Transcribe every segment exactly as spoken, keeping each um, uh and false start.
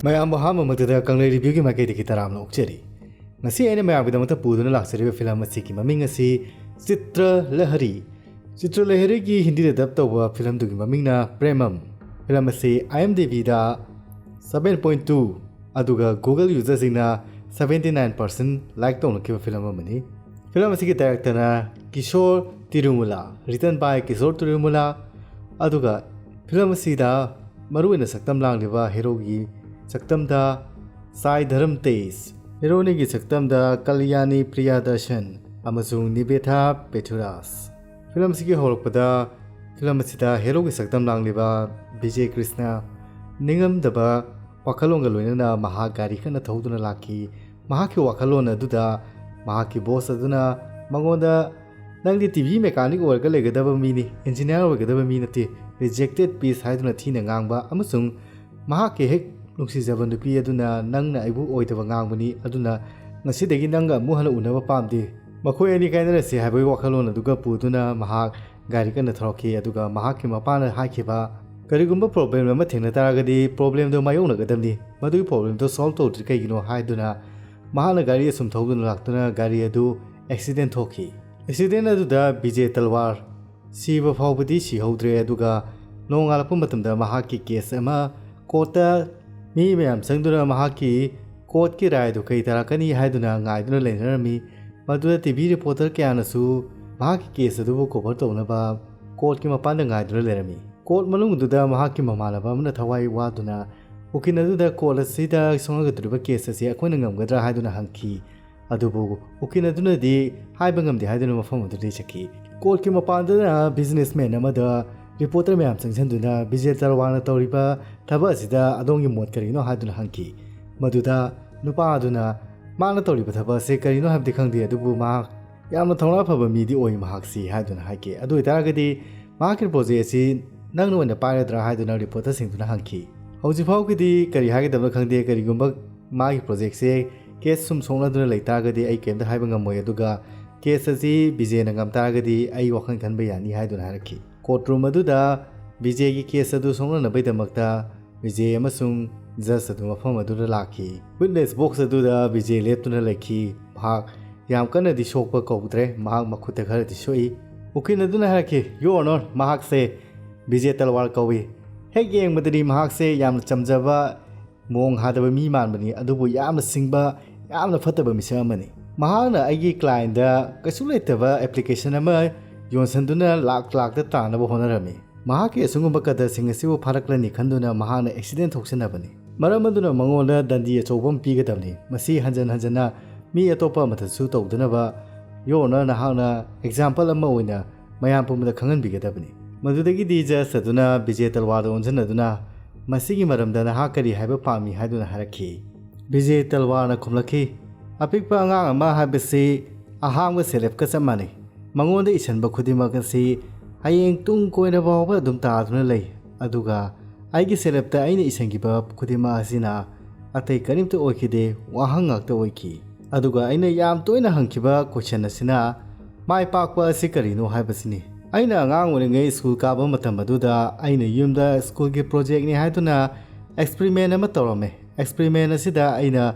ꯃꯌꯥꯝꯕꯨ ꯑꯍꯥꯟꯕꯃꯛꯇꯗ ꯀꯪꯂꯩ ꯔꯤꯚ꯭ꯌꯨꯒꯤ ꯃꯥꯏꯀꯩꯗꯒꯤ ꯇꯔꯥꯝꯅ ꯑꯣꯛꯆꯔꯤ꯫ ꯉꯁꯤ ꯑꯩꯅ ꯃꯌꯥꯝꯒꯤꯗꯃꯛꯇ ꯄꯨꯗꯨꯅ ꯂꯥꯛꯆꯔꯤꯕ ꯐꯤꯂꯝ ꯑꯁꯤꯒꯤ ꯃꯃꯤꯡ ꯑꯁꯤ ꯆꯤꯇ꯭ꯔ ꯂꯍꯔꯤ꯫ ꯆꯤꯇ꯭ꯔ ꯂꯍꯔꯤꯒꯤ ꯍꯤꯟꯗꯤꯗ ꯗꯕ ꯇꯧꯕ ꯐꯤꯂꯝꯗꯨꯒꯤ ꯃꯃꯤꯡꯅ ꯄ꯭ꯔꯦꯃꯝ꯫ ꯐꯤꯂꯝ ꯑꯁꯤ IMDbꯗ seven point two, ꯑꯗꯨꯒ Google userꯁꯤꯡꯅ seventy nine percent like ꯇꯧꯅꯈꯤꯕ ꯐꯤꯂꯝ ꯑꯃꯅꯤ꯫ ꯐꯤꯂꯝ ꯑꯁꯤꯒꯤ ꯗꯥꯏꯔꯦꯛꯇꯔꯅ ꯀꯤꯁꯣꯔ ꯇꯤꯔꯨꯃꯨꯂꯥ, written by ꯀꯤꯁꯣꯔ ꯇꯤꯔꯨꯃꯨꯂꯥ꯫ ꯑꯗꯨꯒ ꯐꯤꯂꯝ ꯑꯁꯤꯗ ꯃꯔꯨꯑꯣꯏꯅ ꯁꯛꯇꯝ ꯂꯥꯡꯂꯤꯕ ꯍꯦꯔꯣꯒꯤ ꯁꯛꯇꯝꯗ ꯁꯥꯏ ꯙꯔꯝ ꯇꯦꯖ, ꯍꯦꯔꯣꯅꯤꯒꯤ ꯁꯛꯇꯝꯗ ꯀꯜꯌꯥꯅꯤ ꯄ꯭ꯔꯤꯌꯥꯗꯔꯁꯟ ꯑꯃꯁꯨꯡ ꯅꯤꯕꯦꯊꯥ ꯄꯦꯊꯨꯔꯥꯁ꯫ ꯐꯤꯂꯝ ꯑꯁꯤꯒꯤ ꯍꯧꯔꯛꯄꯗ ꯐꯤꯂꯝ ꯑꯁꯤꯗ ꯍꯦꯔꯣꯒꯤ ꯁꯛꯇꯝ ꯂꯥꯡꯂꯤꯕ ꯕꯤꯖꯦ ꯀ꯭ꯔꯤꯁꯅ ꯅꯤꯡꯉꯝꯗꯕ ꯋꯥꯈꯜꯂꯣꯟꯒ ꯂꯣꯏꯅꯅ ꯃꯍꯥꯛ ꯒꯥꯔꯤ ꯀꯟꯅ ꯊꯧꯗꯨꯅ ꯂꯥꯛꯈꯤ꯫ ꯃꯍꯥꯛꯀꯤ ꯋꯥꯈꯜꯂꯣꯟ ꯑꯗꯨꯗ ꯃꯍꯥꯛꯀꯤ ꯕꯣꯁ ꯑꯗꯨꯅ ꯃꯉꯣꯟꯗ, "ꯅꯪꯗꯤ ꯇꯤ ꯚꯤ ꯃꯦꯀꯥꯅꯤꯛ ꯑꯣꯏꯔꯒ ꯂꯩꯒꯗꯕ ꯃꯤꯅꯤ, ꯏꯟꯖꯤꯅꯤꯌꯥꯔ ꯑꯣꯏꯒꯗꯕ ꯃꯤ ꯅꯠꯇꯦ, ꯔꯤꯖꯦꯛꯇꯦꯠ ꯄꯤꯁ" ꯍꯥꯏꯗꯨꯅ ꯊꯤꯅ ꯉꯥꯡꯕ ꯑꯃꯁꯨꯡ ꯃꯍꯥꯛꯀꯤ ꯍꯦꯛ ꯅꯨꯡꯁꯤꯖꯕ ꯅꯨꯄꯤ ꯑꯗꯨꯅ, "ꯅꯪꯅ ꯑꯩꯕꯨ ꯑꯣꯏꯗꯕ ꯉꯥꯡꯕꯅꯤ, ꯑꯗꯨꯅ ꯉꯁꯤꯗꯒꯤ ꯅꯪꯒ ꯑꯃꯨꯛ ꯍꯟꯅ ꯎꯅꯕ ꯄꯥꯝꯗꯦ, ꯃꯈꯣꯏ ꯑꯅꯤ ꯀꯥꯏꯅꯔꯁꯤ" ꯍꯥꯏꯕꯒꯤ ꯋꯥꯈꯜꯂꯣꯟ ꯑꯗꯨꯒ ꯄꯨꯗꯨꯅ ꯃꯍꯥꯛ ꯒꯥꯔꯤ ꯀꯟꯅ ꯊꯧꯔꯛꯈꯤ꯫ ꯑꯗꯨꯒ ꯃꯍꯥꯛꯀꯤ ꯃꯄꯥꯅ ꯍꯥꯏꯈꯤꯕ, "ꯀꯔꯤꯒꯨꯝꯕ ꯄ꯭ꯔꯣꯕ꯭ꯂꯦꯝ ꯑꯃ ꯊꯦꯡꯅ ꯇꯥꯔꯒꯗꯤ ꯄ꯭ꯔꯣꯕ꯭ꯂꯦꯝꯗꯨ ꯃꯥꯌꯣꯛꯅꯒꯗꯕꯅꯤ, ꯃꯗꯨꯒꯤ ꯄ꯭ꯔꯣꯕ꯭ꯂꯦꯝꯗꯨ ꯁꯣꯜꯕ ꯇꯧꯗ꯭ꯔꯤ ꯀꯩꯒꯤꯅꯣ?" ꯍꯥꯏꯗꯨꯅ ꯃꯍꯥꯛꯅ ꯒꯥꯔꯤ ꯑꯁꯨꯝ ꯊꯧꯗꯨꯅ ꯂꯥꯛꯇꯨꯅ ꯒꯥꯔꯤ ꯑꯗꯨ ꯑꯦꯛꯁꯤꯗꯦꯟ ꯊꯣꯛꯈꯤ꯫ ꯑꯦꯛꯁꯤꯗꯦꯟ ꯑꯗꯨꯗ ꯕꯤꯖꯦ ꯇꯜꯋꯥꯔ ꯁꯤꯕ ꯐꯥꯎꯕꯗꯤ ꯁꯤꯍꯧꯗ꯭ꯔꯦ꯫ ꯑꯗꯨꯒ ꯅꯣꯡꯉꯥꯜꯂꯛꯄ ꯃꯇꯝꯗ ꯃꯍꯥꯛꯀꯤ ꯀꯦꯁ ꯑꯃ ꯀꯣꯔꯠꯇ ꯃꯤ ꯃꯌꯥꯝ ꯆꯪꯗꯨꯅ ꯃꯍꯥꯛꯀꯤ ꯀꯣꯔꯠꯀꯤ ꯔꯥꯏꯗꯨ ꯀꯔꯤ ꯇꯥꯔꯛꯀꯅꯤ ꯍꯥꯏꯗꯨꯅ ꯉꯥꯏꯗꯨꯅ ꯂꯩꯅꯔꯝꯃꯤ꯫ ꯃꯗꯨꯗ ꯇꯤ ꯚꯤ ꯔꯤꯄꯣꯔꯇꯔ ꯀꯌꯥꯅꯁꯨ ꯃꯍꯥꯛꯀꯤ ꯀꯦꯁ ꯑꯗꯨꯕꯨ ꯀꯣꯚꯔ ꯇꯧꯅꯕ ꯀꯣꯔꯠꯀꯤ ꯃꯄꯥꯟꯗ ꯉꯥꯏꯗꯨꯅ ꯂꯩꯔꯝꯃꯤ꯫ ꯀꯣꯔꯠ ꯃꯅꯨꯡꯗꯨꯗ ꯃꯍꯥꯛꯀꯤ ꯃꯃꯥꯟꯅꯕ ꯑꯃꯅ ꯊꯋꯥꯏ ꯋꯥꯗꯨꯅ ꯎꯀꯤꯜ ꯑꯗꯨꯗ ꯀꯣꯔꯠ ꯑꯁꯤꯗ ꯁꯣꯛꯅꯒꯗꯧꯔꯤꯕ ꯀꯦꯁ ꯑꯁꯤ ꯑꯩꯈꯣꯏꯅ ꯉꯝꯒꯗ꯭ꯔꯥ ꯍꯥꯏꯗꯨꯅ ꯍꯪꯈꯤ꯫ ꯑꯗꯨꯕꯨ ꯎꯀꯤꯜ ꯑꯗꯨꯅꯗꯤ ꯍꯥꯏꯕ ꯉꯝꯗꯦ ꯍꯥꯏꯗꯨꯅ ꯃꯐꯝ ꯑꯗꯨꯗꯒꯤ ꯆꯠꯈꯤ꯫ ꯀꯣꯔꯠꯀꯤ ꯃꯄꯥꯟꯗꯅ ꯕꯤꯖꯤꯅꯦꯁꯃꯦꯟ ꯑꯃꯗ ꯔꯤꯄꯣꯔꯇꯔ ꯃꯌꯥꯝ ꯆꯪꯁꯤꯟꯗꯨꯅ ꯕꯤꯖꯦ ꯇꯔꯋꯥꯅ ꯇꯧꯔꯤꯕ ꯊꯕꯛ ꯑꯁꯤꯗ ꯑꯗꯣꯝꯒꯤ ꯃꯣꯠ ꯀꯔꯤꯅꯣ ꯍꯥꯏꯗꯨꯅ ꯍꯪꯈꯤ꯫ ꯃꯗꯨꯗ ꯅꯨꯄꯥ ꯑꯗꯨꯅ ꯃꯥꯅ ꯇꯧꯔꯤꯕ ꯊꯕꯛ ꯑꯁꯤ ꯀꯔꯤꯅꯣ ꯍꯥꯏꯕꯗꯤ ꯈꯪꯗꯦ, ꯑꯗꯨꯕꯨ ꯃꯍꯥꯛ ꯌꯥꯝꯅ ꯊꯧꯅꯥ ꯐꯕ ꯃꯤꯗꯤ ꯑꯣꯏ ꯃꯍꯥꯛꯁꯤ ꯍꯥꯏꯗꯨꯅ ꯍꯥꯏꯈꯤ꯫ ꯑꯗꯨ ꯑꯣꯏꯇꯥꯔꯒꯗꯤ ꯃꯍꯥꯛꯀꯤ ꯄ꯭ꯔꯣꯖꯦꯛ ꯑꯁꯤ ꯅꯪꯅ ꯑꯣꯏꯅ ꯄꯥꯏꯔꯗ꯭ꯔꯥ ꯍꯥꯏꯗꯨꯅ ꯔꯤꯄꯣꯔꯇꯔꯁꯤꯡꯗꯨꯅ ꯍꯪꯈꯤ꯫ ꯍꯧꯖꯤꯛ ꯐꯥꯎꯒꯤꯗꯤ ꯀꯔꯤ ꯍꯥꯏꯒꯗꯕꯅꯣ ꯈꯪꯗꯦ, ꯀꯔꯤꯒꯨꯝꯕ ꯃꯥꯒꯤ ꯄ꯭ꯔꯣꯖꯦꯛꯁꯦ ꯀꯦꯁ ꯁꯨꯝ ꯁꯣꯛꯅꯗꯨꯅ ꯂꯩꯇꯥꯔꯒꯗꯤ ꯑꯩ ꯀꯩꯝꯇ ꯍꯥꯏꯕ ꯉꯝꯃꯣꯏ, ꯑꯗꯨꯒ ꯀꯦꯁ ꯑꯁꯤ ꯕꯤꯖꯦꯅ ꯉꯝ ꯇꯥꯔꯒꯗꯤ ꯑꯩ ꯋꯥꯈꯜ ꯈꯟꯕ ꯌꯥꯅꯤ ꯍꯥꯏꯗꯨꯅ ꯍꯥꯏꯔꯛꯈꯤ꯫ ꯀꯣꯔꯠ ꯔꯨꯝ ꯑꯗꯨꯗ ꯕꯤꯖꯦꯒꯤ ꯀꯦꯁ ꯑꯗꯨ ꯁꯣꯛꯅꯅꯕꯒꯤꯗꯃꯛꯇ ꯕꯤꯖꯦ ꯑꯃꯁꯨꯡ ꯖꯁ ꯑꯗꯨ ꯃꯐꯝ ꯑꯗꯨꯗ ꯂꯥꯛꯈꯤ꯫ ꯋꯤꯠꯅꯦꯁ ꯕꯣꯛꯁ ꯑꯗꯨꯗ ꯕꯤꯖꯦ ꯂꯦꯞꯇꯨꯅ ꯂꯩꯈꯤ꯫ ꯃꯍꯥꯛ ꯌꯥꯝ ꯀꯟꯅꯗꯤ ꯁꯣꯛꯄ ꯀꯧꯗ꯭ꯔꯦ, ꯃꯍꯥꯛ ꯃꯈꯨꯠꯇ ꯈꯔꯗꯤ ꯁꯣꯛꯏ꯫ ꯎꯀꯤꯜ ꯑꯗꯨꯅ ꯍꯥꯏꯔꯛꯈꯤ, "ꯌꯣꯔ ꯑꯣꯅꯔ, ꯃꯍꯥꯛꯁꯦ ꯕꯤꯖꯦ ꯇꯜꯋꯥꯔ ꯀꯧꯏ꯫ ꯍꯦꯛ ꯌꯦꯡꯕꯗꯗꯤ ꯃꯍꯥꯛꯁꯦ ꯌꯥꯝꯅ ꯆꯝꯖꯕ, ꯃꯑꯣꯡ ꯍꯥꯗꯕ ꯃꯤ ꯃꯥꯟꯕꯅꯤ, ꯑꯗꯨꯕꯨ ꯌꯥꯝꯅ ꯁꯤꯡꯕ, ꯌꯥꯝꯅ ꯐꯠꯇꯕ ꯃꯤꯁꯛ ꯑꯃꯅꯤ꯫ ꯃꯍꯥꯛꯅ ꯑꯩꯒꯤ ꯀ꯭ꯂꯥꯏꯟꯗ ꯀꯩꯁꯨ ꯂꯩꯇꯕ ꯑꯦꯄ꯭ꯂꯤꯀꯦꯁꯟ ꯑꯃ ꯌꯣꯟꯁꯤꯟꯗꯨꯅ ꯂꯥꯛ ꯂꯥꯛꯇ ꯇꯥꯅꯕ ꯍꯣꯠꯅꯔꯝꯃꯤ꯫ ꯃꯍꯥꯛꯀꯤ ꯑꯁꯤꯒꯨꯝꯕ ꯀꯗꯔꯁꯤꯡ ꯑꯁꯤꯕꯨ ꯐꯥꯔꯛꯂꯅꯤ ꯈꯟꯗꯨꯅ ꯃꯍꯥꯛꯅ ꯑꯦꯛꯁꯤꯗꯦꯟ ꯊꯣꯛꯁꯤꯟꯅꯕꯅꯤ꯫ ꯃꯔꯝ ꯑꯗꯨꯅ ꯃꯉꯣꯟꯗ ꯗꯟꯗꯤ ꯑꯆꯧꯕ ꯑꯃ ꯄꯤꯒꯗꯕꯅꯤ꯫ ꯃꯁꯤ ꯍꯟꯖꯟ ꯍꯟꯖꯟꯅ ꯃꯤ ꯑꯇꯣꯞꯄ ꯑꯃꯗꯁꯨ ꯇꯧꯗꯅꯕ ꯌꯣꯔ ꯑꯣꯅꯔ ꯅꯍꯥꯛꯅ ꯑꯦꯛꯖꯥꯝꯄꯜ ꯑꯃ ꯑꯣꯏꯅ ꯃꯌꯥꯝ ꯄꯨꯝꯕꯗ ꯈꯪꯍꯟꯕꯤꯒꯗꯕꯅꯤ꯫" ꯃꯗꯨꯗꯒꯤꯗꯤ ꯖꯁ ꯑꯗꯨꯅ ꯕꯤꯖꯦ ꯇꯜꯋꯥꯔꯗ ꯑꯣꯟꯁꯤꯟꯅꯗꯨꯅ, "ꯃꯁꯤꯒꯤ ꯃꯔꯝꯗ ꯅꯍꯥꯛ ꯀꯔꯤ ꯍꯥꯏꯕ ꯄꯥꯝꯃꯤ?" ꯍꯥꯏꯗꯨꯅ ꯍꯥꯏꯔꯛꯈꯤ꯫ ꯕꯤꯖꯦ ꯇꯜꯋꯥꯔꯅ ꯈꯨꯝꯂꯛꯈꯤ, "ꯑꯄꯤꯛꯄ ꯑꯉꯥꯡ ꯑꯃ ꯍꯥꯏꯕꯁꯤ ꯑꯍꯥꯡꯕ ꯁꯦꯂꯦꯞꯀ ꯆꯞ ꯃꯥꯟꯅꯩ꯫ ꯃꯉꯣꯟꯗ ꯏꯁꯤꯟꯕ ꯈꯨꯗꯤꯡꯃꯛ ꯑꯁꯤ ꯍꯌꯦꯡ ꯇꯨꯡ ꯀꯣꯏꯅ ꯐꯥꯎꯕ ꯑꯗꯨꯝ ꯇꯥꯗꯨꯅ ꯂꯩ꯫ ꯑꯗꯨꯒ ꯑꯩꯒꯤ ꯁꯦꯂꯦꯞꯇ ꯑꯩꯅ ꯏꯁꯤꯟꯈꯤꯕ ꯈꯨꯗꯤꯡꯃꯛ ꯑꯁꯤꯅ ꯑꯇꯩ ꯀꯔꯤꯝꯇ ꯑꯣꯏꯈꯤꯗꯦ, ꯋꯥꯍꯪ ꯉꯥꯛꯇ ꯑꯣꯏꯈꯤ꯫ ꯑꯗꯨꯒ ꯑꯩꯅ ꯌꯥꯝ ꯇꯣꯏꯅ ꯍꯪꯈꯤꯕ ꯀꯣꯏꯁꯟ ꯑꯁꯤꯅ, ꯃꯥꯏ ꯄꯥꯛꯄ ꯑꯁꯤ ꯀꯔꯤꯅꯣ ꯍꯥꯏꯕꯁꯤꯅꯤ꯫ ꯑꯩꯅ ꯑꯉꯥꯡ ꯑꯣꯏꯔꯤꯉꯩ ꯁ꯭ꯀꯨꯜ ꯀꯥꯕ ꯃꯇꯝ ꯑꯗꯨꯗ ꯑꯩꯅ ꯌꯨꯝꯗ ꯁ꯭ꯀꯨꯜꯒꯤ ꯄ꯭ꯔꯣꯖꯦꯛꯅꯤ ꯍꯥꯏꯗꯨꯅ ꯑꯦꯛꯁꯄ꯭ꯔꯤꯃꯦꯟ ꯑꯃ ꯇꯧꯔꯝꯃꯦ꯫ ꯑꯦꯛꯁꯄ꯭ꯔꯤꯃꯦꯟ ꯑꯁꯤꯗ ꯑꯩꯅ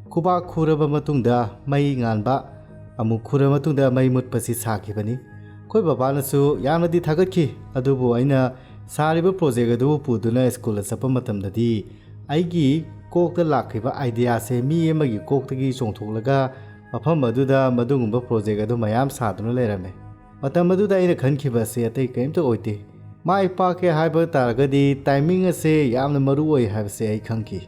ꯈꯨꯕꯥꯛ ꯈꯨꯔꯕ ꯃꯇꯨꯡꯗ ꯃꯩ ꯉꯥꯟꯕ, ꯑꯃꯨꯛ ꯈꯨꯔ ꯃꯇꯨꯡꯗ ꯃꯩ ꯃꯨꯠꯄꯁꯤ ꯁꯥꯈꯤꯕꯅꯤ꯫ ꯑꯩꯈꯣꯏ ꯕꯕꯥꯅꯁꯨ ꯌꯥꯝꯅꯗꯤ ꯊꯥꯒꯠꯈꯤ, ꯑꯗꯨꯕꯨ ꯑꯩꯅ ꯁꯥꯔꯤꯕ ꯄ꯭ꯔꯣꯖꯦꯛ ꯑꯗꯨꯕꯨ ꯄꯨꯗꯨꯅ ꯁ꯭ꯀꯨꯜꯗ ꯆꯠꯄ ꯃꯇꯝꯗꯗꯤ ꯑꯩꯒꯤ ꯀꯣꯛꯇ ꯂꯥꯛꯈꯤꯕ ꯑꯥꯏꯗꯤꯌꯥꯁꯦ ꯃꯤ ꯑꯃꯒꯤ ꯀꯣꯛꯇꯒꯤ ꯆꯣꯡꯊꯣꯛꯂꯒ ꯃꯐꯝ ꯑꯗꯨꯗ ꯃꯗꯨꯒꯨꯝꯕ ꯄ꯭ꯔꯣꯖꯦꯛ ꯑꯗꯨ ꯃꯌꯥꯝ ꯁꯥꯗꯨꯅ ꯂꯩꯔꯝꯃꯦ꯫ ꯃꯇꯝ ꯑꯗꯨꯗ ꯑꯩꯅ ꯈꯟꯈꯤꯕ ꯑꯁꯤ ꯑꯇꯩ ꯀꯔꯤꯝꯇ ꯑꯣꯏꯗꯦ꯫ ꯃꯥꯏ ꯄꯥꯛꯀꯦ ꯍꯥꯏꯕ ꯇꯥꯔꯒꯗꯤ ꯇꯥꯏꯃꯤꯡ ꯑꯁꯦ ꯌꯥꯝꯅ ꯃꯔꯨ ꯑꯣꯏ ꯍꯥꯏꯕꯁꯦ ꯑꯩ ꯈꯪꯈꯤ꯫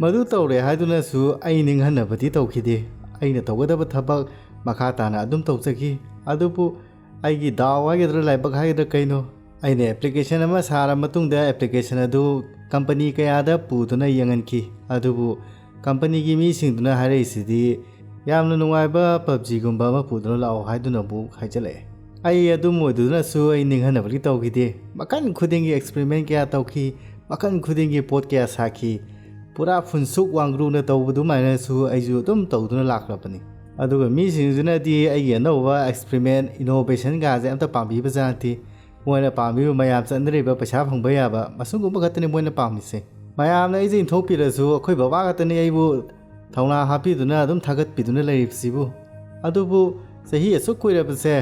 ꯃꯗꯨ ꯇꯧꯔꯦ ꯍꯥꯏꯗꯨꯅꯁꯨ ꯑꯩ ꯅꯤꯡꯍꯟꯅꯕꯗꯤ ꯇꯧꯈꯤꯗꯦ꯫ ꯑꯩꯅ ꯇꯧꯒꯗꯕ ꯊꯕꯛ ꯃꯈꯥ ꯇꯥꯅ ꯑꯗꯨꯝ ꯇꯧꯖꯈꯤ꯫ ꯑꯗꯨꯕꯨ ꯑꯩꯒꯤ ꯗꯥꯎ ꯍꯥꯏꯒꯗ꯭ꯔꯥ, ꯂꯥꯏꯕꯛ ꯍꯥꯏꯒꯗ꯭ꯔꯥ ꯀꯩꯅꯣ, ꯑꯩꯅ ꯑꯦꯄ꯭ꯂꯤꯀꯦꯁꯟ ꯑꯃ ꯁꯥꯔ ꯃꯇꯨꯡꯗ ꯑꯦꯄ꯭ꯂꯤꯀꯦꯁꯟ ꯑꯗꯨ ꯀꯝꯄꯅꯤ ꯀꯌꯥꯗ ꯄꯨꯗꯨꯅ ꯌꯦꯡꯍꯟꯈꯤ꯫ ꯑꯗꯨꯕꯨ ꯀꯝꯄꯅꯤꯒꯤ ꯃꯤꯁꯤꯡꯗꯨꯅ ꯍꯥꯏꯔꯛꯏꯁꯤꯗꯤ, "ꯌꯥꯝꯅ ꯅꯨꯡꯉꯥꯏꯕ ꯄꯞꯖꯤꯒꯨꯝꯕ ꯑꯃ ꯄꯨꯗꯨꯅ ꯂꯥꯛꯑꯣ" ꯍꯥꯏꯗꯨꯅꯕꯨ ꯍꯥꯏꯖꯜꯂꯛꯑꯦ꯫ ꯑꯩ ꯑꯗꯨꯝ ꯑꯣꯏꯗꯨꯅꯁꯨ ꯑꯩ ꯅꯤꯡꯍꯟꯅꯕꯗꯤ ꯇꯧꯈꯤꯗꯦ꯫ ꯃꯈꯜ ꯈꯨꯗꯤꯡꯒꯤ ꯑꯦꯛꯁꯄ꯭ꯔꯤꯃꯦꯟ ꯀꯌꯥ ꯇꯧꯈꯤ, ꯃꯈꯜ ꯈꯨꯗꯤꯡꯒꯤ ꯄꯣꯠ ꯀꯌꯥ ꯁꯥꯈꯤ꯫ ꯄꯨꯔꯥ ꯐꯨꯟꯁꯨꯛ ꯋꯥꯡꯒ꯭ꯔꯨꯅ ꯇꯧꯕꯗꯨꯃꯥꯏꯅꯁꯨ ꯑꯩꯁꯨ ꯑꯗꯨꯝ ꯇꯧꯗꯨꯅ ꯂꯥꯛꯂꯕꯅꯤ꯫ ꯑꯗꯨꯒ ꯃꯤꯁꯤꯡꯁꯤꯅꯗꯤ ꯑꯩꯒꯤ ꯑꯅꯧꯕ ꯑꯦꯛꯁꯄ꯭ꯔꯤꯃꯦꯟ, ꯏꯅꯣꯚꯦꯁꯟꯒꯥꯁꯦ ꯑꯝꯇ ꯄꯥꯝꯕꯤꯕꯖꯥꯠ ꯅꯠꯇꯦ꯫ ꯃꯣꯏꯅ ꯄꯥꯝꯃꯤꯕ ꯃꯌꯥꯝ ꯆꯠꯅꯔꯤꯕ ꯄꯩꯁꯥ ꯐꯪꯕ ꯌꯥꯕ, ꯃꯁꯤꯒꯨꯝꯕ ꯈꯛꯇꯅꯤ ꯃꯣꯏꯅ ꯄꯥꯝꯃꯤꯁꯦ꯫ ꯃꯌꯥꯝꯅ ꯑꯩꯁꯦ ꯏꯟꯊꯣꯛꯄꯤꯔꯁꯨ ꯑꯩꯈꯣꯏ ꯕꯕꯥ ꯈꯛꯇꯅꯤ ꯑꯩꯕꯨ ꯊꯧꯅꯥ ꯍꯥꯞꯄꯤꯗꯨꯅ ꯑꯗꯨꯝ ꯊꯥꯒꯠꯄꯤꯗꯨꯅ ꯂꯩꯔꯤꯕꯁꯤꯕꯨ꯫ ꯑꯗꯨꯕꯨ ꯆꯍꯤ ꯑꯁꯨꯛ ꯀꯨꯏꯔꯕꯁꯦ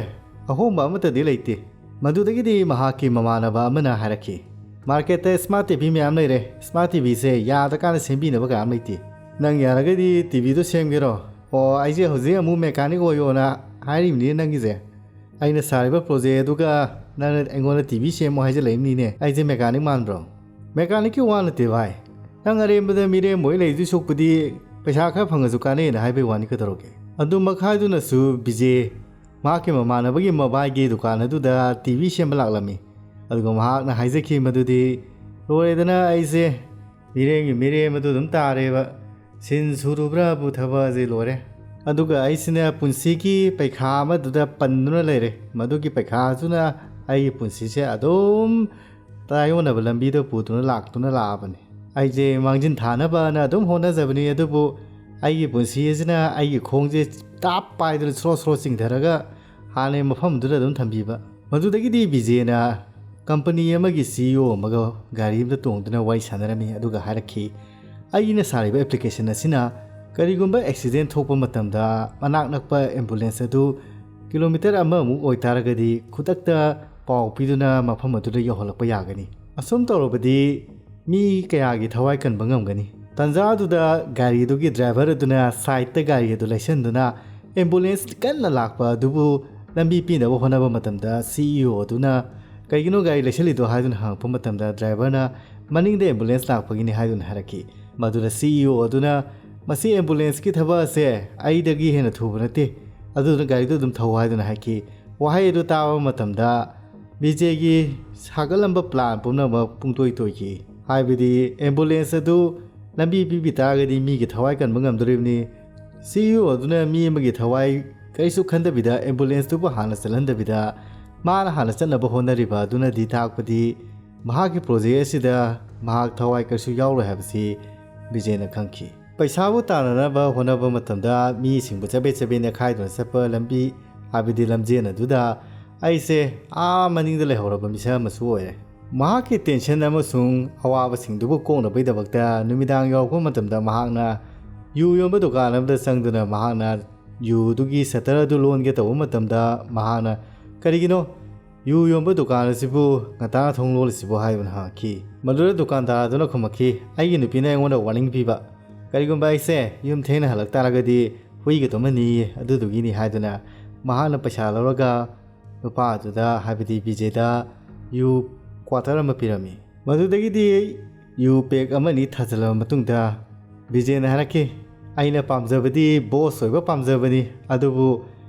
ꯑꯍꯣꯡꯕ ꯑꯃꯠꯇꯗꯤ ꯂꯩꯇꯦ꯫ ꯃꯗꯨꯗꯒꯤꯗꯤ ꯃꯍꯥꯛꯀꯤ ꯃꯃꯥꯟꯅꯕ ꯑꯃꯅ ꯍꯥꯏꯔꯛꯈꯤ, "ꯃꯥꯔꯀꯦꯠꯇ ꯁ꯭ꯃꯥꯔꯠ ꯇꯤ ꯚꯤ ꯃꯌꯥꯝ ꯂꯩꯔꯦ, ꯁ꯭ꯃꯥꯔꯠ ꯇꯤ ꯚꯤꯁꯦ ꯌꯥꯗ꯭ꯔꯀꯥꯟꯗ ꯁꯦꯝꯕꯤꯅꯕ ꯀꯌꯥꯝ ꯂꯩꯇꯦ꯫ ꯅꯪ ꯌꯥꯔꯒꯗꯤ ꯇꯤ ꯚꯤꯗꯣ ꯁꯦꯝꯒꯦꯔꯣ?" "ꯑꯣ, ꯑꯩꯁꯦ ꯍꯧꯖꯤꯛ ꯑꯃꯨꯛ ꯃꯦꯀꯥꯅꯤꯛ ꯑꯣꯏꯌꯣꯅ ꯍꯥꯏꯔꯤꯕꯅꯤꯅꯦ ꯅꯪꯒꯤꯁꯦ꯫ ꯑꯩꯅ ꯁꯥꯔꯤꯕ ꯄ꯭ꯔꯣꯖꯦꯛ ꯑꯗꯨꯒ ꯅꯪꯅ ꯑꯩꯉꯣꯟꯗ ꯇꯤ ꯚꯤ ꯁꯦꯝꯃꯣ ꯍꯥꯏꯖꯤꯜꯂꯛꯏꯕꯅꯤꯅꯦ꯫ ꯑꯩꯁꯦ ꯃꯦꯀꯥꯅꯤꯛ ꯃꯥꯟꯕ꯭ꯔꯣ?" "ꯃꯦꯀꯥꯅꯤꯛꯀꯤ ꯋꯥ ꯅꯠꯇꯦ ꯚꯥꯏ, ꯅꯪ ꯑꯔꯦꯝꯕꯗ ꯃꯤꯔꯦꯝ ꯑꯣꯏ ꯂꯩꯗꯣꯏ ꯁꯔꯨꯛꯄꯨꯗꯤ ꯄꯩꯁꯥ ꯈꯔ ꯐꯪꯉꯁꯨ ꯀꯥꯟꯅꯩꯅ ꯍꯥꯏꯕꯒꯤ ꯋꯥꯅꯤ, ꯀꯩꯗꯧꯔꯒꯦ?" ꯑꯗꯨꯃꯛ ꯍꯥꯏꯗꯨꯅꯁꯨ ꯕꯤꯖꯦ ꯃꯍꯥꯛꯀꯤ ꯃꯃꯥꯟꯅꯕꯒꯤ ꯃꯕꯥꯏꯒꯤ ꯗꯨꯀꯥꯟ ꯑꯗꯨꯗ ꯇꯤ ꯚꯤ ꯁꯦꯝꯕ ꯂꯥꯛꯂꯝꯃꯤ꯫ ꯑꯗꯨꯒ ꯃꯍꯥꯛꯅ ꯍꯥꯏꯖꯈꯤ ꯃꯗꯨꯗꯤ, "ꯂꯣꯏꯔꯦꯗꯅ, ꯑꯩꯁꯦ ꯃꯤꯔꯦꯝꯒꯤ ꯃꯤꯔꯦꯝ ꯑꯗꯨ ꯑꯗꯨꯝ ꯇꯥꯔꯦꯕ꯫ ꯁꯤꯟ ꯁꯨꯔꯨꯕ꯭ꯔꯥꯕꯨ ꯊꯕꯛ ꯑꯁꯤ ꯂꯣꯏꯔꯦ꯫" ꯑꯗꯨꯒ ꯑꯩꯁꯤꯅ ꯄꯨꯟꯁꯤꯒꯤ ꯄꯩꯈꯥ ꯑꯃꯗꯨꯗ ꯄꯟꯗꯨꯅ ꯂꯩꯔꯦ꯫ ꯃꯗꯨꯒꯤ ꯄꯩꯈꯥꯗꯨꯅ ꯑꯩꯒꯤ ꯄꯨꯟꯁꯤꯁꯦ ꯑꯗꯨꯝ ꯇꯥꯏꯌꯣꯟꯅꯕ ꯂꯝꯕꯤꯗ ꯄꯨꯗꯨꯅ ꯂꯥꯛꯇꯨꯅ ꯂꯥꯛꯑꯕꯅꯤ꯫ ꯑꯩꯁꯦ ꯃꯥꯡꯖꯤꯟ ꯊꯥꯅꯕꯅ ꯑꯗꯨꯝ ꯍꯣꯠꯅꯖꯕꯅꯤ, ꯑꯗꯨꯕꯨ ꯑꯩꯒꯤ ꯄꯨꯟꯁꯤ ꯑꯁꯤꯅ ꯑꯩꯒꯤ ꯈꯣꯡꯁꯦ ꯇꯥꯞ ꯄꯥꯏꯗꯨꯅ ꯁ꯭ꯔꯣ ꯁ꯭ꯔꯣ ꯆꯤꯡꯊꯔꯒ ꯍꯥꯟꯅꯒꯤ ꯃꯐꯝꯗꯨꯗ ꯑꯗꯨꯝ ꯊꯝꯕꯤꯕ꯫ ꯃꯗꯨꯗꯒꯤꯗꯤ ꯕꯤꯖꯦꯅ ꯀꯝꯄꯅꯤ ꯑꯃꯒꯤ ꯁꯤ ꯏ ꯑꯣ ꯑꯃꯒ ꯒꯥꯔꯤ ꯑꯃꯗ ꯇꯣꯡꯗꯨꯅ ꯋꯥꯔꯤ ꯁꯥꯟꯅꯔꯝꯃꯤ, ꯑꯗꯨꯒ ꯍꯥꯏꯔꯛꯈꯤ, "ꯑꯩꯅ ꯁꯥꯔꯤꯕ ꯑꯦꯄ꯭ꯂꯤꯀꯦꯁꯟ ꯑꯁꯤꯅ ꯀꯔꯤꯒꯨꯝꯕ ꯑꯦꯛꯁꯤꯗꯦꯟ ꯊꯣꯛꯄ ꯃꯇꯝꯗ ꯃꯅꯥꯛ ꯅꯛꯄ ꯑꯦꯝꯕꯨꯂꯦꯟꯁ ꯑꯗꯨ ꯀꯤꯂꯣꯃꯤꯇꯔ ꯑꯃꯃꯨꯛ ꯑꯣꯏꯇꯥꯔꯒꯗꯤ ꯈꯨꯗꯛꯇ ꯄꯥꯎ ꯄꯤꯗꯨꯅ ꯃꯐꯝ ꯑꯗꯨꯗ ꯌꯧꯍꯜꯂꯛꯄ ꯌꯥꯒꯅꯤ꯫ ꯑꯁꯨꯝ ꯇꯧꯔꯕꯗꯤ ꯃꯤ ꯀꯌꯥꯒꯤ ꯊꯋꯥꯏ ꯀꯟꯕ ꯉꯝꯒꯅꯤ?" ꯇꯟꯖꯥ ꯑꯗꯨꯗ ꯒꯥꯔꯤꯗꯨꯒꯤ ꯗ꯭ꯔꯥꯏꯚꯔ ꯑꯗꯨꯅ ꯁꯥꯏꯠꯇ ꯒꯥꯔꯤ ꯑꯗꯨ ꯂꯩꯁꯟꯗꯨꯅ ꯑꯦꯝꯕꯨꯂꯦꯟꯁ ꯀꯟꯅ ꯂꯥꯛꯄ ꯑꯗꯨꯕꯨ ꯂꯝꯕꯤ ꯄꯤꯅꯕ ꯍꯣꯠꯅꯕ ꯃꯇꯝꯗ ꯁꯤ ꯏ ꯑꯣ ꯑꯗꯨꯅ "ꯀꯩꯒꯤꯅꯣ ꯒꯥꯔꯤ ꯂꯩꯁꯜꯂꯤꯗꯣ?" ꯍꯥꯏꯗꯨꯅ ꯍꯪꯉꯛꯄ ꯃꯇꯝꯗ ꯗ꯭ꯔꯥꯏꯚꯔꯅ "ꯃꯅꯤꯡꯗ ꯑꯦꯝꯕꯨꯂꯦꯟꯁ ꯂꯥꯛꯄꯒꯤꯅꯤ" ꯍꯥꯏꯗꯨꯅ ꯍꯥꯏꯔꯛꯈꯤ꯫ ꯃꯗꯨꯗ ꯁꯤ ꯏ ꯑꯣ ꯑꯗꯨꯅ "ꯃꯁꯤ ꯑꯦꯝꯕꯨꯂꯦꯟꯁꯀꯤ ꯊꯕꯛ ꯑꯁꯦ ꯑꯩꯗꯒꯤ ꯍꯦꯟꯅ ꯊꯨꯕ ꯅꯠꯇꯦ, ꯑꯗꯨꯗꯨꯅ ꯒꯥꯔꯤꯗꯨ ꯑꯗꯨꯝ ꯊꯧ" ꯍꯥꯏꯗꯨꯅ ꯍꯥꯏꯈꯤ꯫ ꯋꯥꯍꯩ ꯑꯗꯨ ꯇꯥꯕ ꯃꯇꯝꯗ ꯕꯤꯖꯦꯒꯤ ꯁꯥꯒꯠꯂꯝꯕ ꯄ꯭ꯂꯥꯟ ꯄꯨꯝꯅꯃꯛ ꯄꯨꯡꯇꯣꯏ ꯇꯣꯏꯈꯤ꯫ ꯍꯥꯏꯕꯗꯤ ꯑꯦꯝꯕꯨꯂꯦꯟꯁ ꯑꯗꯨ ꯂꯝꯕꯤ ꯄꯤꯕꯤ ꯇꯥꯔꯒꯗꯤ ꯃꯤꯒꯤ ꯊꯋꯥꯏ ꯀꯟꯕ ꯉꯝꯗꯣꯔꯤꯕꯅꯤ꯫ ꯁꯤ ꯏ ꯑꯣ ꯑꯗꯨꯅ ꯃꯤ ꯑꯃꯒꯤ ꯊꯋꯥꯏ ꯀꯔꯤꯁꯨ ꯈꯟꯗꯕꯤꯗ ꯑꯦꯝꯕꯨꯂꯦꯟꯁꯇꯨꯕꯨ ꯍꯥꯟꯅ ꯆꯠꯍꯟꯗꯕꯤꯗ ꯃꯥꯅ ꯍꯥꯟꯅ ꯆꯠꯅꯕ ꯍꯣꯠꯅꯔꯤꯕ ꯑꯗꯨꯅꯗꯤ ꯇꯥꯛꯄꯗꯤ ꯃꯍꯥꯛꯀꯤ ꯄ꯭ꯔꯣꯖꯦꯛ ꯑꯁꯤꯗ ꯃꯍꯥꯛ ꯊꯋꯥꯏ ꯀꯔꯤꯁꯨ ꯌꯥꯎꯔꯣꯏ ꯍꯥꯏꯕꯁꯤ ꯕꯤꯖꯦꯅ ꯈꯪꯈꯤ꯫ ꯄꯩꯁꯥꯕꯨ ꯇꯥꯟꯅꯅꯕ ꯍꯣꯠꯅꯕ ꯃꯇꯝꯗ ꯃꯤꯁꯤꯡꯕꯨ ꯆꯕꯦꯠ ꯆꯕꯦꯠ ꯅꯦꯠꯈꯥꯏꯗꯨꯅ ꯆꯠꯄ ꯂꯝꯕꯤ, ꯍꯥꯏꯕꯗꯤ ꯂꯝꯖꯦꯟ ꯑꯗꯨꯗ ꯑꯩꯁꯦ ꯑꯥ ꯃꯅꯤꯡꯗ ꯂꯩꯍꯧꯔꯕ ꯃꯤꯁꯛ ꯑꯃꯁꯨ ꯑꯣꯏꯔꯦ꯫ ꯃꯍꯥꯛꯀꯤ tension ꯑꯃꯁꯨꯡ ꯑꯋꯥꯕꯁꯤꯡꯗꯨꯕꯨ ꯀꯣꯛꯅꯕꯒꯤꯗꯃꯛꯇ ꯅꯨꯃꯤꯗꯥꯡ ꯌꯧꯔꯛꯄ ꯃꯇꯝꯗ ꯃꯍꯥꯛꯅ ꯌꯨ ꯌꯣꯟꯕ ꯗꯨꯀꯥꯟ ꯑꯃꯗ ꯆꯪꯗꯨꯅ ꯃꯍꯥꯛꯅ ꯌꯨꯗꯨꯒꯤ shutter ꯑꯗꯨ ꯂꯣꯟꯒꯦ ꯇꯧꯕ ꯃꯇꯝꯗ ꯃꯍꯥꯛꯅ "ꯀꯔꯤꯒꯤꯅꯣ ꯌꯨ ꯌꯣꯟꯕ ꯗꯨꯀꯥꯟ ꯑꯁꯤꯕꯨ ꯉꯟꯇꯥꯅ ꯊꯣꯡ ꯂꯣꯜꯂꯤꯁꯤꯕꯨ?" ꯍꯥꯏꯗꯨꯅ ꯍꯪꯉꯛꯈꯤ꯫ ꯃꯗꯨꯗ ꯗꯨꯀꯥꯟꯗꯥꯔ ꯑꯗꯨꯅ ꯈꯨꯝꯃꯛꯈꯤ, "ꯑꯩꯒꯤ ꯅꯨꯄꯤꯅ ꯑꯩꯉꯣꯟꯗ warning ꯄꯤꯕ, ꯀꯔꯤꯒꯨꯝꯕ ꯑꯩꯁꯦ ꯌꯨꯝ ꯊꯦꯡꯅ ꯍꯜꯂꯛ ꯇꯥꯔꯒꯗꯤ ꯍꯨꯏꯒ ꯇꯨꯝꯍꯟꯅꯤꯌꯦ, ꯑꯗꯨꯗꯨꯒꯤꯅꯤ" ꯍꯥꯏꯗꯨꯅ ꯃꯍꯥꯛꯅ ꯄꯩꯁꯥ ꯂꯧꯔꯒ ꯅꯨꯄꯥ ꯑꯗꯨꯗ, ꯍꯥꯏꯕꯗꯤ ꯕꯤꯖꯦꯗ ꯌꯨ quarter ꯑꯃ ꯄꯤꯔꯝꯃꯤ꯫ ꯃꯗꯨꯗꯒꯤꯗꯤ ꯌꯨ pack ꯑꯃꯅꯤ ꯊꯥꯖꯤꯜꯂꯕ ꯃꯇꯨꯡꯗ ꯕꯤꯖꯦꯅ ꯍꯥꯏꯔꯛꯈꯤ, "ꯑꯩꯅ ꯄꯥꯝꯖꯕꯗꯤ boss ꯑꯣꯏꯕ ꯄꯥꯝꯖꯕꯅꯤ, ꯑꯗꯨꯕꯨ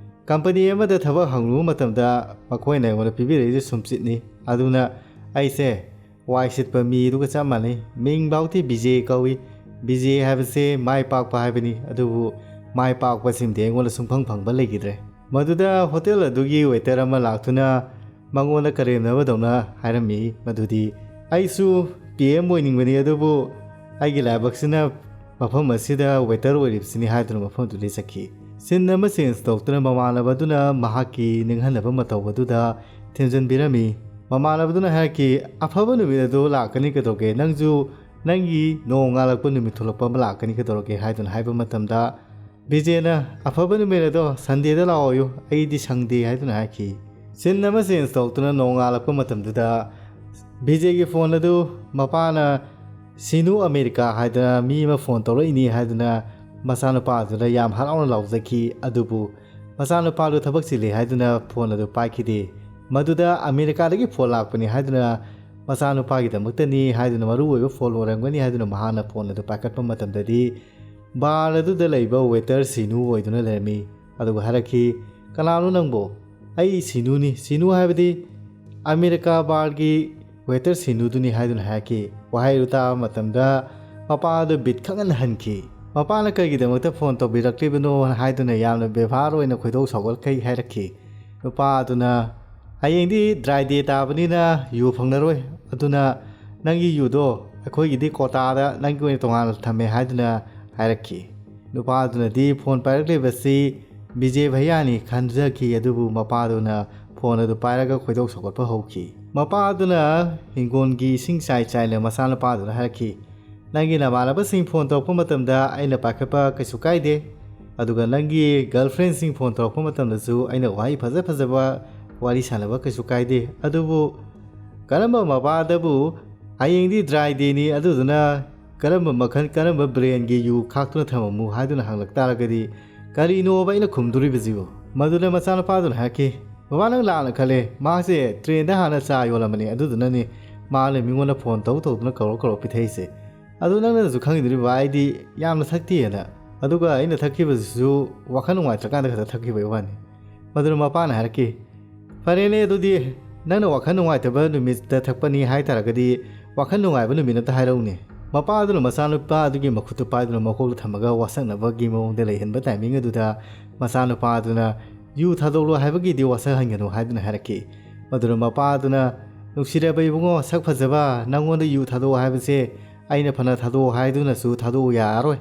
company ꯑꯃꯗ ꯊꯕꯛ ꯍꯪꯂꯨꯕ ꯃꯇꯝꯗ ꯃꯈꯣꯏꯅ ꯑꯩꯉꯣꯟꯗ ꯄꯤꯕꯤꯔꯛꯏꯁꯦ ꯁꯨꯝꯆꯤꯠꯅꯤ꯫ ꯑꯗꯨꯅ ꯑꯩꯁꯦ ꯋꯥꯏ ꯁꯤꯠꯄ ꯃꯤꯗꯨꯒ ꯆꯞ ꯃꯥꯟꯅꯩ꯫ ꯃꯤꯡ ꯐꯥꯎꯗꯤ ꯕꯤꯖꯦ ꯀꯧꯏ꯫ ꯕꯤꯖꯦ ꯍꯥꯏꯕꯁꯦ ꯃꯥꯏ ꯄꯥꯛꯄ ꯍꯥꯏꯕꯅꯤ, ꯑꯗꯨꯕꯨ ꯃꯥꯏ ꯄꯥꯛꯄꯁꯤꯃꯗꯤ ꯑꯩꯉꯣꯟꯗ ꯁꯨꯡꯐꯪ ꯐꯪꯕ ꯂꯩꯈꯤꯗ꯭ꯔꯦ"꯫ ꯃꯗꯨꯗ hotel ꯑꯗꯨꯒꯤ waiter ꯑꯃ ꯂꯥꯛꯇꯨꯅ ꯃꯉꯣꯟꯗ ꯀꯔꯦꯝꯅꯕꯗꯧꯅ ꯍꯥꯏꯔꯝꯃꯤ, ꯃꯗꯨꯗꯤ, "ꯑꯩꯁꯨ P M ꯑꯣꯏꯅꯤꯡꯕꯅꯤ, ꯑꯗꯨꯕꯨ ꯑꯩꯒꯤ ꯂꯥꯏꯕꯛꯁꯤꯅ ꯃꯐꯝ ꯑꯁꯤꯗ waiter ꯑꯣꯏꯔꯤꯕꯁꯤꯅꯤ" ꯍꯥꯏꯗꯨꯅ ꯃꯐꯝꯗꯨꯗꯒꯤ ꯆꯠꯈꯤ꯫ Scene ꯑꯃ change ꯇꯧꯗꯨꯅ ꯃꯃꯥꯟꯅꯕ ꯑꯗꯨꯅ ꯃꯍꯥꯛꯀꯤ ꯅꯤꯡꯍꯟꯅꯕ ꯃꯇꯧ ꯑꯗꯨꯗ ꯊꯦꯝꯖꯤꯟꯕꯤꯔꯝꯃꯤ꯫ ꯃꯃꯥꯟꯅꯕꯗꯨꯅ ꯍꯥꯏꯔꯛꯈꯤ, "ꯑꯐꯕ ꯅꯨꯃꯤꯠ ꯑꯗꯨ ꯂꯥꯛꯀꯅꯤ ꯀꯩꯗꯧꯒꯦ? ꯅꯪꯁꯨ ꯅꯪꯒꯤ ꯅꯣꯡꯉꯥꯜꯂꯛꯄ ꯅꯨꯃꯤꯠ ꯊꯣꯛꯂꯛꯄ ꯑꯃ ꯂꯥꯛꯀꯅꯤ ꯀꯩꯗꯧꯔꯒꯦ?" ꯍꯥꯏꯗꯨꯅ ꯍꯥꯏꯕ ꯃꯇꯝꯗ, ꯕꯤꯖꯦꯅ, "ꯑꯐꯕ ꯅꯨꯃꯤꯠ ꯑꯗꯣ Sundayꯗ ꯂꯥꯛꯑꯣꯌꯨ, ꯑꯩꯗꯤ ꯁꯪꯗꯦ" ꯍꯥꯏꯗꯨꯅ ꯍꯥꯏꯈꯤ꯫ Scene ꯑꯃ change ꯇꯧꯗꯨꯅ ꯅꯣꯡꯉꯥꯜꯂꯛꯄ ꯃꯇꯝꯗꯨꯗ ꯕꯤꯖꯦꯒꯤ phone ꯑꯗꯨ ꯃꯄꯥꯅ "ꯁꯤꯅꯨ ꯑꯃꯦꯔꯤꯀꯥ" ꯍꯥꯏꯗꯅ ꯃꯤ ꯑꯃ phone ꯇꯧꯔꯛꯏꯅꯤ ꯍꯥꯏꯗꯨꯅ ꯃꯆꯥꯅꯨꯄꯥꯗꯨꯗ ꯌꯥꯝ ꯍꯔꯥꯎꯅ ꯂꯥꯎꯖꯈꯤ꯫ ꯑꯗꯨꯕꯨ ꯃꯆꯥꯅꯨꯄꯥꯗꯨ ꯊꯕꯛ ꯆꯤꯜꯂꯤ ꯍꯥꯏꯗꯨꯅ phone ꯑꯗꯨ ꯄꯥꯏꯈꯤꯗꯦ꯫ ꯃꯗꯨꯗ "ꯑꯃꯦꯔꯤꯀꯥꯗꯒꯤ phone ꯂꯥꯛꯄꯅꯤ" ꯍꯥꯏꯗꯨꯅ, ꯃꯆꯥꯅꯨꯄꯥꯒꯤꯗꯃꯛꯇꯅꯤ ꯍꯥꯏꯗꯨꯅ, ꯃꯔꯨ ꯑꯣꯏꯕ phone ꯑꯣꯏꯔꯝꯒꯅꯤ ꯍꯥꯏꯗꯨꯅ ꯃꯍꯥꯛꯅ phone ꯑꯗꯨ ꯄꯥꯏꯈꯠꯄ ꯃꯇꯝꯗꯗꯤ bar ꯑꯗꯨꯗ ꯂꯩꯕ waiter ꯁꯤꯅꯨ ꯑꯣꯏꯗꯨꯅ ꯂꯩꯔꯝꯃꯤ꯫ ꯑꯗꯨꯒ ꯍꯥꯏꯔꯛꯈꯤ, "ꯀꯅꯥꯅꯣ ꯅꯪꯕꯨ?" "ꯑꯩ ꯁꯤꯅꯨꯅꯤ꯫" "ꯁꯤꯅꯨ ꯍꯥꯏꯕꯗꯤ ꯑꯃꯦꯔꯤꯀꯥ barꯒꯤ waiter ꯁꯤꯅꯨꯗꯨꯅꯤ" ꯍꯥꯏꯗꯨꯅ ꯍꯥꯏꯔꯛꯈꯤ꯫ ꯋꯥꯍꯩ ꯑꯗꯨ ꯇꯥꯕ ꯃꯇꯝꯗ ꯃꯄꯥ ꯑꯗꯨ ꯕꯤꯠ ꯈꯪꯍꯟ ꯍꯟꯈꯤ꯫ ꯃꯄꯥꯅ ꯀꯔꯤꯒꯤꯗꯃꯛꯇ phone ꯇꯧꯕꯤꯔꯛꯂꯤꯕꯅꯣ ꯍꯥꯏꯗꯨꯅ ꯌꯥꯝꯅ ꯕꯦꯕꯥꯔ ꯑꯣꯏꯅ ꯈꯣꯏꯗꯧ ꯁꯥꯎꯒꯠꯈꯩ ꯍꯥꯏꯔꯛꯈꯤ꯫ ꯅꯨꯄꯥ ꯑꯗꯨꯅ, "ꯍꯌꯦꯡꯗꯤ dry day ꯇꯥꯕꯅꯤꯅ ꯌꯨ ꯐꯪꯂꯔꯣꯏ, ꯑꯗꯨꯅ ꯅꯪꯒꯤ ꯌꯨꯗꯣ ꯑꯩꯈꯣꯏꯒꯤꯗꯤ quotaꯗ ꯅꯪꯒꯤ ꯑꯣꯏꯅ ꯇꯣꯉꯥꯟꯅ ꯊꯝꯃꯦ" ꯍꯥꯏꯗꯨꯅ ꯍꯥꯏꯔꯛꯈꯤ꯫ ꯅꯨꯄꯥ ꯑꯗꯨꯅꯗꯤ phone ꯄꯥꯏꯔꯛꯂꯤꯕꯁꯤ ꯕꯤꯖꯦ ꯚꯩꯌꯥꯅꯤ ꯈꯟꯖꯈꯤ, ꯑꯗꯨꯕꯨ ꯃꯄꯥꯗꯨꯅ ꯐꯣꯟ ꯑꯗꯨ ꯄꯥꯏꯔꯒ ꯈꯣꯏꯗꯧ ꯁꯧꯒꯠꯄ ꯍꯧꯈꯤ꯫ ꯃꯄꯥ ꯑꯗꯨꯅ ꯍꯤꯡꯒꯣꯜꯒꯤ ꯏꯁꯤꯡ ꯆꯥꯏ ꯆꯥꯏꯅ ꯃꯆꯥꯅꯨꯄꯥꯗꯨꯗ ꯍꯥꯏꯔꯛꯈꯤ, "ꯅꯪꯒꯤ ꯅꯃꯥꯟꯅꯕꯁꯤꯡ ꯐꯣꯟ ꯇꯧꯔꯛꯄ ꯃꯇꯝꯗ ꯑꯩꯅ ꯄꯥꯏꯈꯠꯄ ꯀꯩꯁꯨ ꯀꯥꯏꯗꯦ, ꯑꯗꯨꯒ ꯅꯪꯒꯤ ꯒꯔꯜꯐ꯭ꯔꯦꯟꯁꯤꯡ ꯐꯣꯟ ꯇꯧꯔꯛꯄ ꯃꯇꯝꯗꯁꯨ ꯑꯩꯅ ꯋꯥꯍꯩ ꯐꯖ ꯐꯖꯕ ꯋꯥꯔꯤ ꯁꯥꯟꯅꯕ ꯀꯩꯁꯨ ꯀꯥꯏꯗꯦ꯫ ꯑꯗꯨꯕꯨ ꯀꯔꯝꯕ ꯃꯄꯥꯗꯕꯨ ꯍꯌꯦꯡꯗꯤ ꯗ꯭ꯔꯥꯏ ꯗꯦꯅꯤ, ꯑꯗꯨꯗꯨꯅ ꯀꯔꯝꯕ ꯃꯈꯜ, ꯀꯔꯝꯕ ꯕ꯭ꯔꯦꯟꯒꯤ ꯌꯨ ꯈꯥꯛꯇꯨꯅ ꯊꯝꯃꯝꯃꯨ ꯍꯥꯏꯗꯨꯅ ꯍꯪꯂꯛ ꯇꯥꯔꯒꯗꯤ ꯀꯔꯤꯅꯣꯕ ꯑꯩꯅ ꯈꯨꯝꯗꯣꯔꯤꯕꯁꯤꯕꯨ?" ꯃꯗꯨꯗ ꯃꯆꯥꯅꯨꯄꯥꯗꯨꯅ ꯍꯥꯏꯔꯛꯈꯤ, "ꯕꯕꯥ, ꯅꯪ ꯂꯥꯟꯅ ꯈꯜꯂꯦ꯫ ꯃꯍꯥꯛꯁꯦ ꯇ꯭ꯔꯦꯟꯗ ꯍꯥꯟꯅ ꯆꯥ ꯌꯣꯜꯂꯝꯕꯅꯦ, ꯑꯗꯨꯗꯨꯅꯅꯦ ꯃꯥꯅ ꯃꯤꯉꯣꯟꯗ ꯐꯣꯟ ꯇꯧ ꯇꯧꯗꯨꯅ ꯀꯧꯔ ꯀꯧꯔ ꯄꯤꯊꯛꯏꯁꯦ꯫ ꯑꯗꯨ ꯅꯪꯅꯁꯨ ꯈꯪꯉꯤꯗꯨꯅꯤ ꯕꯕꯥ, ꯑꯩꯗꯤ ꯌꯥꯝꯅ ꯊꯛꯇꯦꯅ꯫ ꯑꯗꯨꯒ ꯑꯩꯅ ꯊꯛꯈꯤꯕꯁꯤꯁꯨ ꯋꯥꯈꯜ ꯅꯨꯡꯉꯥꯏꯇ꯭ꯔꯀꯥꯟꯗ ꯈꯛꯇ ꯊꯛꯈꯤꯕꯩ ꯋꯥꯅꯤ꯫" ꯃꯗꯨꯅ ꯃꯄꯥꯅ ꯍꯥꯏꯔꯛꯈꯤ, "ꯐꯔꯦꯅꯦ, ꯑꯗꯨꯗꯤ ꯅꯪꯅ ꯋꯥꯈꯜ ꯅꯨꯡꯉꯥꯏꯇꯕ ꯅꯨꯃꯤꯠꯇ ꯊꯛꯄꯅꯤ ꯍꯥꯏ ꯇꯥꯔꯒꯗꯤ ꯋꯥꯈꯜ ꯅꯨꯡꯉꯥꯏꯕ ꯅꯨꯃꯤꯠ ꯑꯝꯇ ꯍꯥꯏꯔꯛꯎꯅꯦ?" ꯃꯄꯥ ꯑꯗꯨꯅ ꯃꯆꯥꯅꯨꯄꯥ ꯑꯗꯨꯒꯤ ꯃꯈꯨꯠꯇꯨ ꯄꯥꯏꯗꯨꯅ ꯃꯀꯣꯛꯇ ꯊꯝꯃꯒ ꯋꯥꯁꯛꯅꯕꯒꯤ ꯃꯑꯣꯡꯗ ꯂꯩꯍꯟꯕ ꯇꯥꯏꯃꯤꯡ ꯑꯗꯨꯗ ꯃꯆꯥꯅꯨꯄꯥ ꯑꯗꯨꯅ "ꯌꯨ ꯊꯥꯗꯣꯛꯂꯣ ꯍꯥꯏꯕꯒꯤꯗꯤ ꯋꯥꯁꯛꯍꯟꯒꯅꯨ" ꯍꯥꯏꯗꯨꯅ ꯍꯥꯏꯔꯛꯈꯤ꯫ ꯃꯗꯨꯅ ꯃꯄꯥ ꯑꯗꯨꯅ, "ꯅꯨꯡꯁꯤꯔꯕ ꯏꯕꯨꯡꯉꯣ, ꯁꯛ ꯐꯖꯕ, ꯅꯪꯉꯣꯟꯗ ꯌꯨ ꯊꯥꯗꯣꯛꯑꯣ ꯍꯥꯏꯕꯁꯦ ꯑꯩꯅ ꯐꯅ ꯊꯥꯗꯣꯛꯑꯣ ꯍꯥꯏꯗꯨꯅꯁꯨ ꯊꯥꯗꯣꯛꯎ ꯌꯥꯔꯔꯣꯏ꯫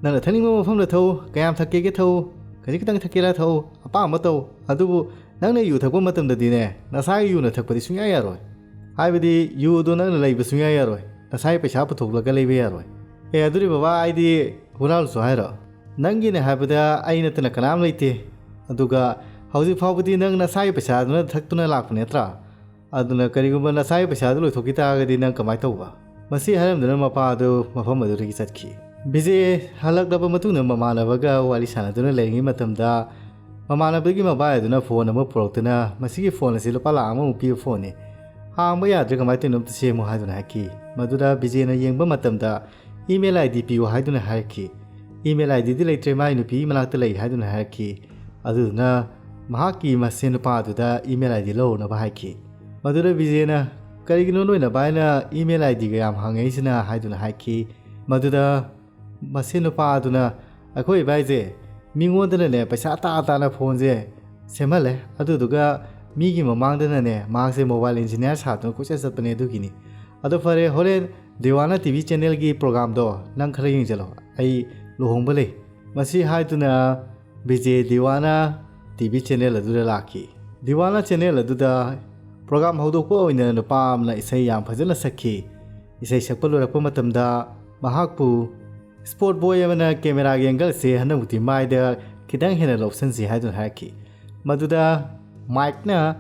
ꯅꯪꯅ ꯊꯛꯅꯤꯡꯕ ꯃꯐꯝꯗ ꯊꯛꯎ, ꯀꯌꯥꯝ ꯊꯛꯀꯦꯒꯦ ꯊꯛꯎ, ꯈꯖꯤꯛ ꯈꯤꯇꯪ ꯊꯛꯀꯦꯔꯥ ꯊꯛꯎ, ꯑꯄꯥꯝꯕ ꯇꯧ꯫ ꯑꯗꯨꯕꯨ ꯅꯪꯅ ꯌꯨ ꯊꯛꯄ ꯃꯇꯝꯗꯗꯤꯅꯦ, ꯅꯁꯥꯒꯤ ꯌꯨꯅ ꯊꯛꯄꯗꯤ ꯁꯨꯡꯌꯥ ꯌꯥꯔꯣꯏ꯫ ꯍꯥꯏꯕꯗꯤ ꯌꯨꯗꯣ ꯅꯪꯅ ꯂꯩꯕ ꯁꯨꯡꯌꯥ ꯌꯥꯔꯣꯏ꯫ ꯅꯁꯥꯒꯤ ꯄꯩꯁꯥ ꯄꯨꯊꯣꯛꯂꯒ ꯂꯩꯕ ꯌꯥꯔꯣꯏ꯫" "ꯑꯦ, ꯑꯗꯨꯗꯤ ꯕꯕꯥ, ꯑꯩꯗꯤ ꯍꯨꯔꯥꯜꯂꯨꯁꯨ ꯍꯥꯏꯔꯣ? ꯅꯪꯒꯤꯅꯦ ꯍꯥꯏꯕꯗ ꯑꯩ ꯅꯠꯇꯅ ꯀꯅꯥꯝ ꯂꯩꯇꯦ꯫ ꯑꯗꯨꯒ ꯍꯧꯖꯤꯛ ꯐꯥꯎꯕꯗꯤ ꯅꯪ ꯅꯁꯥꯒꯤ ꯄꯩꯁꯥꯗꯨꯅ ꯊꯛꯇꯨꯅ ꯂꯥꯛꯄ ꯅꯠꯇ꯭ꯔꯥ? ꯑꯗꯨꯅ ꯀꯔꯤꯒꯨꯝꯕ ꯅꯁꯥꯒꯤ ꯄꯩꯁꯥꯗꯨ ꯂꯣꯏꯊꯣꯛꯈꯤ ꯇꯥꯔꯒꯗꯤ ꯅꯪ ꯀꯃꯥꯏꯅ ꯇꯧꯕ?" ꯃꯁꯤ ꯍꯥꯏꯔꯝꯗꯨꯅ ꯃꯄꯥ ꯑꯗꯨ ꯃꯐꯝ ꯑꯗꯨꯗꯒꯤ ꯆꯠꯈꯤ꯫ ꯕꯤꯖꯦ ꯍꯜꯂꯛꯂꯕ ꯃꯇꯨꯡꯗ ꯃꯃꯥꯟꯅꯕꯒ ꯋꯥꯔꯤ ꯁꯥꯟꯅꯗꯨꯅ ꯂꯩꯔꯤꯉꯩ ꯃꯇꯝꯗ, ꯃꯃꯥꯟꯅꯕꯒꯤ ꯃꯕꯥꯏ ꯑꯗꯨꯅ ꯐꯣꯟ ꯑꯃ ꯄꯨꯔꯛꯇꯨꯅ, "ꯃꯁꯤꯒꯤ ꯐꯣꯟ ꯑꯁꯤ ꯂꯨꯄꯥ ꯂꯥꯈ ꯑꯃꯃꯨꯛ ꯄꯤꯕ ꯐꯣꯟꯅꯤ꯫ ꯍꯥꯡꯕ ꯌꯥꯗ꯭ꯔꯦ, ꯀꯃꯥꯏꯅ ꯇꯧꯔꯤꯅꯣ ꯑꯝꯇ ꯁꯦꯝꯃꯨ" ꯍꯥꯏꯗꯨꯅ ꯍꯥꯏꯈꯤ꯫ ꯃꯗꯨꯗ ꯕꯤꯖꯦꯅ ꯌꯦꯡꯕ ꯃꯇꯝꯗ, "ꯏꯃꯦꯜ ꯑꯥꯏ ꯗꯤ ꯄꯤꯌꯨ" ꯍꯥꯏꯗꯨꯅ ꯍꯥꯏꯔꯛꯈꯤ꯫ ꯏꯃꯦꯜ ꯑꯥꯏ ꯗꯤꯗꯤ ꯂꯩꯇ꯭ꯔꯦ, ꯃꯥꯒꯤ ꯅꯨꯄꯤꯒꯤ ꯃꯅꯥꯛꯇ ꯂꯩ ꯍꯥꯏꯗꯨꯅ ꯍꯥꯏꯔꯛꯈꯤ꯫ ꯑꯗꯨꯗꯨꯅ ꯃꯍꯥꯛꯀꯤ ꯃꯁꯦꯟ ꯅꯨꯄꯥ ꯑꯗꯨꯗ ꯏꯃꯦꯜ ꯑꯥꯏ ꯗꯤ ꯂꯧꯔꯨꯅꯕ ꯍꯥꯏꯈꯤ꯫ ꯃꯗꯨꯗ ꯕꯤꯖꯦꯅ, "ꯀꯔꯤꯒꯤꯅꯣ ꯅꯣꯏ ꯅꯕꯥꯏꯅ ꯏꯃꯦꯜ ꯑꯥꯏ ꯗꯤꯒ ꯌꯥꯝ ꯍꯪꯉꯛꯏꯁꯤꯅ?" ꯍꯥꯏꯗꯨꯅ ꯍꯥꯏꯈꯤ꯫ ꯃꯗꯨꯗ ꯃꯁꯦꯟ ꯅꯨꯄꯥ ꯑꯗꯨꯅ, "ꯑꯩꯈꯣꯏ ꯏꯕꯥꯏꯁꯦ ꯃꯤꯉꯣꯟꯗꯅꯅꯦ ꯄꯩꯁꯥ ꯇꯥ ꯇꯥꯅ ꯐꯣꯟꯁꯦ ꯁꯦꯝꯍꯜꯂꯦ, ꯑꯗꯨꯗꯨꯒ ꯃꯤꯒꯤ ꯃꯃꯥꯡꯗꯅꯅꯦ ꯃꯍꯥꯛꯁꯦ ꯃꯣꯕꯥꯏꯜ ꯏꯟꯖꯤꯅꯤꯌꯥꯔ ꯁꯥꯗꯨꯅ ꯀꯣꯏꯆꯠ ꯆꯠꯄꯅꯦ, ꯑꯗꯨꯒꯤꯅꯤ꯫ ꯑꯗꯣ ꯐꯔꯦ, ꯍꯣꯔꯦꯟ ꯗꯤꯋꯥꯅ ꯇꯤ ꯚꯤ ꯆꯦꯅꯦꯜꯒꯤ ꯄ꯭ꯔꯣꯒꯥꯝꯗꯣ ꯅꯪ ꯈꯔ ꯌꯦꯡꯁꯤꯜꯂꯣ, ꯑꯩ ꯂꯨꯍꯣꯡꯕ ꯂꯩ꯫" ꯃꯁꯤ ꯍꯥꯏꯗꯨꯅ ꯕꯤꯖꯦ ꯗꯤꯋꯥꯅ ꯇꯤ ꯚꯤ ꯆꯦꯅꯦꯜ ꯑꯗꯨꯗ ꯂꯥꯛꯈꯤ꯫ ꯗꯤꯋꯥꯅ ꯆꯦꯅꯦꯜ ꯑꯗꯨꯗ ꯄ꯭ꯔꯣꯒꯥꯝ ꯍꯧꯗꯣꯛꯄ ꯑꯣꯏꯅ ꯅꯨꯄꯥ ꯑꯃꯅ ꯏꯁꯩ ꯌꯥꯝ ꯐꯖꯅ ꯁꯛꯈꯤ꯫ ꯏꯁꯩ ꯁꯛꯄ ꯂꯣꯏꯔꯛꯄ ꯃꯇꯝꯗ ꯃꯍꯥꯛꯄꯨ ꯁ꯭ꯄꯣꯔꯠ ꯕꯣꯏ ꯑꯃꯅ ꯀꯦꯃꯦꯔꯥꯒꯤ ꯑꯦꯡꯒꯜꯁꯦ ꯍꯟꯗꯛꯃꯨꯛꯇꯤ ꯃꯥꯏꯗ ꯈꯤꯇꯪ ꯍꯦꯟꯅ ꯂꯧꯁꯟꯁꯤ ꯍꯥꯏꯗꯨꯅ ꯍꯥꯏꯔꯛꯈꯤ꯫ ꯃꯗꯨꯗ ꯃꯥꯏꯛꯅ,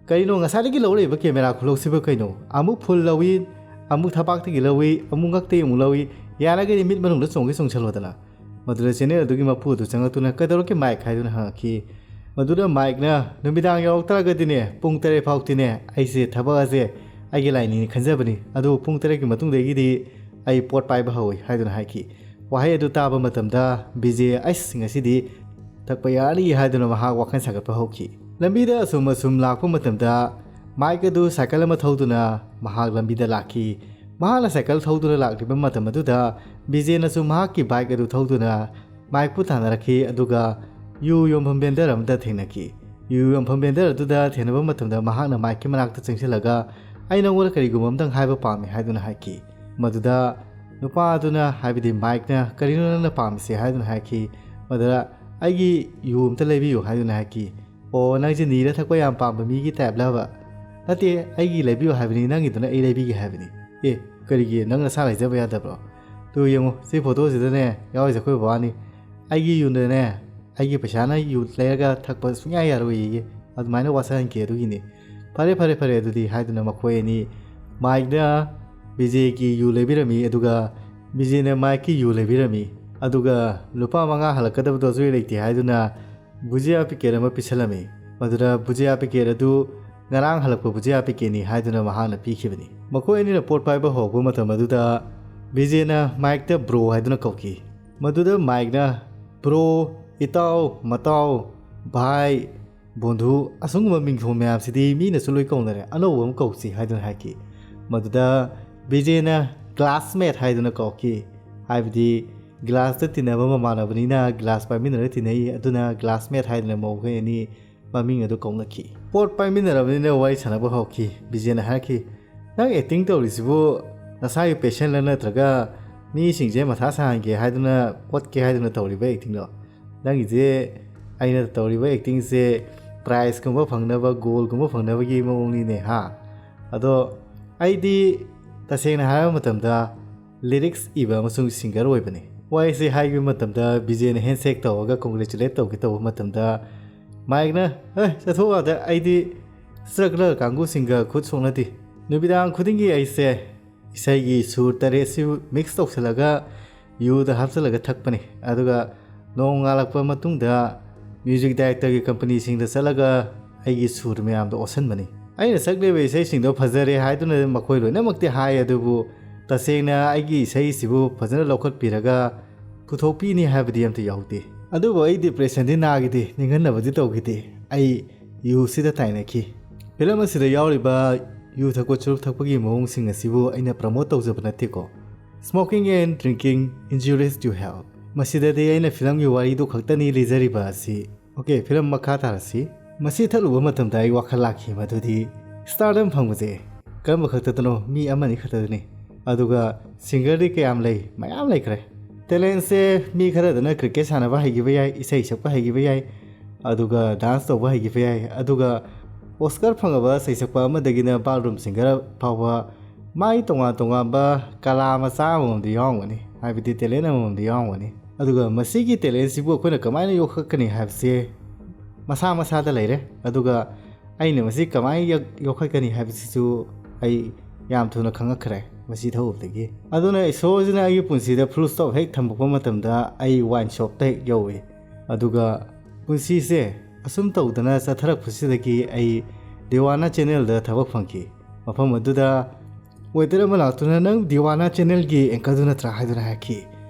"ꯀꯔꯤꯅꯣ ꯉꯁꯥꯏꯗꯒꯤ ꯂꯧꯔꯛꯏꯕ ꯀꯦꯃꯦꯔꯥ ꯈꯨꯂꯧꯁꯤꯕꯨ ꯀꯩꯅꯣ? ꯑꯃꯨꯛ ꯐꯨꯜ ꯂꯧꯏ, ꯑꯃꯨꯛ ꯊꯕꯥꯛꯇꯒꯤ ꯂꯧꯏ, ꯑꯃꯨꯛ ꯉꯛꯇꯒꯤ ꯑꯃꯨꯛ ꯂꯧꯏ, ꯌꯥꯔꯒꯗꯤ ꯃꯤꯠ ꯃꯅꯨꯡꯗ ꯆꯣꯡꯒꯦ ꯆꯣꯡꯁꯜꯂꯣꯗꯅ"꯫ ꯃꯗꯨꯗ ꯆꯦꯅꯦꯜ ꯑꯗꯨꯒꯤ ꯃꯄꯨ ꯑꯗꯨ ꯆꯪꯂꯛꯇꯨꯅ, "ꯀꯩꯗꯧꯔꯛꯀꯦ ꯃꯥꯏꯛ?" ꯍꯥꯏꯗꯨꯅ ꯍꯪꯉꯛꯈꯤ꯫ ꯃꯗꯨꯗ ꯃꯥꯏꯛꯅ, "ꯅꯨꯃꯤꯗꯥꯡ ꯌꯧꯔꯛꯇ꯭ꯔꯒꯗꯤꯅꯦ, ꯄꯨꯡ ꯇꯔꯦꯠ ꯐꯥꯎꯗꯤꯅꯦ ꯑꯩꯁꯦ ꯊꯕꯛ ꯑꯁꯦ ꯑꯩꯒꯤ ꯂꯥꯏꯅꯤꯡꯅꯤ ꯈꯟꯖꯕꯅꯤ, ꯑꯗꯨꯕꯨ ꯄꯨꯡ ꯇꯔꯦꯠꯀꯤ ꯃꯇꯨꯡꯗꯒꯤꯗꯤ ꯑꯩ ꯄꯣꯠ ꯄꯥꯏꯕ ꯍꯧꯏ" ꯍꯥꯏꯗꯨꯅ ꯍꯥꯏꯈꯤ꯫ ꯋꯥꯍꯩ ꯑꯗꯨ ꯇꯥꯕ ꯃꯇꯝꯗ ꯕꯤꯖꯦ, "ꯑꯩꯁ, ꯉꯁꯤꯗꯤ ꯊꯛꯄ ꯌꯥꯔꯅꯤ" ꯍꯥꯏꯗꯨꯅ ꯃꯍꯥꯛ ꯋꯥꯈꯜ ꯁꯥꯒꯠꯄ ꯍꯧꯈꯤ꯫ ꯂꯝꯕꯤꯗ ꯑꯁꯨꯝ ꯑꯁꯨꯝ ꯂꯥꯛꯄ ꯃꯇꯝꯗ ꯃꯥꯏꯛ ꯑꯗꯨ ꯁꯥꯏꯀꯜ ꯑꯃ ꯊꯧꯗꯨꯅ ꯃꯍꯥꯛ ꯂꯝꯕꯤꯗ ꯂꯥꯛꯈꯤ꯫ ꯃꯍꯥꯛꯅ ꯁꯥꯏꯀꯜ ꯊꯧꯗꯨꯅ ꯂꯥꯛꯂꯤꯕ ꯃꯇꯝ ꯑꯗꯨꯗ ꯕꯤꯖꯦꯅꯁꯨ ꯃꯍꯥꯛꯀꯤ ꯕꯥꯏꯛ ꯑꯗꯨ ꯊꯧꯗꯨꯅ ꯃꯥꯏꯛꯄꯨ ꯇꯥꯟꯅꯔꯛꯈꯤ, ꯑꯗꯨꯒ ꯌꯨ ꯌꯣꯟꯐꯝ ꯚꯦꯟꯗꯔ ꯑꯃꯗ ꯊꯦꯡꯅꯈꯤ꯫ ꯌꯨ ꯌꯣꯟꯐꯝ ꯚꯦꯟꯗꯔ ꯑꯗꯨꯗ ꯊꯦꯡꯅꯕ ꯃꯇꯝꯗ ꯃꯍꯥꯛꯅ ꯃꯥꯏꯛꯀꯤ ꯃꯅꯥꯛꯇ ꯆꯪꯁꯤꯜꯂꯒ, "ꯑꯩ ꯅꯉꯣꯟꯗ ꯀꯔꯤꯒꯨꯝꯕ ꯑꯃꯇꯪ ꯍꯥꯏꯕ ꯄꯥꯝꯃꯤ" ꯍꯥꯏꯗꯨꯅ ꯍꯥꯏꯈꯤ꯫ ꯃꯗꯨꯗ ꯅꯨꯄꯥ ꯑꯗꯨꯅ, ꯍꯥꯏꯕꯗꯤ ꯃꯥꯏꯛꯅ, "ꯀꯔꯤꯅꯣ ꯅꯪꯅ ꯄꯥꯝꯃꯤꯁꯦ?" ꯍꯥꯏꯗꯨꯅ ꯍꯥꯏꯈꯤ꯫ ꯃꯗꯨꯗ, "ꯑꯩꯒꯤ ꯌꯨ ꯑꯝꯇ ꯂꯩꯕꯤꯌꯨ" ꯍꯥꯏꯗꯨꯅ ꯍꯥꯏꯈꯤ꯫ "ꯑꯣ, ꯅꯪꯁꯦ ꯅꯤꯔ ꯊꯛꯄ ꯌꯥꯝ ꯄꯥꯝꯕ ꯃꯤꯒꯤ ꯇꯥꯏꯞꯂꯕ?" "ꯅꯠꯇꯦ, ꯑꯩꯒꯤ ꯂꯩꯕꯤꯌꯨ ꯍꯥꯏꯕꯅꯤ, ꯅꯪꯒꯤꯗꯨꯅ ꯑꯩ ꯂꯩꯕꯤꯒꯦ ꯍꯥꯏꯕꯅꯤ"꯫ "ꯑꯦ, ꯀꯔꯤꯒꯤ ꯅꯪ ꯅꯁꯥ ꯂꯩꯖꯕ ꯌꯥꯗꯕ꯭ꯔꯣ? ꯇꯨ ꯌꯦꯡꯉꯨ, ꯁꯤ ꯐꯣꯇꯣꯁꯤꯗꯅꯦ ꯌꯥꯎꯔꯤꯁꯦ ꯑꯩꯈꯣꯏ ꯕꯕꯥꯅꯤ꯫ ꯑꯩꯒꯤ ꯌꯨꯅꯅꯦ, ꯑꯩꯒꯤ ꯄꯩꯁꯥꯅ ꯌꯨ ꯂꯩꯔꯒ ꯊꯛꯄ ꯁꯨꯡꯌꯥ ꯌꯥꯔꯣꯏꯌꯦ"꯫ ꯑꯗꯨꯃꯥꯏꯅ ꯋꯥꯁꯛꯍꯟꯈꯤ ꯑꯗꯨꯒꯤꯅꯤ꯫ "ꯐꯔꯦ, ꯐꯔꯦ, ꯐꯔꯦ ꯑꯗꯨꯗꯤ" ꯍꯥꯏꯗꯨꯅ ꯃꯈꯣꯏ ꯑꯅꯤ, ꯃꯥꯏꯛꯅ ꯕꯤꯖꯦꯒꯤ ꯌꯨ ꯂꯩꯕꯤꯔꯝꯃꯤ, ꯑꯗꯨꯒ ꯕꯤꯖꯦꯅ ꯃꯥꯏꯛꯀꯤ ꯌꯨ ꯂꯩꯕꯤꯔꯝꯃꯤ, ꯑꯗꯨꯒ ꯂꯨꯄꯥ ꯃꯉꯥ ꯍꯜꯂꯛꯀꯗꯕꯗꯣ ꯑꯆꯣꯏ ꯂꯩꯇꯦ ꯍꯥꯏꯗꯨꯅ ꯕꯨꯖꯤꯌꯥ ꯄꯤꯀꯦꯠ ꯑꯃ ꯄꯤꯁꯜꯂꯝꯃꯤ꯫ ꯃꯗꯨꯗ ꯕꯨꯖꯤꯌꯥ ꯄꯤꯀꯦꯠ ꯑꯗꯨ ꯉꯔꯥꯡ ꯍꯜꯂꯛꯄ ꯕꯨꯖꯤꯌꯥ ꯄꯤꯀꯦꯠꯅꯤ ꯍꯥꯏꯗꯨꯅ ꯃꯍꯥꯛꯅ ꯄꯤꯈꯤꯕꯅꯤ꯫ ꯃꯈꯣꯏ ꯑꯅꯤꯅ ꯄꯣꯠ ꯄꯥꯏꯕ ꯍꯧꯔꯛꯄ ꯃꯇꯝ ꯑꯗꯨꯗ ꯕꯤꯖꯦꯅ ꯃꯥꯏꯛꯇ "ꯕ꯭ꯔꯣ" ꯍꯥꯏꯗꯨꯅ ꯀꯧꯈꯤ꯫ ꯃꯗꯨꯗ ꯃꯥꯏꯛꯅ, "ꯕ꯭ꯔꯣ, ꯏꯇꯥꯎ, ꯃꯇꯥꯎ, ꯚꯥꯏ, ꯕꯣꯟꯙꯨ, ꯑꯁꯤꯒꯨꯝꯕ ꯃꯤꯡꯊꯣꯜ ꯃꯌꯥꯝꯁꯤꯗꯤ ꯃꯤꯅꯁꯨ ꯂꯣꯏ ꯀꯧꯅꯔꯦ, ꯑꯅꯧꯕ ꯑꯃ ꯀꯧꯁꯤ" ꯍꯥꯏꯗꯨꯅ ꯍꯥꯏꯈꯤ꯫ ꯃꯗꯨꯗ ꯕꯤꯖꯦꯅ "ꯀ꯭ꯂꯥꯁꯃꯦꯠ" ꯍꯥꯏꯗꯨꯅ ꯀꯧꯈꯤ, ꯍꯥꯏꯕꯗꯤ ꯀ꯭ꯂꯥꯁꯇ ꯇꯤꯟꯅꯕ ꯃꯃꯥꯟꯅꯕꯅꯤꯅ ꯀ꯭ꯂꯥꯁ ꯄꯥꯏꯃꯤꯟꯅꯔ ꯇꯤꯟꯅꯩ, ꯑꯗꯨꯅ ꯀ꯭ꯂꯥꯁꯃꯦꯠ ꯍꯥꯏꯗꯨꯅ ꯃꯈꯣꯏ ꯑꯅꯤ ꯃꯃꯤꯡ ꯑꯗꯨ ꯀꯧꯅꯈꯤ꯫ ꯄꯣꯠ ꯄꯥꯏꯃꯤꯟꯅꯔꯕꯅꯤꯅ ꯋꯥꯔꯤ ꯁꯥꯟꯅꯕ ꯍꯧꯈꯤ꯫ ꯕꯤꯖꯦꯅ ꯍꯥꯏꯔꯛꯈꯤ, "ꯅꯪ ꯑꯦꯛꯇꯤꯡ ꯇꯧꯔꯤꯁꯤꯕꯨ ꯅꯁꯥꯒꯤ ꯄꯦꯁꯟꯂ ꯅꯠꯇ꯭ꯔꯒ ꯃꯤꯁꯤꯡꯁꯦ ꯃꯊꯥ ꯁꯥꯍꯟꯒꯦ ꯍꯥꯏꯗꯨꯅ, ꯑꯣꯠꯀꯦ ꯍꯥꯏꯗꯨꯅ ꯇꯧꯔꯤꯕ ꯑꯦꯛꯇꯤꯡꯂꯣ? ꯅꯪꯒꯤꯁꯦ, ꯑꯩꯅ ꯇꯧꯔꯤꯕ ꯑꯦꯛꯇꯤꯡꯁꯦ ꯄ꯭ꯔꯥꯏꯖꯀꯨꯝꯕ ꯐꯪꯅꯕ, ꯒꯣꯜꯒꯨꯝꯕ ꯐꯪꯅꯕꯒꯤ ꯃꯑꯣꯡꯅꯤꯅꯦ ꯍꯥ꯫ ꯑꯗꯣ ꯑꯩꯗꯤ ꯇꯁꯦꯡꯅ ꯍꯥꯏꯔꯕ ꯃꯇꯝꯗ ꯂꯤꯔꯤꯛꯁ ꯏꯕ ꯑꯃꯁꯨꯡ ꯁꯤꯡꯒꯔ ꯑꯣꯏꯕꯅꯤ꯫ ꯋꯥꯍꯩꯁꯦ ꯍꯥꯏꯈꯤꯕ ꯃꯇꯝꯗ ꯕꯤꯖꯦꯅ ꯍꯦꯟꯁꯦꯛ ꯇꯧꯔꯒ ꯀꯣꯡꯒ꯭ꯔꯦꯆꯨꯂꯦꯠ ꯇꯧꯒꯦ ꯇꯧꯕ ꯃꯇꯝꯗ ꯃꯥꯏꯛꯅ, "ꯑꯦ, ꯆꯠꯊꯣꯛꯑꯣ ꯑꯥꯗ, ꯑꯩꯗꯤ ꯁ꯭ꯇ꯭ꯔꯒꯂꯔ ꯀꯥꯡꯕꯨꯁꯤꯡꯒ ꯈꯨꯠ ꯁꯣꯛꯅꯗꯦ꯫ ꯅꯨꯃꯤꯗꯥꯡ ꯈꯨꯗꯤꯡꯒꯤ ꯑꯩꯁꯦ ꯏꯁꯩꯒꯤ ꯁꯨꯔ ꯇꯔꯦꯠꯁꯤ ꯃꯤꯛꯁ ꯇꯧꯁꯤꯜꯂꯒ ꯌꯨꯗ ꯍꯥꯞꯆꯤꯜꯂꯒ ꯊꯛꯄꯅꯤ꯫ ꯑꯗꯨꯒ ꯅꯣꯡꯉꯥꯜꯂꯛꯄ ꯃꯇꯨꯡꯗ ꯃ꯭ꯌꯨꯖꯤꯛ ꯗꯥꯏꯔꯦꯛꯇꯔꯒꯤ ꯀꯝꯄꯅꯤꯁꯤꯡꯗ ꯆꯠꯂꯒ ꯑꯩꯒꯤ ꯁꯨꯔ ꯃꯌꯥꯝꯗꯣ ꯑꯣꯠꯁꯟꯕꯅꯤ꯫ ꯑꯩꯅ ꯁꯛꯂꯤꯕ ꯏꯁꯩꯁꯤꯡꯗꯣ ꯐꯖꯔꯦ ꯍꯥꯏꯗꯨꯅ ꯃꯈꯣꯏ ꯂꯣꯏꯅꯃꯛꯇꯤ ꯍꯥꯏ, ꯑꯗꯨꯕꯨ ꯇꯁꯦꯡꯅ ꯑꯩꯒꯤ ꯏꯁꯩꯁꯤꯕꯨ ꯐꯖꯅ ꯂꯧꯈꯠꯄꯤꯔꯒ ꯄꯨꯊꯣꯛꯄꯤꯅꯤ ꯍꯥꯏꯕꯗꯤ ꯑꯝꯇ ꯌꯥꯎꯗꯦ꯫ ꯑꯗꯨꯕꯨ ꯑꯩ ꯗꯤꯄ꯭ꯔꯦꯁꯟꯗꯤ ꯅꯥꯈꯤꯗꯦ, ꯅꯤꯡꯍꯟꯅꯕꯗꯤ ꯇꯧꯈꯤꯗꯦ꯫ ꯑꯩ ꯌꯨꯁꯤꯗ ꯇꯥꯏꯅꯈꯤ꯫ ꯐꯤꯂꯝ ꯑꯁꯤꯗ ꯌꯥꯎꯔꯤꯕ ꯌꯨ ꯊꯛꯄ, ꯆꯨꯔꯨꯞ ꯊꯛꯄꯒꯤ ꯃꯑꯣꯡꯁꯤꯡ ꯑꯁꯤꯕꯨ ꯑꯩꯅ ꯄ꯭ꯔꯃꯣꯠ ꯇꯧꯖꯕ ꯅꯠꯇꯦꯀꯣ꯫ Smoking and drinking injures your health꯫ ꯃꯁꯤꯗꯗꯤ ꯑꯩꯅ ꯐꯤꯂꯝꯒꯤ ꯋꯥꯔꯤꯗꯨ ꯈꯛꯇꯅꯤ ꯂꯤꯖꯔꯤꯕ ꯑꯁꯤ꯫ ꯑꯣꯀꯦ, ꯐꯤꯂꯝ ꯃꯈꯥ ꯇꯥꯔꯁꯤ꯫ ꯃꯁꯤ ꯊꯛꯂꯨꯕ ꯃꯇꯝꯗ ꯑꯩ ꯋꯥꯈꯜ ꯂꯥꯛꯈꯤ ꯃꯗꯨꯗꯤ ꯁ꯭ꯇꯥꯔꯗꯝ ꯐꯪꯕꯁꯦ ꯀꯔꯝꯕ ꯈꯛꯇꯗꯅꯣ? ꯃꯤ ꯑꯃꯅꯤ ꯈꯛꯇꯗꯅꯤ꯫ ꯑꯗꯨꯒ ꯁꯤꯡꯒꯔꯗꯤ ꯀꯌꯥꯝ ꯂꯩ? ꯃꯌꯥꯝ ꯂꯩꯈ꯭ꯔꯦ꯫ ꯇꯦꯂꯦꯟꯁꯦ ꯃꯤ ꯈꯔꯗꯅ ꯀ꯭ꯔꯤꯀꯦꯠ ꯁꯥꯟꯅꯕ ꯍꯩꯈꯤꯕ ꯌꯥꯏ, ꯏꯁꯩ ꯁꯛꯄ ꯍꯩꯈꯤꯕ ꯌꯥꯏ, ꯑꯗꯨꯒ ꯗꯥꯟꯁ ꯇꯧꯕ ꯍꯩꯈꯤꯕ ꯌꯥꯏ꯫ ꯑꯗꯨꯒ ꯑꯣꯁꯀꯥꯔ ꯐꯪꯉꯕ ꯁꯩꯁꯛꯄ ꯑꯃꯗꯒꯤꯅ ꯕꯥꯠꯔꯨꯝ ꯁꯤꯡꯒꯔ ꯐꯥꯎꯕ ꯃꯥꯒꯤ ꯇꯣꯉꯥꯟ ꯇꯣꯉꯥꯟꯕ ꯀꯂꯥ ꯃꯆꯥ ꯑꯃꯃꯝꯗꯤ ꯌꯥꯎꯔꯝꯒꯅꯤ, ꯍꯥꯏꯕꯗꯤ ꯇꯦꯂꯦꯟ ꯑꯃꯃꯝꯗꯤ ꯌꯥꯎꯔꯝꯒꯅꯤ꯫ ꯑꯗꯨꯒ ꯃꯁꯤꯒꯤ ꯇꯦꯂꯦꯟꯁꯤꯕꯨ ꯑꯩꯈꯣꯏꯅ ꯀꯃꯥꯏꯅ ꯌꯣꯛꯈꯠꯀꯅꯤ ꯍꯥꯏꯕꯁꯦ ꯃꯁꯥ ꯃꯁꯥꯗ ꯂꯩꯔꯦ꯫ ꯑꯗꯨꯒ ꯑꯩꯅ ꯃꯁꯤ ꯀꯃꯥꯏꯅ ꯌꯛ-, ꯌꯣꯛꯈꯠꯀꯅꯤ ꯍꯥꯏꯕꯁꯤꯁꯨ ꯑꯩ ꯌꯥꯝ ꯊꯨꯅ ꯈꯪꯉꯛꯈ꯭ꯔꯦ ꯃꯁꯤ ꯊꯧꯕꯗꯒꯤ꯫ ꯑꯗꯨꯅ ꯏꯁꯣꯔꯁꯤꯅ ꯑꯩꯒꯤ ꯄꯨꯟꯁꯤꯗ ꯐꯨꯜ ꯁ꯭ꯇꯣꯞ ꯍꯦꯛ ꯊꯝꯃꯛꯄ ꯃꯇꯝꯗ ꯑꯩ ꯋꯥꯏꯟ ꯁꯣꯞꯇ ꯍꯦꯛ ꯌꯧꯏ꯫ ꯑꯗꯨꯒ ꯄꯨꯟꯁꯤꯁꯦ ꯑꯁꯨꯝ ꯇꯧꯗꯅ ꯆꯠꯊꯔꯛꯄꯁꯤꯗꯒꯤ ꯑꯩ ꯗꯤꯋꯥꯅꯥ ꯆꯦꯅꯦꯜꯗ ꯊꯕꯛ ꯐꯪꯈꯤ꯫ ꯃꯐꯝ ꯑꯗꯨꯗ ꯋꯦꯇꯔ ꯑꯃ ꯂꯥꯛꯇꯨꯅ, "ꯅꯪ ꯗꯤꯋꯥꯅꯥ ꯆꯦꯅꯦꯜꯒꯤ ꯑꯦꯡꯀꯔꯗꯨ ꯅꯠꯇ꯭ꯔꯥ?" ꯍꯥꯏꯗꯨꯅ ꯍꯥꯏꯔꯛꯈꯤ꯫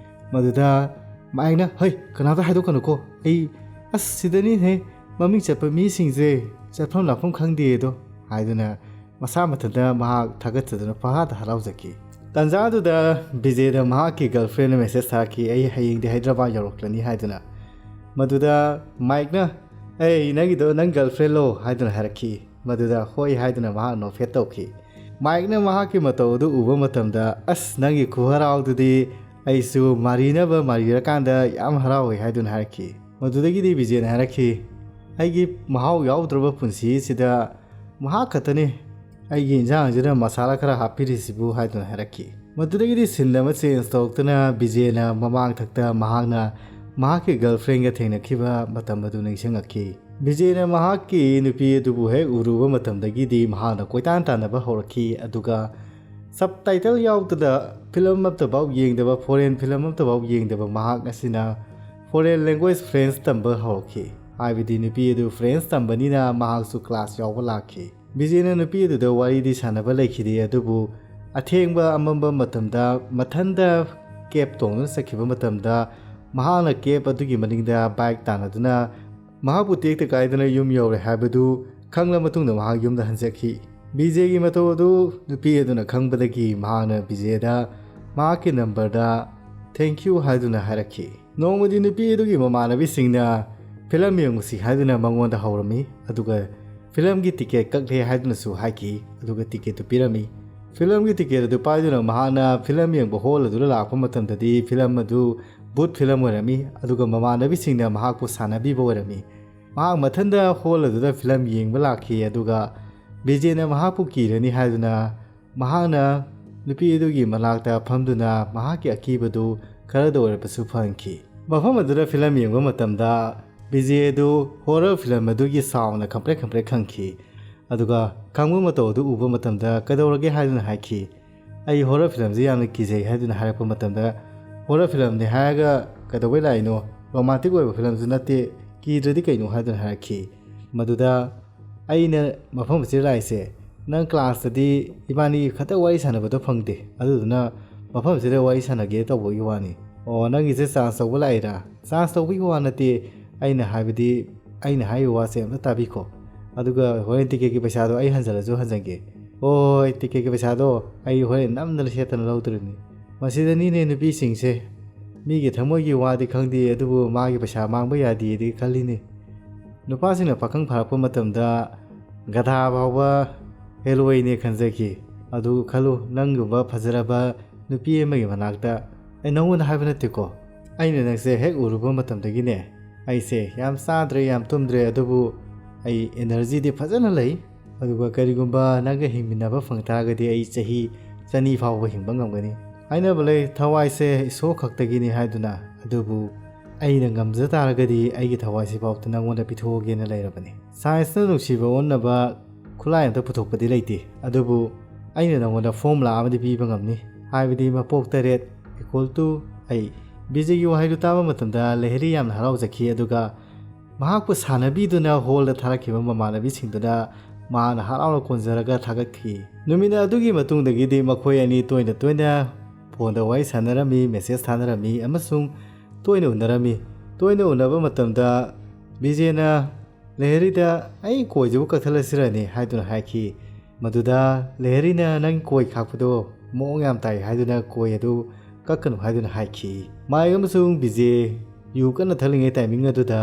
ꯃꯗꯨꯗ ꯃꯥꯏꯛꯅ, "ꯍꯩ, ꯀꯅꯥꯗ ꯍꯥꯏꯗꯣꯛꯀꯅꯨꯀꯣ, ꯑꯩ, ꯑꯁ, ꯁꯤꯗꯅꯤꯅꯦ ꯃꯃꯤꯡ ꯆꯠꯄ ꯃꯤꯁꯤꯡꯁꯦ ꯆꯠꯐꯝ ꯂꯥꯛꯐꯝ ꯈꯪꯗꯦ ꯑꯗꯣ" ꯍꯥꯏꯗꯨꯅ ꯃꯁꯥ ꯃꯊꯟꯇ ꯃꯍꯥꯛ ꯊꯥꯒꯠꯆꯗꯨꯅ ꯄꯪꯍꯥꯗ ꯍꯔꯥꯎꯖꯈꯤ꯫ ꯇꯥꯟꯖꯥꯗꯨꯗ ꯕꯤꯖꯦꯗ ꯃꯍꯥꯛꯀꯤ ꯒꯔꯜꯐ꯭ꯔꯦꯟꯗ ꯃꯦꯁꯦꯖ ꯊꯥꯔꯛꯈꯤ, "ꯑꯩ ꯍꯌꯦꯡꯗꯤ ꯍꯥꯏꯗ꯭ꯔꯕꯥꯗ ꯌꯧꯔꯛꯂꯅꯤ" ꯍꯥꯏꯗꯨꯅ꯫ ꯃꯗꯨꯗ ꯃꯥꯏꯛꯅ, "ꯑꯩ, ꯅꯪꯒꯤꯗꯣ ꯅꯪ ꯒꯔꯜꯐ꯭ꯔꯦꯟꯂꯣ?" ꯍꯥꯏꯗꯨꯅ ꯍꯥꯏꯔꯛꯈꯤ꯫ ꯃꯗꯨꯗ ꯍꯣꯏ ꯍꯥꯏꯗꯨꯅ ꯃꯍꯥꯛ ꯅꯣꯛꯐꯦꯠ ꯇꯧꯈꯤ꯫ ꯃꯥꯏꯛꯅ ꯃꯍꯥꯛꯀꯤ ꯃꯇꯧ ꯑꯗꯨ ꯎꯕ ꯃꯇꯝꯗ, "ꯑꯁ, ꯅꯪꯒꯤ ꯈꯨꯍꯔꯥꯎꯗꯨꯗꯤ ꯑꯩꯁꯨ ꯃꯥꯔꯤꯅꯕ ꯃꯥꯔꯤꯔꯀꯥꯟꯗ ꯌꯥꯝ ꯍꯔꯥꯎꯏ" ꯍꯥꯏꯗꯨꯅ ꯍꯥꯏꯔꯛꯈꯤ꯫ ꯃꯗꯨꯗꯒꯤꯗꯤ ꯕꯤꯖꯦꯅ ꯍꯥꯏꯔꯛꯈꯤ, ꯑꯩꯒꯤ ꯃꯍꯥꯎ ꯌꯥꯎꯗ꯭ꯔꯕ ꯄꯨꯟꯁꯤꯁꯤꯗ ꯃꯍꯥꯛ ꯈꯛꯇꯅꯤ ꯑꯩꯒꯤ ꯏꯟꯖꯥꯡꯁꯤꯗ ꯃꯁꯥꯂꯥ ꯈꯔ ꯍꯥꯞꯄꯤꯔꯤꯁꯤꯕꯨ" ꯍꯥꯏꯗꯨꯅ ꯍꯥꯏꯔꯛꯈꯤ꯫ ꯃꯗꯨꯗꯒꯤꯗꯤ ꯁꯤꯟ ꯑꯃ ꯆꯦꯟꯖ ꯇꯧꯔꯛꯇꯅ ꯕꯤꯖꯦꯅ ꯃꯃꯥꯡ ꯊꯛꯇ ꯃꯍꯥꯛꯅ ꯃꯍꯥꯛꯀꯤ ꯒꯔꯜꯐ꯭ꯔꯦꯟꯒ ꯊꯦꯡꯅꯈꯤꯕ ꯃꯇꯝ ꯑꯗꯨ ꯅꯤꯡꯁꯤꯡꯉꯛꯈꯤ꯫ ꯕꯤꯖꯦꯅ ꯃꯍꯥꯛꯀꯤ ꯅꯨꯄꯤ ꯑꯗꯨꯕꯨ ꯍꯦꯛ ꯎꯔꯨꯕ ꯃꯇꯝꯗꯒꯤꯗꯤ ꯃꯍꯥꯛꯅ ꯀꯣꯏꯇꯥꯟ ꯇꯥꯟꯅꯕ ꯍꯧꯔꯛꯈꯤ, ꯑꯗꯨꯒ ꯁꯕ ꯇꯥꯏꯇꯜ ꯌꯥꯎꯗꯅ ꯐꯤꯂꯝ ꯑꯃꯠꯇꯐꯥꯎ ꯌꯦꯡꯗꯕ, ꯐꯣꯔꯦꯟ ꯐꯤꯂꯝ ꯑꯃꯠꯇꯐꯥꯎ ꯌꯦꯡꯗꯕ ꯃꯍꯥꯛ ꯑꯁꯤꯅ ꯐꯣꯔꯦꯟ ꯂꯦꯡꯒ꯭ꯋꯦꯖ ꯐ꯭ꯔꯦꯟꯁ ꯇꯝꯕ ꯍꯧꯔꯛꯈꯤ꯫ ꯍꯥꯏꯕꯗꯤ ꯅꯨꯄꯤ ꯑꯗꯨ ꯐ꯭ꯔꯦꯟꯁ ꯇꯝꯕꯅꯤꯅ ꯃꯍꯥꯛꯁꯨ ꯀ꯭ꯂꯥꯁ ꯌꯥꯎꯕ ꯂꯥꯛꯈꯤ꯫ ꯕꯤꯖꯦꯅ ꯅꯨꯄꯤ ꯑꯗꯨꯗ ꯋꯥꯔꯤꯗꯤ ꯁꯥꯟꯅꯕ ꯂꯩꯈꯤꯗꯦ, ꯑꯗꯨꯕꯨ ꯑꯊꯦꯡꯕ ꯑꯃꯝꯕ ꯃꯇꯝꯗ ꯃꯊꯟꯗ ꯀꯦꯞ ꯇꯣꯡꯗꯨꯅ ꯆꯠꯈꯤꯕ ꯃꯇꯝꯗ ꯃꯍꯥꯛꯅ ꯀꯦꯞ ꯑꯗꯨꯒꯤ ꯃꯅꯤꯡꯗ ꯕꯥꯏꯛ ꯇꯥꯟꯅꯗꯨꯅ ꯃꯍꯥꯛꯄꯨ ꯇꯦꯛꯇ ꯀꯥꯏꯗꯅ ꯌꯨꯝ ꯌꯧꯔꯦ ꯍꯥꯏꯕꯗꯨ ꯈꯪꯂ ꯃꯇꯨꯡꯗ ꯃꯍꯥꯛ ꯌꯨꯝꯗ ꯍꯟꯖꯈꯤ꯫ ꯕꯤꯖꯦꯒꯤ ꯃꯇꯧ ꯑꯗꯨ ꯅꯨꯄꯤ ꯑꯗꯨꯅ ꯈꯪꯕꯗꯒꯤ ꯃꯍꯥꯛꯅ ꯕꯤꯖꯦꯗ ꯃꯍꯥꯛꯀꯤ ꯅꯝꯕꯔꯗ "Thank you" ꯍꯥꯏꯗꯨꯅ ꯍꯥꯏꯔꯛꯈꯤ꯫ ꯅꯣꯡꯃꯗꯤ ꯅꯨꯄꯤ ꯑꯗꯨꯒꯤ ꯃꯃꯥꯟꯅꯕꯤꯁꯤꯡꯅ ꯐꯤꯂꯝ ꯌꯦꯡꯉꯨꯁꯤ ꯍꯥꯏꯗꯨꯅ ꯃꯉꯣꯟꯗ ꯍꯧꯔꯝꯃꯤ, ꯑꯗꯨꯒ ꯐꯤꯂꯝꯒꯤ ꯇꯤꯀꯦꯠ ꯀꯛꯂꯦ ꯍꯥꯏꯗꯨꯅꯁꯨ ꯍꯥꯏꯈꯤ, ꯑꯗꯨꯒ ꯇꯤꯀꯦꯠꯇꯨ ꯄꯤꯔꯝꯃꯤ꯫ ꯐꯤꯂꯝꯒꯤ ꯇꯤꯀꯦꯠ ꯑꯗꯨ ꯄꯥꯏꯗꯨꯅ ꯃꯍꯥꯛꯅ ꯐꯤꯂꯝ ꯌꯦꯡꯕ ꯍꯣꯜ ꯑꯗꯨꯗ ꯂꯥꯛꯄ ꯃꯇꯝꯗꯗꯤ ꯐꯤꯂꯝ ꯑꯗꯨ ꯚꯨꯠ ꯐꯤꯂꯝ ꯑꯣꯏꯔꯝꯃꯤ, ꯑꯗꯨꯒ ꯃꯃꯥꯟꯅꯕꯤꯁꯤꯡꯅ ꯃꯍꯥꯛꯄꯨ ꯁꯥꯟꯅꯕꯤꯕ ꯑꯣꯏꯔꯝꯃꯤ꯫ ꯃꯍꯥꯛ ꯃꯊꯟꯗ ꯍꯣꯜ ꯑꯗꯨꯗ ꯐꯤꯂꯝ ꯌꯦꯡꯕ ꯂꯥꯛꯈꯤ, ꯑꯗꯨꯒ ꯕꯤꯖꯦꯅ ꯃꯍꯥꯛꯄꯨ ꯀꯤꯔꯅꯤ ꯍꯥꯏꯗꯨꯅ ꯃꯍꯥꯛꯅ ꯅꯨꯄꯤ ꯑꯗꯨꯒꯤ ꯃꯅꯥꯛꯇ ꯐꯝꯗꯨꯅ ꯃꯍꯥꯛꯀꯤ ꯑꯀꯤꯕꯗꯨ ꯈꯔꯗ ꯑꯣꯏꯔꯕꯁꯨ ꯐꯍꯟꯈꯤ꯫ ꯃꯐꯝ ꯑꯗꯨꯗ ꯐꯤꯂꯝ ꯌꯦꯡꯕ ꯃꯇꯝꯗ ꯕꯤꯖꯦ ꯑꯗꯨ ꯍꯣꯔꯔ ꯐꯤꯂꯝ ꯑꯗꯨꯒꯤ ꯁꯥꯎꯟꯅ ꯈꯪꯄ꯭ꯔꯦꯛ ꯈꯪꯄ꯭ꯔꯦꯛ ꯈꯪꯈꯤ꯫ ꯑꯗꯨꯒ ꯈꯪꯕ ꯃꯇꯧ ꯑꯗꯨ ꯎꯕ ꯃꯇꯝꯗ "ꯀꯩꯗꯧꯔꯒꯦ?" ꯍꯥꯏꯗꯨꯅ ꯍꯥꯏꯈꯤ꯫ "ꯑꯩ ꯍꯣꯔꯔ ꯐꯤꯂꯝꯁꯤ ꯌꯥꯝꯅ ꯀꯤꯖꯩ" ꯍꯥꯏꯗꯨꯅ ꯍꯥꯏꯔꯛꯄ ꯃꯇꯝꯗ, "ꯍꯣꯔꯔ ꯐꯤꯂꯝꯅꯤ ꯍꯥꯏꯔꯒ ꯀꯩꯗꯧꯕꯩ ꯂꯥꯛꯏꯅꯣ? ꯔꯣꯃꯥꯟꯇꯤꯛ ꯑꯣꯏꯕ ꯐꯤꯂꯝꯁꯨ ꯅꯠꯇꯦ, ꯀꯤꯗ꯭ꯔꯗꯤ ꯀꯩꯅꯣ?" ꯍꯥꯏꯗꯨꯅ ꯍꯥꯏꯔꯛꯈꯤ꯫ ꯃꯗꯨꯗ ꯑꯩꯅ ꯃꯐꯝ ꯑꯁꯤꯗ ꯂꯥꯛꯏꯁꯦ, ꯅꯪ ꯀ꯭ꯂꯥꯁꯇꯗꯤ ꯏꯕꯥꯅꯤ ꯈꯛꯇ ꯋꯥꯔꯤ ꯁꯥꯟꯅꯕꯗꯣ ꯐꯪꯗꯦ, ꯑꯗꯨꯗꯨꯅ ꯃꯐꯝ ꯑꯁꯤꯗ ꯋꯥꯔꯤ ꯁꯥꯟꯅꯒꯦ ꯇꯧꯕꯒꯤ ꯋꯥꯅꯤ꯫ ꯑꯣ, ꯅꯪꯒꯤꯁꯦ ꯆꯥꯟꯁ ꯇꯧꯕ ꯂꯥꯛꯏꯔꯥ? ꯆꯥꯟꯁ ꯇꯧꯕꯒꯤ ꯋꯥ ꯅꯠꯇꯦ, ꯑꯩꯅ ꯍꯥꯏꯕꯗꯤ, ꯑꯩꯅ ꯍꯥꯏꯔꯤꯕ ꯋꯥꯁꯦ ꯑꯝꯇ ꯇꯥꯕꯤꯈꯣ, ꯑꯗꯨꯒ ꯍꯣꯔꯦꯟ ꯇꯤꯀꯦꯠꯀꯤ ꯄꯩꯁꯥꯗꯣ ꯑꯩ ꯍꯟꯖꯜꯂꯁꯨ ꯍꯟꯖꯟꯒꯦ꯫ ꯍꯣꯏ, ꯍꯣꯏ, ꯇꯤꯀꯦꯠꯀꯤ ꯄꯩꯁꯥꯗꯣ ꯑꯩ ꯍꯣꯔꯦꯟ ꯅꯝꯗꯅ ꯁꯦꯠꯇꯅ ꯂꯧꯗꯣꯔꯤꯕꯅꯤ꯫ ꯃꯁꯤꯗꯅꯤꯅꯦ ꯅꯨꯄꯤꯁꯤꯡꯁꯦ ꯃꯤꯒꯤ ꯊꯃꯣꯏꯒꯤ ꯋꯥꯗꯤ ꯈꯪꯗꯦ, ꯑꯗꯨꯕꯨ ꯃꯥꯒꯤ ꯄꯩꯁꯥ ꯃꯥꯡꯕ ꯌꯥꯗꯦꯗꯤ ꯈꯜꯂꯤꯅꯦ꯫ ꯅꯨꯄꯥꯁꯤꯡꯅ ꯄꯥꯈꯪ ꯐꯥꯔꯛꯄ ꯃꯇꯝꯗ ꯒꯙꯥ ꯐꯥꯎꯕ ꯍꯦꯂꯣꯏꯅꯦ ꯈꯟꯖꯈꯤ꯫ ꯑꯗꯨ ꯈꯜꯂꯨ, ꯅꯪꯒꯨꯝꯕ ꯐꯖꯔꯕ ꯅꯨꯄꯤ ꯑꯃꯒꯤ ꯃꯅꯥꯛꯇ, ꯑꯩ ꯅꯪꯉꯣꯟꯗ ꯍꯥꯏꯕ ꯅꯠꯇꯦꯀꯣ, ꯑꯩꯅ ꯅꯪꯁꯦ ꯍꯦꯛ ꯎꯔꯨꯕ ꯃꯇꯝꯗꯒꯤꯅꯦ, "ꯑꯩꯁꯦ ꯌꯥꯝ ꯆꯥꯗ꯭ꯔꯦ, ꯌꯥꯝ ꯇꯨꯝꯗ꯭ꯔꯦ, ꯑꯗꯨꯕꯨ ꯑꯩ energyꯗꯤ ꯐꯖꯅ ꯂꯩ꯫ ꯑꯗꯨꯒ ꯀꯔꯤꯒꯨꯝꯕ ꯅꯪꯒ ꯍꯤꯡꯃꯤꯟꯅꯕ ꯐꯪ ꯇꯥꯔꯒꯗꯤ ꯑꯩ ꯆꯍꯤ ꯆꯅꯤ ꯐꯥꯎꯕ ꯍꯤꯡꯕ ꯉꯝꯒꯅꯤ" ꯍꯥꯏꯅꯕ ꯂꯩ꯫ "ꯊꯋꯥꯏꯁꯦ ꯏꯁꯣꯔ ꯈꯛꯇꯒꯤꯅꯤ" ꯍꯥꯏꯗꯨꯅ꯫ "ꯑꯗꯨꯕꯨ ꯑꯩꯅ ꯉꯝꯖ ꯇꯥꯔꯒꯗꯤ ꯑꯩꯒꯤ ꯊꯋꯥꯏꯁꯤꯐꯥꯎꯗ ꯅꯪꯉꯣꯟꯗ ꯄꯤꯊꯣꯛꯑꯒꯦꯅ ꯂꯩꯔꯕꯅꯤ꯫ Scienceꯅ ꯅꯨꯡꯁꯤꯕ ꯑꯣꯟꯅꯕ ꯈꯨꯠꯂꯥꯏ ꯑꯝꯇ ꯄꯨꯊꯣꯛꯄꯗꯤ ꯂꯩꯇꯦ, ꯑꯗꯨꯕꯨ ꯑꯩꯅ ꯅꯪꯉꯣꯟꯗ formula ꯑꯃꯗꯤ ꯄꯤꯕ ꯉꯝꯅꯤ, ꯍꯥꯏꯕꯗꯤ ꯃꯄꯣꯛ ꯇꯔꯦꯠ equal to ꯑꯩ"꯫ ꯕꯤꯖꯦꯒꯤ ꯋꯥꯍꯩꯗꯨ ꯇꯥꯕ ꯃꯇꯝꯗ ꯂꯦꯍꯔꯤ ꯌꯥꯝꯅ ꯍꯔꯥꯎꯖꯈꯤ, ꯑꯗꯨꯒ ꯃꯍꯥꯛꯄꯨ ꯁꯥꯟꯅꯕꯤꯗꯨꯅ ꯍꯣꯜꯗ ꯊꯥꯔꯛꯈꯤꯕ ꯃꯃꯥꯟꯅꯕꯤꯁꯤꯡꯗꯨꯗ ꯃꯍꯥꯛꯅ ꯍꯔꯥꯎꯅ ꯀꯣꯟꯖꯔꯒ ꯊꯥꯒꯠꯈꯤ꯫ ꯅꯨꯃꯤꯠ ꯑꯗꯨꯒꯤ ꯃꯇꯨꯡꯗꯒꯤꯗꯤ ꯃꯈꯣꯏ ꯑꯅꯤ ꯇꯣꯏꯅ ꯇꯣꯏꯅ ꯐꯣꯟꯗ ꯋꯥꯔꯤ ꯁꯥꯟꯅꯔꯝꯃꯤ, message ꯊꯥꯅꯔꯝꯃꯤ ꯑꯃꯁꯨꯡ ꯇꯣꯏꯅ ꯎꯅꯔꯝꯃꯤ꯫ ꯇꯣꯏꯅ ꯎꯅꯕ ꯃꯇꯝꯗ ꯕꯤꯖꯦꯅ ꯂꯦꯍꯔꯤꯗ "ꯑꯩ ꯀꯣꯏꯁꯤꯕꯨ ꯀꯛꯊꯠꯂꯁꯤꯔꯅꯦ" ꯍꯥꯏꯗꯨꯅ ꯍꯥꯏꯈꯤ꯫ ꯃꯗꯨꯗ ꯂꯦꯍꯔꯤꯅ "ꯅꯪ ꯀꯣꯏ ꯈꯥꯛꯄꯗꯣ ꯃꯑꯣꯡ ꯌꯥꯝ ꯇꯥꯏ" ꯍꯥꯏꯗꯨꯅ ꯀꯣꯏ ꯑꯗꯨ ꯀꯛꯀꯅꯨ ꯍꯥꯏꯗꯨꯅ ꯍꯥꯏꯈꯤ꯫ ꯃꯥꯏꯛ ꯑꯃꯁꯨꯡ ꯕꯤꯖꯦ ꯌꯨ ꯀꯟꯅ ꯊꯛꯂꯤꯉꯩ timing ꯑꯗꯨꯗ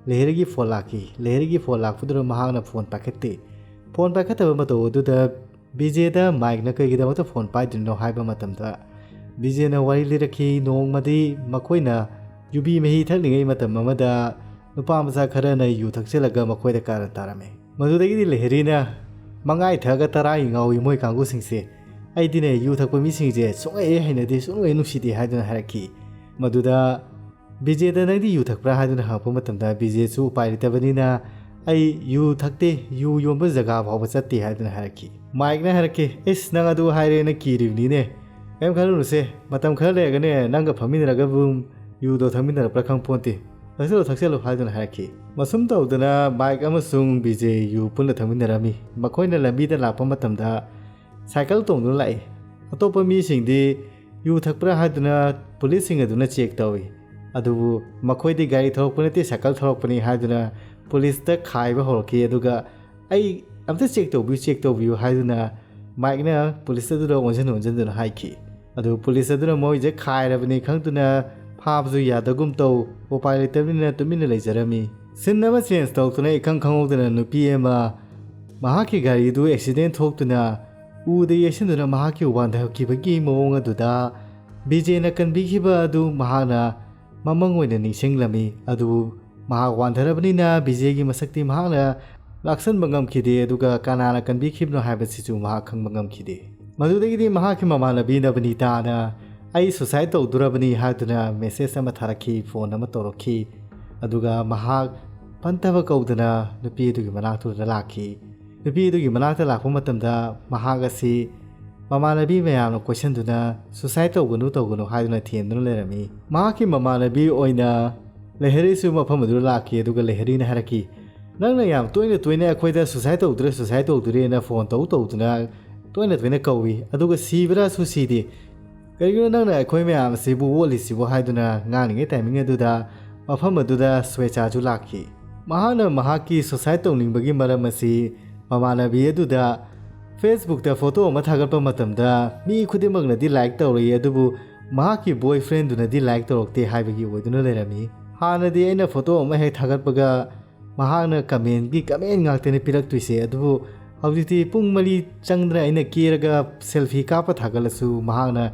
ꯂꯦꯍꯔꯤꯒꯤ ꯐꯣꯟ ꯂꯥꯛꯈꯤ꯫ ꯂꯦꯍꯔꯤꯒꯤ ꯐꯣꯟ ꯂꯥꯛꯄꯗꯨꯗ ꯃꯍꯥꯛꯅ ꯐꯣꯟ ꯄꯥꯏꯈꯠꯇꯦ꯫ ꯐꯣꯟ ꯄꯥꯏꯈꯠꯇꯕ ꯃꯇꯧ ꯑꯗꯨꯗ ꯕꯤꯖꯦꯗ ꯃꯥꯏꯛꯅ ꯀꯩꯒꯤꯗꯃꯛꯇ ꯐꯣꯟ ꯄꯥꯏꯗ꯭ꯔꯤꯅꯣ ꯍꯥꯏꯕ ꯃꯇꯝꯗ, ꯕꯤꯖꯦꯅ ꯋꯥꯔꯤ ꯂꯤꯔꯛꯈꯤ, ꯅꯣꯡꯃꯗꯤ ꯃꯈꯣꯏꯅ ꯌꯨꯕꯤ ꯃꯍꯤ ꯊꯛꯂꯤꯉꯩ ꯃꯇꯝ ꯑꯃꯗ ꯅꯨꯄꯥ ꯃꯆꯥ ꯈꯔꯅ ꯌꯨ ꯊꯛꯆꯤꯜꯂꯒ ꯃꯈꯣꯏꯗ ꯀꯥꯔꯟ ꯇꯥꯔꯝꯃꯤ꯫ ꯃꯗꯨꯗꯒꯤꯗꯤ ꯂꯦꯍꯔꯤꯅ "ꯃꯉꯥꯏ ꯊꯛꯑꯒ ꯇꯔꯥꯒꯤ ꯉꯥꯎꯏ ꯃꯣꯏ ꯀꯥꯡꯕꯨꯁꯤꯡꯁꯦ, ꯑꯩꯗꯤꯅꯦ ꯌꯨ ꯊꯛꯄ ꯃꯤꯁꯤꯡꯁꯦ ꯁꯨꯡꯍꯩ ꯍꯩꯅꯗꯦ, ꯁꯨꯡꯅꯨꯡ ꯍꯦꯛ ꯅꯨꯡꯁꯤꯗꯦ" ꯍꯥꯏꯗꯨꯅ ꯍꯥꯏꯔꯛꯈꯤ꯫ ꯃꯗꯨꯗ ꯕꯤꯖꯦꯗ "ꯅꯪꯗꯤ ꯌꯨ ꯊꯛꯄ꯭ꯔꯥ?" ꯍꯥꯏꯗꯨꯅ ꯍꯪꯉꯛꯄ ꯃꯇꯝꯗ ꯕꯤꯖꯦꯁꯨ ꯎꯄꯥꯏ ꯂꯩꯇꯕꯅꯤꯅ "ꯑꯩ ꯌꯨ ꯊꯛꯇꯦ, ꯌꯨ ꯌꯣꯟꯕ ꯖꯒꯥ ꯐꯥꯎꯕ ꯆꯠꯇꯦ" ꯍꯥꯏꯗꯨꯅ ꯍꯥꯏꯔꯛꯈꯤ꯫ ꯃꯥꯏꯛꯅ ꯍꯥꯏꯔꯛꯈꯤ, "ꯏꯁ, ꯅꯪ ꯑꯗꯨ ꯍꯥꯏꯔꯦꯅ ꯀꯤꯔꯤꯕꯅꯤꯅꯦ, ꯀꯔꯤꯝ ꯈꯜꯂꯨꯅꯨꯁꯦ, ꯃꯇꯝ ꯈꯔ ꯂꯩꯔꯒꯅꯦ ꯅꯪꯒ ꯐꯝꯃꯤꯟꯅꯔꯒ ꯑꯗꯨꯝ ꯌꯨꯗꯣ ꯊꯛꯃꯤꯟꯅꯔꯛꯄ꯭ꯔꯥ ꯈꯪ ꯄꯣꯟꯇꯦ, ꯊꯛꯆꯜꯂꯨ ꯊꯛꯆꯜꯂꯨ" ꯍꯥꯏꯗꯨꯅ ꯍꯥꯏꯔꯛꯈꯤ꯫ ꯃꯁꯨꯝ ꯇꯧꯗꯅ ꯃꯥꯏꯛ ꯑꯃꯁꯨꯡ ꯕꯤꯖꯦ ꯌꯨ ꯄꯨꯟꯅ ꯊꯛꯃꯤꯟꯅꯔꯝꯃꯤ꯫ ꯃꯈꯣꯏꯅ ꯂꯝꯕꯤꯗ ꯂꯥꯛꯄ ꯃꯇꯝꯗ ꯁꯥꯏꯀꯜ ꯇꯣꯡꯗꯨꯅ ꯂꯥꯛꯏ꯫ ꯑꯇꯣꯞꯄ ꯃꯤꯁꯤꯡꯗꯤ ꯌꯨ ꯊꯛꯄ꯭ꯔꯥ ꯍꯥꯏꯗꯨꯅ ꯄꯨꯂꯤꯁꯁꯤꯡ ꯑꯗꯨꯅ ꯆꯦꯛ ꯇꯧꯏ꯫ ꯑꯗꯨꯕꯨ ꯃꯈꯣꯏꯗꯤ ꯒꯥꯔꯤ ꯊꯧꯔꯛꯄ ꯅꯠꯇꯦ, ꯁꯥꯏꯀꯜ ꯊꯧꯔꯛꯄꯅꯤ ꯍꯥꯏꯗꯨꯅ ꯄꯨꯂꯤꯁꯇ ꯈꯥꯏꯕ ꯍꯧꯔꯛꯈꯤ꯫ ꯑꯗꯨꯒ "ꯑꯩ ꯑꯝꯇ ꯆꯦꯛ ꯇꯧꯕꯤꯌꯨ, ꯆꯦꯛ ꯇꯧꯕꯤꯌꯨ" ꯍꯥꯏꯗꯨꯅ ꯃꯥꯏꯛꯅ ꯄꯨꯂꯤꯁ ꯑꯗꯨꯗ ꯑꯣꯟꯁꯤꯟ ꯑꯣꯟꯁꯤꯟꯗꯨꯅ ꯍꯥꯏꯈꯤ꯫ ꯑꯗꯨ ꯄꯨꯂꯤꯁ ꯑꯗꯨꯅ ꯃꯣꯏꯁꯦ ꯈꯥꯏꯔꯕꯅꯤ ꯈꯪꯗꯨꯅ ꯐꯥꯕꯁꯨ ꯌꯥꯗꯒꯨꯝ ꯇꯧ, ꯎꯄꯥꯏ ꯂꯩꯇꯕꯅꯤꯅ ꯇꯨꯃꯤꯟꯅ ꯂꯩꯖꯔꯝꯃꯤ꯫ ꯁꯤꯟ ꯑꯃ ꯆꯦꯟꯖ ꯇꯧꯗꯨꯅ ꯏꯈꯪ ꯈꯪꯍꯧꯗꯅ ꯅꯨꯄꯤ ꯑꯃ ꯃꯍꯥꯛꯀꯤ ꯒꯥꯔꯤꯗꯨ ꯑꯦꯛꯁꯤꯗꯦꯟ ꯊꯣꯛꯇꯨꯅ ꯎꯗ ꯌꯩꯁꯤꯟꯗꯨꯅ ꯃꯍꯥꯛꯀꯤ ꯋꯥꯟꯊꯈꯤꯕꯒꯤ ꯃꯑꯣꯡ ꯑꯗꯨꯗ ꯕꯤꯖꯦꯅ ꯀꯟꯕꯤꯈꯤꯕ ꯑꯗꯨ ꯃꯍꯥꯛꯅ ꯃꯃꯪ ꯑꯣꯏꯅ ꯅꯤꯡꯁꯤꯡꯂꯝꯃꯤ꯫ ꯑꯗꯨꯕꯨ ꯃꯍꯥꯛ ꯋꯥꯟꯊꯔꯕꯅꯤꯅ ꯕꯤꯖꯦꯒꯤ ꯃꯁꯛꯇꯤ ꯃꯍꯥꯛꯅ ꯂꯥꯛꯁꯟꯕ ꯉꯝꯈꯤꯗꯦ, ꯑꯗꯨꯒ ꯀꯅꯥꯅ ꯀꯟꯕꯤꯈꯤꯕꯅꯣ ꯍꯥꯏꯕꯁꯤꯁꯨ ꯃꯍꯥꯛ ꯈꯪꯕ ꯉꯝꯈꯤꯗꯦ꯫ ꯃꯗꯨꯗꯒꯤꯗꯤ ꯃꯍꯥꯛꯀꯤ ꯃꯃꯥꯟꯅꯕꯤ ꯅꯕꯅꯤꯇꯥꯅ "ꯑꯩ suicide ꯇꯧꯗꯣꯔꯕꯅꯤ" ꯍꯥꯏꯗꯨꯅ message ꯑꯃ ꯊꯥꯔꯛꯈꯤ, phone ꯑꯃ ꯇꯧꯔꯛꯈꯤ꯫ ꯑꯗꯨꯒ ꯃꯍꯥꯛ ꯄꯟꯊꯕ ꯀꯧꯗꯅ ꯅꯨꯄꯤ ꯑꯗꯨꯒꯤ ꯃꯅꯥꯛꯇꯨꯗ ꯂꯥꯛꯈꯤ꯫ ꯅꯨꯄꯤ ꯑꯗꯨꯒꯤ ꯃꯅꯥꯛꯇ ꯂꯥꯛꯄ ꯃꯇꯝꯗ ꯃꯍꯥꯛ ꯑꯁꯤ ꯃꯃꯥꯟꯅꯕꯤ ꯃꯌꯥꯝꯅ ꯀꯣꯏꯁꯟꯗꯨꯅ "suicide ꯇꯧꯒꯅꯨ, ꯇꯧꯒꯅꯨ" ꯍꯥꯏꯗꯨꯅ ꯊꯦꯝꯗꯨꯅ ꯂꯩꯔꯝꯃꯤ꯫ ꯃꯍꯥꯛꯀꯤ ꯃꯃꯥꯟꯅꯕꯤ ꯑꯣꯏꯅ ꯂꯩꯍꯔꯤꯁꯨ ꯃꯐꯝ ꯑꯗꯨꯗ ꯂꯥꯛꯈꯤ, ꯑꯗꯨꯒ ꯂꯩꯍꯔꯤꯅ ꯍꯥꯏꯔꯛꯈꯤ, "ꯅꯪꯅ ꯌꯥꯝ ꯇꯣꯏꯅ ꯇꯣꯏꯅ ꯑꯩꯈꯣꯏꯗ suicide ꯇꯧꯗꯣꯔꯦ, suicide ꯇꯧꯗꯣꯔꯦꯅ phone ꯇꯧ ꯇꯧꯗꯨꯅ ꯇꯣꯏꯅ ꯇꯣꯏꯅ ꯀꯧꯏ, ꯑꯗꯨꯒ ꯁꯤꯕ꯭ꯔꯥꯁꯨ ꯁꯤꯗꯦ꯫ ꯀꯔꯤꯒꯤꯅꯣ ꯅꯪꯅ ꯑꯩꯈꯣꯏ ꯃꯌꯥꯝ ꯑꯁꯤꯕꯨ ꯑꯣꯠꯂꯤꯁꯤꯕꯨ?" ꯍꯥꯏꯗꯨꯅ ꯉꯥꯡꯂꯤꯉꯩ timing ꯑꯗꯨꯗ ꯃꯐꯝ ꯑꯗꯨꯗ ꯁ꯭ꯋꯦꯆꯥꯁꯨ ꯂꯥꯛꯈꯤ꯫ ꯃꯍꯥꯛꯅ ꯃꯍꯥꯛꯀꯤ suicide ꯇꯧꯅꯤꯡꯕꯒꯤ ꯃꯔꯝ ꯑꯁꯤ ꯃꯃꯥꯟꯅꯕꯤ ꯑꯗꯨꯗ Facebookꯇ photo ꯑꯃ ꯊꯥꯒꯠꯄ ꯃꯇꯝꯗ ꯃꯤ ꯈꯨꯗꯤꯡꯃꯛꯅꯗꯤ like ꯇꯧꯔꯛꯏ, ꯑꯗꯨꯕꯨ ꯃꯍꯥꯛꯀꯤ boyfriendꯗꯨꯅꯗꯤ like ꯇꯧꯔꯛꯇꯦ ꯍꯥꯏꯕꯒꯤ ꯑꯣꯏꯗꯨꯅ ꯂꯩꯔꯝꯃꯤ꯫ ꯍꯥꯟꯅꯗꯤ ꯑꯩꯅ photo ꯑꯃ ꯍꯦꯛ ꯊꯥꯒꯠꯄꯒ ꯃꯍꯥꯛꯅ commentꯀꯤ comment ꯉꯥꯛꯇꯅꯤ ꯄꯤꯔꯛꯇꯣꯏꯁꯦ, ꯑꯗꯨꯕꯨ ꯍꯧꯖꯤꯛꯇꯤ ꯄꯨꯡ ꯃꯔꯤ ꯆꯪꯗꯅ ꯑꯩꯅ ꯀꯦꯔꯒ selfie ꯀꯥꯞꯄ ꯊꯥꯒꯠꯂꯁꯨ ꯃꯍꯥꯛꯅ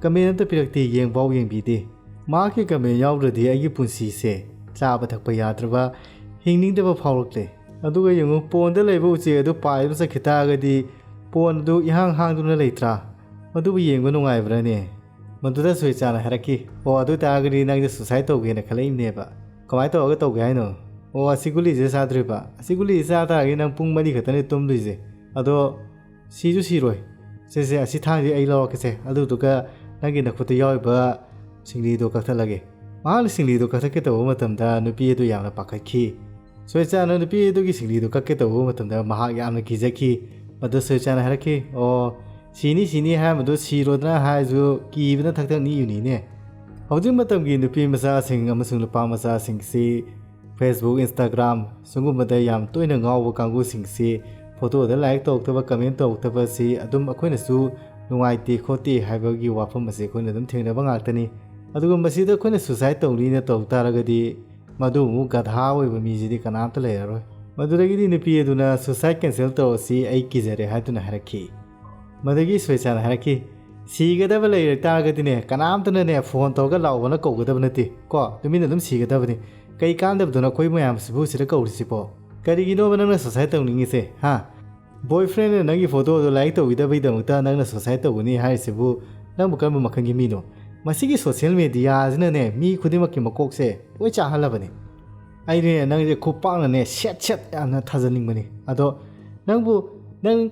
comment ꯑꯝꯇ ꯄꯤꯔꯛꯇꯦ, ꯌꯦꯡꯐꯥꯎ ꯌꯦꯡꯕꯤꯗꯦ꯫ ꯃꯍꯥꯛꯀꯤ comment ꯌꯥꯎꯗ꯭ꯔꯗꯤ ꯑꯩꯒꯤ ꯄꯨꯟꯁꯤꯁꯦ ꯆꯥꯕ ꯊꯛꯄ ꯌꯥꯗ꯭ꯔꯕ, ꯍꯤꯡꯅꯤꯡꯗꯕ ꯐꯥꯎꯔꯛꯂꯦ꯫ ꯑꯗꯨꯒ ꯌꯦꯡꯉꯨ, pondꯗ ꯂꯩꯕ ꯎꯆꯦꯛ ꯑꯗꯨ ꯄꯥꯏꯕ ꯆꯠꯈꯤ ꯇꯥꯔꯒꯗꯤ pond ꯑꯗꯨ ꯏꯍꯥꯡ ꯍꯥꯡꯗꯨꯅ ꯂꯩꯇ꯭ꯔꯥ? ꯃꯗꯨꯕꯨ ꯌꯦꯡꯕ ꯅꯨꯡꯉꯥꯏꯕ꯭ꯔꯥꯅꯦ? ꯃꯗꯨꯗ ꯁ꯭ꯋꯦꯆꯥꯅ ꯍꯥꯏꯔꯛꯈꯤ, "ꯑꯣ, ꯑꯗꯨ ꯑꯣꯏ ꯇꯥꯔꯒꯗꯤ ꯅꯪꯁꯦ suicide ꯇꯧꯒꯦꯅ ꯈꯜꯂꯛꯏꯕꯅꯦꯕ꯫ ꯀꯃꯥꯏꯅ ꯇꯧꯔꯒ ꯇꯧꯒꯦ ꯍꯥꯏꯅꯣ?" "ꯑꯣ, ꯑꯁꯤ ꯒꯨꯂꯤꯁꯦ ꯆꯥꯗꯣꯔꯤꯕ꯫ ꯑꯁꯤ ꯒꯨꯂꯤꯁꯦ ꯆꯥ ꯇꯥꯔꯒꯗꯤ ꯅꯪ ꯄꯨꯡ ꯃꯔꯤ ꯈꯛꯇꯅꯦ ꯇꯨꯝꯗꯣꯏꯁꯦ꯫ ꯑꯗꯣ ꯁꯤꯁꯨ ꯁꯤꯔꯣꯏ꯫ ꯁꯦ, ꯁꯦ, ꯑꯁꯤ ꯊꯥꯡꯁꯦ ꯑꯩ ꯂꯧꯔꯛꯀꯦꯁꯦ꯫ ꯑꯗꯨꯗꯨꯒ ꯅꯪꯒꯤ ꯅꯈꯨꯠꯇ ꯌꯥꯎꯔꯤꯕ ꯁꯤꯡꯂꯤꯗꯣ ꯀꯛꯊꯠꯂꯒꯦ꯫" ꯃꯍꯥꯛꯅ ꯁꯤꯡꯂꯤꯗꯣ ꯀꯛꯊꯠꯀꯦ ꯇꯧꯕ ꯃꯇꯝꯗ ꯅꯨꯄꯤ ꯑꯗꯨ ꯌꯥꯝꯅ ꯄꯥꯈꯠꯈꯤ꯫ ꯁ꯭ꯋꯦꯆꯥꯅ ꯅꯨꯄꯤ ꯑꯗꯨꯒꯤ ꯁꯤꯡꯂꯤꯗꯣ ꯀꯛꯀꯦ ꯇꯧꯕ ꯃꯇꯝꯗ ꯃꯍꯥꯛ ꯌꯥꯝꯅ ꯀꯤꯖꯈꯤ꯫ ꯃꯗꯨ ꯁ꯭ꯋꯦꯆꯥꯅ ꯍꯥꯏꯔꯛꯈꯤ, "ꯑꯣ, ꯁꯤꯅꯤ, ꯁꯤꯅꯤ ꯍꯥꯏꯔꯝꯕꯗꯣ ꯁꯤꯔꯣꯗꯅ ꯍꯥꯏꯔꯁꯨ ꯀꯤꯕꯅ ꯊꯛ ꯊꯛ ꯅꯤꯛꯏꯕꯅꯤꯅꯦ꯫" ꯍꯧꯖꯤꯛ ꯃꯇꯝꯒꯤ ꯅꯨꯄꯤ ꯃꯆꯥꯁꯤꯡ ꯑꯃꯁꯨꯡ ꯅꯨꯄꯥ ꯃꯆꯥꯁꯤꯡꯁꯤ Facebook, Instagram ꯁꯤꯒꯨꯝꯕꯗ ꯌꯥꯝ ꯇꯣꯏꯅ ꯉꯥꯎꯕ ꯀꯥꯡꯕꯨꯁꯤꯡꯁꯤ photoꯗ like ꯇꯧꯔꯛꯇꯕ, comment ꯇꯧꯔꯛꯇꯕꯁꯤ ꯑꯗꯨꯝ ꯑꯩꯈꯣꯏꯅꯁꯨ ꯅꯨꯡꯉꯥꯏꯇꯦ ꯈꯣꯠꯇꯦ ꯍꯥꯏꯕꯒꯤ ꯋꯥꯐꯝ ꯑꯁꯤ ꯑꯩꯈꯣꯏꯅ ꯑꯗꯨꯝ ꯊꯦꯡꯅꯕ ꯉꯥꯛꯇꯅꯤ꯫ ꯑꯗꯨꯒ ꯃꯁꯤꯗ ꯑꯩꯈꯣꯏꯅ suicide ꯇꯧꯅꯤꯅ ꯇꯧ ꯇꯥꯔꯒꯗꯤ ꯃꯗꯨꯃꯨꯛ ꯒꯙꯥ ꯑꯣꯏꯕ ꯃꯤꯁꯤꯗꯤ ꯀꯅꯥꯝꯇ ꯂꯩꯔꯔꯣꯏ꯫ ꯃꯗꯨꯗꯒꯤꯗꯤ ꯅꯨꯄꯤ ꯑꯗꯨꯅ suicide cancel ꯇꯧꯔꯁꯤ, ꯑꯩ ꯀꯤꯖꯔꯦ ꯍꯥꯏꯗꯨꯅ ꯍꯥꯏꯔꯛꯈꯤ꯫ ꯃꯗꯨꯗꯒꯤ ꯁ꯭ꯋꯦꯆꯥꯅ ꯍꯥꯏꯔꯛꯈꯤ, ꯁꯤꯒꯗꯕ ꯂꯩꯔꯛ ꯇꯥꯔꯒꯗꯤꯅꯦ, ꯀꯅꯥꯝꯇꯅꯅꯦ ꯐꯣꯟ ꯇꯧꯔꯒ ꯂꯥꯛꯑꯣꯅ ꯀꯧꯒꯗꯕ ꯅꯠꯇꯦ ꯀꯣ, ꯇꯨꯃꯤꯟꯅ ꯑꯗꯨꯝ ꯁꯤꯒꯗꯕꯅꯤ꯫ ꯀꯩ ꯀꯥꯟꯗꯕꯗꯨꯅ ꯑꯩꯈꯣꯏ ꯃꯌꯥꯝꯁꯤꯕꯨ ꯁꯤꯗ ꯀꯧꯔꯤꯁꯤꯕꯣ? ꯀꯔꯤꯒꯤꯅꯣꯕ ꯅꯪꯅ ꯁꯨꯁꯥꯏꯠ ꯇꯧꯅꯤꯡꯉꯤꯁꯦ, ꯍꯥ? ꯕꯣꯏ ꯐ꯭ꯔꯦꯟꯅ ꯅꯪꯒꯤ ꯐꯣꯇꯣꯗꯣ ꯂꯥꯏꯛ ꯇꯧꯕꯤꯗꯕꯒꯤꯗꯃꯛꯇ ꯅꯪꯅ ꯁꯨꯁꯥꯏꯠ ꯇꯧꯒꯅꯤ ꯍꯥꯏꯔꯤꯁꯤꯕꯨ ꯅꯪꯕꯨ ꯀꯔꯝꯕ ꯃꯈꯜꯒꯤ ꯃꯤꯅꯣ? ꯃꯁꯤꯒꯤ ꯁꯣꯁꯤꯌꯦꯜ ꯃꯦꯗꯤꯌꯥꯁꯤꯅꯅꯦ, ꯃꯤ ꯈꯨꯗꯤꯡꯃꯛꯀꯤ ꯃꯀꯣꯛꯁꯦ ꯂꯣꯏ ꯆꯥꯍꯜꯂꯕꯅꯤ꯫ ꯑꯩꯅꯦ ꯅꯪꯁꯦ ꯈꯨꯄꯥꯛꯅꯅꯦ ꯁꯦꯠ ꯁꯦꯠ ꯌꯥꯝꯅ ꯊꯥꯖꯅꯤꯡꯕꯅꯤ꯫ ꯑꯗꯣ ꯅꯪꯕꯨ, ꯅꯪ,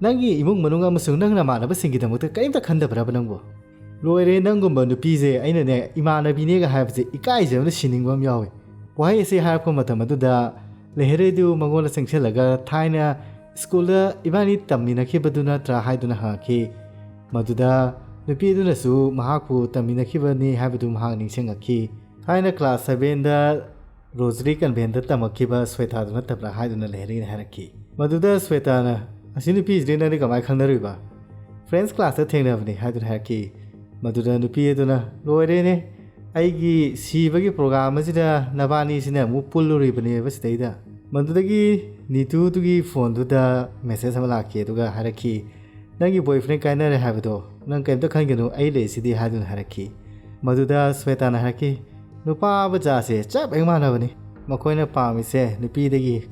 ꯅꯪꯒꯤ ꯏꯃꯨꯡ ꯃꯅꯨꯡ ꯑꯃꯁꯨꯡ ꯅꯪ ꯅꯃꯥꯟꯅꯕꯁꯤꯡꯒꯤꯗꯃꯛꯇ ꯀꯔꯤꯝꯇ ꯈꯟꯗꯕ꯭ꯔꯕ ꯅꯪꯕꯨ? ꯂꯣꯏꯔꯦ, ꯅꯪꯒꯨꯝꯕ ꯅꯨꯄꯤꯁꯦ ꯑꯩꯅꯅꯦ ꯏꯃꯥꯟꯅꯕꯤꯅꯦꯒ ꯍꯥꯏꯕꯁꯦ ꯏꯀꯥꯏꯖꯕꯅ ꯁꯤꯅꯤꯡꯕ ꯑꯃ ꯌꯥꯎꯋꯤ꯫ ꯋꯥꯍꯩ ꯑꯁꯤ ꯍꯥꯏꯔꯛꯄ ꯃꯇꯝ ꯑꯗꯨꯗ ꯂꯩꯍꯔꯤꯗꯨ ꯃꯉꯣꯟꯗ ꯆꯪꯁꯤꯜꯂꯒ, "ꯊꯥꯏꯅ ꯁ꯭ꯀꯨꯜꯗ ꯏꯕꯥꯅꯤ ꯇꯝꯃꯤꯟꯅꯈꯤꯕꯗꯨ ꯅꯠꯇ꯭ꯔꯥ?" ꯍꯥꯏꯗꯨꯅ ꯍꯪꯉꯛꯈꯤ꯫ ꯃꯗꯨꯗ ꯅꯨꯄꯤ ꯑꯗꯨꯅꯁꯨ ꯃꯍꯥꯛꯄꯨ ꯇꯝꯃꯤꯟꯅꯈꯤꯕꯅꯤ ꯍꯥꯏꯕꯗꯨ ꯃꯍꯥꯛ ꯅꯤꯡꯁꯤꯡꯉꯛꯈꯤ꯫ ꯊꯥꯏꯅ ꯀ꯭ꯂꯥꯁ ꯁꯚꯦꯟꯗ ꯔꯣꯖꯔꯤ ꯀꯟꯚꯦꯟꯗ ꯇꯝꯃꯛꯈꯤꯕ ꯁ꯭ꯋꯦꯇꯥꯗꯨ ꯅꯠꯇꯕ꯭ꯔꯥ ꯍꯥꯏꯗꯨꯅ ꯂꯩꯍꯔꯤꯅ ꯍꯥꯏꯔꯛꯈꯤ꯫ ꯃꯗꯨꯗ ꯁ꯭ꯋꯦꯇꯥꯅ, "ꯑꯁꯤ ꯅꯨꯄꯤꯁꯤꯗꯤ ꯅꯪꯗꯤ ꯀꯃꯥꯏꯅ ꯈꯪꯅꯔꯨꯏꯕ?" "ꯐ꯭ꯔꯦꯟꯁ ꯀ꯭ꯂꯥꯁꯇ ꯊꯦꯡꯅꯕꯅꯤ" ꯍꯥꯏꯗꯨꯅ ꯍꯥꯏꯔꯛꯈꯤ꯫ ꯃꯗꯨꯗ ꯅꯨꯄꯤ ꯑꯗꯨꯅ, "ꯂꯣꯏꯔꯦꯅꯦ, ꯑꯩꯒꯤ ꯁꯤꯕꯒꯤ ꯄ꯭ꯔꯣꯒ꯭ꯔꯥꯝ ꯑꯁꯤꯗ ꯅꯕꯥꯅꯤꯁꯤꯅ ꯑꯃꯨꯛ ꯄꯨꯜꯂꯨꯔꯤꯕꯅꯦꯕ ꯁꯤꯗꯩꯗ"꯫ ꯃꯗꯨꯗꯒꯤ ꯅꯤꯇꯨꯗꯨꯒꯤ ꯐꯣꯟꯗꯨꯗ ꯃꯦꯁꯦꯖ ꯑꯃ ꯂꯥꯛꯈꯤ, ꯑꯗꯨꯒ ꯍꯥꯏꯔꯛꯈꯤ, "ꯅꯪꯒꯤ ꯕꯣꯏ ꯐ꯭ꯔꯦꯟ ꯀꯥꯏꯅꯔꯦ ꯍꯥꯏꯕꯗꯣ, ꯅꯪ ꯀꯔꯤꯝꯇ ꯈꯟꯒꯅꯨ, ꯑꯩ ꯂꯩꯁꯤꯗꯤ" ꯍꯥꯏꯗꯨꯅ ꯍꯥꯏꯔꯛꯈꯤ꯫ ꯃꯗꯨꯗ ꯁ꯭ꯋꯦꯇꯥꯅ ꯍꯥꯏꯔꯛꯈꯤ, "ꯅꯨꯄꯥ ꯃꯆꯥꯁꯦ ꯆꯞ ꯍꯦꯛ ꯃꯥꯟꯅꯕꯅꯤ, ꯃꯈꯣꯏꯅ ꯄꯥꯝꯃꯤꯁꯦ ꯅꯨꯄꯤꯗꯒꯤ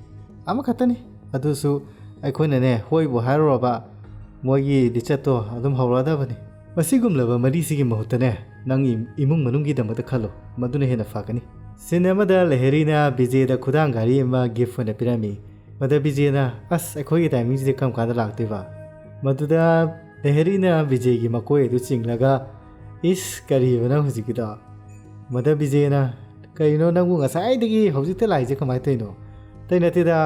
ꯑꯃꯈꯛꯇꯅꯤ, ꯑꯗꯨꯁꯨ ꯑꯩꯈꯣꯏꯅꯅꯦ ꯍꯣꯏꯕꯨ ꯍꯥꯏꯔꯨꯔꯕ ꯃꯣꯏꯒꯤ ꯂꯤꯆꯠꯇꯣ ꯑꯗꯨꯝ ꯍꯧꯔꯛꯑꯗꯕꯅꯤ꯫ ꯃꯁꯤꯒꯨꯝꯂꯕ ꯃꯔꯤꯁꯤꯒꯤ ꯃꯍꯨꯠꯇꯅꯦ ꯅꯪꯒꯤ ꯏꯃꯨꯡ ꯃꯅꯨꯡꯒꯤꯗꯃꯛꯇ ꯈꯜꯂꯣ, ꯃꯗꯨꯅ ꯍꯦꯟꯅ ꯐꯒꯅꯤ"꯫ ꯁꯤꯟ ꯑꯃꯗ ꯂꯩꯍꯔꯤꯅ ꯕꯤꯖꯦꯗ ꯈꯨꯗꯥꯡ ꯘꯥꯔꯤ ꯑꯃ ꯒꯤꯐ ꯑꯣꯏꯅ ꯄꯤꯔꯝꯃꯤ꯫ ꯃꯗ ꯕꯤꯖꯦꯅ, "ꯑꯁ, ꯑꯩꯈꯣꯏꯒꯤ ꯇꯥꯏꯃꯤꯡꯁꯤꯗꯤ ꯀꯔꯝ ꯀꯥꯟꯗ ꯂꯥꯛꯇꯣꯏꯕ?" ꯃꯗꯨꯗ ꯂꯩꯍꯔꯤꯅ ꯕꯤꯖꯦꯒꯤ ꯃꯀꯣꯏ ꯑꯗꯨ ꯆꯤꯡꯂꯒ, "ꯏꯁ, ꯀꯔꯤꯕ ꯅꯪ ꯍꯧꯖꯤꯛꯀꯤꯗꯣ?" ꯃꯗ ꯕꯤꯖꯦꯅ, "ꯀꯩꯅꯣ ꯅꯪꯕꯨ ꯉꯁꯥꯏꯗꯒꯤ ꯍꯧꯖꯤꯛꯇ ꯂꯥꯛꯏꯁꯦ ꯀꯃꯥꯏꯅ ꯇꯧꯔꯤꯅꯣ?" "ꯑꯇꯩ ꯅꯠꯇꯦꯗ,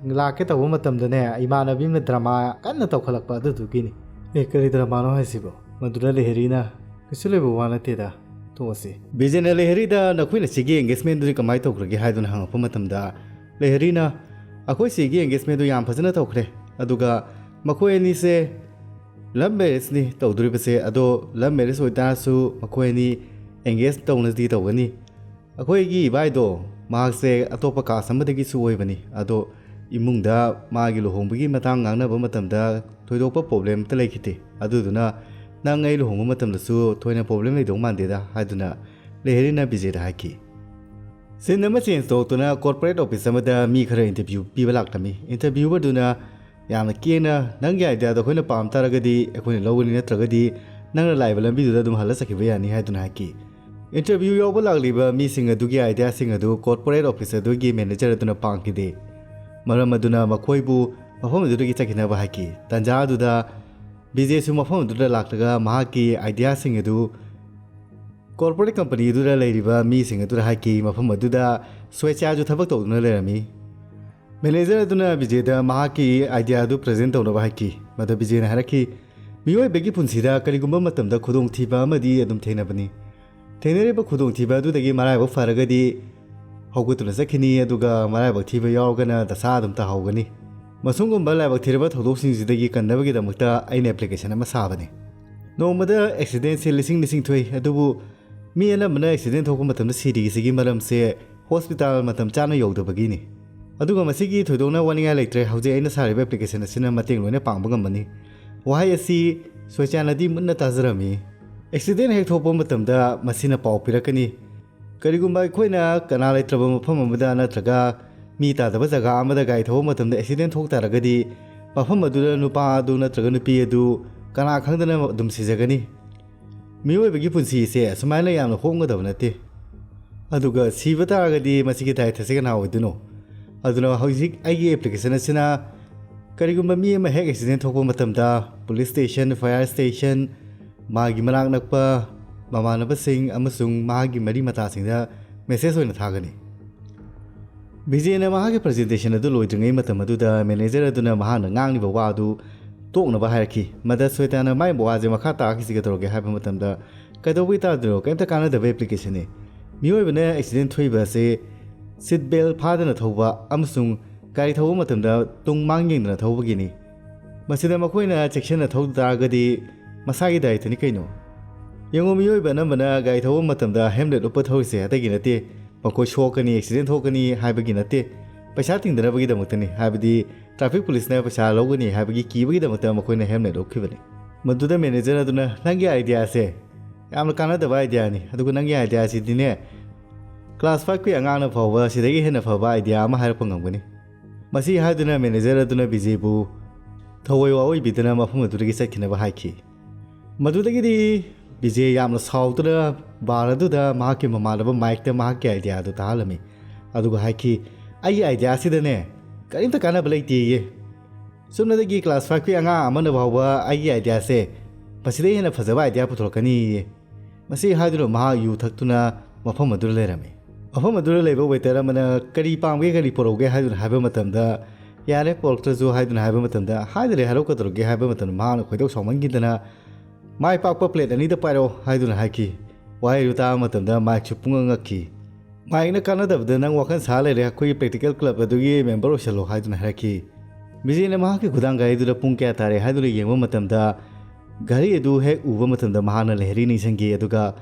ꯂꯥꯛꯀꯦ ꯇꯧꯕ ꯃꯇꯝꯗꯅꯦ ꯏꯃꯥꯟꯅꯕꯤ ꯑꯃꯅ ꯗ꯭ꯔꯃꯥ ꯀꯟꯅ ꯇꯧꯈꯠꯂꯛꯄ ꯑꯗꯨꯗꯨꯒꯤꯅꯤ"꯫ "ꯑꯦ, ꯀꯔꯤ ꯗ꯭ꯔꯃꯥꯅꯣ ꯍꯥꯏꯁꯤꯕꯣ?" ꯃꯗꯨꯗ ꯂꯩꯍꯔꯤꯅ, "ꯀꯩꯁꯨ ꯂꯩꯕ ꯋꯥ ꯅꯠꯇꯦꯗ, ꯇꯣꯛꯑꯁꯤ"꯫ ꯕꯤꯖꯦꯅ ꯂꯩꯍꯔꯤꯗ, "ꯅꯈꯣꯏꯅ ꯁꯤꯒꯤ ꯑꯦꯡꯒꯦꯖꯃꯦꯟꯗꯨꯗꯤ ꯀꯃꯥꯏꯅ ꯇꯧꯈ꯭ꯔꯒꯦ?" ꯍꯥꯏꯗꯨꯅ ꯍꯪꯉꯛꯄ ꯃꯇꯝꯗ ꯂꯩꯍꯔꯤꯅ, "ꯑꯩꯈꯣꯏ ꯁꯤꯒꯤ ꯑꯦꯡꯒꯦꯖꯃꯦꯟꯗꯨ ꯌꯥꯝ ꯐꯖꯅ ꯇꯧꯈ꯭ꯔꯦ, ꯑꯗꯨꯒ ꯃꯈꯣꯏ ꯑꯅꯤꯁꯦ ꯂꯚ ꯃꯦꯔꯦꯖꯅꯤ ꯇꯧꯗꯣꯔꯤꯕꯁꯦ, ꯑꯗꯣ ꯂꯚ ꯃꯦꯔꯦꯖ ꯑꯣꯏꯇꯥꯔꯁꯨ ꯃꯈꯣꯏ ꯑꯅꯤ ꯑꯦꯡꯒꯦꯖ ꯇꯧꯅꯗꯤ ꯇꯧꯒꯅꯤ꯫ ꯑꯩꯈꯣꯏꯒꯤ ꯏꯕꯥꯏꯗꯣ, ꯃꯍꯥꯛꯁꯦ ꯑꯇꯣꯞꯄ ꯀꯥꯁ ꯑꯃꯗꯒꯤꯁꯨ ꯑꯣꯏꯕꯅꯤ, ꯑꯗꯣ ꯏꯃꯨꯡꯗ ꯃꯥꯒꯤ ꯂꯨꯍꯣꯡꯕꯒꯤ ꯃꯇꯥꯡ ꯉꯥꯡꯅꯕ ꯃꯇꯝꯗ ꯊꯣꯏꯗꯣꯛꯄ ꯄ꯭ꯔꯣꯕ꯭ꯂꯦꯝ ꯑꯃꯇ ꯂꯩꯈꯤꯗꯦ, ꯑꯗꯨꯗꯨꯅ ꯅꯪ ꯑꯩ ꯂꯨꯍꯣꯡꯕ ꯃꯇꯝꯗꯁꯨ ꯊꯣꯏꯅ ꯄ꯭ꯔꯣꯕ꯭ꯂꯦꯝ ꯂꯩꯗꯧ ꯃꯥꯟꯗꯦꯗ" ꯍꯥꯏꯗꯨꯅ ꯂꯩꯍꯔꯤꯅ ꯕꯤꯖꯦꯗ ꯍꯥꯏꯈꯤ꯫ ꯁꯤꯟ ꯑꯃ ꯆꯦꯟꯖ ꯇꯧꯔꯛꯇꯨꯅ ꯀꯣꯔꯄꯣꯔꯦꯠ ꯑꯣꯐꯤꯁ ꯑꯃꯗ ꯃꯤ ꯈꯔ ꯏꯟꯇꯔꯚ꯭ꯌꯨ ꯄꯤꯕ ꯂꯥꯛꯂꯝꯃꯤ꯫ ꯏꯟꯇꯔꯚ꯭ꯌꯨ ꯑꯗꯨꯅ ꯌꯥꯝꯅ ꯀꯦꯅ "ꯅꯪꯒꯤ ꯑꯥꯏꯗꯤꯌꯥꯗꯣ ꯑꯩꯈꯣꯏꯅ ꯄꯥꯝ ꯇꯥꯔꯒꯗꯤ ꯑꯩꯈꯣꯏꯅ ꯂꯧꯒꯅꯤ, ꯅꯠꯇ꯭ꯔꯒꯗꯤ ꯅꯪꯅ ꯂꯥꯛꯏꯕ ꯂꯝꯕꯤꯗꯨꯗ ꯑꯗꯨꯝ ꯍꯜꯂ ꯆꯠꯈꯤꯕ ꯌꯥꯅꯤ" ꯍꯥꯏꯗꯨꯅ ꯍꯥꯏꯈꯤ꯫ ꯏꯟꯇꯔꯚ꯭ꯌꯨ ꯌꯥꯎꯕ ꯂꯥꯛꯂꯤꯕ ꯃꯤꯁꯤꯡ ꯑꯗꯨꯒꯤ ꯑꯥꯏꯗꯤꯌꯥꯁꯤꯡ ꯑꯗꯨ ꯀꯣꯔꯄꯣꯔꯦꯠ ꯑꯣꯐꯤꯁ ꯑꯗꯨꯒꯤ ꯃꯦꯅꯦꯖꯔ ꯑꯗꯨꯅ ꯄꯥꯝꯈꯤꯗꯦ꯫ ꯃꯔꯝ ꯑꯗꯨꯅ ꯃꯈꯣꯏꯕꯨ ꯃꯐꯝ ꯑꯗꯨꯗꯒꯤ ꯆꯠꯈꯤꯅꯕ ꯍꯥꯏꯈꯤ꯫ ꯇꯥꯟꯖꯥ ꯑꯗꯨꯗ ꯕꯤꯖꯦꯁꯨ ꯃꯐꯝ ꯑꯗꯨꯗ ꯂꯥꯛꯂꯒ ꯃꯍꯥꯛꯀꯤ ꯑꯥꯏꯗꯤꯌꯥꯁꯤꯡ ꯑꯗꯨ ꯀꯣꯔꯄꯣꯔꯦꯠ ꯀꯝꯄꯅꯤ ꯑꯗꯨꯗ ꯂꯩꯔꯤꯕ ꯃꯤꯁꯤꯡ ꯑꯗꯨꯗ ꯍꯥꯏꯈꯤ꯫ ꯃꯐꯝ ꯑꯗꯨꯗ ꯁ꯭ꯋꯦꯆꯥꯁꯨ ꯊꯕꯛ ꯇꯧꯗꯨꯅ ꯂꯩꯔꯝꯃꯤ꯫ ꯃꯦꯅꯦꯖꯔ ꯑꯗꯨꯅ ꯕꯤꯖꯦꯗ ꯃꯍꯥꯛꯀꯤ ꯑꯥꯏꯗꯤꯌꯥ ꯑꯗꯨ ꯄ꯭ꯔꯖꯦꯟ ꯇꯧꯅꯕ ꯍꯥꯏꯈꯤ꯫ ꯃꯗꯨ ꯕꯤꯖꯦꯅ ꯍꯥꯏꯔꯛꯈꯤ, "ꯃꯤꯑꯣꯏꯕꯒꯤ ꯄꯨꯟꯁꯤꯗ ꯀꯔꯤꯒꯨꯝꯕ ꯃꯇꯝꯗ ꯈꯨꯗꯣꯡꯊꯤꯕ ꯑꯃꯗꯤ ꯑꯗꯨꯝ ꯊꯦꯡꯅꯕꯅꯤ꯫ ꯊꯦꯡꯅꯔꯤꯕ ꯈꯨꯗꯣꯡꯊꯤꯕ ꯑꯗꯨꯗꯒꯤ ꯃꯔꯥꯏꯕꯛ ꯐꯔꯒꯗꯤ ꯍꯧꯒꯠꯇꯨꯅ ꯆꯠꯈꯤꯅꯤ, ꯑꯗꯨꯒ ꯃꯔꯥꯏꯕꯛ ꯊꯤꯕ ꯌꯥꯎꯔꯒꯅ ꯗꯁꯥ ꯑꯗꯨꯝ ꯇꯥꯍꯧꯒꯅꯤ꯫ ꯃꯁꯨꯝꯒꯨꯝꯕ ꯂꯥꯏꯕꯛ ꯊꯤꯔꯕ ꯊꯧꯗꯣꯛꯁꯤꯡꯁꯤꯗꯒꯤ ꯀꯟꯅꯕꯒꯤꯗꯃꯛꯇ ꯑꯩꯅ ꯑꯦꯄ꯭ꯂꯤꯀꯦꯁꯟ ꯑꯃ ꯁꯥꯕꯅꯤ"꯫ ꯅꯣꯡꯃꯗ ꯑꯦꯛꯁꯤꯗꯦꯟꯁꯦ ꯂꯤꯁꯤꯡ ꯂꯤꯁꯤꯡ ꯊꯣꯛꯏ, ꯑꯗꯨꯕꯨ ꯃꯤ ꯑꯅꯝꯕꯅ ꯑꯦꯛꯁꯤꯗꯦꯟ ꯊꯣꯛꯄ ꯃꯇꯝꯗ ꯁꯤꯔꯤꯁꯤꯒꯤ ꯃꯔꯝꯁꯦ ꯍꯣꯁꯄꯤꯇꯥꯜ ꯃꯇꯝ ꯆꯥꯅ ꯌꯧꯗꯕꯒꯤꯅꯤ꯫ ꯑꯗꯨꯒ ꯃꯁꯤꯒꯤ ꯊꯣꯏꯗꯣꯛꯅ ꯋꯥꯅꯤꯡꯉꯥꯏ ꯂꯩꯇ꯭ꯔꯦ, ꯍꯧꯖꯤꯛ ꯑꯩꯅ ꯁꯥꯔꯤꯕ ꯑꯦꯄ꯭ꯂꯤꯀꯦꯁꯟ ꯑꯁꯤꯅ ꯃꯇꯦꯡ ꯂꯣꯏꯅ ꯄꯥꯡꯕ ꯉꯝꯃꯅꯤ꯫ ꯋꯥꯍꯩ ꯑꯁꯤ ꯁꯣꯏꯆꯥꯅꯗꯤ ꯃꯨꯟꯅ ꯇꯥꯖꯔꯝꯃꯤ꯫ ꯑꯦꯛꯁꯤꯗꯦꯟ ꯍꯦꯛ ꯊꯣꯛꯄ ꯃꯇꯝꯗ ꯃꯁꯤꯅ ꯄꯥꯎ ꯄꯤꯔꯛꯀꯅꯤ꯫ ꯀꯔꯤꯒꯨꯝꯕ ꯑꯩꯈꯣꯏꯅ ꯀꯅꯥ ꯂꯩꯇ꯭ꯔꯕ ꯃꯐꯝ ꯑꯃꯗ ꯅꯠꯇ꯭ꯔꯒ ꯃꯤ ꯇꯥꯗꯕ ꯖꯒꯥ ꯑꯃꯗ ꯒꯥꯔꯤ ꯊꯧꯕ ꯃꯇꯝꯗ ꯑꯦꯛꯁꯤꯗꯦꯟ ꯊꯣꯛ ꯇꯥꯔꯒꯗꯤ, ꯃꯐꯝ ꯑꯗꯨꯗ ꯅꯨꯄꯥ ꯑꯗꯨ ꯅꯠꯇ꯭ꯔꯒ ꯅꯨꯄꯤ ꯑꯗꯨ ꯀꯅꯥ ꯈꯪꯗꯅ ꯑꯗꯨꯝ ꯁꯤꯖꯒꯅꯤ꯫ ꯃꯤꯑꯣꯏꯕꯒꯤ ꯄꯨꯟꯁꯤꯁꯦ ꯑꯁꯨꯃꯥꯏꯅ ꯌꯥꯝꯅ ꯍꯣꯡꯒꯗꯕ ꯅꯠꯇꯦ꯫ ꯑꯗꯨꯒ ꯁꯤꯕ ꯇꯥꯔꯒꯗꯤ ꯃꯁꯤꯒꯤ ꯗꯥꯏꯇꯁꯦ ꯀꯅꯥ ꯑꯣꯏꯗꯣꯏꯅꯣ? ꯑꯗꯨꯅ ꯍꯧꯖꯤꯛ ꯑꯩꯒꯤ ꯑꯦꯄ꯭ꯂꯤꯀꯦꯁꯟ ꯑꯁꯤꯅ ꯀꯔꯤꯒꯨꯝꯕ ꯃꯤ ꯑꯃ ꯍꯦꯛ ꯑꯦꯛꯁꯤꯗꯦꯟ ꯊꯣꯛꯄ ꯃꯇꯝꯗ ꯄꯨꯂꯤꯁ ꯁ꯭ꯇꯦꯁꯟ, ꯐꯥꯌꯔ ꯁ꯭ꯇꯦꯁꯟ, ꯃꯥꯒꯤ ꯃꯅꯥꯛ ꯅꯛꯄ ꯃꯃꯥꯟꯅꯕꯁꯤꯡ ꯑꯃꯁꯨꯡ ꯃꯍꯥꯛꯀꯤ ꯃꯔꯤ ꯃꯇꯥꯁꯤꯡꯗ ꯃꯦꯁꯦꯖ ꯑꯣꯏꯅ ꯊꯥꯒꯅꯤ꯫ ꯕꯤꯖꯦꯅ ꯃꯍꯥꯛꯀꯤ ꯄ꯭ꯔꯖꯦꯟꯇꯦꯁꯟ ꯑꯗꯨ ꯂꯣꯏꯗ꯭ꯔꯤꯉꯩ ꯃꯇꯝ ꯑꯗꯨꯗ ꯃꯦꯅꯦꯖꯔ ꯑꯗꯨꯅ ꯃꯍꯥꯛꯅ ꯉꯥꯡꯂꯤꯕ ꯋꯥ ꯑꯗꯨ ꯇꯣꯛꯅꯕ ꯍꯥꯏꯔꯛꯈꯤ꯫ ꯃꯗ ꯁ꯭ꯋꯦꯇꯥꯅ ꯃꯥꯏ ꯋꯥꯁꯦ ꯃꯈꯥ ꯇꯥꯈꯤꯁꯤ ꯀꯩꯗꯧꯔꯒꯦ ꯍꯥꯏꯕ ꯃꯇꯝꯗ, "ꯀꯩꯗꯧꯕꯩ ꯇꯥꯗꯣꯏꯅꯣ? ꯀꯩꯝꯇ ꯀꯥꯟꯅꯗꯕ ꯑꯦꯄ꯭ꯂꯤꯀꯦꯁꯟꯅꯤ꯫ ꯃꯤꯑꯣꯏꯕꯅ ꯑꯦꯛꯁꯤꯗꯦꯟ ꯊꯣꯛꯏꯕ ꯑꯁꯤ ꯁꯤꯠ ꯕꯦꯜ ꯐꯥꯗꯅ ꯊꯧꯕ ꯑꯃꯁꯨꯡ ꯒꯥꯔꯤ ꯊꯧꯕ ꯃꯇꯝꯗ ꯇꯨꯡ ꯃꯥꯡ ꯌꯦꯡꯗꯅ ꯊꯧꯕꯒꯤꯅꯤ꯫ ꯃꯁꯤꯗ ꯃꯈꯣꯏꯅ ꯆꯦꯛꯁꯤꯟꯅ ꯊꯧ ꯇꯥꯔꯒꯗꯤ ꯃꯁꯥꯒꯤ ꯗꯥꯏꯇꯅꯤ ꯀꯩꯅꯣ꯫ ꯌꯦꯡꯉꯨ, ꯃꯤꯑꯣꯏꯕ ꯑꯅꯝꯕꯅ ꯒꯥꯔꯤ ꯊꯧꯕ ꯃꯇꯝꯗ ꯍꯦꯜꯃꯦꯠ ꯎꯞꯄ ꯊꯧꯔꯤꯁꯦ ꯑꯇꯩꯒꯤ ꯅꯠꯇꯦ꯫ ꯃꯈꯣꯏ ꯁꯣꯛꯀꯅꯤ, ꯑꯦꯛꯁꯤꯗꯦꯟ ꯊꯣꯛꯀꯅꯤ ꯍꯥꯏꯕꯒꯤ ꯅꯠꯇꯦ, ꯄꯩꯁꯥ ꯇꯤꯡꯗꯅꯕꯒꯤꯗꯃꯛꯇꯅꯤ, ꯍꯥꯏꯕꯗꯤ ꯇ꯭ꯔꯥꯐꯤꯛ ꯄꯨꯂꯤꯁꯅ ꯄꯩꯁꯥ ꯂꯧꯒꯅꯤ ꯍꯥꯏꯕꯒꯤ ꯀꯤꯕꯒꯤꯗꯃꯛꯇ ꯃꯈꯣꯏꯅ ꯍꯦꯜꯃꯦꯠ ꯎꯞꯈꯤꯕꯅꯤ"꯫ ꯃꯗꯨꯗ ꯃꯦꯅꯦꯖꯔ ꯑꯗꯨꯅ, "ꯅꯪꯒꯤ ꯑꯥꯏꯗꯤꯌꯥꯁꯦ ꯌꯥꯝꯅ ꯀꯥꯟꯅꯗꯕ ꯑꯥꯏꯗꯤꯌꯥꯅꯤ, ꯑꯗꯨꯒ ꯅꯪꯒꯤ ꯑꯥꯏꯗꯤꯌꯥꯁꯤꯗꯤꯅꯦ ꯀ꯭ꯂꯥꯁ ꯐꯥꯏꯚꯀꯤ ꯑꯉꯥꯡꯅ ꯐꯥꯎꯕ ꯁꯤꯗꯒꯤ ꯍꯦꯟꯅ ꯐꯕ ꯑꯥꯏꯗꯤꯌꯥ ꯑꯃ ꯍꯥꯏꯔꯛꯄ ꯉꯝꯒꯅꯤ꯫ ꯃꯁꯤ ꯍꯥꯏꯗꯨꯅ ꯃꯦꯅꯦꯖꯔ ꯑꯗꯨꯅ ꯕꯤꯖꯦꯕꯨ ꯊꯋꯥꯏ ꯋꯥꯑꯣꯏꯕꯤꯗꯅ ꯃꯐꯝ ꯑꯗꯨꯗꯒꯤ ꯆꯠꯈꯤꯅꯕ ꯍꯥꯏꯈꯤ꯫ ꯃꯗꯨꯗꯒꯤꯗꯤ ꯕꯤꯖꯦ ꯌꯥꯝꯅ ꯁꯥꯎꯗꯨꯅ ꯕꯥꯔ ꯑꯗꯨꯗ ꯃꯍꯥꯛꯀꯤ ꯃꯃꯥꯟꯅꯕ ꯃꯥꯏꯛꯇ ꯃꯍꯥꯛꯀꯤ ꯑꯥꯏꯗꯤꯌꯥ ꯑꯗꯨ ꯇꯥꯍꯜꯂꯝꯃꯤ, ꯑꯗꯨꯒ ꯍꯥꯏꯈꯤ, "ꯑꯩꯒꯤ ꯑꯥꯏꯗꯤꯌꯥꯁꯤꯗꯅꯦ ꯀꯔꯤꯝꯇ ꯀꯥꯟꯅꯕ ꯂꯩꯇꯦꯌꯦ꯫ ꯆꯨꯝꯅꯗꯒꯤ ꯀ꯭ꯂꯥꯁ ꯐꯥꯏꯚꯀꯤ ꯑꯉꯥꯡ ꯑꯃꯅ ꯐꯥꯎꯕ ꯑꯩꯒꯤ ꯑꯥꯏꯗꯤꯌꯥꯁꯦ ꯃꯁꯤꯗꯒꯤ ꯍꯦꯟꯅ ꯐꯖꯕ ꯑꯥꯏꯗꯤꯌꯥ ꯄꯨꯊꯣꯔꯛꯀꯅꯤꯌꯦ"꯫ ꯃꯁꯤ ꯍꯥꯏꯗꯨꯅ ꯃꯍꯥꯛ ꯌꯨ ꯊꯛꯇꯨꯅ ꯃꯐꯝ ꯑꯗꯨꯗ ꯂꯩꯔꯝꯃꯤ꯫ ꯃꯐꯝ ꯑꯗꯨꯗ ꯂꯩꯕ ꯋꯦꯇꯔ ꯑꯃꯅ, "ꯀꯔꯤ ꯄꯥꯝꯒꯦ, ꯀꯔꯤ ꯄꯨꯔꯛꯎꯒꯦ?" ꯍꯥꯏꯗꯨꯅ ꯍꯥꯏꯕ ꯃꯇꯝꯗ, "ꯌꯥꯔꯦ, ꯄꯨꯔꯛꯇ꯭ꯔꯁꯨ" ꯍꯥꯏꯗꯨꯅ ꯍꯥꯏꯕ ꯃꯇꯝꯗ, "ꯍꯥꯏꯗ꯭ꯔꯦ ꯍꯥꯏꯔꯣ, ꯀꯩꯗꯧꯔꯒꯦ?" ꯍꯥꯏꯕ ꯃꯇꯝꯗ ꯃꯍꯥꯛꯅ ꯈꯣꯏꯗꯧ ꯁꯥꯎꯃꯟꯈꯤꯗꯅ, "ꯃꯥꯏ ꯄꯥꯛꯄ ꯄ꯭ꯂꯦꯠ ꯑꯅꯤꯗ ꯄꯥꯏꯔꯛꯑꯣ" ꯍꯥꯏꯗꯨꯅ ꯍꯥꯏꯈꯤ꯫ ꯋꯥꯍꯩ ꯑꯗꯨ ꯇꯥꯕ ꯃꯇꯝꯗ ꯃꯥꯏꯛꯁꯨ ꯄꯨꯡꯉꯛ ꯉꯛꯈꯤ꯫ ꯃꯥꯏꯛꯅ, "ꯀꯥꯟꯅꯗꯕꯗ ꯅꯪ ꯋꯥꯈꯜ ꯁꯥ ꯂꯩꯔꯦ, ꯑꯩꯈꯣꯏꯒꯤ ꯄ꯭ꯔꯦꯛꯇꯤꯀꯦꯜ ꯀ꯭ꯂꯕ ꯑꯗꯨꯒꯤ ꯃꯦꯝꯕꯔ ꯑꯣꯏꯁꯜꯂꯣ" ꯍꯥꯏꯗꯨꯅ ꯍꯥꯏꯔꯛꯈꯤ꯫ ꯕꯤꯖꯦꯅ ꯃꯍꯥꯛꯀꯤ ꯈꯨꯗꯥꯡ ꯒꯥꯔꯤꯗꯨꯗ ꯄꯨꯡ ꯀꯌꯥ ꯇꯥꯔꯦ ꯍꯥꯏꯗꯨꯅ ꯌꯦꯡꯕ ꯃꯇꯝꯗ, ꯘꯔꯤ ꯑꯗꯨ ꯍꯦꯛ ꯎꯕ ꯃꯇꯝꯗ ꯃꯍꯥꯛꯅ ꯂꯦꯍꯔꯤ ꯅꯤꯡꯁꯤꯡꯈꯤ, ꯑꯗꯨꯒ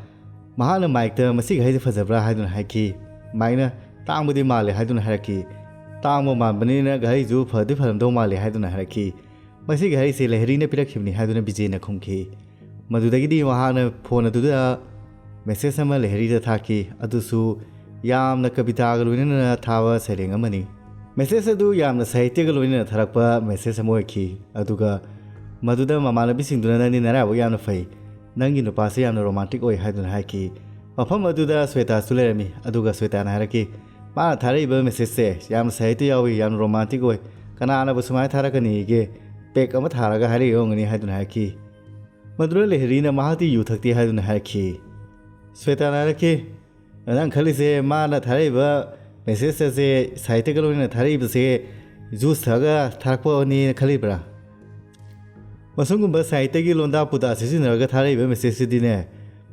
ꯃꯍꯥꯛꯅ ꯃꯥꯏꯛꯇ, "ꯃꯁꯤ ꯘꯔꯤꯁꯦ ꯐꯖꯕ꯭ꯔꯥ?" ꯍꯥꯏꯗꯨꯅ ꯍꯥꯏꯈꯤ꯫ ꯃꯥꯏꯛꯅ, "ꯇꯥꯡꯕꯗꯤ ꯃꯥꯜꯂꯦ" ꯍꯥꯏꯗꯨꯅ ꯍꯥꯏꯔꯛꯈꯤ꯫ "ꯇꯥꯡꯕ ꯃꯥꯟꯕꯅꯤꯅ ꯘꯔꯤꯁꯨ ꯐꯗꯤ ꯐꯔꯝꯗꯧ ꯃꯥꯜꯂꯦ" ꯍꯥꯏꯗꯨꯅ ꯍꯥꯏꯔꯛꯈꯤ꯫ "ꯃꯁꯤꯒꯤ ꯘꯔꯤꯁꯦ ꯂꯦꯍꯔꯤꯅ ꯄꯤꯔꯛꯈꯤꯕꯅꯤ" ꯍꯥꯏꯗꯨꯅ ꯕꯤꯖꯦꯅ ꯈꯨꯝꯈꯤ꯫ ꯃꯗꯨꯗꯒꯤꯗꯤ ꯃꯍꯥꯛꯅ ꯐꯣꯟ ꯑꯗꯨꯗ ꯃꯦꯁꯦꯖ ꯑꯃ ꯂꯦꯍꯔꯤꯗ ꯊꯥꯈꯤ, ꯑꯗꯨꯁꯨ ꯌꯥꯝꯅ ꯀꯕꯤꯇꯥꯒ ꯂꯣꯏꯅꯅ ꯊꯥꯕ ꯁꯩꯔꯦꯡ ꯑꯃꯅꯤ꯫ ꯃꯦꯁꯦꯖ ꯑꯗꯨ ꯌꯥꯝꯅ ꯁꯥꯍꯤꯇ꯭ꯌꯒ ꯂꯣꯏꯅꯅ ꯊꯥꯔꯛꯄ ꯃꯦꯁꯦꯖ ꯑꯃ ꯑꯣꯏꯈꯤ, ꯑꯗꯨꯒ ꯃꯗꯨꯗ ꯃꯃꯥꯟꯅꯕꯤꯁꯤꯡꯗꯨꯅ, "ꯅꯪꯗꯤ ꯅꯔꯥꯏꯕꯛ ꯌꯥꯝꯅ ꯐꯩ, ꯅꯪꯒꯤ ꯅꯨꯄꯥꯁꯦ ꯌꯥꯝꯅ ꯔꯣꯃꯥꯟꯇꯤꯛ ꯑꯣꯏ" ꯍꯥꯏꯗꯨꯅ ꯍꯥꯏꯈꯤ꯫ ꯃꯐꯝ ꯑꯗꯨꯗ ꯁ꯭ꯋꯦꯇꯥꯁꯨ ꯂꯩꯔꯝꯃꯤ, ꯑꯗꯨꯒ ꯁ꯭ꯋꯦꯇꯥꯅ ꯍꯥꯏꯔꯛꯈꯤ, "ꯃꯥꯅ ꯊꯥꯔꯛꯏꯕ ꯃꯦꯁꯦꯖꯁꯦ ꯌꯥꯝꯅ ꯁꯥꯍꯤꯇ꯭ꯌ ꯌꯥꯎꯏ, ꯌꯥꯝꯅ ꯔꯣꯃꯥꯟꯇꯤꯛ ꯑꯣꯏ, ꯀꯅꯥꯅꯕꯨ ꯁꯨꯃꯥꯏꯅ ꯊꯥꯔꯛꯀꯅꯤꯒꯦ? ꯄꯦꯛ ꯑꯃ ꯊꯥꯔꯒ ꯍꯥꯏꯔꯛꯏ ꯑꯣꯏꯔꯝꯒꯅꯤ" ꯍꯥꯏꯗꯨꯅ ꯍꯥꯏꯔꯛꯈꯤ꯫ ꯃꯗꯨꯗ ꯂꯦꯍꯔꯤꯅ, "ꯃꯍꯥꯛꯇꯤ ꯌꯨ ꯊꯛꯇꯦ" ꯍꯥꯏꯗꯨꯅ ꯍꯥꯏꯔꯛꯈꯤ꯫ ꯁ꯭ꯋꯦꯇꯥꯅ ꯍꯥꯏꯔꯛꯈꯤ, "ꯅꯪ ꯈꯜꯂꯤꯁꯦ ꯃꯥꯅ ꯊꯥꯔꯛꯏꯕ ꯃꯦꯁꯦꯖ ꯑꯁꯦ ꯁꯥꯍꯤꯇ꯭ꯌꯒ ꯂꯣꯏꯅꯅ ꯊꯥꯔꯛꯏꯕꯁꯦ ꯖꯨꯁ ꯊꯛꯑꯒ ꯊꯥꯔꯛꯄꯅꯦꯅ ꯈꯜꯂꯤꯕ꯭ꯔꯥ? ꯃꯁꯨꯝꯒꯨꯝꯕ ꯁꯥꯍꯤꯇ꯭ꯌꯒꯤ ꯂꯣꯟꯗꯥ ꯄꯨꯗꯥ ꯁꯤꯖꯤꯟꯅꯔꯒ ꯊꯥꯔꯛꯏꯕ ꯃꯦꯁꯦꯖꯁꯤꯗꯤꯅꯦ,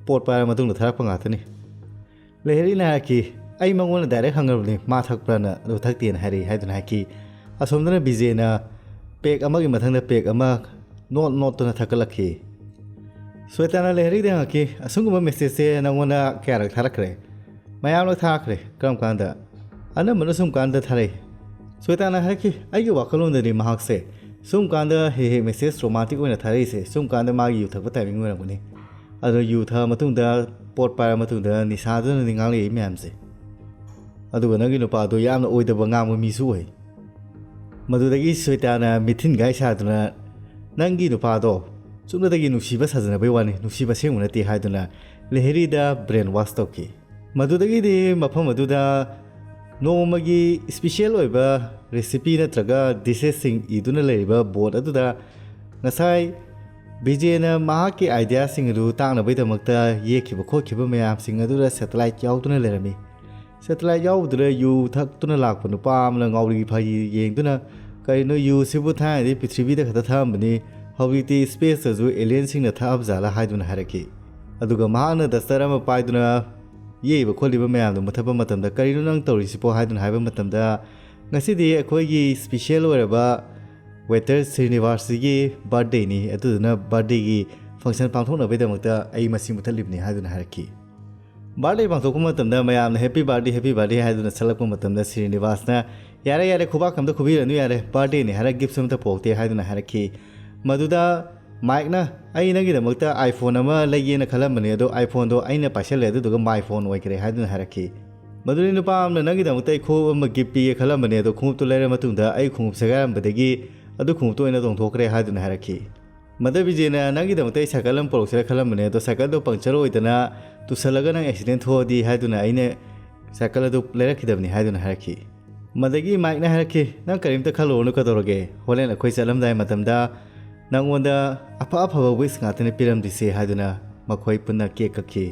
ꯄꯣꯠ ꯄꯥꯏꯔ ꯃꯇꯨꯡꯗ ꯊꯥꯔꯛꯄ ꯉꯥꯛꯇꯅꯤ"꯫ ꯂꯦꯍꯔꯤꯅ ꯍꯥꯏꯔꯛꯈꯤ, "ꯑꯩ ꯃꯉꯣꯟꯗ ꯗꯥꯏꯔꯦꯛ ꯍꯪꯉꯕꯅꯤ, ꯃꯥ ꯊꯛꯄ꯭ꯔꯥꯅ, ꯑꯗꯨ ꯊꯛꯇꯦꯅ ꯍꯥꯏꯔꯛꯏ" ꯍꯥꯏꯗꯨꯅ ꯍꯥꯏꯈꯤ꯫ ꯑꯁꯣꯝꯗꯅ ꯕꯤꯖꯦꯅ ꯄꯦꯛ ꯑꯃꯒꯤ ꯃꯊꯪꯗ ꯄꯦꯛ ꯑꯃ ꯅꯣꯠ ꯅꯣꯠꯇꯨꯅ ꯊꯛꯀꯠꯂꯛꯈꯤ꯫ ꯁ꯭ꯋꯦꯇꯥꯅ ꯂꯦꯍꯔꯤꯗ ꯍꯪꯉꯛꯈꯤ, "ꯑꯁꯨꯝꯒꯨꯝꯕ ꯃꯦꯁꯦꯖꯁꯦ ꯅꯪꯉꯣꯟꯗ ꯀꯌꯥꯔꯛ ꯊꯥꯔꯛꯈ꯭ꯔꯦ?" "ꯃꯌꯥꯝꯂꯛ ꯊꯥꯈ꯭ꯔꯦ"꯫ "ꯀꯔꯝ ꯀꯥꯟꯗ?" "ꯑꯅꯝꯕꯅ ꯁꯨꯝ ꯀꯥꯟꯗ ꯊꯥꯔꯛꯏ"꯫ ꯁ꯭ꯋꯦꯇꯥꯅ ꯍꯥꯏꯔꯛꯈꯤ, "ꯑꯩꯒꯤ ꯋꯥꯈꯜꯂꯣꯟꯗꯗꯤ ꯃꯍꯥꯛꯁꯦ ꯁꯨꯝ ꯀꯥꯟꯗ ꯍꯦꯛ ꯍꯦꯛ ꯃꯦꯁꯦꯖ ꯔꯣꯃꯥꯟꯇꯤꯛ ꯑꯣꯏꯅ ꯊꯥꯔꯛꯏꯁꯦ ꯁꯨꯝ ꯀꯥꯟꯗ ꯃꯥꯒꯤ ꯌꯨ ꯊꯛꯄ ꯇꯥꯏꯃꯤꯡ ꯑꯣꯏꯔꯝꯒꯅꯤ꯫ ꯑꯗꯣ ꯌꯨ ꯊꯛꯑ ꯃꯇꯨꯡꯗ, ꯄꯣꯠ ꯄꯥꯏꯔ ꯃꯇꯨꯡꯗ ꯅꯤꯁꯥꯗꯨꯅꯅꯤ ꯉꯥꯡꯂꯛꯏ ꯃꯌꯥꯝꯁꯦ꯫ ꯑꯗꯨꯒ ꯅꯪꯒꯤ ꯅꯨꯄꯥꯗꯣ ꯌꯥꯝꯅ ꯑꯣꯏꯗꯕ ꯉꯥꯡꯕ ꯃꯤꯁꯨ ꯑꯣꯏ꯫ ꯃꯗꯨꯗꯒꯤ ꯁ꯭ꯋꯦꯇꯥꯅ ꯃꯤꯊꯤꯟꯒꯥꯏ ꯁꯥꯗꯨꯅ, "ꯅꯪꯒꯤ ꯅꯨꯄꯥꯗꯣ ꯆꯨꯝꯅꯗꯒꯤ ꯅꯨꯡꯁꯤꯕ ꯁꯥꯖꯅꯕꯩ ꯋꯥꯅꯤ, ꯅꯨꯡꯁꯤꯕ ꯑꯁꯦꯡꯕ ꯅꯠꯇꯦ" ꯍꯥꯏꯗꯨꯅ ꯂꯦꯍꯔꯤꯗ ꯕ꯭ꯔꯦꯟ ꯋꯥꯁ ꯇꯧꯈꯤ꯫ ꯃꯗꯨꯗꯒꯤꯗꯤ ꯃꯐꯝ ꯑꯗꯨꯗ ꯅꯣꯡꯃꯒꯤ ꯏꯁꯄꯤꯁꯦꯜ ꯑꯣꯏꯕ ꯔꯦꯁꯤꯄꯤ ꯅꯠꯇ꯭ꯔꯒ ꯗꯤꯁꯦꯁꯁꯤꯡ ꯏꯗꯨꯅ ꯂꯩꯔꯤꯕ ꯕꯣꯔꯗ ꯑꯗꯨꯗ ꯉꯁꯥꯏ ꯕꯤꯖꯦꯅ ꯃꯍꯥꯛꯀꯤ ꯑꯥꯏꯗꯤꯌꯥꯁꯤꯡ ꯑꯗꯨ ꯇꯥꯛꯅꯕꯒꯤꯗꯃꯛꯇ ꯌꯦꯛꯈꯤꯕ ꯈꯣꯠꯈꯤꯕ ꯃꯌꯥꯝꯁꯤꯡ ꯑꯗꯨꯗ ꯁꯦꯇꯦꯂꯥꯏꯠ ꯌꯥꯎꯗꯨꯅ ꯂꯩꯔꯝꯃꯤ꯫ ꯁꯦꯇꯦꯂꯥꯏꯠ ꯌꯥꯎꯕꯗꯨꯗ ꯌꯨ ꯊꯛꯇꯨꯅ ꯂꯥꯛꯄ ꯅꯨꯄꯥ ꯑꯃꯅ ꯉꯥꯎꯔꯤ ꯐꯩꯔꯤ ꯌꯦꯡꯗꯨꯅ, "ꯀꯔꯤꯅꯣ, ꯌꯨꯁꯤꯕꯨ ꯊꯥꯏꯅꯗꯤ ꯄ꯭ꯔꯤꯊꯤꯕꯤꯗ ꯈꯛꯇ ꯊꯛꯑꯝꯕꯅꯤ, ꯍꯧꯖꯤꯛꯇꯤ ꯁ꯭ꯄꯦꯁꯇꯁꯨ ꯑꯦꯂꯤꯌꯟꯁꯤꯡꯅ ꯊꯛꯑꯕ ꯖꯥꯠꯂꯥ?" ꯍꯥꯏꯗꯨꯅ ꯍꯥꯏꯔꯛꯈꯤ꯫ ꯑꯗꯨꯒ ꯃꯍꯥꯛꯅ ꯗꯁꯇꯔ ꯑꯃ ꯄꯥꯏꯗꯨꯅ ꯌꯦꯛꯏꯕ ꯈꯣꯠꯂꯤꯕ ꯃꯌꯥꯝꯗꯨ ꯃꯨꯊꯠꯄ ꯃꯇꯝꯗ, "ꯀꯔꯤꯅꯣ ꯅꯪ ꯇꯧꯔꯤꯁꯤꯕꯣ?" ꯍꯥꯏꯗꯨꯅ ꯍꯥꯏꯕ ꯃꯇꯝꯗ, "ꯉꯁꯤꯗꯤ ꯑꯩꯈꯣꯏꯒꯤ ꯏꯁꯄꯤꯁꯦꯜ ꯑꯣꯏꯔꯕ ꯋꯦꯇꯔ ꯁ꯭ꯔꯤꯅꯤꯕꯥꯁꯁꯤꯒꯤ ꯕꯥꯔꯗꯦꯅꯤ, ꯑꯗꯨꯗꯨꯅ ꯕꯥꯔꯗꯦꯒꯤ ꯐꯪꯁꯟ ꯄꯥꯡꯊꯣꯛꯅꯕꯒꯤꯗꯃꯛꯇ ꯑꯩ ꯃꯁꯤ ꯃꯨꯊꯠꯂꯤꯕꯅꯤ" ꯍꯥꯏꯗꯨꯅ ꯍꯥꯏꯔꯛꯈꯤ꯫ ꯕꯥꯔꯗꯦ ꯄꯥꯡꯊꯣꯛꯄ ꯃꯇꯝꯗ ꯃꯌꯥꯝꯅ "ꯍꯦꯄꯤ ꯕꯥꯔꯗꯦ, ꯍꯦꯄꯤ ꯕꯥꯔꯗꯦ" ꯍꯥꯏꯗꯨꯅ ꯁꯛꯂꯛꯄ ꯃꯇꯝꯗ ꯁ꯭ꯔꯤꯅꯤꯕꯥꯁꯅ, "ꯌꯥꯔꯦ, ꯌꯥꯔꯦ, ꯈꯨꯕꯥꯛ ꯑꯝꯇ ꯈꯨꯕꯤꯔꯅꯨ, ꯌꯥꯔꯦ, ꯕꯥꯔꯗꯦꯅꯤ ꯍꯥꯏꯔ ꯒꯤꯐꯁꯨ ꯑꯝꯇ ꯄꯨꯔꯛꯇꯦ" ꯍꯥꯏꯗꯨꯅ ꯍꯥꯏꯔꯛꯈꯤ꯫ ꯃꯗꯨꯗ ꯃꯥꯏꯛꯅ, "ꯑꯩ ꯅꯪꯒꯤꯗꯃꯛꯇ iPhone ꯑꯃ ꯂꯩꯒꯦꯅ ꯈꯜꯂꯝꯕꯅꯦ, ꯑꯗꯣ iPhoneꯗꯣ ꯑꯩꯅ ꯄꯥꯏꯁꯜꯂꯦ, ꯑꯗꯨꯗꯨꯒ my phone ꯑꯣꯏꯈ꯭ꯔꯦ" ꯍꯥꯏꯗꯨꯅ ꯍꯥꯏꯔꯛꯈꯤ꯫ ꯃꯗꯨꯗꯤ ꯅꯨꯄꯥ ꯑꯃꯅ, "ꯅꯪꯒꯤꯗꯃꯛꯇ ꯑꯩ ꯈꯣꯡꯎꯞ ꯑꯃ ꯒꯤꯐ ꯄꯤꯒꯦ ꯈꯜꯂꯝꯕꯅꯦ, ꯑꯗꯣ ꯈꯣꯡꯎꯞꯇꯨ ꯂꯩꯔ ꯃꯇꯨꯡꯗ ꯑꯩ ꯈꯣꯡꯎꯞ ꯁꯦꯒꯥꯏꯔꯝꯕꯗꯒꯤ ꯑꯗꯨ ꯈꯣꯡꯎꯞꯇꯨ ꯑꯣꯏꯅ ꯇꯣꯡꯊꯣꯛꯈ꯭ꯔꯦ" ꯍꯥꯏꯗꯨꯅ ꯍꯥꯏꯔꯛꯈꯤ꯫ ꯃꯗ ꯕꯤꯖꯦꯅ, "ꯅꯪꯒꯤꯗꯃꯛꯇ ꯑꯩ ꯁꯥꯏꯀꯜ ꯑꯃ ꯄꯨꯔꯛꯁꯤꯔꯥ ꯈꯜꯂꯝꯕꯅꯦ, ꯑꯗꯣ ꯁꯥꯏꯀꯜꯗꯣ ꯄꯪꯆꯔ ꯑꯣꯏꯗꯅ ꯇꯨꯁꯜꯂꯒ ꯅꯪ ꯑꯦꯛꯁꯤꯗꯦꯟ ꯊꯣꯛꯑꯗꯤ" ꯍꯥꯏꯗꯨꯅ ꯑꯩꯅ ꯁꯥꯏꯀꯜ ꯑꯗꯨ ꯂꯩꯔꯛꯈꯤꯗꯕꯅꯤ ꯍꯥꯏꯗꯨꯅ ꯍꯥꯏꯔꯛꯈꯤ꯫ ꯃꯗꯒꯤ ꯃꯥꯏꯛꯅ ꯍꯥꯏꯔꯛꯈꯤ, "ꯅꯪ ꯀꯔꯤꯝꯇ ꯈꯜꯂꯨꯔꯅꯨ, ꯀꯩꯗꯧꯔꯒꯦ? ꯍꯣꯔꯦꯟ ꯑꯩꯈꯣꯏ ꯆꯠꯂꯝꯗꯥꯏ ꯃꯇꯝꯗ ꯅꯪꯉꯣꯟꯗ ꯑꯐ ꯑꯐꯕ ꯋꯤꯁ ꯉꯥꯛꯇꯅꯤ ꯄꯤꯔꯝꯗꯣꯏꯁꯦ" ꯍꯥꯏꯗꯨꯅ ꯃꯈꯣꯏ ꯄꯨꯟꯅ ꯀꯦꯛ ꯀꯛꯈꯤ꯫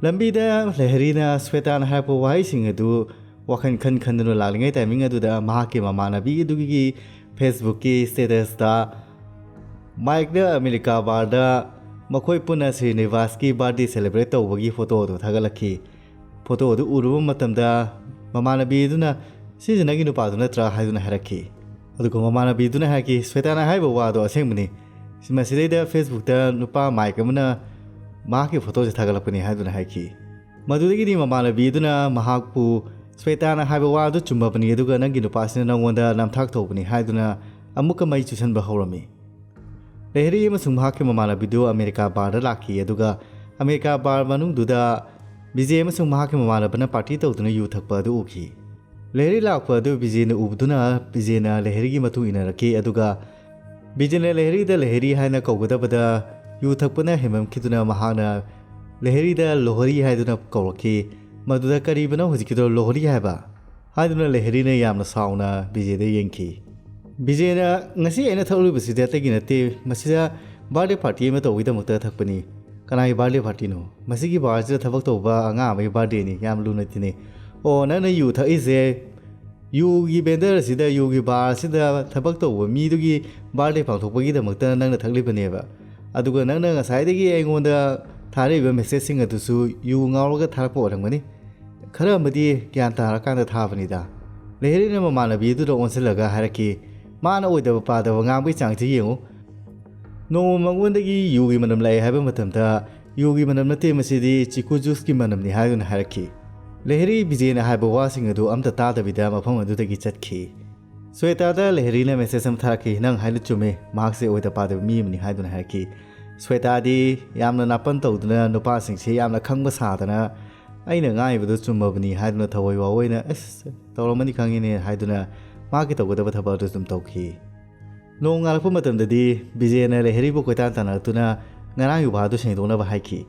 ꯂꯝꯕꯤꯗ ꯂꯦꯍꯔꯤꯅ ꯁ꯭ꯋꯦꯇꯥꯅ ꯍꯥꯏꯔꯛꯄ ꯋꯥꯍꯩꯁꯤꯡ ꯑꯗꯨ ꯋꯥꯈꯜ ꯈꯟ ꯈꯟꯗꯨꯅ ꯂꯥꯛꯂꯤꯉꯩ ꯇꯥꯏꯃꯤꯡ ꯑꯗꯨꯗ ꯃꯍꯥꯛꯀꯤ ꯃꯃꯥꯟꯅꯕꯤ ꯑꯗꯨꯒꯤ ꯐꯦꯁꯕꯨꯛꯀꯤ ꯁ꯭ꯇꯦꯇꯁꯇ ꯃꯥꯏꯛꯅ ꯑꯃꯦꯔꯤꯀꯥ ꯕꯥꯔꯗ ꯃꯈꯣꯏ ꯄꯨꯟꯅ ꯁ꯭ꯔꯤꯅꯤꯕꯥꯁꯀꯤ ꯕꯥꯔꯗꯦ ꯁꯦꯂꯦꯕ꯭ꯔꯦꯠ ꯇꯧꯕꯒꯤ ꯐꯣꯇꯣ ꯑꯗꯨ ꯊꯥꯒꯠꯂꯛꯈꯤ꯫ ꯐꯣꯇꯣ ꯑꯗꯨ ꯎꯔꯨꯕ ꯃꯇꯝꯗ ꯃꯃꯥꯟꯅꯕꯤ ꯑꯗꯨꯅ, "ꯁꯤꯁꯦ ꯅꯪꯒꯤ ꯅꯨꯄꯥꯗꯨ ꯅꯠꯇ꯭ꯔꯥ?" ꯍꯥꯏꯗꯨꯅ ꯍꯥꯏꯔꯛꯈꯤ꯫ ꯑꯗꯨꯒ ꯃꯃꯥꯟꯅꯕꯤꯗꯨꯅ ꯍꯥꯏꯔꯛꯈꯤ, "ꯁ꯭ꯋꯦꯇꯥꯅ ꯍꯥꯏꯕ ꯋꯥꯗꯣ ꯑꯁꯦꯡꯕꯅꯤ꯫ ꯃꯁꯤꯗꯩꯗ ꯐꯦꯁꯕꯨꯛꯇ ꯅꯨꯄꯥ ꯃꯥꯏꯛ ꯑꯃꯅ ꯃꯍꯥꯛꯀꯤ ꯐꯣꯇꯣꯁꯦ ꯊꯥꯒꯠꯂꯛꯄꯅꯤ" ꯍꯥꯏꯗꯨꯅ ꯍꯥꯏꯈꯤ꯫ ꯃꯗꯨꯗꯒꯤꯗꯤ ꯃꯃꯥꯟꯅꯕꯤ ꯑꯗꯨꯅ ꯃꯍꯥꯛꯄꯨ, "ꯁ꯭ꯋꯦꯇꯥꯅ ꯍꯥꯏꯕ ꯋꯥꯗꯨ ꯆꯨꯝꯃꯕꯅꯤ, ꯑꯗꯨꯒ ꯅꯪꯒꯤ ꯅꯨꯄꯥꯁꯤꯅ ꯅꯪꯉꯣꯟꯗ ꯅꯝꯊꯥꯛ ꯇꯧꯕꯅꯤ" ꯍꯥꯏꯗꯨꯅ ꯑꯃꯨꯛꯀ ꯃꯩ ꯆꯨꯁꯟꯕ ꯍꯧꯔꯝꯃꯤ꯫ ꯂꯩꯍꯔꯤ ꯑꯃꯁꯨꯡ ꯃꯍꯥꯛꯀꯤ ꯃꯃꯥꯟꯅꯕꯤꯗꯨ ꯑꯃꯦꯔꯤꯀꯥ ꯕꯥꯔꯗ ꯂꯥꯛꯈꯤ, ꯑꯗꯨꯒ ꯑꯃꯦꯔꯤꯀꯥ ꯕꯥꯔ ꯃꯅꯨꯡꯗꯨꯗ ꯕꯤꯖꯦ ꯑꯃꯁꯨꯡ ꯃꯍꯥꯛꯀꯤ ꯃꯃꯥꯟꯅꯕꯅ ꯄꯥꯔꯇꯤ ꯇꯧꯗꯨꯅ ꯌꯨ ꯊꯛꯄ ꯑꯗꯨ ꯎꯈꯤ꯫ ꯂꯩꯍꯔꯤ ꯂꯥꯛꯄ ꯑꯗꯨ ꯕꯤꯖꯦꯅ ꯎꯕꯗꯨꯅ ꯕꯤꯖꯦꯅ ꯂꯩꯍꯔꯤꯒꯤ ꯃꯇꯨꯡ ꯏꯟꯅꯔꯛꯈꯤ, ꯑꯗꯨꯒ ꯕꯤꯖꯦꯅ ꯂꯩꯍꯔꯤꯗ ꯂꯩꯍꯔꯤ ꯍꯥꯏꯅ ꯀꯧꯒꯗꯕꯗ ꯌꯨ ꯊꯛꯄꯅ ꯍꯦꯟꯃꯟꯈꯤꯗꯨꯅ ꯃꯍꯥꯛꯅ ꯂꯩꯍꯔꯤꯗ ꯂꯣꯍꯔꯤ ꯍꯥꯏꯗꯨꯅ ꯀꯧꯔꯛꯈꯤ꯫ ꯃꯗꯨꯗ "ꯀꯔꯤꯕꯅꯣ ꯍꯧꯖꯤꯛꯀꯤꯗꯣ, ꯂꯣꯍꯔꯤ ꯍꯥꯏꯕ?" ꯍꯥꯏꯗꯨꯅ ꯂꯩꯍꯔꯤꯅ ꯌꯥꯝꯅ ꯁꯥꯎꯅ ꯕꯤꯖꯦꯗ ꯌꯦꯡꯈꯤ꯫ ꯕꯤꯖꯦꯅ, "ꯉꯁꯤ ꯑꯩꯅ ꯊꯛꯂꯤꯕꯁꯤꯗꯤ ꯑꯇꯩꯒꯤ ꯅꯠꯇꯦ, ꯃꯁꯤꯗ ꯕꯥꯔꯗꯦ ꯄꯥꯔꯇꯤ ꯑꯃ ꯇꯧꯕꯒꯤꯗꯃꯛꯇ ꯊꯛꯄꯅꯤ꯫ ꯀꯅꯥꯒꯤ ꯕꯥꯔꯗꯦ ꯄꯥꯔꯇꯤꯅꯣ? ꯃꯁꯤꯒꯤ ꯕꯥꯔꯁꯤꯗ ꯊꯕꯛ ꯇꯧꯕ ꯑꯉꯥꯡ ꯑꯃꯒꯤ ꯕꯥꯔꯗꯦꯅꯤ, ꯌꯥꯝ ꯂꯨꯅ ꯇꯤꯟꯅꯩ꯫ ꯑꯣ, ꯅꯪꯅ ꯌꯨ ꯊꯛꯏꯁꯦ ꯌꯨꯒꯤ ꯕꯦꯟꯗꯔ ꯑꯁꯤꯗ, ꯌꯨꯒꯤ ꯕꯥꯔ ꯑꯁꯤꯗ ꯊꯕꯛ ꯇꯧꯕ ꯃꯤꯗꯨꯒꯤ ꯕꯥꯔꯗꯦ ꯄꯥꯡꯊꯣꯛꯄꯒꯤꯗꯃꯛꯇ ꯅꯪꯅ ꯊꯛꯂꯤꯕꯅꯦꯕ꯫ ꯑꯗꯨꯒ ꯅꯪꯅ ꯉꯁꯥꯏꯗꯒꯤ ꯑꯩꯉꯣꯟꯗ ꯊꯥꯔꯛꯏꯕ ꯃꯦꯁꯦꯖꯁꯤꯡ ꯑꯗꯨꯁꯨ ꯌꯨ ꯉꯥꯎꯔꯒ ꯊꯥꯔꯛꯄ ꯑꯣꯏꯔꯝꯒꯅꯤ꯫ ꯈꯔ ꯑꯃꯗꯤ ꯒ꯭ꯌꯥꯟ ꯇꯥꯔꯀꯥꯟꯗ ꯊꯥꯕꯅꯤꯗ"꯫ ꯂꯩꯍꯔꯤꯅ ꯃꯃꯥꯟꯅꯕꯤ ꯑꯗꯨꯗ ꯑꯣꯟꯁꯤꯜꯂꯒ ꯍꯥꯏꯔꯛꯈꯤ, "ꯃꯥꯅ ꯑꯣꯏꯗꯕ ꯄꯥꯗꯕ ꯉꯥꯡꯕꯒꯤ ꯆꯥꯡꯁꯤ ꯌꯦꯡꯉꯨ꯫ ꯅꯣꯡꯃ ꯃꯉꯣꯟꯗꯒꯤ ꯌꯨꯒꯤ ꯃꯅꯝ ꯂꯥꯛꯑꯦ ꯍꯥꯏꯕ ꯃꯇꯝꯗ, 'ꯌꯨꯒꯤ ꯃꯅꯝ ꯅꯠꯇꯦ, ꯃꯁꯤꯗꯤ ꯆꯤꯀꯨ ꯖꯨꯁꯀꯤ ꯃꯅꯝꯅꯤ' ꯍꯥꯏꯗꯨꯅ ꯍꯥꯏꯔꯛꯈꯤ"꯫ ꯂꯩꯍꯔꯤ ꯕꯤꯖꯦꯅ ꯍꯥꯏꯕ ꯋꯥꯁꯤꯡ ꯑꯗꯨ ꯑꯝꯇ ꯇꯥꯗꯕꯤꯗ ꯃꯐꯝ ꯑꯗꯨꯗꯒꯤ ꯆꯠꯈꯤ꯫ ꯁ꯭ꯋꯦꯇꯥꯗ ꯂꯩꯍꯔꯤꯅ ꯃꯦꯁꯦꯖ ꯑꯃ ꯊꯥꯔꯛꯈꯤ, "ꯅꯪ ꯍꯥꯏꯅ ꯆꯨꯝꯃꯦ, ꯃꯍꯥꯛꯁꯦ ꯑꯣꯏꯗ ꯄꯥꯗꯕ ꯃꯤ ꯑꯃꯅꯤ" ꯍꯥꯏꯗꯨꯅ ꯍꯥꯏꯔꯛꯈꯤ꯫ ꯁ꯭ꯋꯦꯇꯥꯗꯤ ꯌꯥꯝꯅ ꯅꯥꯄꯟ ꯇꯧꯗꯨꯅ ꯅꯨꯄꯥꯁꯤꯡꯁꯦ ꯌꯥꯝꯅ ꯈꯪꯕ ꯁꯥꯗꯅ "ꯑꯩꯅ ꯉꯥꯡꯉꯤꯕꯗꯨ ꯆꯨꯝꯃꯕꯅꯤ" ꯍꯥꯏꯗꯨꯅ ꯊꯋꯥꯏ ꯋꯥꯑꯣꯏꯅ "ꯑꯁ, ꯇꯧꯔꯝꯃꯅꯤ ꯈꯪꯉꯤꯅꯦ" ꯍꯥꯏꯗꯨꯅ ꯃꯍꯥꯛꯀꯤ ꯇꯧꯒꯗꯕ ꯊꯕꯛ ꯑꯗꯨ ꯑꯗꯨꯝ ꯇꯧꯈꯤ꯫ ꯅꯣꯡ ꯉꯥꯜꯂꯛꯄ ꯃꯇꯝꯗꯗꯤ ꯕꯤꯖꯦꯅ ꯂꯩꯍꯔꯤꯕꯨ ꯀꯣꯏꯇꯥꯟ ꯇꯥꯟꯅꯔꯛꯇꯨꯅ ꯉꯔꯥꯡꯒꯤ ꯋꯥꯗꯨ ꯁꯦꯡꯗꯣꯛꯅꯕ ꯍꯥꯏꯈꯤ꯫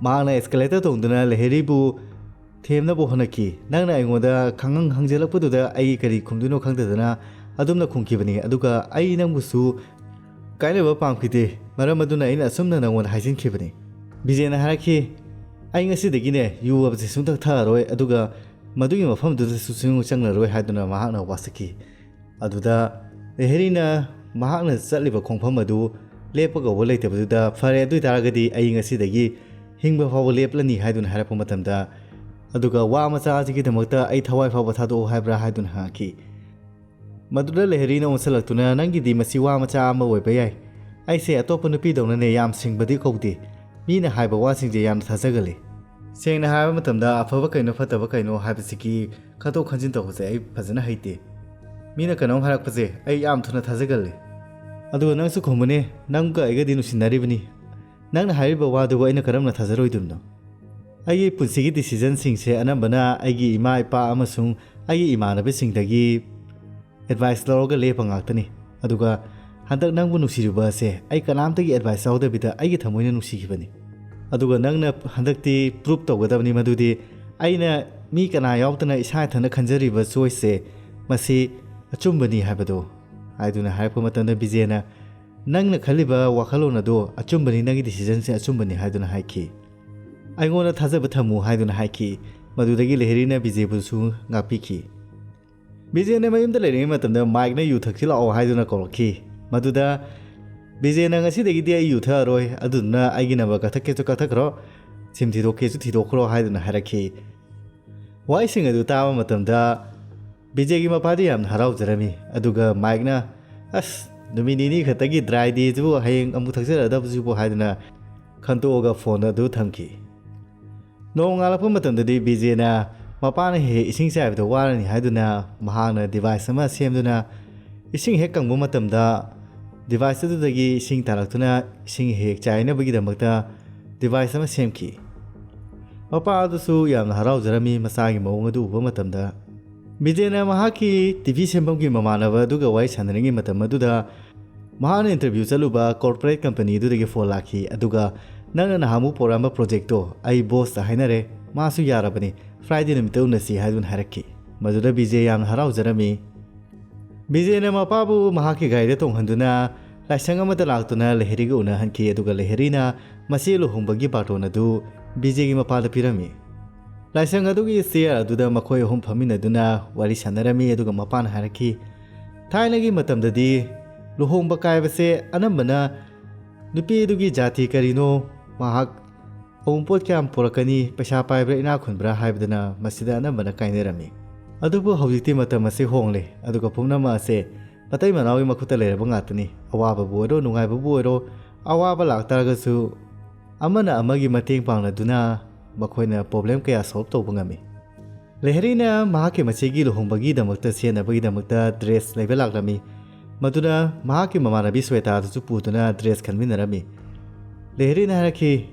ꯃꯍꯥꯛꯅ ꯑꯦꯁꯀꯦꯂꯦꯇꯔ ꯇꯣꯡꯗꯨꯅ ꯂꯩꯍꯔꯤꯕꯨ ꯊꯦꯝꯅꯕ ꯍꯣꯠꯅꯈꯤ꯫ "ꯅꯪꯅ ꯑꯩꯉꯣꯟꯗ ꯈꯪꯍꯪ ꯍꯪꯖꯤꯜꯂꯛꯄꯗꯨꯗ ꯑꯩ ꯀꯔꯤ ꯈꯨꯝꯗꯣꯏꯅꯣ ꯈꯪꯗꯗꯅ ꯑꯗꯨꯝꯅ ꯈꯨꯝꯈꯤꯕꯅꯤ, ꯑꯗꯨꯒ ꯑꯩ ꯅꯪꯕꯨꯁꯨ ꯀꯥꯏꯅꯕ ꯄꯥꯝꯈꯤꯗꯦ, ꯃꯔꯝ ꯑꯗꯨꯅ ꯑꯩꯅ ꯑꯁꯨꯝꯅ ꯅꯪꯉꯣꯟꯗ ꯍꯥꯏꯖꯤꯟꯈꯤꯕꯅꯤ"꯫ ꯕꯤꯖꯦꯅ ꯍꯥꯏꯔꯛꯈꯤ, "ꯑꯩ ꯉꯁꯤꯗꯒꯤꯅꯦ ꯌꯨ ꯍꯥꯏꯕꯁꯤ ꯁꯨꯡꯊꯛ ꯊꯛꯑꯔꯣꯏ, ꯑꯗꯨꯒ ꯃꯗꯨꯒꯤ ꯃꯐꯝꯗꯨꯗꯁꯨ ꯁꯨꯡꯆꯪ ꯆꯪꯂꯔꯣꯏ" ꯍꯥꯏꯗꯨꯅ ꯃꯍꯥꯛꯅ ꯋꯥꯁꯛꯈꯤ꯫ ꯑꯗꯨꯗ ꯂꯩꯍꯔꯤꯅ ꯃꯍꯥꯛꯅ ꯆꯠꯂꯤꯕ ꯈꯣꯡꯐꯝ ꯑꯗꯨ ꯂꯦꯞꯄ ꯀꯧꯕ ꯂꯩꯇꯕꯗꯨꯗ, "ꯐꯔꯦ, ꯑꯗꯨ ꯑꯣꯏꯇꯥꯔꯒꯗꯤ ꯑꯩ ꯉꯁꯤꯗꯒꯤ ꯍꯤꯡꯕ ꯐꯥꯎꯕ ꯂꯦꯞꯂꯅꯤ" ꯍꯥꯏꯗꯨꯅ ꯍꯥꯏꯔꯛꯄ ꯃꯇꯝꯗ, ꯑꯗꯨꯒ ꯋꯥ ꯃꯆꯥ ꯑꯁꯤꯒꯤꯗꯃꯛꯇ ꯑꯩ ꯊꯋꯥꯏ ꯐꯥꯎꯕ ꯊꯥꯗꯣꯛꯑꯣ ꯍꯥꯏꯕ꯭ꯔꯥ ꯍꯥꯏꯗꯨꯅ ꯍꯪꯉꯛꯈꯤ꯫ ꯃꯗꯨꯗ ꯂꯩꯍꯔꯤꯅ ꯑꯣꯟꯁꯤꯜꯂꯛꯇꯨꯅ, "ꯅꯪꯒꯤꯗꯤ ꯃꯁꯤ ꯋꯥ ꯃꯆꯥ ꯑꯃ ꯑꯣꯏꯕ ꯌꯥꯏ꯫ ꯑꯩꯁꯦ ꯑꯇꯣꯞꯄ ꯅꯨꯄꯤꯗꯧꯅꯅꯦ ꯌꯥꯝ ꯁꯤꯡꯕꯗꯤ ꯀꯧꯗꯦ꯫ ꯃꯤꯅ ꯍꯥꯏꯕ ꯋꯥꯁꯤꯡꯁꯦ ꯌꯥꯝꯅ ꯊꯥꯖꯒꯜꯂꯤ꯫ ꯁꯦꯡꯅ ꯍꯥꯏꯔꯕ ꯃꯇꯝꯗ ꯑꯐꯕ ꯀꯩꯅꯣ ꯐꯠꯇꯕ ꯀꯩꯅꯣ ꯍꯥꯏꯕꯁꯤꯒꯤ ꯈꯟꯇꯣꯛ ꯈꯟꯖꯤꯟ ꯇꯧꯕꯁꯦ ꯑꯩ ꯐꯖꯅ ꯍꯩꯇꯦ"꯫ ꯃꯤꯅ ꯀꯩꯅꯣꯝ ꯍꯥꯏꯔꯛꯄꯁꯦ ꯑꯩ ꯌꯥꯝ ꯊꯨꯅ ꯊꯥꯖꯒꯜꯂꯤ꯫ ꯑꯗꯨꯒ ꯅꯪꯁꯨ ꯈꯨꯝꯃꯨꯅꯦ, ꯅꯪꯒ ꯑꯩꯒꯗꯤ ꯅꯨꯡꯁꯤꯅꯔꯤꯕꯅꯤ꯫ ꯅꯪꯅ ꯍꯥꯏꯔꯤꯕ ꯋꯥꯗꯨꯕꯨ ꯑꯩꯅ ꯀꯔꯝꯅ ꯊꯥꯖꯔꯣꯏꯗꯣꯏꯅꯣ? ꯑꯩꯒꯤ ꯄꯨꯟꯁꯤꯒꯤ ꯗꯤꯁꯤꯖꯟꯁꯤꯡꯁꯦ ꯑꯅꯝꯕꯅ ꯑꯩꯒꯤ ꯏꯃꯥ ꯏꯄꯥ ꯑꯃꯁꯨꯡ ꯑꯩꯒꯤ ꯏꯃꯥꯟꯅꯕꯁꯤꯡꯗꯒꯤ ꯑꯦꯗꯚꯥꯏꯁ ꯂꯧꯔꯒ ꯂꯦꯞꯄ ꯉꯥꯛꯇꯅꯤ꯫ ꯑꯗꯨꯒ ꯍꯟꯗꯛ ꯅꯪꯕꯨ ꯅꯨꯡꯁꯤꯔꯨꯕ ꯑꯁꯦ ꯑꯩ ꯀꯅꯥꯝꯇꯒꯤ ꯑꯦꯗꯚꯥꯏꯁ ꯌꯥꯎꯗꯕꯤꯗ ꯑꯩꯒꯤ ꯊꯃꯣꯏꯅ ꯅꯨꯡꯁꯤꯈꯤꯕꯅꯤ꯫ ꯑꯗꯨꯒ ꯅꯪꯅ ꯍꯟꯗꯛꯇꯤ ꯄ꯭ꯔꯨꯞ ꯇꯧꯒꯗꯕꯅꯤ ꯃꯗꯨꯗꯤ ꯑꯩꯅ ꯃꯤ ꯀꯅꯥ ꯌꯥꯎꯗꯅ ꯏꯁꯥ ꯏꯊꯟꯇ ꯈꯟꯖꯔꯤꯕ ꯆꯣꯏꯁꯁꯦ ꯃꯁꯤ ꯑꯆꯨꯝꯕꯅꯤ ꯍꯥꯏꯕꯗꯣ꯫ ꯍꯥꯏꯗꯨꯅ ꯍꯥꯏꯔꯛꯄ ꯃꯇꯝꯗ ꯕꯤꯖꯦꯅ, "ꯅꯪꯅ ꯈꯜꯂꯤꯕ ꯋꯥꯈꯜꯂꯣꯟ ꯑꯗꯣ ꯑꯆꯨꯝꯕꯅꯤ, ꯅꯪꯒꯤ ꯗꯤꯁꯤꯖꯟꯁꯦ ꯑꯆꯨꯝꯕꯅꯤ" ꯍꯥꯏꯗꯨꯅ ꯍꯥꯏꯈꯤ꯫ "ꯑꯩꯉꯣꯟꯗ ꯊꯥꯖꯕ ꯊꯝꯃꯨ" ꯍꯥꯏꯗꯨꯅ ꯍꯥꯏꯈꯤ꯫ ꯃꯗꯨꯗꯒꯤ ꯂꯩꯍꯔꯤꯅ ꯕꯤꯖꯦꯕꯨꯁꯨ ꯉꯥꯛꯄꯤꯈꯤ꯫ ꯕꯤꯖꯦꯅ ꯃꯌꯨꯝꯗ ꯂꯩꯔꯤꯉꯩ ꯃꯇꯝꯗ ꯃꯥꯏꯛꯅ ꯌꯨ ꯊꯛꯁꯤꯜꯂꯛꯑꯣ ꯍꯥꯏꯗꯨꯅ ꯀꯧꯔꯛꯈꯤ꯫ ꯃꯗꯨꯗ ꯕꯤꯖꯦꯅ, "ꯉꯁꯤꯗꯒꯤꯗꯤ ꯑꯩ ꯌꯨ ꯊꯛꯑꯔꯣꯏ, ꯑꯗꯨꯗꯨꯅ ꯑꯩꯒꯤ ꯅꯝꯕꯔ ꯀꯛꯊꯠꯀꯦꯁꯨ ꯀꯛꯊꯠꯈ꯭ꯔꯣ, ꯁꯤꯝ ꯊꯤꯗꯣꯛꯀꯦꯁꯨ ꯊꯤꯗꯣꯛꯈ꯭ꯔꯣ" ꯍꯥꯏꯗꯨꯅ ꯍꯥꯏꯔꯛꯈꯤ꯫ ꯋꯥꯍꯩꯁꯤꯡ ꯑꯗꯨ ꯇꯥꯕ ꯃꯇꯝꯗ ꯕꯤꯖꯦꯒꯤ ꯃꯄꯥꯗꯤ ꯌꯥꯝꯅ ꯍꯔꯥꯎꯖꯔꯝꯃꯤ꯫ ꯑꯗꯨꯒ ꯃꯥꯏꯛꯅ, "ꯑꯁ, ꯅꯨꯃꯤꯠ ꯅꯤꯅꯤ ꯈꯛꯇꯒꯤ ꯗ꯭ꯔꯥꯏ ꯗꯦꯁꯤꯕꯨ, ꯍꯌꯦꯡ ꯑꯃꯨꯛ ꯊꯛꯆꯔꯛꯑꯗꯕꯁꯤꯕꯨ" ꯍꯥꯏꯗꯨꯅ ꯈꯟꯇꯣꯛꯑꯒ ꯐꯣꯟ ꯑꯗꯨ ꯊꯝꯈꯤ꯫ ꯅꯣꯡꯉꯥꯜꯂꯛꯄ ꯃꯇꯝꯗꯗꯤ ꯕꯤꯖꯦꯅ ꯃꯄꯥꯅ ꯍꯦꯛ ꯍꯦꯛ ꯏꯁꯤꯡ ꯆꯥꯏꯕꯗ ꯋꯥꯔꯅꯤ ꯍꯥꯏꯗꯨꯅ ꯃꯍꯥꯛꯅ ꯗꯤꯚꯥꯏꯁ ꯑꯃ ꯁꯦꯝꯗꯨꯅ ꯏꯁꯤꯡ ꯍꯦꯛ ꯀꯪꯕ ꯃꯇꯝꯗ ꯗꯤꯚꯥꯏꯁ ꯑꯗꯨꯗꯒꯤ ꯏꯁꯤꯡ ꯇꯥꯔꯛꯇꯨꯅ ꯏꯁꯤꯡ ꯍꯦꯛ ꯆꯥꯏꯅꯕꯒꯤꯗꯃꯛꯇ ꯗꯤꯚꯥꯏꯁ ꯑꯃ ꯁꯦꯝꯈꯤ꯫ ꯃꯄꯥ ꯑꯗꯨꯁꯨ ꯌꯥꯝꯅ ꯍꯔꯥꯎꯖꯔꯝꯃꯤ ꯃꯆꯥꯒꯤ ꯃꯑꯣꯡ ꯑꯗꯨ ꯎꯕ ꯃꯇꯝꯗ꯫ ꯕꯤꯖꯦꯅ ꯃꯍꯥꯛꯀꯤ ꯇꯤꯚꯤ ꯁꯦꯝꯐꯝꯒꯤ ꯃꯃꯥꯟꯅꯕ ꯑꯗꯨꯒ ꯋꯥꯔꯤ ꯁꯥꯟꯅꯔꯤꯉꯩ ꯃꯇꯝ ꯑꯗꯨꯗ ꯃꯍꯥꯛꯅ ꯏꯟꯇꯔꯚ꯭ꯌꯨ ꯆꯠꯂꯨꯕ ꯀꯣꯔꯄꯣꯔꯦꯠ ꯀꯝꯄꯅꯤ ꯑꯗꯨꯗꯒꯤ ꯐꯣꯟ ꯂꯥꯛꯈꯤ꯫ ꯑꯗꯨꯒ, "ꯅꯪꯅ ꯅꯍꯥꯟꯃꯨꯛ ꯄꯨꯔꯛꯑꯝꯕ ꯄ꯭ꯔꯣꯖꯦꯛꯇꯣ ꯑꯩ ꯕꯣꯁꯇ ꯍꯥꯏꯅꯔꯦ, ꯃꯥꯁꯨ ꯌꯥꯔꯕꯅꯤ, ꯐ꯭ꯔꯥꯏꯗꯦ ꯅꯨꯃꯤꯠꯇ ꯎꯅꯁꯤ" ꯍꯥꯏꯗꯨꯅ ꯍꯥꯏꯔꯛꯈꯤ꯫ ꯃꯗꯨꯗ ꯕꯤꯖꯦ ꯌꯥꯝꯅ ꯍꯔꯥꯎꯖꯔꯝꯃꯤ꯫ ꯕꯤꯖꯦꯅ ꯃꯄꯥꯕꯨ ꯃꯍꯥꯛꯀꯤ ꯒꯥꯔꯤꯗ ꯇꯣꯡꯍꯟꯗꯨꯅ ꯂꯥꯏꯁꯪ ꯑꯃꯗ ꯂꯥꯛꯇꯨꯅ ꯂꯩꯍꯔꯤꯒ ꯎꯅꯍꯟꯈꯤ꯫ ꯑꯗꯨꯒ ꯂꯩꯍꯔꯤꯅ ꯃꯆꯦ ꯂꯨꯍꯣꯡꯕꯒꯤ ꯕꯥꯔꯇꯣꯟ ꯑꯗꯨ ꯕꯤꯖꯦꯒꯤ ꯃꯄꯥꯗ ꯄꯤꯔꯝꯃꯤ꯫ ꯂꯥꯏꯁꯪ ꯑꯗꯨꯒꯤ ꯆꯤꯌꯔ ꯑꯗꯨꯗ ꯃꯈꯣꯏ ꯑꯍꯨꯝ ꯐꯝꯃꯤꯟꯅꯗꯨꯅ ꯋꯥꯔꯤ ꯁꯥꯟꯅꯔꯝꯃꯤ꯫ ꯑꯗꯨꯒ ꯃꯄꯥꯅ ꯍꯥꯏꯔꯛꯈꯤ, "ꯊꯥꯏꯅꯒꯤ ꯃꯇꯝꯗꯗꯤ ꯂꯨꯍꯣꯡꯕ ꯀꯥꯏꯕꯁꯦ ꯑꯅꯝꯕꯅ ꯅꯨꯄꯤ ꯑꯗꯨꯒꯤ ꯖꯥꯇꯤ ꯀꯔꯤꯅꯣ, ꯃꯍꯥꯛ ꯑꯎꯟꯄꯣꯠ ꯀꯌꯥꯝ ꯄꯨꯔꯛꯀꯅꯤ, ꯄꯩꯁꯥ ꯄꯥꯏꯕ꯭ꯔꯥ ꯏꯅꯥꯛ ꯈꯨꯟꯕ꯭ꯔꯥ ꯍꯥꯏꯕꯗꯅ ꯃꯁꯤꯗ ꯑꯅꯝꯕꯅ ꯀꯥꯏꯅꯔꯝꯃꯤ꯫ ꯑꯗꯨꯕꯨ ꯍꯧꯖꯤꯛꯇꯤ ꯃꯇꯝ ꯑꯁꯤ ꯍꯣꯡꯂꯦ, ꯑꯗꯨꯒ ꯄꯨꯝꯅꯃꯛ ꯑꯁꯦ ꯃꯇꯩ ꯃꯅꯥꯎꯒꯤ ꯃꯈꯨꯠꯇ ꯂꯩꯔꯕ ꯉꯥꯛꯇꯅꯤ꯫ ꯑꯋꯥꯕꯕꯨ ꯑꯣꯏꯔꯣ, ꯅꯨꯡꯉꯥꯏꯕꯕꯨ ꯑꯣꯏꯔꯣ, ꯑꯋꯥꯕ ꯂꯥꯛꯇꯥꯔꯒꯁꯨ ꯑꯃꯅ ꯑꯃꯒꯤ ꯃꯇꯦꯡ ꯄꯥꯡꯅꯗꯨꯅ ꯃꯈꯣꯏꯅ ꯄ꯭ꯔꯣꯕ꯭ꯂꯦꯝ ꯀꯌꯥ ꯁꯣꯜꯕ ꯇꯧꯕ ꯉꯝꯃꯤ꯫ ꯂꯦꯍꯔꯤꯅ ꯃꯍꯥꯛꯀꯤ ꯃꯆꯦꯒꯤ ꯂꯨꯍꯣꯡꯕꯒꯤꯗꯃꯛꯇ ꯁꯦꯠꯅꯕꯒꯤꯗꯃꯛꯇ ꯗ꯭ꯔꯦꯁ ꯂꯩꯕ ꯂꯥꯛꯂꯝꯃꯤ꯫ ꯃꯗꯨꯅ ꯃꯍꯥꯛꯀꯤ ꯃꯃꯥꯟꯅꯕꯤ ꯁ꯭ꯋꯦꯇꯥꯗꯨꯁꯨ ꯄꯨꯗꯨꯅ ꯗ꯭ꯔꯦꯁ ꯈꯟꯃꯤꯟꯅꯔꯝꯃꯤ꯫ ꯂꯦꯍꯔꯤꯅ ꯍꯥꯏꯔꯛꯈꯤ,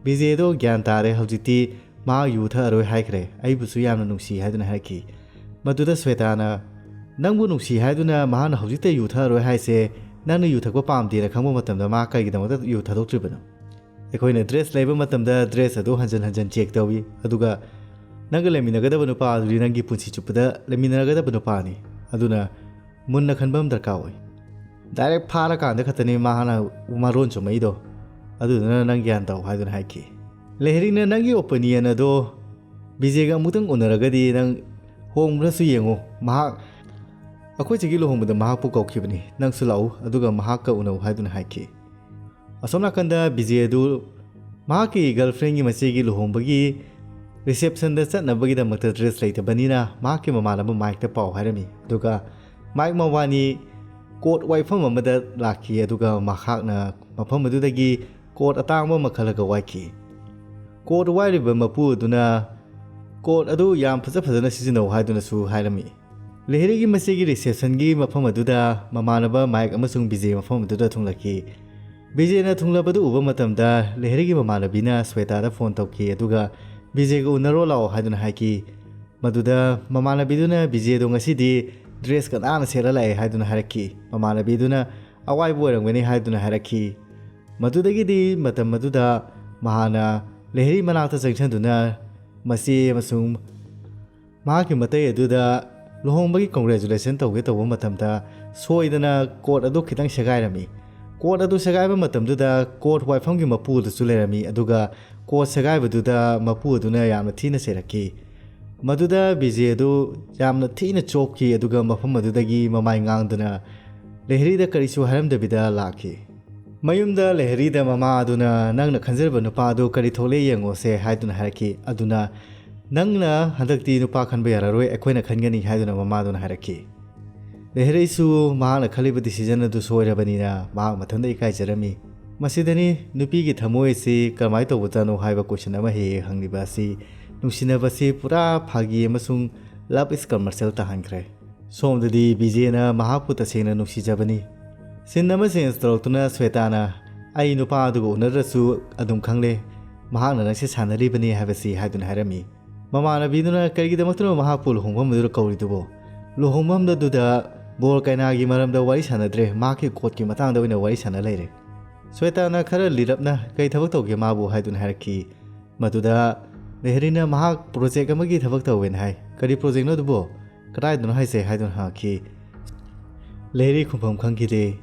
"ꯕꯤꯖꯦꯗꯣ ꯒ꯭ꯌꯥꯟ ꯇꯥꯔꯦ, ꯍꯧꯖꯤꯛꯇꯤ ꯃꯍꯥꯛ ꯌꯨ ꯊꯛꯑꯔꯣꯏ ꯍꯥꯏꯈ꯭ꯔꯦ, ꯑꯩꯕꯨꯁꯨ ꯌꯥꯝꯅ ꯅꯨꯡꯁꯤ" ꯍꯥꯏꯗꯨꯅ ꯍꯥꯏꯔꯛꯈꯤ꯫ ꯃꯗꯨꯗ ꯁ꯭ꯋꯦꯇꯥꯅ, "ꯅꯪꯕꯨ ꯅꯨꯡꯁꯤ ꯍꯥꯏꯗꯨꯅ ꯃꯍꯥꯛꯅ ꯍꯧꯖꯤꯛꯇ ꯌꯨ ꯊꯛꯑꯔꯣꯏ ꯍꯥꯏꯁꯦ, ꯅꯪꯅ ꯌꯨ ꯊꯛꯄ ꯄꯥꯝꯗꯦꯅ ꯈꯪꯕ ꯃꯇꯝꯗ ꯃꯥ ꯀꯔꯤꯒꯤꯗꯃꯛꯇ ꯌꯨ ꯊꯥꯗꯣꯛꯇ꯭ꯔꯤꯕꯅꯣ? ꯑꯩꯈꯣꯏꯅ ꯗ꯭ꯔꯦꯁ ꯂꯩꯕ ꯃꯇꯝꯗ ꯗ꯭ꯔꯦꯁ ꯑꯗꯨ ꯍꯟꯖꯟ ꯍꯟꯖꯟ ꯆꯦꯛ ꯇꯧꯏ, ꯑꯗꯨꯒ ꯅꯪꯒ ꯂꯩꯃꯤꯟꯅꯒꯗꯕ ꯅꯨꯄꯥ ꯑꯗꯨꯗꯤ ꯅꯪꯒꯤ ꯄꯨꯟꯁꯤ ꯆꯨꯞꯄꯗ ꯂꯩꯃꯤꯟꯅꯒꯗꯕ ꯅꯨꯄꯥꯅꯤ꯫ ꯑꯗꯨꯅ ꯃꯨꯟꯅ ꯈꯟꯕ ꯑꯃ ꯗꯔꯀꯥꯔ ꯑꯣꯏ꯫ ꯗꯥꯏꯔꯦꯛ ꯐꯥꯔꯀꯥꯟꯗ ꯈꯛꯇꯅꯤ ꯃꯥꯅ ꯃꯔꯣꯟ ꯆꯨꯝꯃꯛꯏꯗꯣ꯫ ꯑꯗꯨꯗꯨꯅ ꯅꯪ ꯒ꯭ꯌꯥꯟ ꯇꯧ" ꯍꯥꯏꯗꯨꯅ ꯍꯥꯏꯈꯤ꯫ ꯂꯦꯍꯔꯤꯅ, "ꯅꯪꯒꯤ ꯑꯣꯄꯤꯅꯤꯌꯟ ꯑꯗꯣ ꯕꯤꯖꯦꯒ ꯑꯃꯨꯛꯇꯪ ꯎꯅꯔꯒꯗꯤ ꯅꯪ ꯍꯣꯡꯕ꯭ꯔꯁꯨ ꯌꯦꯡꯉꯨ꯫ ꯃꯍꯥꯛ ꯑꯩꯈꯣꯏ ꯆꯦꯒꯤ ꯂꯨꯍꯣꯡꯕꯗ ꯃꯍꯥꯛꯄꯨ ꯀꯧꯈꯤꯕꯅꯤ, ꯅꯪꯁꯨ ꯂꯥꯛꯎ ꯑꯗꯨꯒ ꯃꯍꯥꯛꯀ ꯎꯅꯧ" ꯍꯥꯏꯗꯨꯅ ꯍꯥꯏꯈꯤ꯫ ꯑꯁꯣꯝ ꯅꯥꯀꯟꯗ ꯕꯤꯖꯦ ꯑꯗꯨ ꯃꯍꯥꯛꯀꯤ ꯒꯔꯜꯐ꯭ꯔꯦꯟꯒꯤ ꯃꯆꯦꯒꯤ ꯂꯨꯍꯣꯡꯕꯒꯤ ꯔꯤꯁꯦꯞꯁꯟꯗ ꯆꯠꯅꯕꯒꯤꯗꯃꯛꯇ ꯗ꯭ꯔꯦꯁ ꯂꯩꯇꯕꯅꯤꯅ ꯃꯍꯥꯛꯀꯤ ꯃꯃꯥꯟꯅꯕ ꯃꯥꯏꯛꯇ ꯄꯥꯎ ꯍꯥꯏꯔꯝꯃꯤ꯫ ꯑꯗꯨꯒ ꯃꯥꯏꯛ ꯃꯕꯥꯅꯤ ꯀꯣꯠ ꯋꯥꯏꯐꯝ ꯑꯃꯗ ꯂꯥꯛꯈꯤ, ꯑꯗꯨꯒ ꯃꯍꯥꯛꯅ ꯃꯐꯝ ꯑꯗꯨꯗꯒꯤ ꯀꯣꯠ ꯑꯇꯥꯡꯕ ꯑꯃ ꯈꯜꯂꯒ ꯋꯥꯏꯈꯤ꯫ ꯀꯣꯠ ꯋꯥꯏꯔꯤꯕ ꯃꯄꯨ ꯑꯗꯨꯅ ꯀꯣꯠ ꯑꯗꯨ ꯌꯥꯝ ꯐꯖ ꯐꯖꯅ ꯁꯤꯖꯤꯟꯅꯧ ꯍꯥꯏꯗꯨꯅꯁꯨ ꯍꯥꯏꯔꯝꯃꯤ꯫ ꯂꯦꯍꯔꯤꯒꯤ ꯃꯆꯦꯒꯤ ꯔꯤꯁꯦꯞꯁꯟꯒꯤ ꯃꯐꯝ ꯑꯗꯨꯗ ꯃꯃꯥꯟꯅꯕ ꯃꯥꯏꯛ ꯑꯃꯁꯨꯡ ꯕꯤꯖꯦ ꯃꯐꯝ ꯑꯗꯨꯗ ꯊꯨꯡꯂꯛꯈꯤ꯫ ꯕꯤꯖꯦꯅ ꯊꯨꯡꯂꯕꯗꯨ ꯎꯕ ꯃꯇꯝꯗ ꯂꯦꯍꯔꯤꯒꯤ ꯃꯃꯥꯟꯅꯕꯤꯅ ꯁ꯭ꯋꯦꯇꯥꯗ ꯐꯣꯟ ꯇꯧꯈꯤ, ꯑꯗꯨꯒ ꯕꯤꯖꯦꯒ ꯎꯅꯔꯣ ꯂꯥꯛꯑꯣ ꯍꯥꯏꯗꯨꯅ ꯍꯥꯏꯈꯤ꯫ ꯃꯗꯨꯗ ꯃꯃꯥꯟꯅꯕꯤꯗꯨꯅ ꯕꯤꯖꯦꯗꯣ ꯉꯁꯤꯗꯤ ꯗ꯭ꯔꯦꯁꯀ ꯅꯥꯟꯅ ꯁꯦꯠꯂ ꯂꯥꯛꯑꯦ ꯍꯥꯏꯗꯨꯅ ꯍꯥꯏꯔꯛꯈꯤ꯫ ꯃꯃꯥꯟꯅꯕꯤꯗꯨꯅ ꯑꯋꯥꯏꯕ ꯑꯣꯏꯔꯝꯒꯅꯤ ꯍꯥꯏꯗꯨꯅ ꯍꯥꯏꯔꯛꯈꯤ꯫ ꯃꯗꯨꯗꯒꯤꯗꯤ ꯃꯇꯝ ꯑꯗꯨꯗ ꯃꯍꯥꯛꯅ ꯂꯦꯍꯔꯤ ꯃꯅꯥꯛꯇ ꯆꯪꯁꯤꯟꯗꯨꯅ ꯃꯆꯦ ꯑꯃꯁꯨꯡ ꯃꯍꯥꯛꯀꯤ ꯃꯇꯩ ꯑꯗꯨꯗ ꯂꯨꯍꯣꯡꯕꯒꯤ ꯀꯣꯡꯒ꯭ꯔꯦꯆꯨꯂꯦꯁꯟ ꯇꯧꯒꯦ ꯇꯧꯕ ꯃꯇꯝꯗ ꯁꯣꯏꯗꯅ ꯀꯣꯠ ꯑꯗꯨ ꯈꯤꯇꯪ ꯁꯦꯒꯥꯏꯔꯝꯃꯤ꯫ ꯀꯣꯠ ꯑꯗꯨ ꯁꯦꯒꯥꯏꯕ ꯃꯇꯝꯗꯨꯗ ꯀꯣꯠ ꯋꯥꯏꯐꯝꯒꯤ ꯃꯄꯨ ꯑꯗꯨꯁꯨ ꯂꯩꯔꯝꯃꯤ, ꯑꯗꯨꯒ ꯀꯣꯠ ꯁꯦꯒꯥꯏꯕꯗꯨꯗ ꯃꯄꯨ ꯑꯗꯨꯅ ꯌꯥꯝꯅ ꯊꯤꯅ ꯆꯩꯔꯛꯈꯤ꯫ ꯃꯗꯨꯗ ꯕꯤꯖꯦ ꯑꯗꯨ ꯌꯥꯝꯅ ꯊꯤꯅ ꯆꯣꯞꯈꯤ, ꯑꯗꯨꯒ ꯃꯐꯝ ꯑꯗꯨꯗꯒꯤ ꯃꯃꯥꯏ ꯉꯥꯡꯗꯨꯅ ꯂꯦꯍꯔꯤꯗ ꯀꯔꯤꯁꯨ ꯍꯥꯏꯔꯝꯗꯕꯤꯗ ꯂꯥꯛꯈꯤ꯫ ꯃꯌꯨꯝꯗ ꯂꯦꯍꯔꯤꯗ ꯃꯃꯥ ꯑꯗꯨꯅ, "ꯅꯪꯅ ꯈꯟꯖꯔꯤꯕ ꯅꯨꯄꯥ ꯑꯗꯨ ꯀꯔꯤ ꯊꯣꯛꯂꯦ ꯌꯦꯡꯉꯣꯁꯦ" ꯍꯥꯏꯗꯨꯅ ꯍꯥꯏꯔꯛꯈꯤ꯫ ꯑꯗꯨꯅ, "ꯅꯪꯅ ꯍꯟꯗꯛꯇꯤ ꯅꯨꯄꯥ ꯈꯟꯕ ꯌꯥꯔꯔꯣꯏ, ꯑꯩꯈꯣꯏꯅ ꯈꯟꯒꯅꯤ" ꯍꯥꯏꯗꯨꯅ ꯃꯃꯥꯗꯨꯅ ꯍꯥꯏꯔꯛꯈꯤ꯫ ꯂꯦꯍꯔꯤꯁꯨ ꯃꯍꯥꯛꯅ ꯈꯜꯂꯤꯕ ꯗꯤꯁꯤꯖꯟ ꯑꯗꯨ ꯁꯣꯏꯔꯕꯅꯤꯅ ꯃꯍꯥꯛ ꯃꯊꯟꯇ ꯏꯀꯥꯏꯖꯔꯝꯃꯤ꯫ ꯃꯁꯤꯗꯅꯤ ꯅꯨꯄꯤꯒꯤ ꯊꯃꯣꯏ ꯑꯁꯤ ꯀꯔꯝꯍꯥꯏꯅ ꯇꯧꯕꯖꯥꯠꯅꯣ ꯍꯥꯏꯕ ꯀꯣꯏꯁꯟ ꯑꯃ ꯍꯦꯛ ꯍꯦꯛ ꯍꯪꯂꯤꯕ ꯑꯁꯤ꯫ ꯅꯨꯡꯁꯤꯅꯕꯁꯤ ꯄꯨꯔꯥ ꯐꯥꯒꯤ ꯑꯃꯁꯨꯡ love is commercial ꯇꯥꯍꯟꯈ꯭ꯔꯦ꯫ ꯁꯣꯝꯗꯗꯤ ꯕꯤꯖꯦꯅ ꯃꯍꯥꯛꯄꯨ ꯇꯁꯦꯡꯅ ꯅꯨꯡꯁꯤꯖꯕꯅꯤ꯫ ꯁꯤꯟ ꯑꯃ ꯆꯦꯟꯖ ꯇꯧꯔꯛꯇꯨꯅ ꯁ꯭ꯋꯦꯇꯥꯅ, "ꯑꯩ ꯅꯨꯄꯥ ꯑꯗꯨꯒ ꯎꯅꯗ꯭ꯔꯁꯨ ꯑꯗꯨꯝ ꯈꯪꯂꯦ, ꯃꯍꯥꯛꯅ ꯅꯪꯁꯦ ꯁꯥꯟꯅꯔꯤꯕꯅꯤ ꯍꯥꯏꯕꯁꯤ" ꯍꯥꯏꯗꯨꯅ ꯍꯥꯏꯔꯝꯃꯤ꯫ ꯃꯃꯥꯟꯅꯕꯤꯗꯨꯅ ꯀꯔꯤꯒꯤꯗꯃꯛꯇꯅꯣ ꯃꯍꯥꯛꯄꯨ ꯂꯨꯍꯣꯡꯐꯝ ꯑꯗꯨꯗ ꯀꯧꯔꯤꯗꯨꯕꯣ? ꯂꯨꯍꯣꯡꯐꯝ ꯑꯗꯨꯗ ꯕꯣꯜ ꯀꯩꯅꯥꯒꯤ ꯃꯔꯝꯗ ꯋꯥꯔꯤ ꯁꯥꯟꯅꯗ꯭ꯔꯦ, ꯃꯍꯥꯛꯀꯤ ꯀꯣꯠꯀꯤ ꯃꯇꯥꯡꯗ ꯑꯣꯏꯅ ꯋꯥꯔꯤ ꯁꯥꯟꯅ ꯂꯩꯔꯦ꯫ ꯁ꯭ꯋꯦꯇꯥꯅ ꯈꯔ ꯂꯤꯔꯞꯅ ꯀꯔꯤ ꯊꯕꯛ ꯇꯧꯒꯦ ꯃꯥꯕꯨ ꯍꯥꯏꯗꯨꯅ ꯍꯥꯏꯔꯛꯈꯤ꯫ ꯃꯗꯨꯗ ꯂꯩꯍꯔꯤꯅ ꯃꯍꯥꯛ ꯄ꯭ꯔꯣꯖꯦꯛ ꯑꯃꯒꯤ ꯊꯕꯛ ꯇꯧꯋꯦꯅ ꯍꯥꯏ꯫ "ꯀꯔꯤ ꯄ꯭ꯔꯣꯖꯦꯛꯅꯣ ꯑꯗꯨꯕꯣ? ꯀꯗꯥꯏꯗꯅꯣ ꯍꯥꯏꯁꯦ?" ꯍꯥꯏꯗꯨꯅ ꯍꯪꯉꯛꯈꯤ꯫ ꯂꯩꯍꯔꯤ ꯈꯨꯝꯐꯝ ꯈꯪꯈꯤꯗꯦ꯫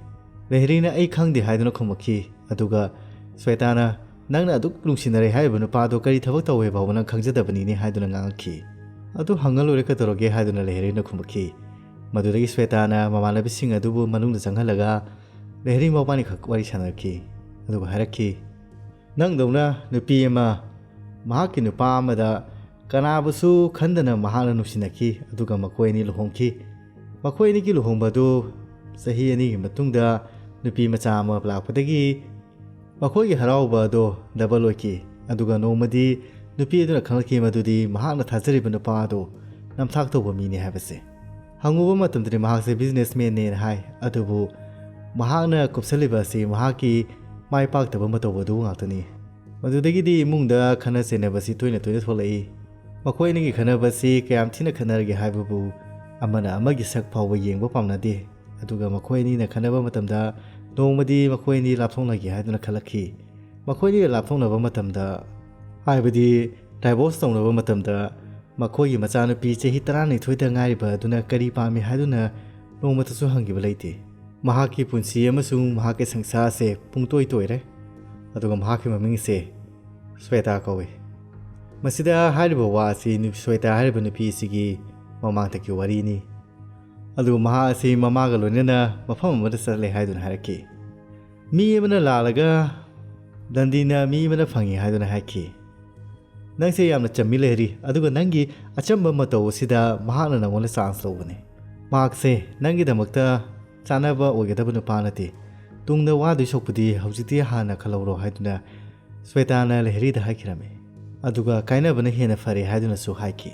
ꯂꯩꯍꯔꯤꯅ "ꯑꯩ ꯈꯪꯗꯦ" ꯍꯥꯏꯗꯨꯅ ꯈꯨꯝꯃꯛꯈꯤ꯫ ꯑꯗꯨꯒ ꯁ꯭ꯋꯦꯇꯥꯅ, "ꯅꯪꯅ ꯑꯗꯨꯛ ꯅꯨꯡꯁꯤꯅꯔꯦ ꯍꯥꯏꯔꯤꯕ ꯅꯨꯄꯥꯗꯣ ꯀꯔꯤ ꯊꯕꯛ ꯇꯧꯋꯦ ꯐꯥꯎꯕ ꯅꯪ ꯈꯪꯖꯗꯕꯅꯤꯅꯦ" ꯍꯥꯏꯗꯨꯅ ꯉꯥꯡꯉꯛꯈꯤ꯫ "ꯑꯗꯨ ꯍꯪꯉ ꯂꯣꯏꯔꯦ ꯀꯩꯗꯧꯔꯒꯦ?" ꯍꯥꯏꯗꯨꯅ ꯂꯩꯍꯔꯤꯅ ꯈꯨꯝꯃꯛꯈꯤ꯫ ꯃꯗꯨꯗꯒꯤ ꯁ꯭ꯋꯦꯇꯥꯅ ꯃꯃꯥꯟꯅꯕꯤꯁꯤꯡ ꯑꯗꯨꯕꯨ ꯃꯅꯨꯡꯗ ꯆꯪꯍꯜꯂꯒ ꯂꯩꯍꯔꯤ ꯃꯕꯥꯅꯤꯈꯛ ꯋꯥꯔꯤ ꯁꯥꯟꯅꯔꯛꯈꯤ꯫ ꯑꯗꯨꯒ ꯍꯥꯏꯔꯛꯈꯤ, "ꯅꯪꯗꯧꯅ ꯅꯨꯄꯤ ꯑꯃ ꯃꯍꯥꯛꯀꯤ ꯅꯨꯄꯥ ꯑꯃꯗ ꯀꯅꯥꯕꯨꯁꯨ ꯈꯟꯗꯅ ꯃꯍꯥꯛꯅ ꯅꯨꯡꯁꯤꯅꯈꯤ, ꯑꯗꯨꯒ ꯃꯈꯣꯏ ꯑꯅꯤ ꯂꯨꯍꯣꯡꯈꯤ꯫ ꯃꯈꯣꯏ ꯑꯅꯤꯒꯤ ꯂꯨꯍꯣꯡꯕ ꯑꯗꯨ ꯆꯍꯤ ꯑꯅꯤꯒꯤ ꯃꯇꯨꯡꯗ ꯅꯨꯄꯤ ꯃꯆꯥ ꯑꯃ ꯂꯥꯛꯄꯗꯒꯤ ꯃꯈꯣꯏꯒꯤ ꯍꯔꯥꯎꯕ ꯑꯗꯣ ꯗꯕꯜ ꯑꯣꯏꯈꯤ꯫ ꯑꯗꯨꯒ ꯅꯣꯡꯃꯗꯤ ꯅꯨꯄꯤ ꯑꯗꯨꯅ ꯈꯪꯂꯛꯈꯤ ꯃꯗꯨꯗꯤ ꯃꯍꯥꯛꯅ ꯊꯥꯖꯔꯤꯕ ꯅꯨꯄꯥ ꯑꯗꯨ ꯅꯝꯊꯥꯛ ꯇꯧꯕ ꯃꯤꯅꯤ ꯍꯥꯏꯕꯁꯦ꯫ ꯍꯪꯉꯨꯕ ꯃꯇꯝꯗꯗꯤ ꯃꯍꯥꯛꯁꯦ ꯕꯤꯖꯤꯅꯦꯁꯃꯦꯟꯅꯦꯅ ꯍꯥꯏ, ꯑꯗꯨꯕꯨ ꯃꯍꯥꯛꯅ ꯀꯨꯞꯁꯜꯂꯤꯕ ꯑꯁꯤ ꯃꯍꯥꯛꯀꯤ ꯃꯥꯏ ꯄꯥꯛꯇꯕ ꯃꯇꯧ ꯑꯗꯨ ꯉꯥꯛꯇꯅꯤ꯫ ꯃꯗꯨꯗꯒꯤꯗꯤ ꯏꯃꯨꯡꯗ ꯈꯠꯅ ꯆꯩꯅꯕꯁꯤ ꯇꯣꯏꯅ ꯇꯣꯏꯅ ꯊꯣꯛꯂꯛꯏ꯫ ꯃꯈꯣꯏ ꯑꯅꯤꯒꯤ ꯈꯠꯅꯕꯁꯤ ꯀꯌꯥꯝ ꯊꯤꯅ ꯈꯠꯅꯔꯒꯦ ꯍꯥꯏꯕꯕꯨ ꯑꯃꯅ ꯑꯃꯒꯤ ꯁꯛ ꯐꯥꯎꯕ ꯌꯦꯡꯕ ꯄꯥꯝꯅꯗꯦ꯫ ꯑꯗꯨꯒ ꯃꯈꯣꯏ ꯑꯅꯤꯅ ꯈꯠꯅꯕ ꯃꯇꯝꯗ ꯅꯣꯡꯃꯗꯤ ꯃꯈꯣꯏ ꯑꯅꯤ ꯂꯥꯞꯊꯣꯛꯅꯒꯦ ꯍꯥꯏꯗꯨꯅ ꯈꯜꯂꯛꯈꯤ꯫ ꯃꯈꯣꯏ ꯑꯅꯤꯅ ꯂꯥꯞꯊꯣꯛꯅꯕ ꯃꯇꯝꯗ, ꯍꯥꯏꯕꯗꯤ ꯗꯥꯏꯚꯣꯔꯁ ꯇꯧꯅꯕ ꯃꯇꯝꯗ, ꯃꯈꯣꯏꯒꯤ ꯃꯆꯥꯅꯨꯄꯤ ꯆꯍꯤ ꯇꯔꯥꯅꯤꯊꯣꯏꯗ ꯉꯥꯏꯔꯤꯕ ꯑꯗꯨꯅ ꯀꯔꯤ ꯄꯥꯝꯃꯤ ꯍꯥꯏꯗꯨꯅ ꯅꯣꯡꯃꯇꯁꯨ ꯍꯪꯈꯤꯕ ꯂꯩꯇꯦ꯫ ꯃꯍꯥꯛꯀꯤ ꯄꯨꯟꯁꯤ ꯑꯃꯁꯨꯡ ꯃꯍꯥꯛꯀꯤ ꯁꯪꯁꯥꯔꯁꯦ ꯄꯨꯡꯇꯣꯏ ꯇꯣꯏꯔꯦ꯫ ꯑꯗꯨꯒ ꯃꯍꯥꯛꯀꯤ ꯃꯃꯤꯡꯁꯦ ꯁ꯭ꯋꯦꯇꯥ ꯀꯧꯏ꯫ ꯃꯁꯤꯗ ꯍꯥꯏꯔꯤꯕ ꯋꯥ ꯑꯁꯤ ꯅꯨ-, ꯁ꯭ꯋꯦꯇꯥ ꯍꯥꯏꯔꯤꯕ ꯅꯨꯄꯤ ꯑꯁꯤꯒꯤ ꯃꯃꯥꯡꯗꯒꯤ ꯋꯥꯔꯤꯅꯤ꯫ ꯑꯗꯨꯒ ꯃꯍꯥꯛ ꯑꯁꯤ ꯃꯃꯥꯒ ꯂꯣꯏꯅꯅ ꯃꯐꯝ ꯑꯃꯗ ꯆꯠꯂꯦ ꯍꯥꯏꯗꯨꯅ ꯍꯥꯏꯔꯛꯈꯤ꯫ ꯃꯤ ꯑꯃꯅ ꯂꯥꯜꯂꯒ ꯗꯟꯗꯤꯅ ꯃꯤ ꯑꯃꯅ ꯐꯪꯉꯤ ꯍꯥꯏꯗꯨꯅ ꯍꯥꯏꯈꯤ꯫ "ꯅꯪꯁꯦ ꯌꯥꯝꯅ ꯆꯝꯃꯤ ꯂꯩꯍꯔꯤ, ꯑꯗꯨꯒ ꯅꯪꯒꯤ ꯑꯆꯝꯕ ꯃꯇꯧ ꯑꯁꯤꯗ ꯃꯍꯥꯛꯅ ꯅꯪꯉꯣꯟꯗ ꯆꯥꯟꯁ ꯂꯧꯕꯅꯤ꯫ ꯃꯍꯥꯛꯁꯦ ꯅꯪꯒꯤꯗꯃꯛꯇ ꯆꯥꯅꯕ ꯑꯣꯏꯒꯗꯕ ꯅꯨꯄꯥ ꯅꯠꯇꯦ꯫ ꯇꯨꯡꯗ ꯋꯥꯗꯣꯏ ꯁꯔꯨꯛꯄꯨꯗꯤ ꯍꯧꯖꯤꯛꯇꯤ ꯍꯥꯟꯅ ꯈꯜꯍꯧꯔꯣ" ꯍꯥꯏꯗꯨꯅ ꯁ꯭ꯋꯦꯇꯥꯅ ꯂꯩꯍꯔꯤꯗ ꯍꯥꯏꯈꯤꯔꯝꯃꯤ꯫ ꯑꯗꯨꯒ ꯀꯥꯏꯅꯕꯅ ꯍꯦꯟꯅ ꯐꯔꯦ ꯍꯥꯏꯗꯨꯅꯁꯨ ꯍꯥꯏꯈꯤ꯫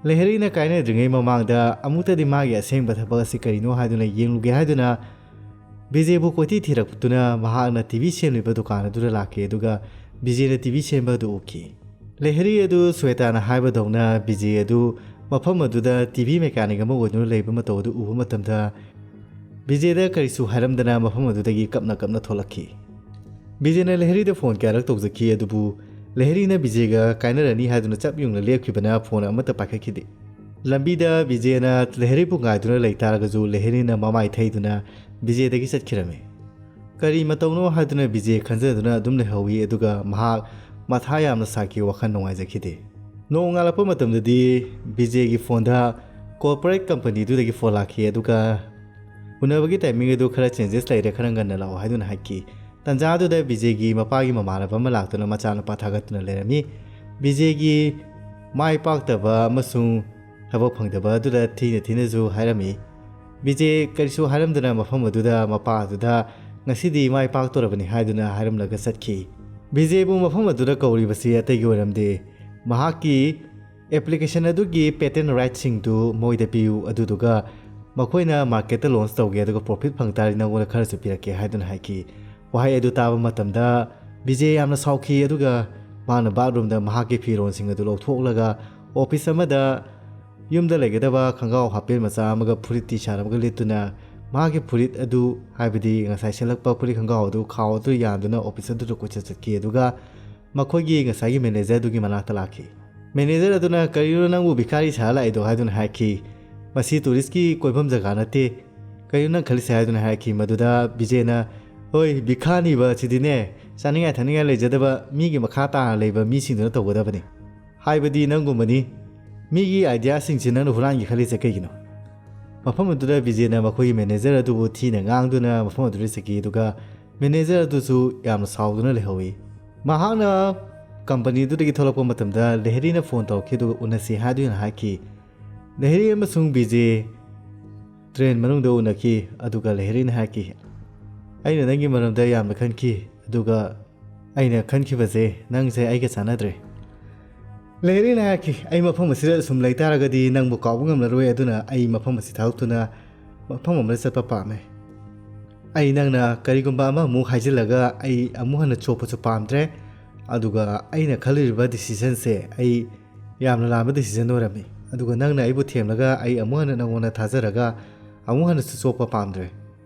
ꯂꯩꯍꯔꯤꯅ ꯀꯥꯏꯅꯗ꯭ꯔꯤꯉꯩ ꯃꯃꯥꯡꯗ ꯑꯃꯨꯛꯇꯗꯤ ꯃꯥꯒꯤ ꯑꯁꯦꯡꯕ ꯊꯕꯛ ꯑꯁꯤ ꯀꯔꯤꯅꯣ ꯍꯥꯏꯗꯨꯅ ꯌꯦꯡꯂꯨꯒꯦ ꯍꯥꯏꯗꯨꯅ ꯕꯤꯖꯦꯕꯨ ꯀꯣꯏꯊꯤ ꯊꯤꯔꯛꯇꯨꯅ ꯃꯍꯥꯛꯅ ꯇꯤ ꯚꯤ ꯁꯦꯝꯂꯤꯕ ꯗꯨꯀꯥꯟ ꯑꯗꯨꯗ ꯂꯥꯛꯈꯤ꯫ ꯑꯗꯨꯒ ꯕꯤꯖꯦꯅ ꯇꯤ ꯚꯤ ꯁꯦꯝꯕ ꯑꯗꯨ ꯎꯈꯤ꯫ ꯂꯩꯍꯔꯤ ꯑꯗꯨ ꯁ꯭ꯋꯦꯇꯥꯅ ꯍꯥꯏꯕꯗꯧꯅ ꯕꯤꯖꯦ ꯑꯗꯨ ꯃꯐꯝ ꯑꯗꯨꯗ ꯇꯤ ꯚꯤ ꯃꯦꯀꯥꯅꯤꯛ ꯑꯃ ꯑꯣꯏꯗꯨꯅ ꯂꯩꯕ ꯃꯇꯧ ꯑꯗꯨ ꯎꯕ ꯃꯇꯝꯗ ꯕꯤꯖꯦꯗ ꯀꯔꯤꯁꯨ ꯍꯥꯏꯔꯝꯗꯅ ꯃꯐꯝ ꯑꯗꯨꯗꯒꯤ ꯀꯞꯅ ꯀꯞꯅ ꯊꯣꯛꯂꯛꯈꯤ꯫ ꯕꯤꯖꯦꯅ ꯂꯩꯍꯔꯤꯗ ꯐꯣꯟ ꯀꯌꯥꯔꯛ ꯇꯧꯖꯈꯤ, ꯑꯗꯨꯕꯨ ꯂꯩꯍꯔꯤꯅ ꯕꯤꯖꯦꯒ ꯀꯥꯏꯅꯔꯅꯤ ꯍꯥꯏꯗꯨꯅ ꯆꯞ ꯌꯨꯡꯅ ꯂꯦꯞꯈꯤꯕꯅ ꯐꯣꯟ ꯑꯃꯠꯇ ꯄꯥꯏꯈꯠꯈꯤꯗꯦ꯫ ꯂꯝꯕꯤꯗ ꯕꯤꯖꯦꯅ ꯂꯩꯍꯔꯤꯕꯨ ꯉꯥꯏꯗꯨꯅ ꯂꯩꯇꯥꯔꯒꯁꯨ ꯂꯩꯍꯔꯤꯅ ꯃꯃꯥꯏ ꯊꯩꯗꯨꯅ ꯕꯤꯖꯦꯗꯒꯤ ꯆꯠꯈꯤꯔꯝꯃꯤ꯫ ꯀꯔꯤ ꯃꯇꯧꯅꯣ ꯍꯥꯏꯗꯨꯅ ꯕꯤꯖꯦ ꯈꯟꯖꯗꯨꯅ ꯑꯗꯨꯝ ꯂꯩꯍꯧꯏ, ꯑꯗꯨꯒ ꯃꯍꯥꯛ ꯃꯊꯥ ꯌꯥꯝꯅ ꯁꯥꯈꯤ, ꯋꯥꯈꯜ ꯅꯨꯡꯉꯥꯏꯖꯈꯤꯗꯦ꯫ ꯅꯣꯡꯉꯥꯜꯂꯛꯄ ꯃꯇꯝꯗꯗꯤ ꯕꯤꯖꯦꯒꯤ ꯐꯣꯟꯗ ꯀꯣꯔꯄꯣꯔꯦꯠ ꯀꯝꯄꯅꯤꯗꯨꯗꯒꯤ ꯐꯣꯟ ꯂꯥꯛꯈꯤ, ꯑꯗꯨꯒ ꯎꯅꯕꯒꯤ ꯇꯥꯏꯃꯤꯡ ꯑꯗꯨ ꯈꯔ ꯆꯦꯟꯖꯦꯁ ꯂꯩꯔꯦ, ꯈꯔ ꯉꯟꯅ ꯂꯥꯛꯑꯣ ꯍꯥꯏꯗꯨꯅ ꯍꯥꯏꯈꯤ꯫ ꯇꯟꯖꯥꯗꯨꯗ ꯕꯤꯖꯦꯒꯤ ꯃꯄꯥꯒꯤ ꯃꯃꯥꯟꯅꯕ ꯑꯃ ꯂꯥꯛꯇꯨꯅ ꯃꯆꯥꯅꯨꯄꯥ ꯊꯥꯒꯠꯇꯨꯅ ꯂꯩꯔꯝꯃꯤ꯫ ꯕꯤꯖꯦꯒꯤ ꯃꯥꯏ ꯄꯥꯛꯇꯕ ꯑꯃꯁꯨꯡ ꯊꯕꯛ ꯐꯪꯗꯕ ꯑꯗꯨꯗ ꯊꯤꯅ ꯊꯤꯅꯁꯨ ꯍꯥꯏꯔꯝꯃꯤ꯫ ꯕꯤꯖꯦ ꯀꯔꯤꯁꯨ ꯍꯥꯏꯔꯝꯗꯅ ꯃꯐꯝ ꯑꯗꯨꯗ ꯃꯄꯥ ꯑꯗꯨꯗ ꯉꯁꯤꯗꯤ ꯃꯥꯏ ꯄꯥꯛꯇꯣꯔꯕꯅꯤ ꯍꯥꯏꯗꯨꯅ ꯍꯥꯏꯔꯝꯂꯒ ꯆꯠꯈꯤ꯫ ꯕꯤꯖꯦꯕꯨ ꯃꯐꯝ ꯑꯗꯨꯗ ꯀꯧꯔꯤꯕꯁꯤ ꯑꯇꯩꯒꯤ ꯑꯣꯏꯔꯝꯗꯦ, ꯃꯍꯥꯛꯀꯤ ꯑꯦꯄ꯭ꯂꯤꯀꯦꯁꯟ ꯑꯗꯨꯒꯤ ꯄꯦꯇꯦꯟ ꯔꯥꯏꯠꯁꯤꯡꯗꯨ ꯃꯣꯏꯗ ꯄꯤꯌꯨ, ꯑꯗꯨꯗꯨꯒ ꯃꯈꯣꯏꯅ ꯃꯥꯔꯀꯦꯠꯇ ꯂꯣꯟꯁ ꯇꯧꯒꯦ, ꯑꯗꯨꯒ ꯄ꯭ꯔꯣꯐꯤꯠ ꯐꯪ ꯇꯥꯔꯗꯤ ꯅꯪꯉꯣꯟꯗ ꯈꯔꯁꯨ ꯄꯤꯔꯛꯀꯦ ꯍꯥꯏꯗꯨꯅ ꯍꯥꯏꯈꯤ꯫ ꯋꯥꯍꯩ ꯑꯗꯨ ꯇꯥꯕ ꯃꯇꯝꯗ ꯕꯤꯖꯦ ꯌꯥꯝꯅ ꯁꯥꯎꯈꯤ, ꯑꯗꯨꯒ ꯃꯥꯅ ꯕꯥꯠꯔꯨꯝꯗ ꯃꯍꯥꯛꯀꯤ ꯐꯤꯔꯣꯜꯁꯤꯡ ꯑꯗꯨ ꯂꯧꯊꯣꯛꯂꯒ ꯑꯣꯐꯤꯁ ꯑꯃꯗ ꯌꯨꯝꯗ ꯂꯩꯒꯗꯕ ꯈꯪꯒꯥꯎ ꯍꯥꯞꯄꯦꯟ ꯃꯆꯥ ꯑꯃꯒ ꯐꯨꯔꯤꯠ ꯇꯤ ꯁꯥꯔꯠ ꯑꯃꯒ ꯂꯤꯠꯇꯨꯅ ꯃꯍꯥꯛꯀꯤ ꯐꯨꯔꯤꯠ ꯑꯗꯨ, ꯍꯥꯏꯕꯗꯤ ꯉꯁꯥꯏ ꯁꯦꯠꯂꯛꯄ ꯐꯨꯔꯤꯠ ꯈꯪꯒꯥꯎ ꯑꯗꯨ ꯈꯥꯎ ꯑꯗꯨ ꯌꯥꯟꯗꯨꯅ ꯑꯣꯐꯤꯁ ꯑꯗꯨꯗ ꯀꯣꯏꯆꯠ ꯆꯠꯈꯤ꯫ ꯑꯗꯨꯒ ꯃꯈꯣꯏꯒꯤ ꯉꯁꯥꯏꯒꯤ ꯃꯦꯅꯦꯖꯔꯗꯨꯒꯤ ꯃꯅꯥꯛꯇ ꯂꯥꯛꯈꯤ꯫ ꯃꯦꯅꯦꯖꯔ ꯑꯗꯨꯅ, "ꯀꯔꯤꯅꯣ ꯅꯪꯕꯨ ꯚꯤꯈꯥꯔꯤ ꯁꯥꯔ ꯂꯥꯛꯏꯗꯣ?" ꯍꯥꯏꯗꯨꯅ ꯍꯥꯏꯈꯤ꯫ "ꯃꯁꯤ ꯇꯨꯔꯤꯁꯀꯤ ꯀꯣꯏꯐꯝ ꯖꯒꯥ ꯅꯠꯇꯦ꯫ ꯀꯔꯤꯅꯣ ꯅꯪ ꯈꯜꯂꯤꯁꯦ?" ꯍꯥꯏꯗꯨꯅ ꯍꯥꯏꯔꯛꯈꯤ꯫ ꯃꯗꯨꯗ ꯕꯤꯖꯦꯅ, "ꯍꯣꯏ, ꯚꯤꯈꯥꯅꯤꯕ ꯑꯁꯤꯗꯤꯅꯦ, ꯆꯥꯅꯤꯡꯉꯥꯏ ꯊꯛꯅꯤꯡꯉꯥꯏ ꯂꯩꯖꯗꯕ ꯃꯤꯒꯤ ꯃꯈꯥ ꯇꯥꯅ ꯂꯩꯕ ꯃꯤꯁꯤꯡꯗꯨꯅ ꯇꯧꯒꯗꯕꯅꯤ꯫ ꯍꯥꯏꯕꯗꯤ ꯅꯪꯒꯨꯝꯕꯅꯤ꯫ ꯃꯤꯒꯤ ꯑꯥꯏꯗꯤꯌꯥꯁꯤꯡꯁꯤ ꯅꯪꯅ ꯍꯨꯔꯥꯟꯒꯦ ꯈꯜꯂꯤꯁꯦ ꯀꯩꯒꯤꯅꯣ?" ꯃꯐꯝ ꯑꯗꯨꯗ ꯕꯤꯖꯦꯅ ꯃꯈꯣꯏꯒꯤ ꯃꯦꯅꯦꯖꯔ ꯑꯗꯨꯕꯨ ꯊꯤꯅ ꯉꯥꯡꯗꯨꯅ ꯃꯐꯝ ꯑꯗꯨꯗ ꯆꯠꯈꯤ꯫ ꯑꯗꯨꯒ ꯃꯦꯅꯦꯖꯔ ꯑꯗꯨꯁꯨ ꯌꯥꯝꯅ ꯁꯥꯎꯗꯨꯅ ꯂꯩꯍꯧꯏ꯫ ꯃꯍꯥꯛꯅ ꯀꯝꯄꯅꯤ ꯑꯗꯨꯗꯒꯤ ꯊꯣꯛꯂꯛꯄ ꯃꯇꯝꯗ ꯂꯦꯍꯔꯤꯅ ꯐꯣꯟ ꯇꯧꯔꯛꯈꯤ, ꯑꯗꯨꯒ ꯎꯅꯁꯤ ꯍꯥꯏꯗꯨꯅ ꯍꯥꯏꯈꯤ꯫ ꯂꯦꯍꯔꯤ ꯑꯃꯁꯨꯡ ꯕꯤꯖꯦ ꯇ꯭ꯔꯦꯟ ꯃꯅꯨꯡꯗ ꯎꯅꯈꯤ, ꯑꯗꯨꯒ ꯂꯦꯍꯔꯤꯅ ꯍꯥꯏꯈꯤ, "ꯑꯩꯅ ꯅꯪꯒꯤ ꯃꯔꯝꯗ ꯌꯥꯝꯅ ꯈꯟꯈꯤ, ꯑꯗꯨꯒ ꯑꯩꯅ ꯈꯟꯈꯤꯕꯁꯦ ꯅꯪꯁꯦ ꯑꯩꯒ ꯆꯥꯟꯅꯗ꯭ꯔꯦ꯫ ꯂꯦꯍꯔꯤꯅ ꯍꯥꯏꯔꯛꯈꯤ, "ꯑꯩ ꯃꯐꯝ ꯑꯁꯤꯗ ꯁꯨꯝ ꯂꯩꯇꯥꯔꯒꯗꯤ ꯅꯪꯕꯨ ꯀꯥꯎꯕ ꯉꯝꯂꯔꯣꯏ, ꯑꯗꯨꯅ ꯑꯩ ꯃꯐꯝ ꯑꯁꯤ ꯊꯥꯗꯣꯛꯇꯨꯅ ꯃꯐꯝ ꯑꯃꯗ ꯆꯠꯄ ꯄꯥꯝꯃꯦ꯫ ꯑꯩ ꯅꯪꯅ ꯀꯔꯤꯒꯨꯝꯕ ꯑꯃꯃꯨꯛ ꯍꯥꯏꯖꯤꯜꯂꯒ ꯑꯩ ꯑꯃꯨꯛ ꯍꯟꯅ ꯆꯣꯞꯄꯁꯨ ꯄꯥꯝꯗ꯭ꯔꯦ, ꯑꯗꯨꯒ ꯑꯩꯅ ꯈꯜꯂꯤꯕ decisionꯁꯦ ꯑꯩ ꯌꯥꯝꯅ ꯂꯥꯟꯕ decision ꯑꯣꯏꯔꯝꯃꯤ, ꯑꯗꯨꯒ ꯅꯪꯅ ꯑꯩꯕꯨ ꯊꯦꯝꯂꯒ ꯑꯩ ꯑꯃꯨꯛ ꯍꯟꯅ ꯅꯪꯉꯣꯟꯗ ꯊꯥꯖꯔꯒ ꯑꯃꯨꯛ ꯍꯟꯅꯁꯨ ꯆꯣꯞꯄ ꯄꯥꯝꯗ꯭ꯔꯦ꯫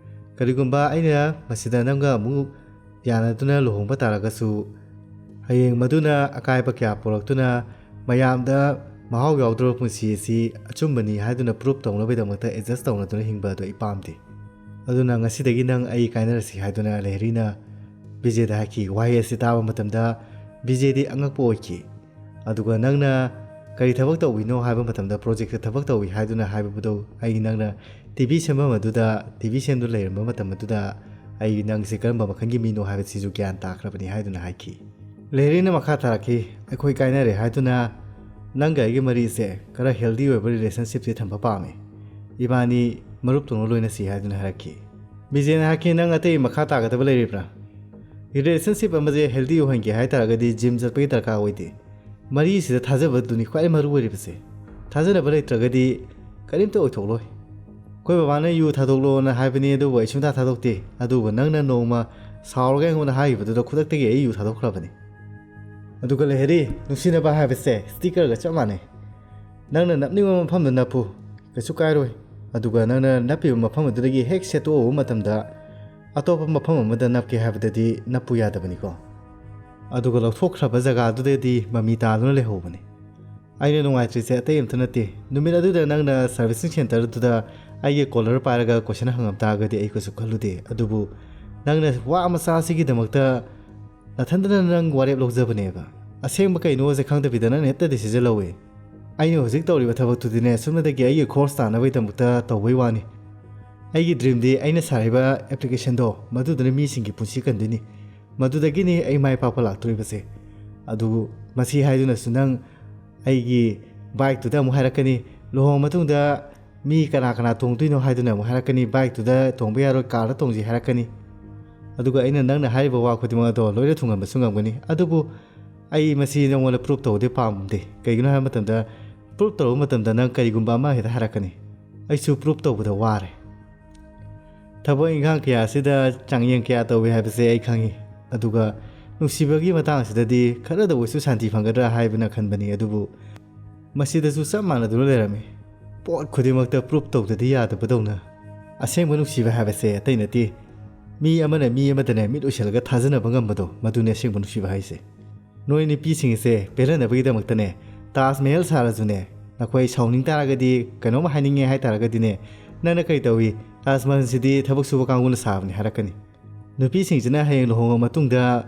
ꯀꯔꯤꯒꯨꯝꯕ ꯑꯩꯅ ꯃꯁꯤꯗ ꯅꯪꯒ ꯑꯃꯨꯛ ꯌꯥꯅꯗꯨꯅ ꯂꯨꯍꯣꯡꯕ ꯇꯥꯔꯒꯁꯨ, ꯍꯌꯦꯡ ꯃꯗꯨꯅ ꯑꯀꯥꯏꯕ ꯀꯌꯥ ꯄꯨꯔꯛꯇꯨꯅ ꯃꯌꯥꯝꯗ ꯃꯍꯥꯎ ꯌꯥꯎꯗ꯭ꯔꯕ ꯄꯨꯟꯁꯤ ꯑꯁꯤ ꯑꯆꯨꯝꯕꯅꯤ ꯍꯥꯏꯗꯨꯅ proof ꯇꯧꯅꯕꯒꯤꯗꯃꯛꯇ adjust ꯇꯧꯅꯗꯨꯅ ꯍꯤꯡꯕ ꯑꯗꯨ ꯑꯩ ꯄꯥꯝꯗꯦ꯫ ꯑꯗꯨꯅ ꯉꯁꯤꯗꯒꯤ ꯅꯪ ꯑꯩ ꯀꯥꯏꯅꯔꯁꯤ" ꯍꯥꯏꯗꯨꯅ ꯂꯦꯍꯔꯤꯅ ꯕꯤꯖꯦꯗ ꯍꯥꯏꯈꯤ꯫ ꯋꯥꯍꯩ ꯑꯁꯤ ꯇꯥꯕ ꯃꯇꯝꯗ ꯕꯤꯖꯦꯗꯤ ꯑꯉꯛꯄ ꯑꯣꯏꯈꯤ꯫ "ꯑꯗꯨꯒ ꯅꯪꯅ ꯀꯔꯤ ꯊꯕꯛ ꯇꯧꯕꯤꯅꯣ?" ꯍꯥꯏꯕ ꯃꯇꯝꯗ, "Projectꯇ ꯊꯕꯛ ꯇꯧꯏ" ꯍꯥꯏꯗꯨꯅ ꯍꯥꯏꯕꯗꯨ, ꯑꯩ ꯅꯪꯅ ꯇꯤ ꯚꯤ ꯁꯦꯝꯐꯝ ꯑꯗꯨꯗ, ꯇꯤ ꯚꯤ ꯁꯦꯝꯗꯨꯅ ꯂꯩꯔꯝꯕ ꯃꯇꯝ ꯑꯗꯨꯗ ꯑꯩ ꯅꯪꯁꯦ ꯀꯔꯝꯕ ꯃꯈꯜꯒꯤ ꯃꯤꯅꯣ ꯍꯥꯏꯕꯁꯤꯁꯨ ꯒ꯭ꯌꯥꯟ ꯇꯥꯈ꯭ꯔꯕꯅꯤ ꯍꯥꯏꯗꯨꯅ ꯍꯥꯏꯈꯤ꯫ ꯂꯦꯍꯔꯤꯅ ꯃꯈꯥ ꯇꯥꯔꯛꯈꯤ, "ꯑꯩꯈꯣꯏ ꯀꯥꯏꯅꯔꯦ ꯍꯥꯏꯗꯨꯅ ꯅꯪꯒ ꯑꯩꯒꯤ ꯃꯔꯤꯁꯦ ꯈꯔ healthy ꯑꯣꯏꯕ relationshipꯁꯦ ꯊꯝꯕ ꯄꯥꯝꯃꯤ꯫ ꯏꯕꯥꯅꯤ ꯃꯔꯨꯞ ꯇꯧꯅ ꯂꯣꯏꯅꯁꯤ" ꯍꯥꯏꯗꯨꯅ ꯍꯥꯏꯔꯛꯈꯤ꯫ ꯕꯤꯖꯦꯅ ꯍꯥꯏꯔꯛꯈꯤ, "ꯅꯪ ꯑꯇꯩ ꯃꯈꯥ ꯇꯥꯒꯗꯕ ꯂꯩꯔꯤꯕ꯭ꯔꯥ? Relationship ꯑꯃꯁꯦ healthy ꯑꯣꯏꯍꯟꯒꯦ ꯍꯥꯏ ꯇꯥꯔꯒꯗꯤ gym ꯆꯠꯄꯒꯤ ꯗꯔꯀꯥꯔ ꯑꯣꯏꯗꯦ꯫ ꯃꯔꯤꯁꯤꯗ ꯊꯥꯖꯕꯗꯨꯅꯤ ꯈ꯭ꯋꯥꯏ ꯃꯔꯨ ꯑꯣꯏꯔꯤꯕꯁꯦ꯫ ꯊꯥꯖꯅꯕ ꯂꯩꯇ꯭ꯔꯒꯗꯤ ꯀꯔꯤꯝꯇ ꯑꯣꯏꯊꯣꯛꯂꯣꯏ꯫ ꯑꯩꯈꯣꯏ ꯕꯕꯥꯅ ꯌꯨ ꯊꯥꯗꯣꯛꯂꯣꯅ ꯍꯥꯏꯕꯅꯤ, ꯑꯗꯨꯕꯨ ꯑꯩ ꯁꯨꯡꯊꯥ ꯊꯥꯗꯣꯛꯇꯦ꯫ ꯑꯗꯨꯕꯨ ꯅꯪꯅ ꯅꯣꯡꯃ ꯁꯥꯎꯔꯒ ꯑꯩꯉꯣꯟꯗ ꯍꯥꯏꯈꯤꯕꯗꯨꯗ ꯈꯨꯗꯛꯇꯒꯤ ꯑꯩ ꯌꯨ ꯊꯥꯗꯣꯛꯈ꯭ꯔꯕꯅꯤ꯫ ꯑꯗꯨꯒ ꯂꯦꯍꯔꯤ, ꯅꯨꯡꯁꯤꯅꯕ ꯍꯥꯏꯕꯁꯦ stickerꯒ ꯆꯞ ꯃꯥꯟꯅꯩ꯫ ꯅꯪꯅ ꯅꯞꯅꯤꯡꯕ ꯃꯐꯝꯗ ꯅꯞꯄꯨ, ꯀꯩꯁꯨ ꯀꯥꯏꯔꯣꯏ꯫ ꯑꯗꯨꯒ ꯅꯪꯅ ꯅꯞꯄꯤꯕ ꯃꯐꯝ ꯑꯗꯨꯗꯒꯤ ꯍꯦꯛ ꯁꯦꯠꯇꯣꯛꯎꯕ ꯃꯇꯝꯗ ꯑꯇꯣꯞꯄ ꯃꯐꯝ ꯑꯃꯗ ꯅꯞꯀꯦ ꯍꯥꯏꯕꯗꯗꯤ ꯅꯞꯄꯨ ꯌꯥꯗꯕꯅꯤꯀꯣ꯫ ꯑꯗꯨꯒ ꯂꯧꯊꯣꯛꯈ꯭ꯔꯕ ꯖꯒꯥꯗꯨꯗꯗꯤ ꯃꯃꯤ ꯇꯥꯗꯨꯅ ꯂꯩꯍꯧꯕꯅꯤ꯫ ꯑꯩꯅ ꯅꯨꯡꯉꯥꯏꯇ꯭ꯔꯤꯁꯦ ꯑꯇꯩ ꯑꯝꯇ ꯅꯠꯇꯦ꯫ ꯅꯨꯃꯤꯠ ꯑꯗꯨꯗ ꯅꯪꯅ servicing centreꯗꯨꯗ ꯑꯩꯒꯤ collar ꯄꯥꯏꯔꯒ question ꯍꯪꯉꯝ ꯇꯥꯔꯒꯗꯤ ꯑꯩ ꯀꯩꯁꯨ ꯈꯜꯂꯨꯗꯦ꯫ ꯑꯗꯨꯕꯨ ꯅꯪꯅ ꯋꯥ ꯃꯆꯥ ꯑꯁꯤꯒꯤꯗꯃꯛꯇ ꯅꯊꯟꯗꯅ ꯅꯪ ꯋꯥꯔꯦꯞ ꯂꯧꯖꯕꯅꯦꯕ꯫ ꯑꯁꯦꯡꯕ ꯀꯩꯅꯣꯁꯦ ꯈꯪꯗꯕꯤꯗ ꯅꯪꯅ ꯍꯦꯛꯇ decision ꯂꯧꯋꯦ꯫ ꯑꯩꯅ ꯍꯧꯖꯤꯛ ꯇꯧꯔꯤꯕ ꯊꯕꯛꯇꯨꯗꯤꯅꯦ, ꯁꯨꯞꯅꯇꯒꯤ ꯑꯩꯒꯤ ꯈꯣꯔꯁ ꯇꯥꯅꯕꯒꯤꯗꯃꯛꯇ ꯇꯧꯕꯩ ꯋꯥꯅꯤ꯫ ꯑꯩꯒꯤ dreamꯗꯤ ꯑꯩꯅ ꯁꯥꯔꯤꯕ applicationꯗꯣ, ꯃꯗꯨꯗꯨꯅ ꯃꯤꯁꯤꯡꯒꯤ ꯄꯨꯟꯁꯤ ꯀꯟꯗꯣꯏꯅꯤ꯫ ꯃꯗꯨꯗꯒꯤꯅꯤ ꯑꯩ ꯃꯥꯏ ꯄꯥꯛꯄ ꯂꯥꯛꯇꯣꯔꯤꯕꯁꯦ꯫ ꯑꯗꯨꯕꯨ ꯃꯁꯤ ꯍꯥꯏꯗꯨꯅꯁꯨ ꯅꯪ ꯑꯩꯒꯤ bikeꯇꯨꯗ ꯑꯃꯨꯛ ꯍꯥꯏꯔꯛꯀꯅꯤ, ꯂꯨꯍꯣꯡꯉ ꯃꯇꯨꯡꯗ ꯃꯤ ꯀꯅꯥ ꯀꯅꯥ ꯇꯣꯡꯗꯣꯏꯅꯣ ꯍꯥꯏꯗꯨꯅ ꯑꯃꯨꯛ ꯍꯥꯏꯔꯛꯀꯅꯤ, bikeꯇꯨꯗ ꯇꯣꯡꯕ ꯌꯥꯔꯣꯏ, carꯗ ꯇꯣꯡꯁꯤ ꯍꯥꯏꯔꯛꯀꯅꯤ꯫ ꯑꯗꯨꯒ ꯑꯩꯅ ꯅꯪꯅ ꯍꯥꯏꯔꯤꯕ ꯋꯥ ꯈꯨꯗꯤꯡꯃꯛ ꯑꯗꯣ ꯂꯣꯏꯅ ꯊꯨꯡꯍꯟꯕꯁꯨ ꯉꯝꯒꯅꯤ꯫ ꯑꯗꯨꯕꯨ ꯑꯩ ꯃꯁꯤ ꯅꯉꯣꯟꯗ ꯄ꯭ꯔꯨꯞ ꯇꯧꯕꯗꯤ ꯄꯥꯝꯗꯦ꯫ ꯀꯩꯒꯤꯅꯣ ꯍꯥꯏꯕ ꯃꯇꯝꯗ, ꯄ꯭ꯔꯨꯞ ꯇꯧꯔꯨꯕ ꯃꯇꯝꯗ ꯅꯪ ꯀꯔꯤꯒꯨꯝꯕ ꯑꯃ ꯍꯦꯛꯇ ꯍꯥꯏꯔꯛꯀꯅꯤ꯫ ꯑꯩꯁꯨ ꯄ꯭ꯔꯨꯞ ꯇꯧꯕꯗ ꯋꯥꯔꯦ꯫ ꯊꯕꯛ ꯏꯪꯈꯥꯡ ꯀꯌꯥ ꯑꯁꯤꯗ ꯆꯥꯡꯌꯦꯡ ꯀꯌꯥ ꯇꯧꯏ ꯍꯥꯏꯕꯁꯦ ꯑꯩ ꯈꯪꯉꯤ꯫ ꯑꯗꯨꯒ ꯅꯨꯡꯁꯤꯕꯒꯤ ꯃꯇꯥꯡ ꯑꯁꯤꯗꯗꯤ ꯈꯔꯗ ꯑꯣꯏꯁꯨ ꯁꯥꯟꯇꯤ ꯐꯪꯒꯗ꯭ꯔꯥ ꯍꯥꯏꯕꯅ ꯈꯟꯕꯅꯤ꯫ ꯑꯗꯨꯕꯨ ꯃꯁꯤꯗꯁꯨ ꯆꯞ ꯃꯥꯟꯅꯗꯨꯅ ꯂꯩꯔꯝꯃꯤ꯫ ꯄꯣꯠ ꯈꯨꯗꯤꯡꯃꯛꯇ ꯄ꯭ꯔꯨꯞ ꯇꯧꯗꯗꯤ ꯌꯥꯗꯕꯗꯧꯅ꯫ ꯑꯁꯦꯡꯕ ꯅꯨꯡꯁꯤꯕ ꯍꯥꯏꯕꯁꯦ ꯑꯇꯩ ꯅꯠꯇꯦ, ꯃꯤ ꯑꯃꯅ ꯃꯤ ꯑꯃꯗꯅꯦ ꯃꯤꯠ ꯎꯏꯁꯜꯂꯒ ꯊꯥꯖꯅꯕ ꯉꯝꯕꯗꯣ, ꯃꯗꯨꯅꯦ ꯑꯁꯦꯡꯕ ꯅꯨꯡꯁꯤꯕ ꯍꯥꯏꯁꯦ꯫ ꯅꯣꯏ ꯅꯨꯄꯤꯁꯤꯡꯁꯦ ꯄꯦꯜꯍꯟꯅꯕꯒꯤꯗꯃꯛꯇꯅꯦ, ꯇꯥꯖ ꯃꯍꯜ ꯁꯥꯔꯁꯨꯅꯦ, ꯅꯈꯣꯏ ꯁꯥꯎꯅꯤꯡ ꯇꯥꯔꯒꯗꯤ, ꯀꯩꯅꯣꯝ ꯍꯥꯏꯅꯤꯡꯉꯦ ꯍꯥꯏ ꯇꯥꯔꯒꯗꯤꯅꯦ, ꯅꯪꯅ ꯀꯩ ꯇꯧꯏ? ꯇꯥꯖ ꯃꯍꯜꯁꯤꯗꯤ ꯊꯕꯛ ꯁꯨꯕ ꯀꯥꯡꯕꯨꯅ ꯁꯥꯕꯅꯤ ꯍꯥꯏꯔꯛꯀꯅꯤ꯫ ꯅꯨꯄꯤꯁꯤꯡꯁꯤꯅ ꯍꯌꯦꯡ ꯂꯨꯍꯣꯡꯉ ꯃꯇꯨꯡꯗ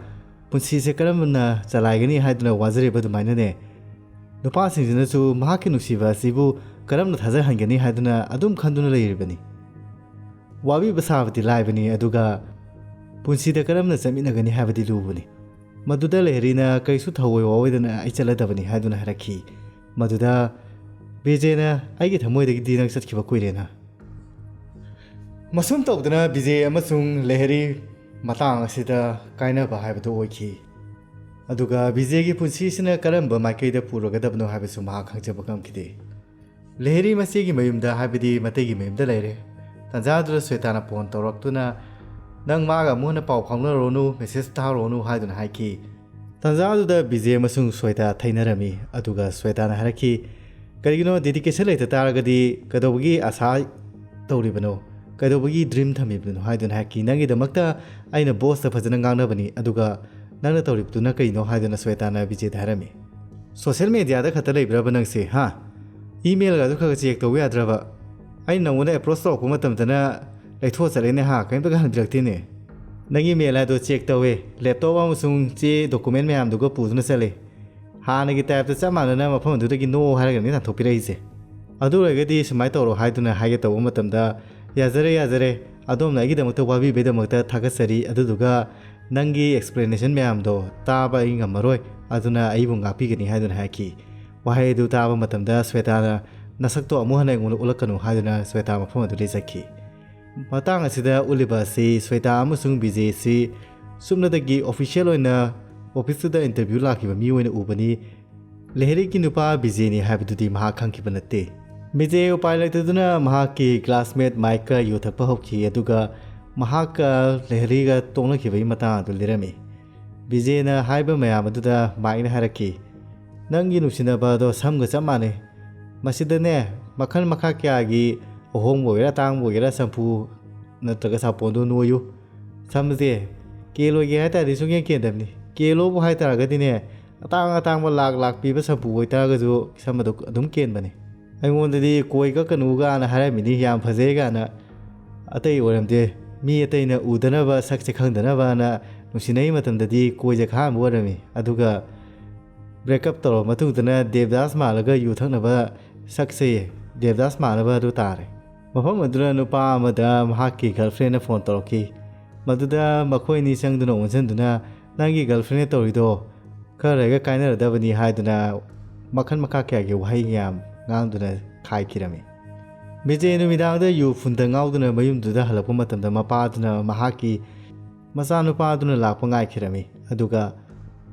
ꯄꯨꯟꯁꯤꯁꯦ ꯀꯔꯝꯅ ꯆꯂꯥꯏꯒꯅꯤ ꯍꯥꯏꯗꯨꯅ ꯋꯥꯖꯔꯤꯕ ꯑꯗꯨꯃꯥꯏꯅꯅꯦ, ꯅꯨꯄꯥꯁꯤꯡꯁꯤꯅꯁꯨ ꯃꯍꯥꯛꯀꯤ ꯅꯨꯡꯁꯤꯕ ꯑꯁꯤꯕꯨ ꯀꯔꯝꯅ ꯊꯥꯖꯍꯟꯒꯅꯤ ꯍꯥꯏꯗꯨꯅ ꯑꯗꯨꯝ ꯈꯟꯗꯨꯅ ꯂꯩꯔꯤꯕꯅꯤ꯫ ꯋꯥꯕꯤꯕ ꯁꯥꯕꯗꯤ ꯂꯥꯏꯕꯅꯤ, ꯑꯗꯨꯒ ꯄꯨꯟꯁꯤꯗ ꯀꯔꯝꯅ ꯆꯠꯃꯤꯟꯅꯒꯅꯤ ꯍꯥꯏꯕꯗꯤ ꯂꯨꯕꯅꯤ꯫ ꯃꯗꯨꯗ ꯂꯦꯍꯔꯤꯅ ꯀꯔꯤꯁꯨ ꯊꯧꯑꯣꯏ ꯋꯥꯑꯣꯏꯗꯅ ꯑꯩ ꯆꯠꯂꯗꯕꯅꯤ ꯍꯥꯏꯗꯨꯅ ꯍꯥꯏꯔꯛꯈꯤ꯫ ꯃꯗꯨꯗ ꯕꯤꯖꯦꯅ, "ꯑꯩꯒꯤ ꯊꯃꯣꯏꯗꯒꯤꯗꯤ ꯅꯪ ꯆꯠꯈꯤꯕ ꯀꯨꯏꯔꯦꯅ"꯫ ꯃꯁꯨꯝ ꯇꯧꯗꯅ ꯕꯤꯖꯦ ꯑꯃꯁꯨꯡ ꯂꯦꯍꯔꯤ ꯃꯇꯥꯡ ꯑꯁꯤꯗ ꯀꯥꯏꯅꯕ ꯍꯥꯏꯕꯗꯨ ꯑꯣꯏꯈꯤ꯫ ꯑꯗꯨꯒ ꯕꯤꯖꯦꯒꯤ ꯄꯨꯟꯁꯤꯁꯤꯅ ꯀꯔꯝꯕ ꯃꯥꯏꯀꯩꯗ ꯄꯨꯔꯒꯗꯕꯅꯣ ꯍꯥꯏꯕꯁꯨ ꯃꯍꯥꯛ ꯈꯪꯖꯕ ꯉꯝꯈꯤꯗꯦ꯫ ꯂꯦꯍꯔꯤ ꯃꯆꯦꯒꯤ ꯃꯌꯨꯝꯗ, ꯍꯥꯏꯕꯗꯤ ꯃꯇꯩꯒꯤ ꯃꯌꯨꯝꯗ ꯂꯩꯔꯦ꯫ ꯇꯥꯟꯖꯥꯗꯨꯗ ꯁ꯭ꯋꯦꯇꯥꯅ ꯐꯣꯟ ꯇꯧꯔꯛꯇꯨꯅ, "ꯅꯪ ꯃꯥꯒ ꯑꯃꯨꯛ ꯍꯟꯅ ꯄꯥꯎ ꯐꯥꯎꯅꯔꯨꯔꯅꯨ, ꯃꯦꯁꯦꯖ ꯊꯥꯔꯨꯔꯅꯨ" ꯍꯥꯏꯗꯨꯅ ꯍꯥꯏꯈꯤ꯫ ꯇꯥꯟꯖꯥꯗꯨꯗ ꯕꯤꯖꯦ ꯑꯃꯁꯨꯡ ꯁ꯭ꯋꯦꯇꯥ ꯊꯩꯅꯔꯝꯃꯤ꯫ ꯑꯗꯨꯒ ꯁ꯭ꯋꯦꯇꯥꯅ ꯍꯥꯏꯔꯛꯈꯤ, "ꯀꯔꯤꯒꯤꯅꯣ? ꯗꯦꯗꯤꯀꯦꯁꯟ ꯂꯩꯇ ꯇꯥꯔꯒꯗꯤ ꯀꯩꯗꯧꯕꯒꯤ ꯑꯁꯥ ꯇꯧꯔꯤꯕꯅꯣ? ꯀꯩꯗꯧꯕꯒꯤ ꯗ꯭ꯔꯤꯝ ꯊꯝꯃꯤꯕꯅꯣ?" ꯍꯥꯏꯗꯨꯅ ꯍꯥꯏꯔꯛꯈꯤ꯫ "ꯅꯪꯒꯤꯗꯃꯛꯇ ꯑꯩꯅ ꯕꯣꯁꯇ ꯐꯖꯅ ꯉꯥꯡꯅꯕꯅꯤ, ꯑꯗꯨꯒ ꯅꯪꯅ ꯇꯧꯔꯤꯕꯗꯨꯅ ꯀꯩꯅꯣ?" ꯍꯥꯏꯗꯨꯅ ꯁ꯭ꯋꯦꯇꯥꯅ ꯕꯤꯖꯦꯗ ꯍꯥꯏꯔꯝꯃꯤ꯫ "ꯁꯣꯁꯦꯜ ꯃꯦꯗꯤꯌꯥꯗ ꯈꯛꯇ ꯂꯩꯕ꯭ꯔꯕ ꯅꯪꯁꯦ, ꯍꯥ? ꯏꯃꯦꯜꯒꯗꯨ ꯈꯔ ꯈꯔ ꯆꯦꯛ ꯇꯧꯕ ꯌꯥꯗ꯭ꯔꯕ? ꯑꯩꯅ ꯅꯪꯉꯣꯟꯗ ꯑꯦꯄ꯭ꯔꯣꯁ ꯇꯧꯔꯛꯄ ꯃꯇꯝꯗꯅ ꯂꯩꯊꯣꯛꯑ ꯆꯠꯂꯦꯅꯦ, ꯍꯥ? ꯀꯔꯤꯝꯇꯒ ꯍꯟꯕꯤꯔꯛꯇꯦꯅꯦ꯫ ꯅꯪꯒꯤ ꯏꯃꯦꯜ ꯍꯥꯏꯗꯣ ꯆꯦꯛ ꯇꯧꯋꯦ, ꯂꯦꯞꯇꯣꯞ ꯑꯃꯁꯨꯡ ꯆꯦ ꯗꯣꯀꯨꯃꯦꯟ ꯃꯌꯥꯝꯗꯨꯒ ꯄꯨꯗꯨꯅ ꯆꯠꯂꯦ꯫ ꯍꯥꯟꯅꯒꯤ ꯇꯥꯏꯞꯇ ꯆꯞ ꯃꯥꯟꯅꯅ ꯃꯐꯝ ꯑꯗꯨꯗꯒꯤ ꯅꯣ ꯍꯥꯏꯔꯒꯅꯤ ꯇꯥꯟꯊꯣꯛꯄꯤꯔꯛꯏꯁꯦ꯫ ꯑꯗꯨ ꯑꯣꯏꯔꯒꯗꯤ ꯁꯨꯃꯥꯏꯅ ꯇꯧꯔꯣ" ꯍꯥꯏꯗꯨꯅ ꯍꯥꯏꯒꯦ ꯇꯧꯕ ꯃꯇꯝꯗ, "ꯌꯥꯖꯔꯦ, ꯌꯥꯖꯔꯦ꯫ ꯑꯗꯣꯝꯅ ꯑꯩꯒꯤꯗꯃꯛꯇ ꯋꯥꯕꯤꯕꯩꯗꯃꯛꯇ ꯊꯥꯒꯠꯆꯔꯤ꯫ ꯑꯗꯨꯗꯨꯒ ꯅꯪꯒꯤ ꯑꯦꯛꯁꯄ꯭ꯂꯦꯅꯦꯁꯟ ꯃꯌꯥꯝꯗꯣ ꯇꯥꯕ ꯑꯩ ꯉꯝꯃꯔꯣꯏ꯫ ꯑꯗꯨꯅ ꯑꯩꯕꯨ ꯉꯥꯛꯄꯤꯒꯅꯤ" ꯍꯥꯏꯗꯨꯅ ꯍꯥꯏꯈꯤ꯫ ꯋꯥꯍꯩ ꯑꯗꯨ ꯇꯥꯕ ꯃꯇꯝꯗ ꯁ꯭ꯋꯦꯇꯥꯅ, "ꯅꯁꯛꯇꯣ ꯑꯃꯨꯛ ꯍꯟꯅ ꯑꯩꯉꯣꯟꯗ ꯎꯠꯂꯛꯀꯅꯨ" ꯍꯥꯏꯗꯨꯅ ꯁ꯭ꯋꯦꯇꯥ ꯃꯐꯝ ꯑꯗꯨꯗꯒꯤ ꯆꯠꯈꯤ꯫ ꯃꯇꯥꯡ ꯑꯁꯤꯗ ꯎꯠꯂꯤꯕ ꯑꯁꯤ ꯁ꯭ꯋꯦꯇꯥ ꯑꯃꯁꯨꯡ ꯕꯤꯖꯦ ꯑꯁꯤ ꯁꯨꯞꯅꯇꯒꯤ ꯑꯣꯐꯤꯁꯤꯌꯦꯜ ꯑꯣꯏꯅ ꯑꯣꯐꯤꯁꯇꯨꯗ ꯏꯟꯇꯔꯚ꯭ꯌꯨ ꯂꯥꯛꯈꯤꯕ ꯃꯤ ꯑꯣꯏꯅ ꯎꯕꯅꯤ꯫ ꯂꯦꯍꯔꯤꯒꯤ ꯅꯨꯄꯥ ꯕꯤꯖꯦꯅꯤ ꯍꯥꯏꯕꯗꯨꯗꯤ ꯃꯍꯥꯛ ꯈꯪꯈꯤꯕ ꯅꯠꯇꯦ꯫ ꯕꯤꯖꯦ ꯎꯄꯥꯏ ꯂꯩꯇꯗꯨꯅ ꯃꯍꯥꯛꯀꯤ ꯀ꯭ꯂꯥꯁꯃꯦꯠ ꯃꯥꯏꯛꯀ ꯌꯨ ꯊꯛꯄ ꯍꯧꯈꯤ, ꯑꯗꯨꯒ ꯃꯍꯥꯛꯀ ꯂꯦꯍꯔꯤꯒ ꯇꯣꯛꯅꯈꯤꯕꯒꯤ ꯃꯇꯥꯡ ꯑꯗꯨ ꯂꯤꯔꯝꯃꯤ꯫ ꯕꯤꯖꯦꯅ ꯍꯥꯏꯕ ꯃꯌꯥꯝ ꯑꯗꯨꯗ ꯃꯥꯏꯛꯅ ꯍꯥꯏꯔꯛꯈꯤ, "ꯅꯪꯒꯤ ꯅꯨꯡꯁꯤꯅꯕ ꯑꯗꯣ ꯁꯝꯒ ꯆꯞ ꯃꯥꯟꯅꯩ꯫ ꯃꯁꯤꯗꯅꯦ, ꯃꯈꯜ ꯃꯈꯥ ꯀꯌꯥꯒꯤ ꯑꯍꯣꯡꯕ ꯑꯣꯏꯒꯦꯔꯥ, ꯑꯇꯥꯡꯕ ꯑꯣꯏꯒꯦꯔꯥ, ꯁꯝꯄꯨ ꯅꯠꯇ꯭ꯔꯒ ꯁꯥꯄꯣꯟꯗꯣ ꯅꯣꯏꯌꯨ꯫ ꯁꯝꯁꯦ ꯀꯦꯜꯂꯣꯏꯒꯦ ꯍꯥꯏ ꯇꯥꯔꯗꯤ ꯁꯨꯡꯀꯦꯟ ꯀꯦꯟꯗꯕꯅꯤ꯫ ꯀꯦꯜꯂꯣꯕꯨ ꯍꯥꯏ ꯇꯥꯔꯒꯗꯤꯅꯦ, ꯑꯇꯥꯡ ꯑꯇꯥꯡꯕ ꯂꯥꯛ ꯂꯥꯛ ꯄꯤꯕ ꯁꯝꯄꯨ ꯑꯣꯏꯇꯥꯔꯒꯁꯨ ꯁꯝ ꯑꯗꯨ ꯑꯗꯨꯝ ꯀꯦꯟꯕꯅꯤ꯫ ꯑꯩꯉꯣꯟꯗꯗꯤ ꯀꯣꯏ ꯀꯛꯀꯅꯨꯒꯥꯅ ꯍꯥꯏꯔꯝꯃꯤꯅꯤ, ꯌꯥꯝ ꯐꯖꯩ ꯒꯥꯅ꯫ ꯑꯇꯩ ꯑꯣꯏꯔꯝꯗꯦ, ꯃꯤ ꯑꯇꯩꯅ ꯎꯗꯅꯕ, ꯁꯛꯁꯦ ꯈꯪꯗꯅꯕꯅ ꯅꯨꯡꯁꯤꯅꯩ ꯃꯇꯝꯗꯗꯤ ꯀꯣꯏꯁꯦ ꯈꯥꯝꯕ ꯑꯣꯏꯔꯝꯃꯤ, ꯑꯗꯨꯒ ꯕ꯭ꯔꯦꯛꯀꯞ ꯇꯧꯔꯕ ꯃꯇꯨꯡꯗꯅ ꯗꯦꯕꯗꯥꯁ ꯃꯥꯜꯂꯒ ꯌꯨ ꯊꯛꯅꯕ ꯁꯛꯁꯦ ꯗꯦꯕꯗꯥꯁ ꯃꯥꯟꯅꯕ ꯑꯗꯨ ꯇꯥꯔꯦ"꯫ ꯃꯐꯝ ꯑꯗꯨꯗ ꯅꯨꯄꯥ ꯑꯃꯗ ꯃꯍꯥꯛꯀꯤ ꯒꯔꯜꯐ꯭ꯔꯦꯟꯅ ꯐꯣꯟ ꯇꯧꯔꯛꯈꯤ꯫ ꯃꯗꯨꯗ ꯃꯈꯣꯏ ꯑꯅꯤ ꯆꯪꯗꯨꯅ ꯑꯣꯟꯁꯤꯟꯗꯨꯅ, "ꯅꯪꯒꯤ ꯒꯔꯜꯐ꯭ꯔꯦꯟꯅ ꯇꯧꯔꯤꯗꯣ ꯈꯔ ꯂꯩꯔꯒ ꯀꯥꯏꯅꯔꯗꯕꯅꯤ" ꯍꯥꯏꯗꯨꯅ ꯃꯈꯜ ꯃꯈꯥ ꯀꯌꯥꯒꯤ ꯋꯥꯍꯩ ꯌꯥꯝ ꯉꯥꯡꯗꯨꯅ ꯈꯥꯏꯈꯤꯔꯝꯃꯤ꯫ ꯕꯤꯖꯦ ꯅꯨꯃꯤꯗꯥꯡꯗ ꯌꯨ ꯐꯨꯟꯗ ꯉꯥꯎꯗꯨꯅ ꯃꯌꯨꯝꯗꯨꯗ ꯍꯜꯂꯛꯄ ꯃꯇꯝꯗ ꯃꯄꯥꯗꯨꯅ ꯃꯍꯥꯛꯀꯤ ꯃꯆꯥꯅꯨꯄꯥꯗꯨꯅ ꯂꯥꯛꯄ ꯉꯥꯏꯈꯤꯔꯝꯃꯤ꯫ ꯑꯗꯨꯒ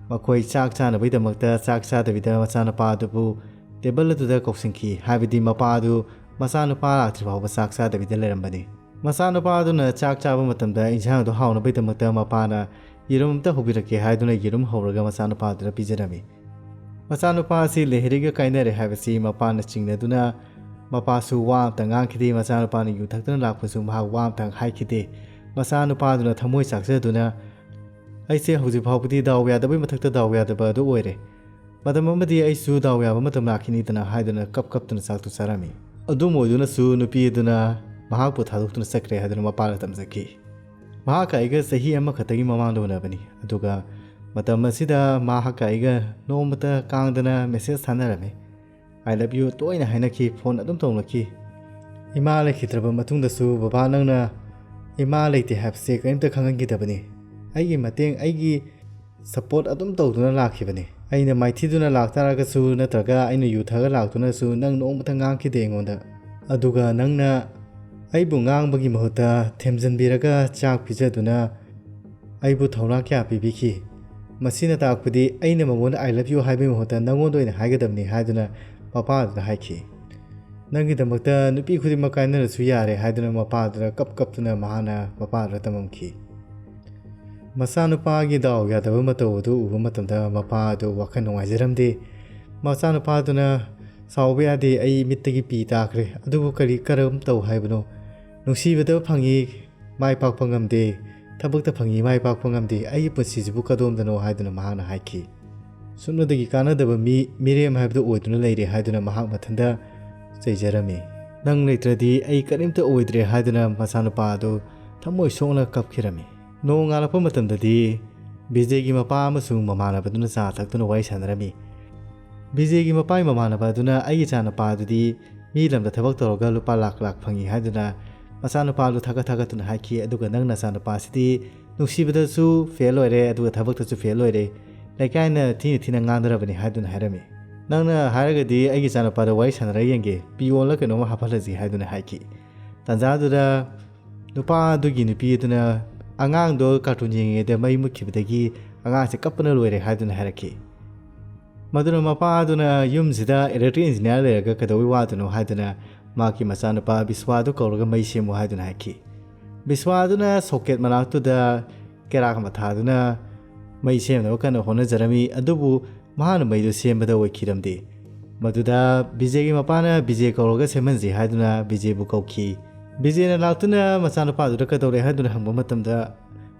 ꯃꯈꯣꯏ ꯆꯥꯛ ꯆꯥꯅꯕꯒꯤꯗꯃꯛꯇ ꯆꯥꯛ ꯆꯥꯗꯕꯤꯗ ꯃꯆꯥꯅꯨꯄꯥ ꯑꯗꯨꯕꯨ ꯇꯦꯕꯜ ꯑꯗꯨꯗ ꯀꯧꯁꯤꯟꯈꯤ, ꯍꯥꯏꯕꯗꯤ ꯃꯄꯥ ꯑꯗꯨ ꯃꯆꯥꯅꯨꯄꯥ ꯂꯥꯛꯇ꯭ꯔꯤ ꯐꯥꯎꯕ ꯆꯥꯛ ꯆꯥꯗꯕꯤꯗ ꯂꯩꯔꯝꯕꯅꯤ꯫ ꯃꯆꯥꯅꯨꯄꯥ ꯑꯗꯨꯅ ꯆꯥꯛ ꯆꯥꯕ ꯃꯇꯝꯗ ꯏꯟꯁꯥꯡ ꯑꯗꯨ ꯍꯥꯎꯅꯕꯒꯤꯗꯃꯛꯇ ꯃꯄꯥꯅ ꯌꯦꯔꯨꯝ ꯑꯝꯇ ꯍꯧꯕꯤꯔꯛꯀꯦ ꯍꯥꯏꯗꯨꯅ ꯌꯦꯔꯨꯝ ꯍꯧꯔꯒ ꯃꯆꯥꯅꯨꯄꯥ ꯑꯗꯨꯗ ꯄꯤꯖꯔꯝꯃꯤ꯫ ꯃꯆꯥꯅꯨꯄꯥ ꯑꯁꯤ ꯂꯦꯍꯔꯤꯒ ꯀꯥꯏꯅꯔꯦ ꯍꯥꯏꯕꯁꯤ ꯃꯄꯥꯅ ꯆꯤꯡꯅꯗꯨꯅ ꯃꯄꯥꯁꯨ ꯋꯥ ꯑꯝꯇ ꯉꯥꯡꯈꯤꯗꯦ꯫ ꯃꯆꯥꯅꯨꯄꯥꯅ ꯌꯨ ꯊꯛꯇꯨꯅ ꯂꯥꯛꯄꯁꯨ ꯃꯍꯥꯛ ꯋꯥ ꯑꯝꯇ ꯍꯥꯏꯈꯤꯗꯦ꯫ ꯃꯆꯥꯅꯨꯄꯥꯗꯨꯅ ꯊꯃꯣꯏ ꯆꯥꯛꯆꯗꯨꯅ, "ꯑꯩꯁꯦ ꯍꯧꯖꯤꯛ ꯐꯥꯎꯕꯗꯤ ꯗꯥꯎ ꯌꯥꯗꯕꯒꯤ ꯃꯊꯛꯇ ꯗꯥꯎ ꯌꯥꯗꯕ ꯑꯗꯨ ꯑꯣꯏꯔꯦ꯫ ꯃꯇꯝ ꯑꯃꯗꯤ ꯑꯩꯁꯨ ꯗꯥꯎ ꯌꯥꯕ ꯃꯇꯝ ꯂꯥꯛꯈꯤꯅꯤꯗꯅ" ꯍꯥꯏꯗꯨꯅ ꯀꯞ ꯀꯞꯇꯨꯅ ꯆꯥꯛꯇꯨ ꯆꯥꯔꯝꯃꯤ꯫ ꯑꯗꯨꯝ ꯑꯣꯏꯗꯨꯅꯁꯨ ꯅꯨꯄꯤ ꯑꯗꯨꯅ ꯃꯍꯥꯛꯄꯨ ꯊꯥꯗꯣꯛꯇꯨꯅ ꯆꯠꯈ꯭ꯔꯦ ꯍꯥꯏꯗꯨꯅ ꯃꯄꯥꯗ ꯇꯝꯖꯈꯤ꯫ ꯃꯍꯥꯛꯀ ꯑꯩꯒ ꯆꯍꯤ ꯑꯃꯈꯛꯇꯒꯤ ꯃꯃꯥꯡꯗ ꯎꯅꯕꯅꯤ, ꯑꯗꯨꯒ ꯃꯇꯝ ꯑꯁꯤꯗ ꯃꯍꯥꯛꯀ ꯑꯩꯒ ꯅꯣꯡꯃꯇ ꯀꯥꯡꯗꯅ ꯃꯦꯁꯦꯖ ꯊꯥꯅꯔꯝꯃꯤ꯫ "I love you" ꯇꯣꯏꯅ ꯍꯥꯏꯅꯈꯤ, ꯐꯣꯟ ꯑꯗꯨꯝ ꯇꯧꯅꯈꯤ꯫ ꯏꯃꯥ ꯂꯩꯈꯤꯗ꯭ꯔꯕ ꯃꯇꯨꯡꯗꯁꯨ, "ꯕꯕꯥ, ꯅꯪꯅ ꯏꯃꯥ ꯂꯩꯇꯦ ꯍꯥꯏꯕꯁꯦ ꯀꯔꯤꯝꯇ ꯈꯪꯍꯟꯈꯤꯗꯕꯅꯤ꯫ ꯑꯩꯒꯤ ꯃꯇꯦꯡ, ꯑꯩꯒꯤ ꯁꯞꯄꯣꯔꯠ ꯑꯗꯨꯝ ꯇꯧꯗꯨꯅ ꯂꯥꯛꯈꯤꯕꯅꯤ꯫ ꯑꯩꯅ ꯃꯥꯏꯊꯤꯗꯨꯅ ꯂꯥꯛꯇꯥꯔꯒꯁꯨ, ꯅꯠꯇ꯭ꯔꯒ ꯑꯩꯅ ꯌꯨ ꯊꯛꯑꯒ ꯂꯥꯛꯇꯨꯅꯁꯨ, ꯅꯪ ꯅꯣꯡꯃꯇ ꯉꯥꯡꯈꯤꯗꯦ ꯑꯩꯉꯣꯟꯗ꯫ ꯑꯗꯨꯒ ꯅꯪꯅ ꯑꯩꯕꯨ ꯉꯥꯡꯕꯒꯤ ꯃꯍꯨꯠꯇ ꯊꯦꯝꯖꯤꯟꯕꯤꯔꯒ ꯆꯥꯛ ꯄꯤꯖꯗꯨꯅ ꯑꯩꯕꯨ ꯊꯧꯅꯥ ꯀꯌꯥ ꯄꯤꯕꯤꯈꯤ꯫ ꯃꯁꯤꯅ ꯇꯥꯛꯄꯗꯤ ꯑꯩꯅ ꯃꯉꯣꯟꯗ "I love you" ꯍꯥꯏꯕꯒꯤ ꯃꯍꯨꯠꯇ ꯅꯉꯣꯟꯗ ꯑꯣꯏꯅ ꯍꯥꯏꯒꯗꯕꯅꯤ ꯍꯥꯏꯗꯨꯅ ꯃꯄꯥꯗꯨꯗ ꯍꯥꯏꯈꯤ꯫ "ꯅꯪꯒꯤꯗꯃꯛꯇ ꯅꯨꯄꯤ ꯈꯨꯗꯤꯡꯃꯛ ꯀꯥꯏꯅꯔꯁꯨ ꯌꯥꯔꯦ" ꯍꯥꯏꯗꯨꯅ ꯃꯄꯥꯗꯨꯗ ꯀꯞ ꯀꯞꯇꯨꯅ ꯃꯍꯥꯛꯅ ꯃꯄꯥꯗꯨꯗ ꯇꯝꯃꯝꯈꯤ꯫ ꯃꯆꯥꯅꯨꯄꯥꯒꯤ ꯗꯥꯎ ꯌꯥꯗꯕ ꯃꯇꯧ ꯑꯗꯨ ꯎꯕ ꯃꯇꯝꯗ ꯃꯄꯥ ꯑꯗꯨ ꯋꯥꯈꯜ ꯅꯨꯡꯉꯥꯏꯖꯔꯝꯗꯦ꯫ ꯃꯆꯥꯅꯨꯄꯥꯗꯨꯅ "ꯁꯥꯎꯕ ꯌꯥꯗꯦ, ꯑꯩ ꯃꯤꯠꯇꯒꯤ ꯄꯤ ꯇꯥꯈ꯭ꯔꯦ, ꯑꯗꯨꯕꯨ ꯀꯔꯤ ꯀꯔꯝ ꯇꯧ ꯍꯥꯏꯕꯅꯣ? ꯅꯨꯡꯁꯤꯕꯗ ꯐꯪꯉꯤ, ꯃꯥꯏ ꯄꯥꯛꯄ ꯉꯝꯗꯦ, ꯊꯕꯛꯇ ꯐꯪꯉꯤ, ꯃꯥꯏ ꯄꯥꯛꯄ ꯉꯝꯗꯦ, ꯑꯩꯒꯤ ꯄꯨꯟꯁꯤꯁꯤꯕꯨ ꯀꯗꯣꯝꯗꯅꯣ?" ꯍꯥꯏꯗꯨꯅ ꯃꯍꯥꯛꯅ ꯍꯥꯏꯈꯤ꯫ ꯁꯨꯞꯅꯗꯒꯤ ꯀꯥꯟꯅꯗꯕ ꯃꯤ, ꯃꯤꯔꯦꯝ ꯍꯥꯏꯕꯗꯨ ꯑꯣꯏꯗꯨꯅ ꯂꯩꯔꯦ ꯍꯥꯏꯗꯨꯅ ꯃꯍꯥꯛ ꯃꯊꯟꯇ ꯆꯩꯖꯔꯝꯃꯤ꯫ "ꯅꯪ ꯂꯩꯇ꯭ꯔꯗꯤ ꯑꯩ ꯀꯔꯤꯝꯇ ꯑꯣꯏꯗ꯭ꯔꯦ" ꯍꯥꯏꯗꯨꯅ ꯃꯆꯥꯅꯨꯄꯥ ꯑꯗꯨ ꯊꯃꯣꯏ ꯁꯣꯛꯅ ꯀꯞꯈꯤꯔꯝꯃꯤ꯫ ꯅꯣꯡꯉꯥꯜꯂꯛꯄ ꯃꯇꯝꯗꯗꯤ ꯕꯤꯖꯦꯒꯤ ꯃꯄꯥ ꯑꯃꯁꯨꯡ ꯃꯃꯥꯟꯅꯕꯗꯨꯅ ꯆꯥ ꯊꯛꯇꯨꯅ ꯋꯥꯔꯤ ꯁꯥꯟꯅꯔꯝꯃꯤ꯫ ꯕꯤꯖꯦꯒꯤ ꯃꯄꯥꯒꯤ ꯃꯃꯥꯟꯅꯕ ꯑꯗꯨꯅ "ꯑꯩꯒꯤ ꯏꯆꯥꯅꯨꯄꯥ ꯑꯗꯨꯗꯤ ꯃꯤ ꯂꯝꯗ ꯊꯕꯛ ꯇꯧꯔꯒ ꯂꯨꯄꯥ ꯂꯥꯛ ꯂꯥꯛ ꯐꯪꯉꯤ" ꯍꯥꯏꯗꯨꯅ ꯃꯆꯥꯅꯨꯄꯥ ꯑꯗꯨ ꯊꯥꯒꯠ ꯊꯥꯒꯠꯇꯨꯅ ꯍꯥꯏꯈꯤ꯫ "ꯑꯗꯨꯒ ꯅꯪ ꯅꯆꯥꯅꯨꯄꯥꯁꯤꯗꯤ ꯅꯨꯡꯁꯤꯕꯗꯁꯨ ꯐꯦꯜ ꯑꯣꯏꯔꯦ, ꯑꯗꯨꯒ ꯊꯕꯛꯇꯁꯨ ꯐꯦꯜ ꯑꯣꯏꯔꯦ, ꯂꯩꯀꯥꯏꯅ ꯊꯤꯅ ꯊꯤꯅ ꯉꯥꯡꯅꯔꯕꯅꯤ" ꯍꯥꯏꯗꯨꯅ ꯍꯥꯏꯔꯝꯃꯤ꯫ "ꯅꯪꯅ ꯍꯥꯏꯔꯒꯗꯤ ꯑꯩꯒꯤ ꯏꯆꯥꯅꯨꯄꯥꯗ ꯋꯥꯔꯤ ꯁꯥꯟꯅꯔ ꯌꯦꯡꯒꯦ, ꯄꯤꯌꯣꯟꯂ ꯀꯩꯅꯣꯝꯃ ꯍꯥꯞꯍꯜꯂꯁꯤ" ꯍꯥꯏꯗꯨꯅ ꯍꯥꯏꯈꯤ꯫ ꯇꯥꯟꯖꯥꯗꯨꯗ ꯅꯨꯄꯥ ꯑꯗꯨꯒꯤ ꯅꯨꯄꯤ ꯑꯗꯨꯅ ꯑꯉꯥꯡꯗꯣ ꯀꯥꯔꯇꯨꯟ ꯌꯦꯡꯉꯤꯉꯩꯗ ꯃꯩ ꯃꯨꯠꯈꯤꯕꯗꯒꯤ ꯑꯉꯥꯡꯁꯦ ꯀꯞꯄꯅ ꯂꯣꯏꯔꯦ ꯍꯥꯏꯗꯨꯅ ꯍꯥꯏꯔꯛꯈꯤ꯫ ꯃꯗꯨꯅ ꯃꯄꯥ ꯑꯗꯨꯅ "ꯌꯨꯝꯁꯤꯗ electric engineer ꯂꯩꯔꯒ ꯀꯩꯗꯧꯕꯩ ꯋꯥꯗꯣꯏꯅꯣ?" ꯍꯥꯏꯗꯨꯅ ꯃꯍꯥꯛꯀꯤ ꯃꯆꯥꯅꯨꯄꯥ ꯕꯤꯁ꯭ꯋꯥꯗꯨ ꯀꯧꯔꯒ "ꯃꯩ ꯁꯦꯝꯃꯨ" ꯍꯥꯏꯗꯨꯅ ꯍꯥꯏꯈꯤ꯫ ꯕꯤꯁ꯭ꯋꯥꯗꯨꯅ socket ꯃꯅꯥꯛꯇꯨꯗ ꯀꯦꯔꯥꯛ ꯑꯃ ꯊꯥꯗꯨꯅ ꯃꯩ ꯁꯦꯝꯅꯕ ꯀꯟꯅ ꯍꯣꯠꯅꯖꯔꯝꯃꯤ, ꯑꯗꯨꯕꯨ ꯃꯍꯥꯛꯅ ꯃꯩꯗꯨ ꯁꯦꯝꯕꯗ ꯑꯣꯏꯈꯤꯔꯝꯗꯦ꯫ ꯃꯗꯨꯗ ꯕꯤꯖꯦꯒꯤ ꯃꯄꯥꯅ ꯕꯤꯖꯦ ꯀꯧꯔꯒ ꯁꯦꯝꯍꯟꯁꯤ ꯍꯥꯏꯗꯨꯅ ꯕꯤꯖꯦꯕꯨ ꯀꯧꯈꯤ꯫ ꯕꯤꯖꯦꯅ ꯂꯥꯛꯇꯨꯅ ꯃꯆꯥꯅꯨꯄꯥꯗꯨꯗ "ꯀꯩꯗꯧꯔꯦ?" ꯍꯥꯏꯗꯨꯅ ꯍꯪꯕ ꯃꯇꯝꯗ,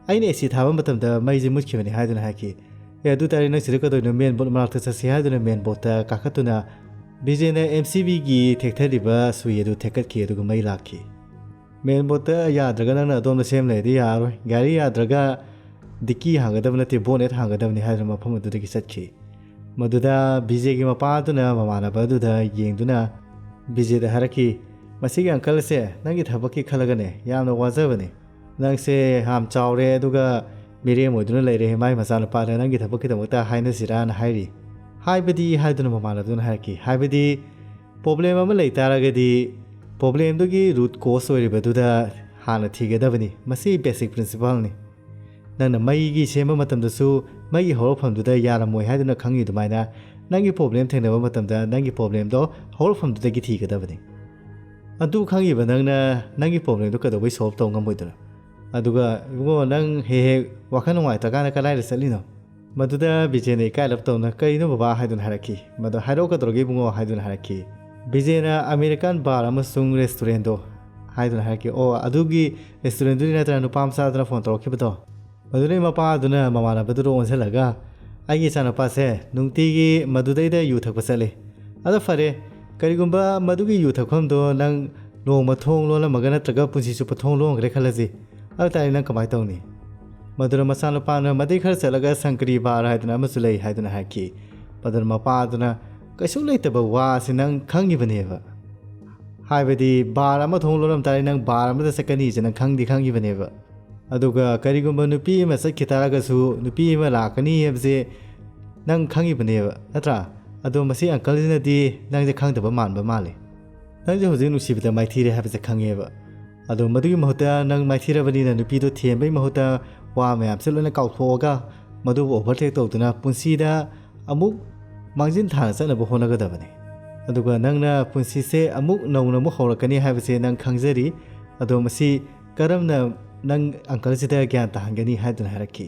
"ꯑꯩꯅ AC ꯊꯥꯕ ꯃꯇꯝꯗ ꯃꯩꯁꯦ ꯃꯨꯠꯈꯤꯕꯅꯤ" ꯍꯥꯏꯗꯨꯅ ꯍꯥꯏꯈꯤ꯫ "ꯑꯦ, ꯑꯗꯨ ꯇꯥꯔꯦ, ꯅꯪ ꯁꯤꯗ ꯀꯩꯗꯧꯔꯤꯅꯣ? Main board ꯃꯅꯥꯛꯇ ꯆꯠꯁꯤ" ꯍꯥꯏꯗꯨꯅ main boardꯇ ꯀꯥꯈꯠꯇꯨꯅ ꯕꯤꯖꯦꯅ MCBꯒꯤ ꯊꯦꯛꯊꯔꯤꯕ ꯁꯨꯏ ꯑꯗꯨ ꯊꯦꯛꯀꯠꯈꯤ, ꯑꯗꯨꯒ ꯃꯩ ꯂꯥꯛꯈꯤ꯫ "Main boardꯇ ꯌꯥꯗ꯭ꯔꯒ ꯅꯪꯅ ꯑꯗꯣꯝꯗ ꯁꯦꯝ ꯂꯩꯔꯗꯤ ꯌꯥꯔꯔꯣꯏ꯫ ꯒꯥꯔꯤ ꯌꯥꯗ꯭ꯔꯒ dicky ꯍꯥꯡꯒꯗꯕ ꯅꯠꯇꯦ, bonnet ꯍꯥꯡꯒꯗꯕꯅꯤ" ꯍꯥꯏꯗꯨꯅ ꯃꯐꯝ ꯑꯗꯨꯗꯒꯤ ꯆꯠꯈꯤ꯫ ꯃꯗꯨꯗ ꯕꯤꯖꯦꯒꯤ ꯃꯄꯥ ꯑꯗꯨꯅ ꯃꯃꯥꯟꯅꯕ ꯑꯗꯨꯗ ꯌꯦꯡꯗꯨꯅ ꯕꯤꯖꯦꯗ ꯍꯥꯏꯔꯛꯈꯤ, "ꯃꯁꯤꯒꯤ uncle ꯑꯁꯦ ꯅꯪꯒꯤ ꯊꯕꯛꯀꯤ ꯈꯜꯂꯒꯅꯦ ꯌꯥꯝꯅ ꯋꯥꯖꯕꯅꯤ꯫ ꯅꯪꯁꯦ ꯌꯥꯝ ꯆꯥꯎꯔꯦ, ꯑꯗꯨꯒ ꯃꯤꯔꯦꯝ ꯑꯣꯏꯗꯨꯅ ꯂꯩꯔꯦ, ꯃꯥꯏ ꯃꯆꯥꯅꯨꯄꯥꯗ ꯅꯪꯒꯤ ꯊꯕꯛꯀꯤꯗꯃꯛꯇ ꯍꯥꯏꯅꯁꯤꯔꯥꯅ ꯍꯥꯏꯔꯤ"꯫ "ꯍꯥꯏꯕꯗꯤ?" ꯍꯥꯏꯗꯨꯅ ꯃꯃꯥꯟꯅꯕꯗꯨꯅ ꯍꯥꯏꯔꯛꯈꯤ꯫ "ꯍꯥꯏꯕꯗꯤ problem ꯑꯃ ꯂꯩ ꯇꯥꯔꯒꯗꯤ ꯄ꯭ꯔꯣꯕ꯭ꯂꯦꯝꯗꯨꯒꯤ ꯔꯨꯠ ꯀꯣꯁ ꯑꯣꯏꯔꯤꯕꯗꯨꯗ ꯍꯥꯟꯅ ꯊꯤꯒꯗꯕꯅꯤ꯫ ꯃꯁꯤ ꯕꯦꯁꯤꯛ ꯄ꯭ꯔꯤꯟꯁꯤꯄꯜꯅꯤ꯫ ꯅꯪꯅ ꯃꯩꯒꯤ ꯁꯦꯝꯕ ꯃꯇꯝꯗꯁꯨ ꯃꯩꯒꯤ ꯍꯧꯔꯛꯐꯝꯗꯨꯗ ꯌꯥꯔꯝꯃꯣꯏ ꯍꯥꯏꯗꯨꯅ ꯈꯪꯉꯤ ꯑꯗꯨꯃꯥꯏꯅ, ꯅꯪꯒꯤ ꯄ꯭ꯔꯣꯕ꯭ꯂꯦꯝ ꯊꯦꯡꯅꯕ ꯃꯇꯝꯗ ꯅꯪꯒꯤ ꯄ꯭ꯔꯣꯕ꯭ꯂꯦꯝꯗꯣ ꯍꯧꯔꯛꯐꯝꯗꯨꯗꯒꯤ ꯊꯤꯒꯗꯕꯅꯤ꯫ ꯑꯗꯨ ꯈꯪꯉꯤꯕ ꯅꯪꯅ ꯅꯪꯒꯤ ꯄ꯭ꯔꯣꯕ꯭ꯂꯦꯝꯗꯣ ꯀꯩꯗꯧꯕꯩ ꯁꯣꯜꯕ ꯇꯧ ꯉꯝꯃꯣꯏꯗꯣꯏꯅꯣ? ꯑꯗꯨꯒ ꯏꯕꯨꯡꯉꯣ, ꯅꯪ ꯍꯦꯛ ꯍꯦꯛ ꯋꯥꯈꯜ ꯅꯨꯡꯉꯥꯏꯇ꯭ꯔꯀꯥꯟꯗ ꯀꯗꯥꯏꯗ ꯆꯠꯂꯤꯅꯣ? ꯃꯗꯨꯗ ꯕꯤꯖꯦꯅ ꯏꯀꯥꯏꯔꯞ ꯇꯧꯅ, "ꯀꯔꯤꯅꯣ ꯕꯕꯥ?" ꯍꯥꯏꯗꯨꯅ ꯍꯥꯏꯔꯛꯈꯤ꯫ ꯃꯗꯣ, "ꯍꯥꯏꯔꯛꯑꯣ, ꯀꯩꯗꯧꯔꯒꯦ ꯏꯕꯨꯡꯉꯣ?" ꯍꯥꯏꯗꯨꯅ ꯍꯥꯏꯔꯛꯈꯤ꯫ ꯕꯤꯖꯦꯅ ꯑꯃꯦꯔꯤꯀꯥꯟ ꯕꯥꯔ ꯑꯃꯁꯨꯡ ꯔꯦꯁꯇꯨꯔꯦꯟꯗꯣ ꯍꯥꯏꯗꯨꯅ ꯍꯥꯏꯔꯛꯈꯤ꯫ "ꯑꯣ, ꯑꯗꯨꯒꯤ ꯔꯦꯁꯇꯨꯔꯦꯟꯗꯨꯗꯤ ꯅꯠꯇ꯭ꯔꯥ ꯅꯨꯄꯥ ꯃꯆꯥꯗꯨꯅ ꯐꯣꯟ ꯇꯧꯔꯛꯈꯤꯕꯗꯣ?" ꯃꯗꯨꯗꯩ ꯃꯄꯥꯗꯨꯅ ꯃꯃꯥꯟꯅꯕꯗꯨꯗ ꯑꯣꯟꯁꯤꯜꯂꯒ, "ꯑꯩꯒꯤ ꯏꯆꯥꯅꯨꯄꯥꯁꯦ ꯅꯨꯡꯇꯤꯒꯤ ꯃꯗꯨꯗꯩꯗ ꯌꯨ ꯊꯛꯄ ꯆꯠꯂꯤ꯫ ꯑꯗꯣ ꯐꯔꯦ, ꯀꯔꯤꯒꯨꯝꯕ ꯃꯗꯨꯒꯤ ꯌꯨ ꯊꯛꯐꯝꯗꯣ ꯅꯪ ꯅꯣꯡꯃ ꯊꯣꯡ ꯂꯣꯜꯂꯝꯃꯒ ꯅꯠꯇ꯭ꯔꯒ ꯄꯨꯟꯁꯤ ꯆꯨꯞꯄ ꯊꯣꯡ ꯂꯣꯟꯈ꯭ꯔꯦ ꯈꯜꯂꯁꯤ꯫ ꯑꯗꯨ ꯇꯥꯔꯗꯤ ꯅꯪ ꯀꯃꯥꯏꯅ ꯇꯧꯅꯤ?" ꯃꯗꯨꯅ ꯃꯆꯥꯅꯨꯄꯥꯅ, "ꯃꯗꯩ ꯈꯔ ꯆꯠꯂꯒ ꯁꯪꯀꯔꯤ ꯕꯥꯔ ꯍꯥꯏꯗꯅ ꯑꯃꯁꯨ ꯂꯩ" ꯍꯥꯏꯗꯨꯅ ꯍꯥꯏꯔꯛꯈꯤ꯫ ꯃꯗꯨꯅ ꯃꯄꯥꯗꯨꯅ, "ꯀꯩꯁꯨ ꯂꯩꯇꯕ ꯋꯥ ꯑꯁꯤ ꯅꯪ ꯈꯪꯉꯤꯕꯅꯦꯕ꯫ ꯍꯥꯏꯕꯗꯤ ꯕꯥꯔ ꯑꯃ ꯊꯣꯡ ꯂꯣꯜꯂꯝ ꯇꯥꯔꯗꯤ ꯅꯪ ꯕꯥꯔ ꯑꯃꯗ ꯆꯠꯀꯅꯤꯁꯦ ꯅꯪ ꯈꯪꯗꯤ ꯈꯪꯉꯤꯕꯅꯦꯕ꯫ ꯑꯗꯨꯒ ꯀꯔꯤꯒꯨꯝꯕ ꯅꯨꯄꯤ ꯑꯃ ꯆꯠꯈꯤ ꯇꯥꯔꯒꯁꯨ ꯅꯨꯄꯤ ꯑꯃ ꯂꯥꯛꯀꯅꯤ ꯍꯥꯏꯕꯁꯦ ꯅꯪ ꯈꯪꯉꯤꯕꯅꯦꯕ, ꯅꯠꯇ꯭ꯔꯥ? ꯑꯗꯣ ꯃꯁꯤ ꯑꯪꯀꯜꯁꯤꯅꯗꯤ ꯅꯪꯁꯦ ꯈꯪꯗꯕ ꯃꯥꯟꯕ ꯃꯥꯜꯂꯦ꯫ ꯅꯪꯁꯦ ꯍꯧꯖꯤꯛ ꯅꯨꯡꯁꯤꯕꯗ ꯃꯥꯏꯊꯤꯔꯦ ꯍꯥꯏꯕꯁꯦ ꯈꯪꯉꯦꯕ꯫ ꯑꯗꯣ ꯃꯗꯨꯒꯤ ꯃꯍꯨꯠꯇ ꯅꯪ ꯃꯥꯏꯊꯤꯔꯕꯅꯤꯅ ꯅꯨꯄꯤꯗꯣ ꯊꯦꯝꯕꯒꯤ ꯃꯍꯨꯠꯇ ꯋꯥ ꯃꯌꯥꯝꯁꯦ ꯂꯣꯏꯅ ꯀꯥꯎꯊꯣꯛꯑꯒ ꯃꯗꯨꯕꯨ ꯑꯣꯚꯔꯇꯦꯛ ꯇꯧꯗꯨꯅ ꯄꯨꯟꯁꯤꯗ ꯑꯃꯨꯛ ꯃꯥꯡꯖꯤꯟ ꯊꯥꯅ ꯆꯠꯅꯕ ꯍꯣꯠꯅꯒꯗꯕꯅꯤ꯫ ꯑꯗꯨꯒ ꯅꯪꯅ ꯄꯨꯟꯁꯤꯁꯦ ꯑꯃꯨꯛ ꯅꯧꯅ ꯑꯃꯨꯛ ꯍꯧꯔꯛꯀꯅꯤ ꯍꯥꯏꯕꯁꯦ ꯅꯪ ꯈꯪꯖꯔꯤ꯫ ꯑꯗꯣ ꯃꯁꯤ ꯀꯔꯝꯅ ꯅꯪ ꯑꯪꯀꯜꯁꯤꯗ ꯒ꯭ꯌꯥꯟ ꯇꯥꯍꯟꯒꯅꯤ?" ꯍꯥꯏꯗꯨꯅ ꯍꯥꯏꯔꯛꯈꯤ꯫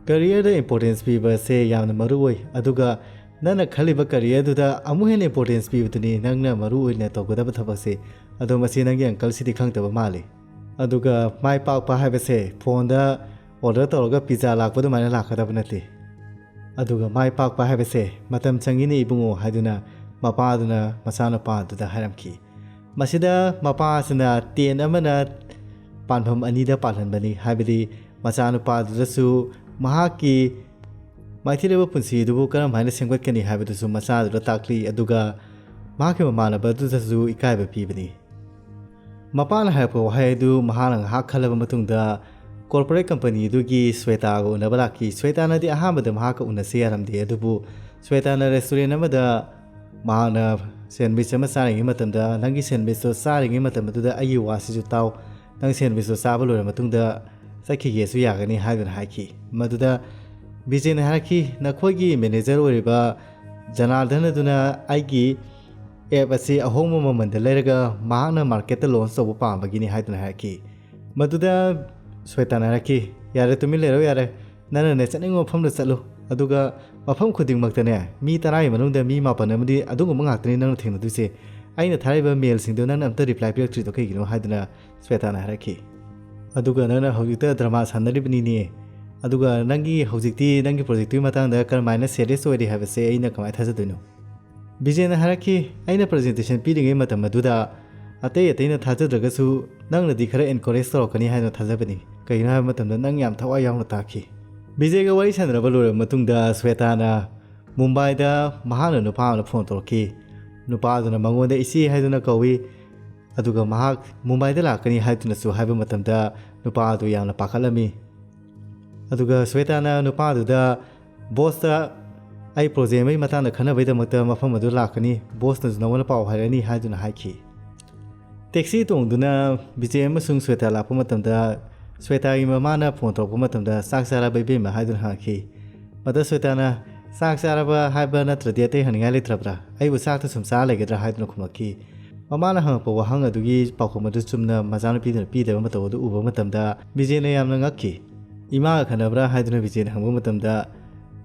ꯀꯔꯤꯌꯔꯗ ꯏꯝꯄꯣꯔꯇꯦꯟꯁ ꯄꯤꯕ ꯑꯁꯦ ꯌꯥꯝꯅ ꯃꯔꯨ ꯑꯣꯏ, ꯑꯗꯨꯒ ꯅꯪꯅ ꯈꯜꯂꯤꯕ ꯀꯔꯤꯌꯔꯗꯨꯗ ꯑꯃꯨꯛ ꯍꯦꯟꯅ ꯏꯝꯄꯣꯔꯇꯦꯟꯁ ꯄꯤꯕꯗꯨꯅꯤ ꯅꯪꯅ ꯃꯔꯨ ꯑꯣꯏꯅ ꯇꯧꯒꯗꯕ ꯊꯕꯛꯁꯦ꯫ ꯑꯗꯣ ꯃꯁꯤ ꯅꯪꯒꯤ ꯑꯪꯀꯜꯁꯤꯗꯤ ꯈꯪꯗꯕ ꯃꯥꯜꯂꯤ꯫ ꯑꯗꯨꯒ ꯃꯥꯏ ꯄꯥꯛꯄ ꯍꯥꯏꯕꯁꯦ ꯐꯣꯟꯗ ꯑꯣꯔꯗꯔ ꯇꯧꯔꯒ ꯄꯤꯖꯥ ꯂꯥꯛꯄ ꯑꯗꯨꯃꯥꯏꯅ ꯂꯥꯛꯀꯗꯕ ꯅꯠꯇꯦ꯫ ꯑꯗꯨꯒ ꯃꯥꯏ ꯄꯥꯛꯄ ꯍꯥꯏꯕꯁꯦ ꯃꯇꯝ ꯆꯪꯉꯤꯅꯦ ꯏꯕꯨꯡꯉꯣ ꯍꯥꯏꯗꯨꯅ ꯃꯄꯥꯗꯨꯅ ꯃꯆꯥꯅꯨꯄꯥꯗꯨꯗ ꯍꯥꯏꯔꯝꯈꯤ꯫ ꯃꯁꯤꯗ ꯃꯄꯥꯁꯤꯅ ꯇꯦꯟ ꯑꯃꯅ ꯄꯥꯟꯐꯝ ꯑꯅꯤꯗ ꯄꯥꯜꯍꯟꯕꯅꯤ, ꯍꯥꯏꯕꯗꯤ ꯃꯆꯥꯅꯨꯄꯥꯗꯨꯗꯁꯨ ꯃꯍꯥꯛꯀꯤ ꯃꯥꯏꯊꯤꯔꯕ ꯄꯨꯟꯁꯤ ꯑꯗꯨꯕꯨ ꯀꯔꯝ ꯍꯥꯏꯅ ꯁꯦꯝꯒꯠꯀꯅꯤ ꯍꯥꯏꯕꯗꯨꯁꯨ ꯃꯆꯥꯗꯨꯗ ꯇꯥꯛꯂꯤ, ꯑꯗꯨꯒ ꯃꯍꯥꯛꯀꯤ ꯃꯃꯥꯟꯅꯕ ꯑꯗꯨꯗꯁꯨ ꯏꯀꯥꯏꯕ ꯄꯤꯕꯅꯤ꯫ ꯃꯄꯥꯅ ꯍꯥꯏꯔꯛꯄ ꯋꯥꯍꯩ ꯑꯗꯨ ꯃꯍꯥꯛꯅ ꯉꯥꯏꯍꯥꯛ ꯈꯜꯂꯕ ꯃꯇꯨꯡꯗ ꯀꯣꯔꯄꯣꯔꯦꯠ ꯀꯝꯄꯅꯤ ꯑꯗꯨꯒꯤ ꯁ꯭ꯋꯦꯇꯥꯒ ꯎꯅꯕ ꯂꯥꯛꯈꯤ꯫ ꯁ꯭ꯋꯦꯇꯥꯅꯗꯤ ꯑꯍꯥꯟꯕꯗ ꯃꯍꯥꯛꯀ ꯎꯅꯁꯤ ꯌꯥꯔꯝꯗꯦ, ꯑꯗꯨꯕꯨ ꯁ꯭ꯋꯦꯇꯥꯅ ꯔꯦꯁꯇꯨꯔꯦꯟ ꯑꯃꯗ ꯃꯍꯥꯛꯅ ꯁꯦꯟꯋꯤꯆ ꯑꯃ ꯆꯥꯔꯤꯉꯩ ꯃꯇꯝꯗ, ꯅꯪꯒꯤ ꯁꯦꯟꯋꯤꯆꯇꯣ ꯆꯥꯔꯤꯉꯩ ꯃꯇꯝ ꯑꯗꯨꯗ ꯑꯩꯒꯤ ꯋꯥꯁꯤꯁꯨ ꯇꯥꯎ, ꯅꯪ ꯁꯦꯟꯋꯤꯆꯇꯣ ꯆꯥꯕ ꯂꯣꯏꯔ ꯃꯇꯨꯡꯗ ꯆꯠꯈꯤꯒꯦꯁꯨ ꯌꯥꯒꯅꯤ" ꯍꯥꯏꯗꯨꯅ ꯍꯥꯏꯈꯤ꯫ ꯃꯗꯨꯗ ꯕꯤꯖꯦꯅ ꯍꯥꯏꯔꯛꯈꯤ, "ꯅꯈꯣꯏꯒꯤ ꯃꯦꯅꯦꯖꯔ ꯑꯣꯏꯔꯤꯕ ꯖꯅꯥꯔꯗꯟ ꯑꯗꯨꯅ ꯑꯩꯒꯤ ꯑꯦꯞ ꯑꯁꯤ ꯑꯍꯣꯡꯕ ꯃꯃꯜꯗ ꯂꯩꯔꯒ ꯃꯍꯥꯛꯅ ꯃꯥꯔꯀꯦꯠꯇ ꯂꯣꯟꯆ ꯇꯧꯕ ꯄꯥꯝꯕꯒꯤꯅꯤ" ꯍꯥꯏꯗꯨꯅ ꯍꯥꯏꯔꯛꯈꯤ꯫ ꯃꯗꯨꯗ ꯁ꯭ꯋꯦꯇꯥꯅ ꯍꯥꯏꯔꯛꯈꯤ, "ꯌꯥꯔꯦ, ꯇꯨꯃꯤꯟ ꯂꯩꯔꯣ, ꯌꯥꯔꯦ꯫ ꯅꯪꯅꯅꯦ ꯆꯠꯅꯤꯡꯕ ꯃꯐꯝꯗ ꯆꯠꯂꯨ꯫ ꯑꯗꯨꯒ ꯃꯐꯝ ꯈꯨꯗꯤꯡꯃꯛꯇꯅꯦ ꯃꯤ ꯇꯔꯥꯒꯤ ꯃꯅꯨꯡꯗ ꯃꯤ ꯃꯥꯄꯟ ꯑꯃꯗꯤ ꯑꯗꯨꯒꯨꯝꯕ ꯉꯥꯛꯇꯅꯤ ꯅꯪꯅ ꯊꯦꯡꯅꯗꯣꯏꯁꯦ꯫ ꯑꯩꯅ ꯊꯥꯔꯛꯏꯕ ꯃꯦꯜꯁꯤꯡꯗꯣ ꯅꯪꯅ ꯑꯝꯇ ꯔꯤꯄ꯭ꯂꯥꯏ ꯄꯤꯔꯛꯇ꯭ꯔꯤꯗꯣ ꯀꯩꯒꯤꯅꯣ?" ꯍꯥꯏꯗꯨꯅ ꯁ꯭ꯋꯦꯇꯥꯅ ꯍꯥꯏꯔꯛꯈꯤ꯫ "ꯑꯗꯨꯒ ꯅꯪꯅ ꯍꯧꯖꯤꯛꯇ ꯗ꯭ꯔꯃꯥ ꯁꯥꯟꯅꯔꯤꯕꯅꯤꯅꯦ꯫ ꯑꯗꯨꯒ ꯅꯪꯒꯤ ꯍꯧꯖꯤꯛꯇꯤ ꯅꯪꯒꯤ ꯄ꯭ꯔꯣꯖꯦꯛꯇꯨꯒꯤ ꯃꯇꯥꯡꯗ ꯀꯔꯝꯍꯥꯏꯅ ꯁꯦꯔꯤꯌꯁ ꯑꯣꯏꯔꯤ ꯍꯥꯏꯕꯁꯦ ꯑꯩꯅ ꯀꯃꯥꯏꯅ ꯊꯥꯖꯗꯣꯏꯅꯣ?" ꯕꯤꯖꯦꯅ ꯍꯥꯏꯔꯛꯈꯤ, "ꯑꯩꯅ ꯄ꯭ꯔꯖꯦꯟꯇꯦꯁꯟ ꯄꯤꯔꯤꯉꯩ ꯃꯇꯝ ꯑꯗꯨꯗ ꯑꯇꯩ ꯑꯇꯩꯅ ꯊꯥꯖꯗ꯭ꯔꯒꯁꯨ ꯅꯪꯅꯗꯤ ꯈꯔ ꯑꯦꯟꯀꯔꯦꯖ ꯇꯧꯔꯛꯀꯅꯤ ꯍꯥꯏꯅ ꯊꯥꯖꯕꯅꯤ꯫ ꯀꯩꯒꯤꯅꯣ ꯍꯥꯏꯕ ꯃꯇꯝꯗ ꯅꯪ ꯌꯥꯝ ꯊꯋꯥꯏ ꯌꯥꯎꯅ ꯇꯥꯈꯤ꯫" ꯕꯤꯖꯦꯒ ꯋꯥꯔꯤ ꯁꯥꯟꯅꯔꯕ ꯂꯣꯏꯔꯕ ꯃꯇꯨꯡꯗ ꯁ꯭ꯋꯦꯇꯥꯅ ꯃꯨꯝꯕꯥꯏꯗ ꯃꯍꯥꯛꯅ ꯅꯨꯄꯥ ꯑꯃꯗ ꯐꯣꯟ ꯇꯧꯔꯛꯈꯤ꯫ ꯅꯨꯄꯥꯗꯨꯅ ꯃꯉꯣꯟꯗ "ꯏꯆꯦ" ꯍꯥꯏꯗꯨꯅ ꯀꯧꯏ꯫ ꯑꯗꯨꯒ ꯃꯍꯥꯛ ꯃꯨꯝꯕꯥꯏꯗ ꯂꯥꯛꯀꯅꯤ ꯍꯥꯏꯗꯨꯅꯁꯨ ꯍꯥꯏꯕ ꯃꯇꯝꯗ ꯅꯨꯄꯥ ꯑꯗꯨ ꯌꯥꯝꯅ ꯄꯥꯈꯠꯂꯝꯃꯤ꯫ ꯑꯗꯨꯒ ꯁ꯭ꯋꯦꯇꯥꯅ ꯅꯨꯄꯥꯗꯨꯗ, "ꯕꯣꯁꯇ ꯑꯩ ꯄ꯭ꯔꯣꯖꯦꯛ ꯑꯃꯒꯤ ꯃꯇꯥꯡꯗ ꯈꯟꯅꯕꯒꯤꯗꯃꯛꯇ ꯃꯐꯝ ꯑꯗꯨ ꯂꯥꯛꯀꯅꯤ, ꯕꯣꯁꯅꯁꯨ ꯅꯉꯣꯟꯗ ꯄꯥꯎ ꯍꯥꯏꯔꯛꯑꯅꯤ" ꯍꯥꯏꯗꯨꯅ ꯍꯥꯏꯈꯤ꯫ ꯇꯦꯛꯁꯤ ꯇꯣꯡꯗꯨꯅ ꯕꯤꯖꯦ ꯑꯃꯁꯨꯡ ꯁ꯭ꯋꯦꯇꯥ ꯂꯥꯛꯄ ꯃꯇꯝꯗ, ꯁ꯭ꯋꯦꯇꯥꯒꯤ ꯃꯃꯥꯅ ꯐꯣꯟ ꯇꯧꯔꯛꯄ ꯃꯇꯝꯗ, "ꯆꯥꯛ ꯆꯥꯔꯕ ꯏꯕꯦꯝꯃ?" ꯍꯥꯏꯗꯨꯅ ꯍꯪꯉꯛꯈꯤ꯫ ꯃꯗ ꯁ꯭ꯋꯦꯇꯥꯅ, "ꯆꯥꯛ ꯆꯥꯔꯕ ꯍꯥꯏꯕ ꯅꯠꯇ꯭ꯔꯗꯤ ꯑꯇꯩ ꯍꯪꯅꯤꯡꯉꯥꯏ ꯂꯩꯇ꯭ꯔꯕ꯭ꯔꯥ? ꯑꯩꯕꯨ ꯆꯥꯛꯇ ꯁꯨꯝ ꯆꯥ ꯂꯩꯒꯗ꯭ꯔꯥ?" ꯍꯥꯏꯗꯨꯅ ꯈꯨꯝꯂꯛꯈꯤ꯫ ꯃꯃꯥꯅ ꯍꯪꯉꯛꯄ ꯋꯥꯍꯪ ꯑꯗꯨꯒꯤ ꯄꯥꯎꯈꯨꯝ ꯑꯗꯨ ꯆꯨꯝꯅ ꯃꯆꯥꯅꯨꯄꯤꯗꯨꯅ ꯄꯤꯗꯕ ꯃꯇꯧ ꯑꯗꯨ ꯎꯕ ꯃꯇꯝꯗ ꯕꯤꯖꯦꯅ ꯌꯥꯝꯅ ꯉꯛꯈꯤ꯫ "ꯏꯃꯥꯒ ꯈꯟꯅꯕ꯭ꯔꯥ?" ꯍꯥꯏꯗꯨꯅ ꯕꯤꯖꯦꯅ ꯍꯪꯕ ꯃꯇꯝꯗ,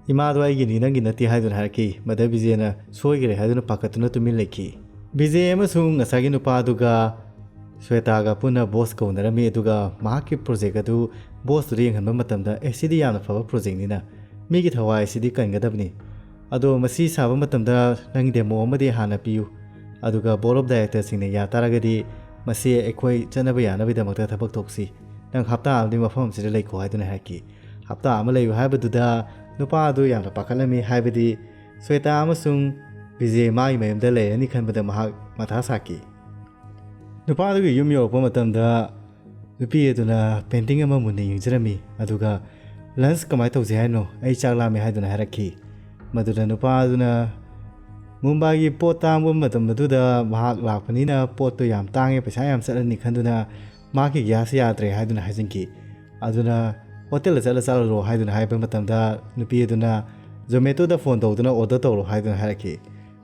"ꯏꯃꯥꯗꯣ ꯑꯩꯒꯤꯅꯤ, ꯅꯪꯒꯤ ꯅꯠꯇꯦ" ꯍꯥꯏꯗꯨꯅ ꯍꯥꯏꯔꯛꯈꯤ꯫ ꯃꯗ ꯕꯤꯖꯦꯅ ꯁꯣꯏꯈ꯭ꯔꯦ ꯍꯥꯏꯗꯨꯅ ꯄꯥꯈꯠꯇꯨꯅ ꯇꯨꯃꯤꯟ ꯂꯩꯈꯤ꯫ ꯕꯤꯖꯦ ꯑꯃꯁꯨꯡ ꯉꯁꯥꯏꯒꯤ ꯅꯨꯄꯥ ꯑꯗꯨꯒ ꯁ꯭ꯋꯦꯇꯥꯒ ꯄꯨꯟꯅ ꯕꯣꯁ ꯀꯧꯅꯔꯝꯃꯤ, ꯑꯗꯨꯒ ꯃꯍꯥꯛꯀꯤ ꯄ꯭ꯔꯣꯖꯦꯛ ꯑꯗꯨ ꯕꯣꯁꯇꯨꯗ ꯌꯦꯡꯍꯟꯕ ꯃꯇꯝꯗ, "ꯑꯦ, ꯁꯤꯗꯤ ꯌꯥꯝꯅ ꯐꯕ ꯄ꯭ꯔꯣꯖꯦꯛꯅꯤꯅ, ꯃꯤꯒꯤ ꯊꯋꯥꯏ ꯑꯁꯤꯗꯤ ꯀꯟꯒꯗꯕꯅꯤ꯫ ꯑꯗꯣ ꯃꯁꯤ ꯁꯥꯕ ꯃꯇꯝꯗ ꯅꯪ ꯗꯦꯃꯣ ꯑꯃꯗꯤ ꯍꯥꯟꯅ ꯄꯤꯌꯨ, ꯑꯗꯨꯒ ꯕꯣꯔꯗ ꯑꯣꯐ ꯗꯥꯏꯔꯦꯛꯇꯔꯁꯤꯡꯅ ꯌꯥ ꯇꯥꯔꯒꯗꯤ ꯃꯁꯤ ꯑꯩꯈꯣꯏ ꯆꯠꯅꯕ ꯌꯥꯅꯕꯒꯤꯗꯃꯛꯇ ꯊꯕꯛ ꯇꯧꯁꯤ꯫ ꯅꯪ ꯍꯞꯇꯥ ꯑꯃꯗꯤ ꯃꯐꯝ ꯑꯁꯤꯗ ꯂꯩꯈꯣ" ꯍꯥꯏꯗꯨꯅ ꯍꯥꯏꯔꯛꯈꯤ꯫ ꯍꯞꯇꯥ ꯑꯃ ꯂꯩꯌꯨ ꯍꯥꯏꯕꯗꯨꯗ ꯅꯨꯄꯥ ꯑꯗꯨ ꯌꯥꯝꯅ ꯄꯥꯈꯠꯂꯝꯃꯤ, ꯍꯥꯏꯕꯗꯤ ꯁ꯭ꯋꯦꯇꯥ ꯑꯃꯁꯨꯡ ꯕꯤꯖꯦ ꯃꯥꯒꯤ ꯃꯌꯨꯝꯗ ꯂꯩꯔꯅꯤ ꯈꯟꯕꯗ ꯃꯍꯥꯛ ꯃꯊꯥ ꯁꯥꯈꯤ꯫ ꯅꯨꯄꯥꯗꯨꯒꯤ ꯌꯨꯝ ꯌꯧꯔꯛꯄ ꯃꯇꯝꯗ ꯅꯨꯄꯤ ꯑꯗꯨꯅ ꯄꯦꯟꯇꯤꯡ ꯑꯃ ꯃꯨꯟꯅ ꯌꯦꯡꯖꯔꯝꯃꯤ, ꯑꯗꯨꯒ "ꯂꯟꯁ ꯀꯃꯥꯏꯅ ꯇꯧꯁꯤ ꯍꯥꯏꯅꯣ? ꯑꯩ ꯆꯥꯛ ꯂꯥꯝꯃꯦ" ꯍꯥꯏꯗꯨꯅ ꯍꯥꯏꯔꯛꯈꯤ꯫ ꯃꯗꯨꯗ ꯅꯨꯄꯥ ꯑꯗꯨꯅ ꯃꯨꯝꯕꯥꯏꯒꯤ ꯄꯣꯠ ꯇꯥꯡꯕ ꯃꯇꯝ ꯑꯗꯨꯗ ꯃꯍꯥꯛ ꯂꯥꯛꯄꯅꯤꯅ ꯄꯣꯠꯇꯣ ꯌꯥꯝ ꯇꯥꯡꯉꯦ, ꯄꯩꯁꯥ ꯌꯥꯝ ꯆꯠꯂꯅꯤ ꯈꯟꯗꯨꯅ ꯃꯍꯥꯛꯀꯤ ꯒ꯭ꯌꯥꯁ ꯌꯥꯗ꯭ꯔꯦ ꯍꯥꯏꯗꯨꯅ ꯍꯥꯏꯖꯤꯟꯈꯤ꯫ ꯑꯗꯨꯅ ꯍꯣꯇꯦꯜꯗ ꯆꯠꯂ ꯆꯥꯔꯨꯔꯣ ꯍꯥꯏꯗꯨꯅ ꯍꯥꯏꯕ ꯃꯇꯝꯗ ꯅꯨꯄꯤ ꯑꯗꯨꯅ ꯖꯣꯃꯦꯇꯣꯗ ꯐꯣꯟ ꯇꯧꯗꯨꯅ ꯑꯣꯔꯗꯔ ꯇꯧꯔꯣ ꯍꯥꯏꯗꯨꯅ ꯍꯥꯏꯔꯛꯈꯤ꯫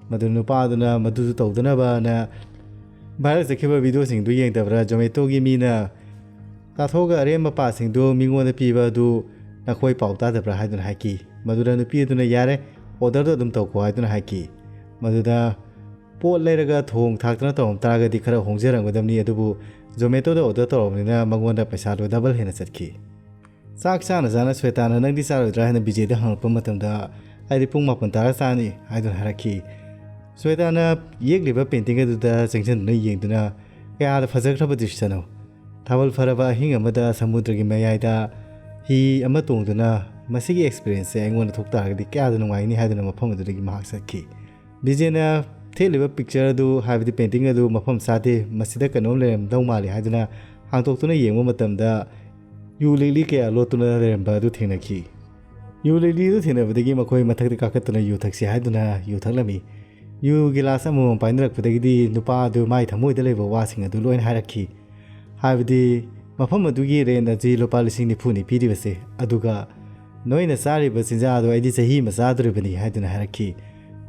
ꯃꯗꯨ ꯅꯨꯄꯥ ꯑꯗꯨꯅ ꯃꯗꯨꯁꯨ ꯇꯧꯗꯅꯕꯅ ꯚꯥꯏꯔꯦꯜ ꯆꯠꯈꯤꯕ ꯚꯤꯗꯤꯑꯣꯁꯤꯡꯗꯨ ꯌꯦꯡꯗꯕ꯭ꯔꯥ, ꯖꯣꯃꯦꯇꯣꯒꯤ ꯃꯤꯅ ꯇꯥꯊꯣꯛꯑꯒ ꯑꯔꯦꯝꯕ ꯄꯥꯁꯤꯡꯗꯨ ꯃꯤꯉꯣꯟꯗ ꯄꯤꯕ ꯑꯗꯨ ꯅꯈꯣꯏ ꯄꯥꯎ ꯇꯥꯗꯕ꯭ꯔꯥ ꯍꯥꯏꯗꯨꯅ ꯍꯥꯏꯈꯤ꯫ ꯃꯗꯨꯗ ꯅꯨꯄꯤ ꯑꯗꯨꯅ ꯌꯥꯔꯦ, ꯑꯣꯔꯗꯔꯗꯨ ꯑꯗꯨꯝ ꯇꯧꯈꯣ ꯍꯥꯏꯗꯨꯅ ꯍꯥꯏꯈꯤ꯫ ꯃꯗꯨꯗ ꯄꯣꯠ ꯂꯩꯔꯒ ꯊꯣꯡ ꯊꯥꯛꯇꯅ ꯇꯧꯔꯝ ꯇꯥꯔꯒꯗꯤ ꯈꯔ ꯍꯣꯡꯖꯔꯝꯒꯗꯕꯅꯤ, ꯑꯗꯨꯕꯨ ꯖꯣꯃꯦꯇꯣꯗ ꯑꯣꯔꯗꯔ ꯇꯧꯔꯕꯅꯤꯅ ꯃꯉꯣꯟꯗ ꯄꯩꯁꯥꯗꯣ ꯗꯕꯜ ꯍꯦꯟꯅ ꯆꯠꯈꯤ꯫ ꯆꯥꯛ ꯆꯥꯅ ꯆꯥꯅ ꯁ꯭ꯋꯦꯇꯥꯅ "ꯅꯪꯗꯤ ꯆꯥꯔꯣꯏꯗ꯭ꯔꯥ?" ꯍꯥꯏꯅ ꯕꯤꯖꯦꯗ ꯍꯪꯂꯛꯄ ꯃꯇꯝꯗ, "ꯑꯩꯗꯤ ꯄꯨꯡ ꯃꯥꯄꯟ ꯇꯥꯔ ꯆꯥꯅꯤ" ꯍꯥꯏꯗꯨꯅ ꯍꯥꯏꯔꯛꯈꯤ꯫ ꯁ꯭ꯋꯦꯇꯥꯅ ꯌꯦꯛꯂꯤꯕ ꯄꯦꯟꯇꯤꯡ ꯑꯗꯨꯗ ꯆꯪꯁꯤꯟꯗꯨꯅ ꯌꯦꯡꯗꯨꯅ, "ꯀꯌꯥꯗ ꯐꯖꯈ꯭ꯔꯕ ꯗ꯭ꯔꯤꯁ꯭ꯌꯅꯣ! ꯊꯥꯕꯜ ꯐꯔꯕ ꯑꯍꯤꯡ ꯑꯃꯗ ꯁꯃꯨꯗ꯭ꯔꯒꯤ ꯃꯌꯥꯏꯗ ꯍꯤ ꯑꯃ ꯇꯣꯡꯗꯨꯅ ꯃꯁꯤꯒꯤ ꯑꯦꯛꯁꯄꯤꯔꯤꯌꯦꯟꯁꯁꯦ ꯑꯩꯉꯣꯟꯗ ꯊꯣꯛ ꯇꯥꯔꯒꯗꯤ ꯀꯌꯥꯗ ꯅꯨꯡꯉꯥꯏꯒꯅꯤ" ꯍꯥꯏꯗꯨꯅ ꯃꯐꯝ ꯑꯗꯨꯗꯒꯤ ꯃꯍꯥꯛ ꯆꯠꯈꯤ꯫ ꯕꯤꯖꯦꯅ ꯊꯦꯠꯂꯤꯕ ꯄꯤꯛꯆꯔ ꯑꯗꯨ, ꯍꯥꯏꯕꯗꯤ ꯄꯦꯟꯇꯤꯡ ꯑꯗꯨ ꯃꯐꯝ ꯆꯥꯗꯦ, ꯃꯁꯤꯗ ꯀꯩꯅꯣꯝ ꯂꯩꯔꯝꯗꯧ ꯃꯥꯜꯂꯤ ꯍꯥꯏꯗꯨꯅ ꯍꯥꯡꯗꯣꯛꯇꯨꯅ ꯌꯦꯡꯕ ꯃꯇꯝꯗ ꯌꯨ ꯂꯤꯛꯂꯤ ꯀꯌꯥ ꯂꯣꯠꯇꯨꯅ ꯂꯩꯔꯝꯕ ꯑꯗꯨ ꯊꯦꯡꯅꯈꯤ꯫ ꯌꯨ ꯂꯤꯛꯂꯤ ꯑꯗꯨ ꯊꯦꯡꯅꯕꯗꯒꯤ ꯃꯈꯣꯏ ꯃꯊꯛꯇ ꯀꯥꯈꯠꯇꯨꯅ ꯌꯨ ꯊꯛꯁꯤ ꯍꯥꯏꯗꯨꯅ ꯌꯨ ꯊꯛꯂꯝꯃꯤ꯫ ꯌꯨ ꯒꯤꯂꯥꯁ ꯑꯃꯃꯝ ꯄꯥꯏꯅꯔꯛꯄꯗꯒꯤꯗꯤ ꯅꯨꯄꯥ ꯑꯗꯨ ꯃꯥꯒꯤ ꯊꯃꯣꯏꯗ ꯂꯩꯕ ꯋꯥꯁꯤꯡ ꯑꯗꯨ ꯂꯣꯏꯅ ꯍꯥꯏꯔꯛꯈꯤ꯫ ꯍꯥꯏꯕꯗꯤ ꯃꯐꯝ ꯑꯗꯨꯒꯤ ꯔꯦꯟꯠ ꯑꯁꯤ ꯂꯨꯄꯥ ꯂꯤꯁꯤꯡ ꯅꯤꯐꯨꯅꯤ ꯄꯤꯔꯤꯕꯁꯦ, ꯑꯗꯨꯒ ꯅꯣꯏꯅ ꯆꯥꯔꯤꯕ ꯆꯤꯟꯖꯥꯛ ꯑꯗꯨ ꯑꯩꯗꯤ ꯆꯍꯤ ꯑꯃ ꯆꯥꯗꯣꯔꯤꯕꯅꯤ ꯍꯥꯏꯗꯨꯅ ꯍꯥꯏꯔꯛꯈꯤ꯫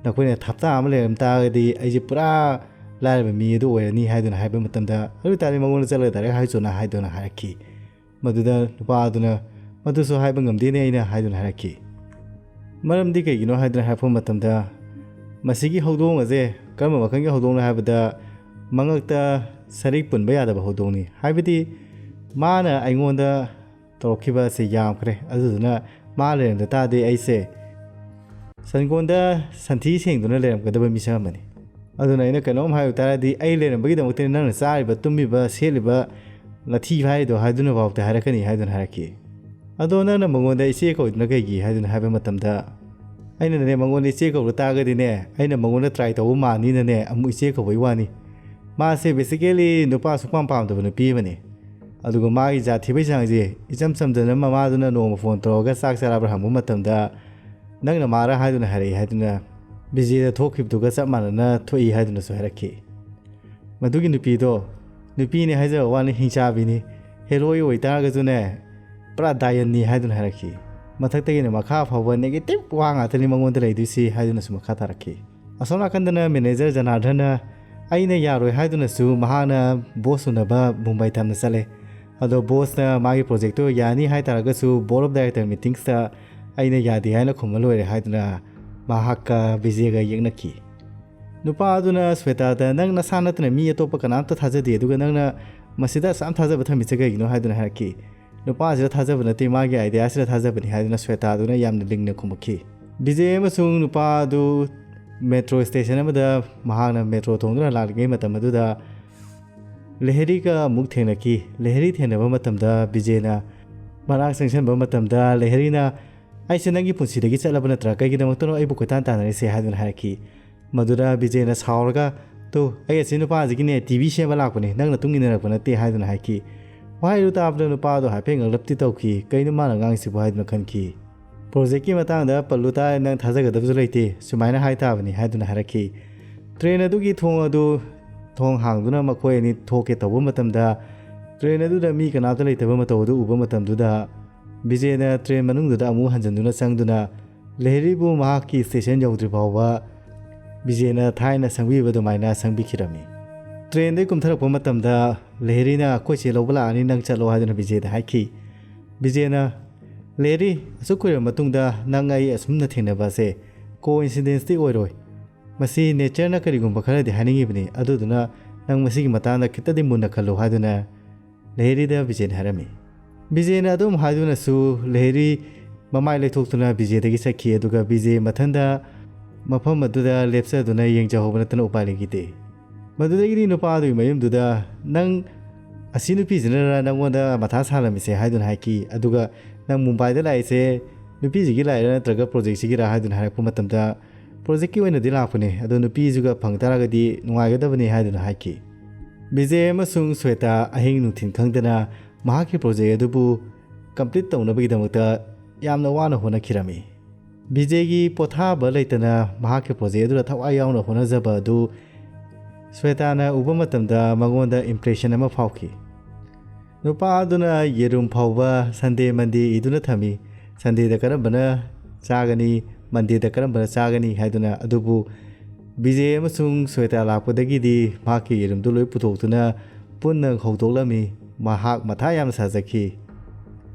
ꯅꯈꯣꯏꯅ ꯍꯞꯇꯥ ꯑꯃ ꯂꯩꯔꯝ ꯇꯥꯔꯒꯗꯤ ꯑꯩꯁꯦ ꯄꯨꯔꯥ ꯂꯥꯏꯔꯕ ꯃꯤ ꯑꯗꯨ ꯑꯣꯏꯔꯅꯤ ꯍꯥꯏꯗꯨꯅ ꯍꯥꯏꯕ ꯃꯇꯝꯗ, "ꯑꯗꯨ ꯑꯣꯏꯇꯥꯔꯗꯤ ꯃꯉꯣꯟꯗ ꯆꯠꯂꯒ ꯗꯥꯏꯔꯦꯛ ꯍꯥꯏꯔꯨꯆꯣꯅ" ꯍꯥꯏꯗꯨꯅ ꯍꯥꯏꯔꯛꯈꯤ꯫ ꯃꯗꯨꯗ ꯅꯨꯄꯥ ꯑꯗꯨꯅ, "ꯃꯗꯨꯁꯨ ꯍꯥꯏꯕ ꯉꯝꯗꯦꯅꯦ ꯑꯩꯅ" ꯍꯥꯏꯗꯨꯅ ꯍꯥꯏꯔꯛꯈꯤ꯫ ꯃꯔꯝꯗꯤ ꯀꯩꯒꯤꯅꯣ ꯍꯥꯏꯗꯨꯅ ꯍꯥꯏꯔꯛꯄ ꯃꯇꯝꯗ, ꯃꯁꯤꯒꯤ ꯍꯧꯗꯣꯡ ꯑꯁꯦ ꯀꯔꯝꯕ ꯃꯈꯜꯒꯤ ꯍꯧꯗꯣꯡꯅꯣ ꯍꯥꯏꯕꯗ, ꯃꯉꯛꯇ ꯁꯔꯤꯛ ꯄꯨꯟꯕ ꯌꯥꯗꯕ ꯍꯧꯗꯣꯡꯅꯤ꯫ ꯍꯥꯏꯕꯗꯤ ꯃꯥꯅ ꯑꯩꯉꯣꯟꯗ ꯇꯧꯔꯛꯈꯤꯕ ꯑꯁꯤ ꯌꯥꯝꯈ꯭ꯔꯦ, ꯑꯗꯨꯗꯨꯅ ꯃꯥ ꯂꯩꯔꯝꯗ ꯇꯥꯔꯗꯤ ꯑꯩꯁꯦ ꯁꯟꯒꯣꯟꯗ ꯁꯟꯊꯤ ꯁꯦꯡꯗꯨꯅ ꯂꯩꯔꯝꯒꯗꯕ ꯃꯤꯁꯛ ꯑꯃꯅꯤ꯫ ꯑꯗꯨꯅ ꯑꯩꯅ ꯀꯩꯅꯣꯝ ꯍꯥꯏꯌꯨ ꯇꯥꯔꯗꯤ, ꯑꯩ ꯂꯩꯔꯝꯕꯒꯤꯗꯃꯛꯇꯅꯤ ꯅꯪꯅ ꯆꯥꯔꯤꯕ, ꯇꯨꯝꯃꯤꯕ, ꯁꯦꯠꯂꯤꯕ, ꯅꯊꯤ ꯐꯥꯏꯔꯤꯗꯣ ꯍꯥꯏꯗꯨꯅ ꯐꯥꯎꯗ ꯍꯥꯏꯔꯛꯀꯅꯤ ꯍꯥꯏꯗꯨꯅ ꯍꯥꯏꯔꯛꯈꯤ꯫ "ꯑꯗꯣ ꯅꯪꯅ ꯃꯉꯣꯟꯗ ꯏꯆꯦ ꯀꯧꯗꯨꯅ ꯀꯩꯒꯤ?" ꯍꯥꯏꯗꯨꯅ ꯍꯥꯏꯕ ꯃꯇꯝꯗ, ꯑꯩꯅꯅꯦ ꯃꯉꯣꯟꯗ ꯏꯆꯦ ꯀꯧꯕ ꯇꯥꯔꯒꯗꯤꯅꯦ, ꯑꯩꯅ ꯃꯉꯣꯟꯗ ꯇ꯭ꯔꯥꯏ ꯇꯧꯕ ꯃꯥꯟꯅꯤꯅꯅꯦ ꯑꯃꯨꯛ ꯏꯆꯦ ꯀꯧꯕꯩ ꯋꯥꯅꯤ꯫ ꯃꯥꯁꯦ ꯕꯦꯁꯤꯀꯦꯂꯤ ꯅꯨꯄꯥ ꯁꯨꯛꯄꯥꯝ ꯄꯥꯝꯗꯕ ꯅꯨꯄꯤ ꯑꯃꯅꯤ꯫ ꯑꯗꯨꯒ ꯃꯥꯒꯤ ꯖꯥꯠ ꯊꯤꯕꯩ ꯆꯥꯡꯁꯦ ꯏꯆꯝ ꯆꯝꯗꯅ ꯃꯃꯥꯗꯨꯅ ꯅꯣꯡꯃ ꯐꯣꯟ ꯇꯧꯔꯒ ꯆꯥꯛ ꯆꯥꯔꯕ꯭ꯔꯥ ꯍꯪꯕ ꯃꯇꯝꯗ, "ꯅꯪꯅ ꯃꯥꯔ?" ꯍꯥꯏꯗꯨꯅ ꯍꯥꯏꯔꯛꯏ ꯍꯥꯏꯗꯨꯅ ꯕꯤꯖꯦꯗ ꯊꯣꯛꯈꯤꯕꯗꯨꯒ ꯆꯞ ꯃꯥꯟꯅꯅ ꯊꯣꯛꯏ ꯍꯥꯏꯗꯨꯅꯁꯨ ꯍꯥꯏꯔꯛꯈꯤ꯫ ꯃꯗꯨꯒꯤ ꯅꯨꯄꯤꯗꯣ ꯅꯨꯄꯤꯅꯤ ꯍꯥꯏꯖꯕ ꯋꯥꯅꯤ, ꯍꯤꯡꯆꯥꯕꯤꯅꯤ, ꯍꯦꯔꯣꯏ ꯑꯣꯏꯇꯥꯔꯒꯁꯨꯅꯦ, ꯄꯨꯔꯥ ꯗꯥꯏꯌꯟꯅꯤ ꯍꯥꯏꯗꯨꯅ ꯍꯥꯏꯔꯛꯈꯤ꯫ ꯃꯊꯛꯇꯒꯤꯅ ꯃꯈꯥ ꯐꯥꯎꯕ ꯅꯦꯒꯦꯇꯤꯞ ꯋꯥ ꯉꯥꯛꯇꯅꯤ ꯃꯉꯣꯟꯗ ꯂꯩꯗꯣꯏꯁꯤ ꯍꯥꯏꯗꯨꯅꯁꯨ ꯃꯈꯥ ꯇꯥꯔꯛꯈꯤ꯫ ꯑꯁꯣꯝ ꯅꯥꯀꯟꯗꯅ ꯃꯦꯅꯦꯖꯔ ꯖꯅꯥꯔꯗꯟꯅ ꯑꯩꯅ ꯌꯥꯔꯣꯏ ꯍꯥꯏꯗꯨꯅꯁꯨ ꯃꯍꯥꯛꯅ ꯕꯣꯁ ꯎꯅꯕ ꯃꯨꯝꯕꯥꯏ ꯇꯝꯅ ꯆꯠꯂꯦ꯫ ꯑꯗꯣ ꯕꯣꯁꯅ ꯃꯥꯒꯤ ꯄ꯭ꯔꯣꯖꯦꯛꯇꯣ ꯌꯥꯅꯤ ꯍꯥꯏ ꯇꯥꯔꯒꯁꯨ ꯕꯣꯔꯗ ꯑꯣꯐ ꯗꯥꯏꯔꯦꯛꯇꯔ ꯃꯤꯇꯤꯡꯁꯇ ꯑꯩꯅ ꯌꯥꯗꯦ ꯍꯥꯏꯅ ꯈꯨꯝꯃ ꯂꯣꯏꯔꯦ ꯍꯥꯏꯗꯨꯅ ꯃꯍꯥꯛꯀ ꯕꯤꯖꯦꯒ ꯌꯦꯛꯅꯈꯤ꯫ ꯅꯨꯄꯥ ꯑꯗꯨꯅ ꯁ꯭ꯋꯦꯇꯥꯗ, "ꯅꯪ ꯅꯁꯥ ꯅꯠꯇꯅ ꯃꯤ ꯑꯇꯣꯞꯄ ꯀꯅꯥꯝꯇ ꯊꯥꯖꯗꯦ, ꯑꯗꯨꯒ ꯅꯪꯅ ꯃꯁꯤꯗ ꯑꯁꯨꯛ ꯌꯥꯝ ꯊꯥꯖꯕ ꯊꯝꯃꯤꯁꯦ ꯀꯩꯒꯤꯅꯣ?" ꯍꯥꯏꯗꯨꯅ ꯍꯥꯏꯔꯛꯈꯤ꯫ ꯅꯨꯄꯥꯁꯤꯗ ꯊꯥꯖꯕ ꯅꯠꯇꯦ, ꯃꯥꯒꯤ ꯑꯥꯏꯗꯤꯌꯥꯁꯤꯗ ꯊꯥꯖꯕꯅꯤ ꯍꯥꯏꯗꯨꯅ ꯁ꯭ꯋꯦꯇꯥꯗꯨꯅ ꯌꯥꯝꯅ ꯂꯤꯡꯅ ꯈꯨꯝꯃꯛꯈꯤ꯫ ꯕꯤꯖꯦ ꯑꯃꯁꯨꯡ ꯅꯨꯄꯥ ꯑꯗꯨ ꯃꯦꯇ꯭ꯔꯣ ꯁ꯭ꯇꯦꯁꯟ ꯑꯃꯗ ꯃꯍꯥꯛꯅ ꯃꯦꯇ꯭ꯔꯣ ꯇꯣꯡꯗꯨꯅ ꯂꯥꯛꯂꯤꯉꯩ ꯃꯇꯝ ꯑꯗꯨꯗ ꯂꯦꯍꯔꯤꯒ ꯑꯃꯨꯛ ꯊꯦꯡꯅꯈꯤ꯫ ꯂꯦꯍꯔꯤ ꯊꯦꯡꯅꯕ ꯃꯇꯝꯗ ꯕꯤꯖꯦꯅ ꯃꯅꯥꯛ ꯆꯪꯁꯤꯟꯕ ꯃꯇꯝꯗ ꯂꯦꯍꯔꯤꯅ, "ꯑꯩꯁꯦ ꯅꯪꯒꯤ ꯄꯨꯟꯁꯤꯗꯒꯤ ꯆꯠꯂꯕ ꯅꯠꯇ꯭ꯔꯥ? ꯀꯩꯒꯤꯗꯃꯛꯇꯅꯣ ꯑꯩꯕꯨ ꯀꯣꯏꯇꯥꯟ ꯇꯥꯟꯅꯔꯤꯁꯦ?" ꯍꯥꯏꯗꯨꯅ ꯍꯥꯏꯔꯛꯈꯤ꯫ ꯃꯗꯨꯗ ꯕꯤꯖꯦꯅ ꯁꯥꯎꯔꯒ, "ꯇꯨ, ꯑꯩ ꯑꯁꯤ ꯅꯨꯄꯥꯁꯤꯒꯤꯅꯦ ꯇꯤ ꯚꯤ ꯁꯦꯝꯕ ꯂꯥꯛꯄꯅꯦ, ꯅꯪꯅ ꯃꯇꯨꯡ ꯏꯟꯅꯔꯛꯄ ꯅꯠꯇꯦ" ꯍꯥꯏꯗꯨꯅ ꯍꯥꯏꯈꯤ꯫ ꯋꯥꯍꯩꯗꯨ ꯇꯥꯕꯗ ꯅꯨꯄꯥꯗꯣ ꯍꯥꯏꯐꯦꯠ ꯉꯛꯂꯞꯇꯤ ꯇꯧꯈꯤ꯫ "ꯀꯩꯅꯣ ꯃꯥꯅ ꯉꯥꯡꯉꯤꯁꯤꯕꯨ?" ꯍꯥꯏꯗꯨꯅ ꯈꯟꯈꯤ꯫ "ꯄ꯭ꯔꯣꯖꯦꯛꯀꯤ ꯃꯇꯥꯡꯗ ꯄꯜꯂꯨ ꯇꯥꯔꯦ, ꯅꯪ ꯊꯥꯖꯒꯗꯕꯁꯨ ꯂꯩꯇꯦ, ꯁꯨꯃꯥꯏꯅ ꯍꯥꯏ ꯇꯥꯕꯅꯤ" ꯍꯥꯏꯗꯨꯅ ꯍꯥꯏꯔꯛꯈꯤ꯫ ꯇ꯭ꯔꯦꯟ ꯑꯗꯨꯒꯤ ꯊꯣꯡ ꯑꯗꯨ, ꯊꯣꯡ ꯍꯥꯡꯗꯨꯅ ꯃꯈꯣꯏ ꯑꯅꯤ ꯊꯣꯛꯀꯦ ꯇꯧꯕ ꯃꯇꯝꯗ, ꯇ꯭ꯔꯦꯟ ꯑꯗꯨꯗ ꯃꯤ ꯀꯅꯥꯝꯇ ꯂꯩꯇꯕ ꯃꯇꯧ ꯑꯗꯨ ꯎꯕ ꯃꯇꯝꯗꯨꯗ, ꯕꯤꯖꯦꯅ ꯇ꯭ꯔꯦꯟ ꯃꯅꯨꯡꯗꯨꯗ ꯑꯃꯨꯛ ꯍꯟꯖꯤꯟꯗꯨꯅ ꯆꯪꯗꯨꯅ ꯂꯦꯍꯔꯤꯕꯨ ꯃꯍꯥꯛꯀꯤ ꯁ꯭ꯇꯦꯁꯟ ꯌꯧꯗ꯭ꯔꯤ ꯐꯥꯎꯕ ꯕꯤꯖꯦꯅ ꯊꯥꯏꯅ ꯁꯪꯕꯤꯕ ꯑꯗꯨꯃꯥꯏꯅ ꯁꯪꯕꯤꯈꯤꯔꯝꯃꯤ꯫ ꯇ꯭ꯔꯦꯟꯗꯒꯤ ꯀꯨꯝꯊꯔꯛꯄ ꯃꯇꯝꯗ ꯂꯦꯍꯔꯤꯅ, "ꯑꯩꯈꯣꯏ ꯆꯦ ꯂꯧꯕ ꯂꯥꯛꯑꯅꯤ, ꯅꯪ ꯆꯠꯂꯣ" ꯍꯥꯏꯗꯨꯅ ꯕꯤꯖꯦꯗ ꯍꯥꯏꯈꯤ꯫ ꯕꯤꯖꯦꯅ, "ꯂꯦꯍꯔꯤ, ꯑꯁꯨꯛ ꯀꯨꯏꯔꯕ ꯃꯇꯨꯡꯗ ꯅꯪ ꯑꯩ ꯑꯁꯨꯝꯅ ꯊꯦꯡꯅꯕ ꯑꯁꯦ ꯀꯣ ꯏꯟꯁꯤꯗꯦꯟꯁꯇꯤ ꯑꯣꯏꯔꯣꯏ꯫ ꯃꯁꯤ ꯅꯦꯆꯔꯅ ꯀꯔꯤꯒꯨꯝꯕ ꯈꯔꯗꯤ ꯍꯥꯏꯅꯤꯡꯉꯤꯕꯅꯤ, ꯑꯗꯨꯗꯨꯅ ꯅꯪ ꯃꯁꯤꯒꯤ ꯃꯇꯥꯡꯗ ꯈꯤꯇꯗꯤ ꯃꯨꯟꯅ ꯈꯜꯂꯨ" ꯍꯥꯏꯗꯨꯅ ꯂꯦꯍꯔꯤꯗ ꯕꯤꯖꯦꯅ ꯍꯥꯏꯔꯝꯃꯤ꯫ ꯕꯤꯖꯦꯅ ꯑꯗꯨꯝ ꯍꯥꯏꯗꯨꯅꯁꯨ ꯂꯦꯍꯔꯤ ꯃꯃꯥꯏ ꯂꯩꯊꯣꯛꯇꯨꯅ ꯕꯤꯖꯦꯗꯒꯤ ꯆꯠꯈꯤ, ꯑꯗꯨꯒ ꯕꯤꯖꯦ ꯃꯊꯟꯗ ꯃꯐꯝ ꯑꯗꯨꯗ ꯂꯦꯞꯆꯗꯨꯅ ꯌꯦꯡꯖꯍꯧꯕ ꯅꯠꯇꯅ ꯎꯄꯥꯏ ꯂꯩꯈꯤꯗꯦ꯫ ꯃꯗꯨꯗꯒꯤꯗꯤ ꯅꯨꯄꯥ ꯑꯗꯨꯒꯤ ꯃꯌꯨꯝꯗꯨꯗ, "ꯅꯪ ꯑꯁꯤ ꯅꯨꯄꯤꯁꯤꯅꯔ ꯅꯪꯉꯣꯟꯗ ꯃꯊꯥ ꯁꯥꯍꯜꯂꯝꯃꯤꯁꯦ?" ꯍꯥꯏꯗꯨꯅ ꯍꯥꯏꯈꯤ꯫ ꯑꯗꯨꯒ, "ꯅꯪ ꯃꯨꯝꯕꯥꯏꯗ ꯂꯥꯛꯏꯁꯦ ꯅꯨꯄꯤꯁꯤꯒꯤ ꯂꯥꯛꯏꯔꯥ ꯅꯠꯇ꯭ꯔꯒ ꯄ꯭ꯔꯣꯖꯦꯛꯁꯤꯒꯤꯔꯥ?" ꯍꯥꯏꯗꯨꯅ ꯍꯥꯏꯔꯛꯄ ꯃꯇꯝꯗ, "ꯄ꯭ꯔꯣꯖꯦꯛꯀꯤ ꯑꯣꯏꯅꯗꯤ ꯂꯥꯛꯄꯅꯦ, ꯑꯗꯣ ꯅꯨꯄꯤꯁꯤꯒ ꯐꯪ ꯇꯥꯔꯒꯗꯤ ꯅꯨꯡꯉꯥꯏꯒꯗꯕꯅꯤ" ꯍꯥꯏꯗꯨꯅ ꯍꯥꯏꯈꯤ꯫ ꯕꯤꯖꯦ ꯑꯃꯁꯨꯡ ꯁ꯭ꯋꯦꯇꯥ ꯑꯍꯤꯡ ꯅꯨꯡꯊꯤꯜ ꯈꯪꯗꯅ ꯃꯍꯥꯛꯀꯤ ꯄ꯭ꯔꯣꯖꯦꯛ ꯑꯗꯨꯕꯨ ꯀꯝꯄ꯭ꯂꯤꯠ ꯇꯧꯅꯕꯒꯤꯗꯃꯛꯇ ꯌꯥꯝꯅ ꯋꯥꯅ ꯍꯣꯠꯅꯈꯤꯔꯝꯃꯤ꯫ ꯕꯤꯖꯦꯒꯤ ꯄꯣꯊꯥꯕ ꯂꯩꯇꯅ ꯃꯍꯥꯛꯀꯤ ꯄ꯭ꯔꯣꯖꯦꯛ ꯑꯗꯨꯗ ꯊꯋꯥꯏ ꯌꯥꯎꯅ ꯍꯣꯠꯅꯖꯕ ꯑꯗꯨ ꯁ꯭ꯋꯦꯇꯥꯅ ꯎꯕ ꯃꯇꯝꯗ ꯃꯉꯣꯟꯗ ꯏꯝꯄ꯭ꯔꯦꯁꯟ ꯑꯃ ꯐꯥꯎꯈꯤ꯫ ꯅꯨꯄꯥ ꯑꯗꯨꯅ ꯌꯦꯔꯨꯝ ꯐꯥꯎꯕ ꯁꯟꯗꯦ ꯃꯟꯗꯦ ꯏꯗꯨꯅ ꯊꯝꯃꯤ꯫ ꯁꯟꯗꯦꯗ ꯀꯔꯝꯕꯅ ꯆꯥꯒꯅꯤ, ꯃꯟꯗꯦꯗ ꯀꯔꯝꯕꯅ ꯆꯥꯒꯅꯤ ꯍꯥꯏꯗꯨꯅ꯫ ꯑꯗꯨꯕꯨ ꯕꯤꯖꯦ ꯑꯃꯁꯨꯡ ꯁ꯭ꯋꯦꯇꯥ ꯂꯥꯛꯄꯗꯒꯤꯗꯤ ꯃꯍꯥꯛꯀꯤ ꯌꯦꯔꯨꯝꯗꯨ ꯂꯣꯏ ꯄꯨꯊꯣꯛꯇꯨꯅ ꯄꯨꯟꯅ ꯍꯧꯗꯣꯛꯂꯝꯃꯤ꯫ ꯃꯍꯥꯛ ꯃꯊꯥ ꯌꯥꯝꯅ ꯁꯥꯖꯈꯤ꯫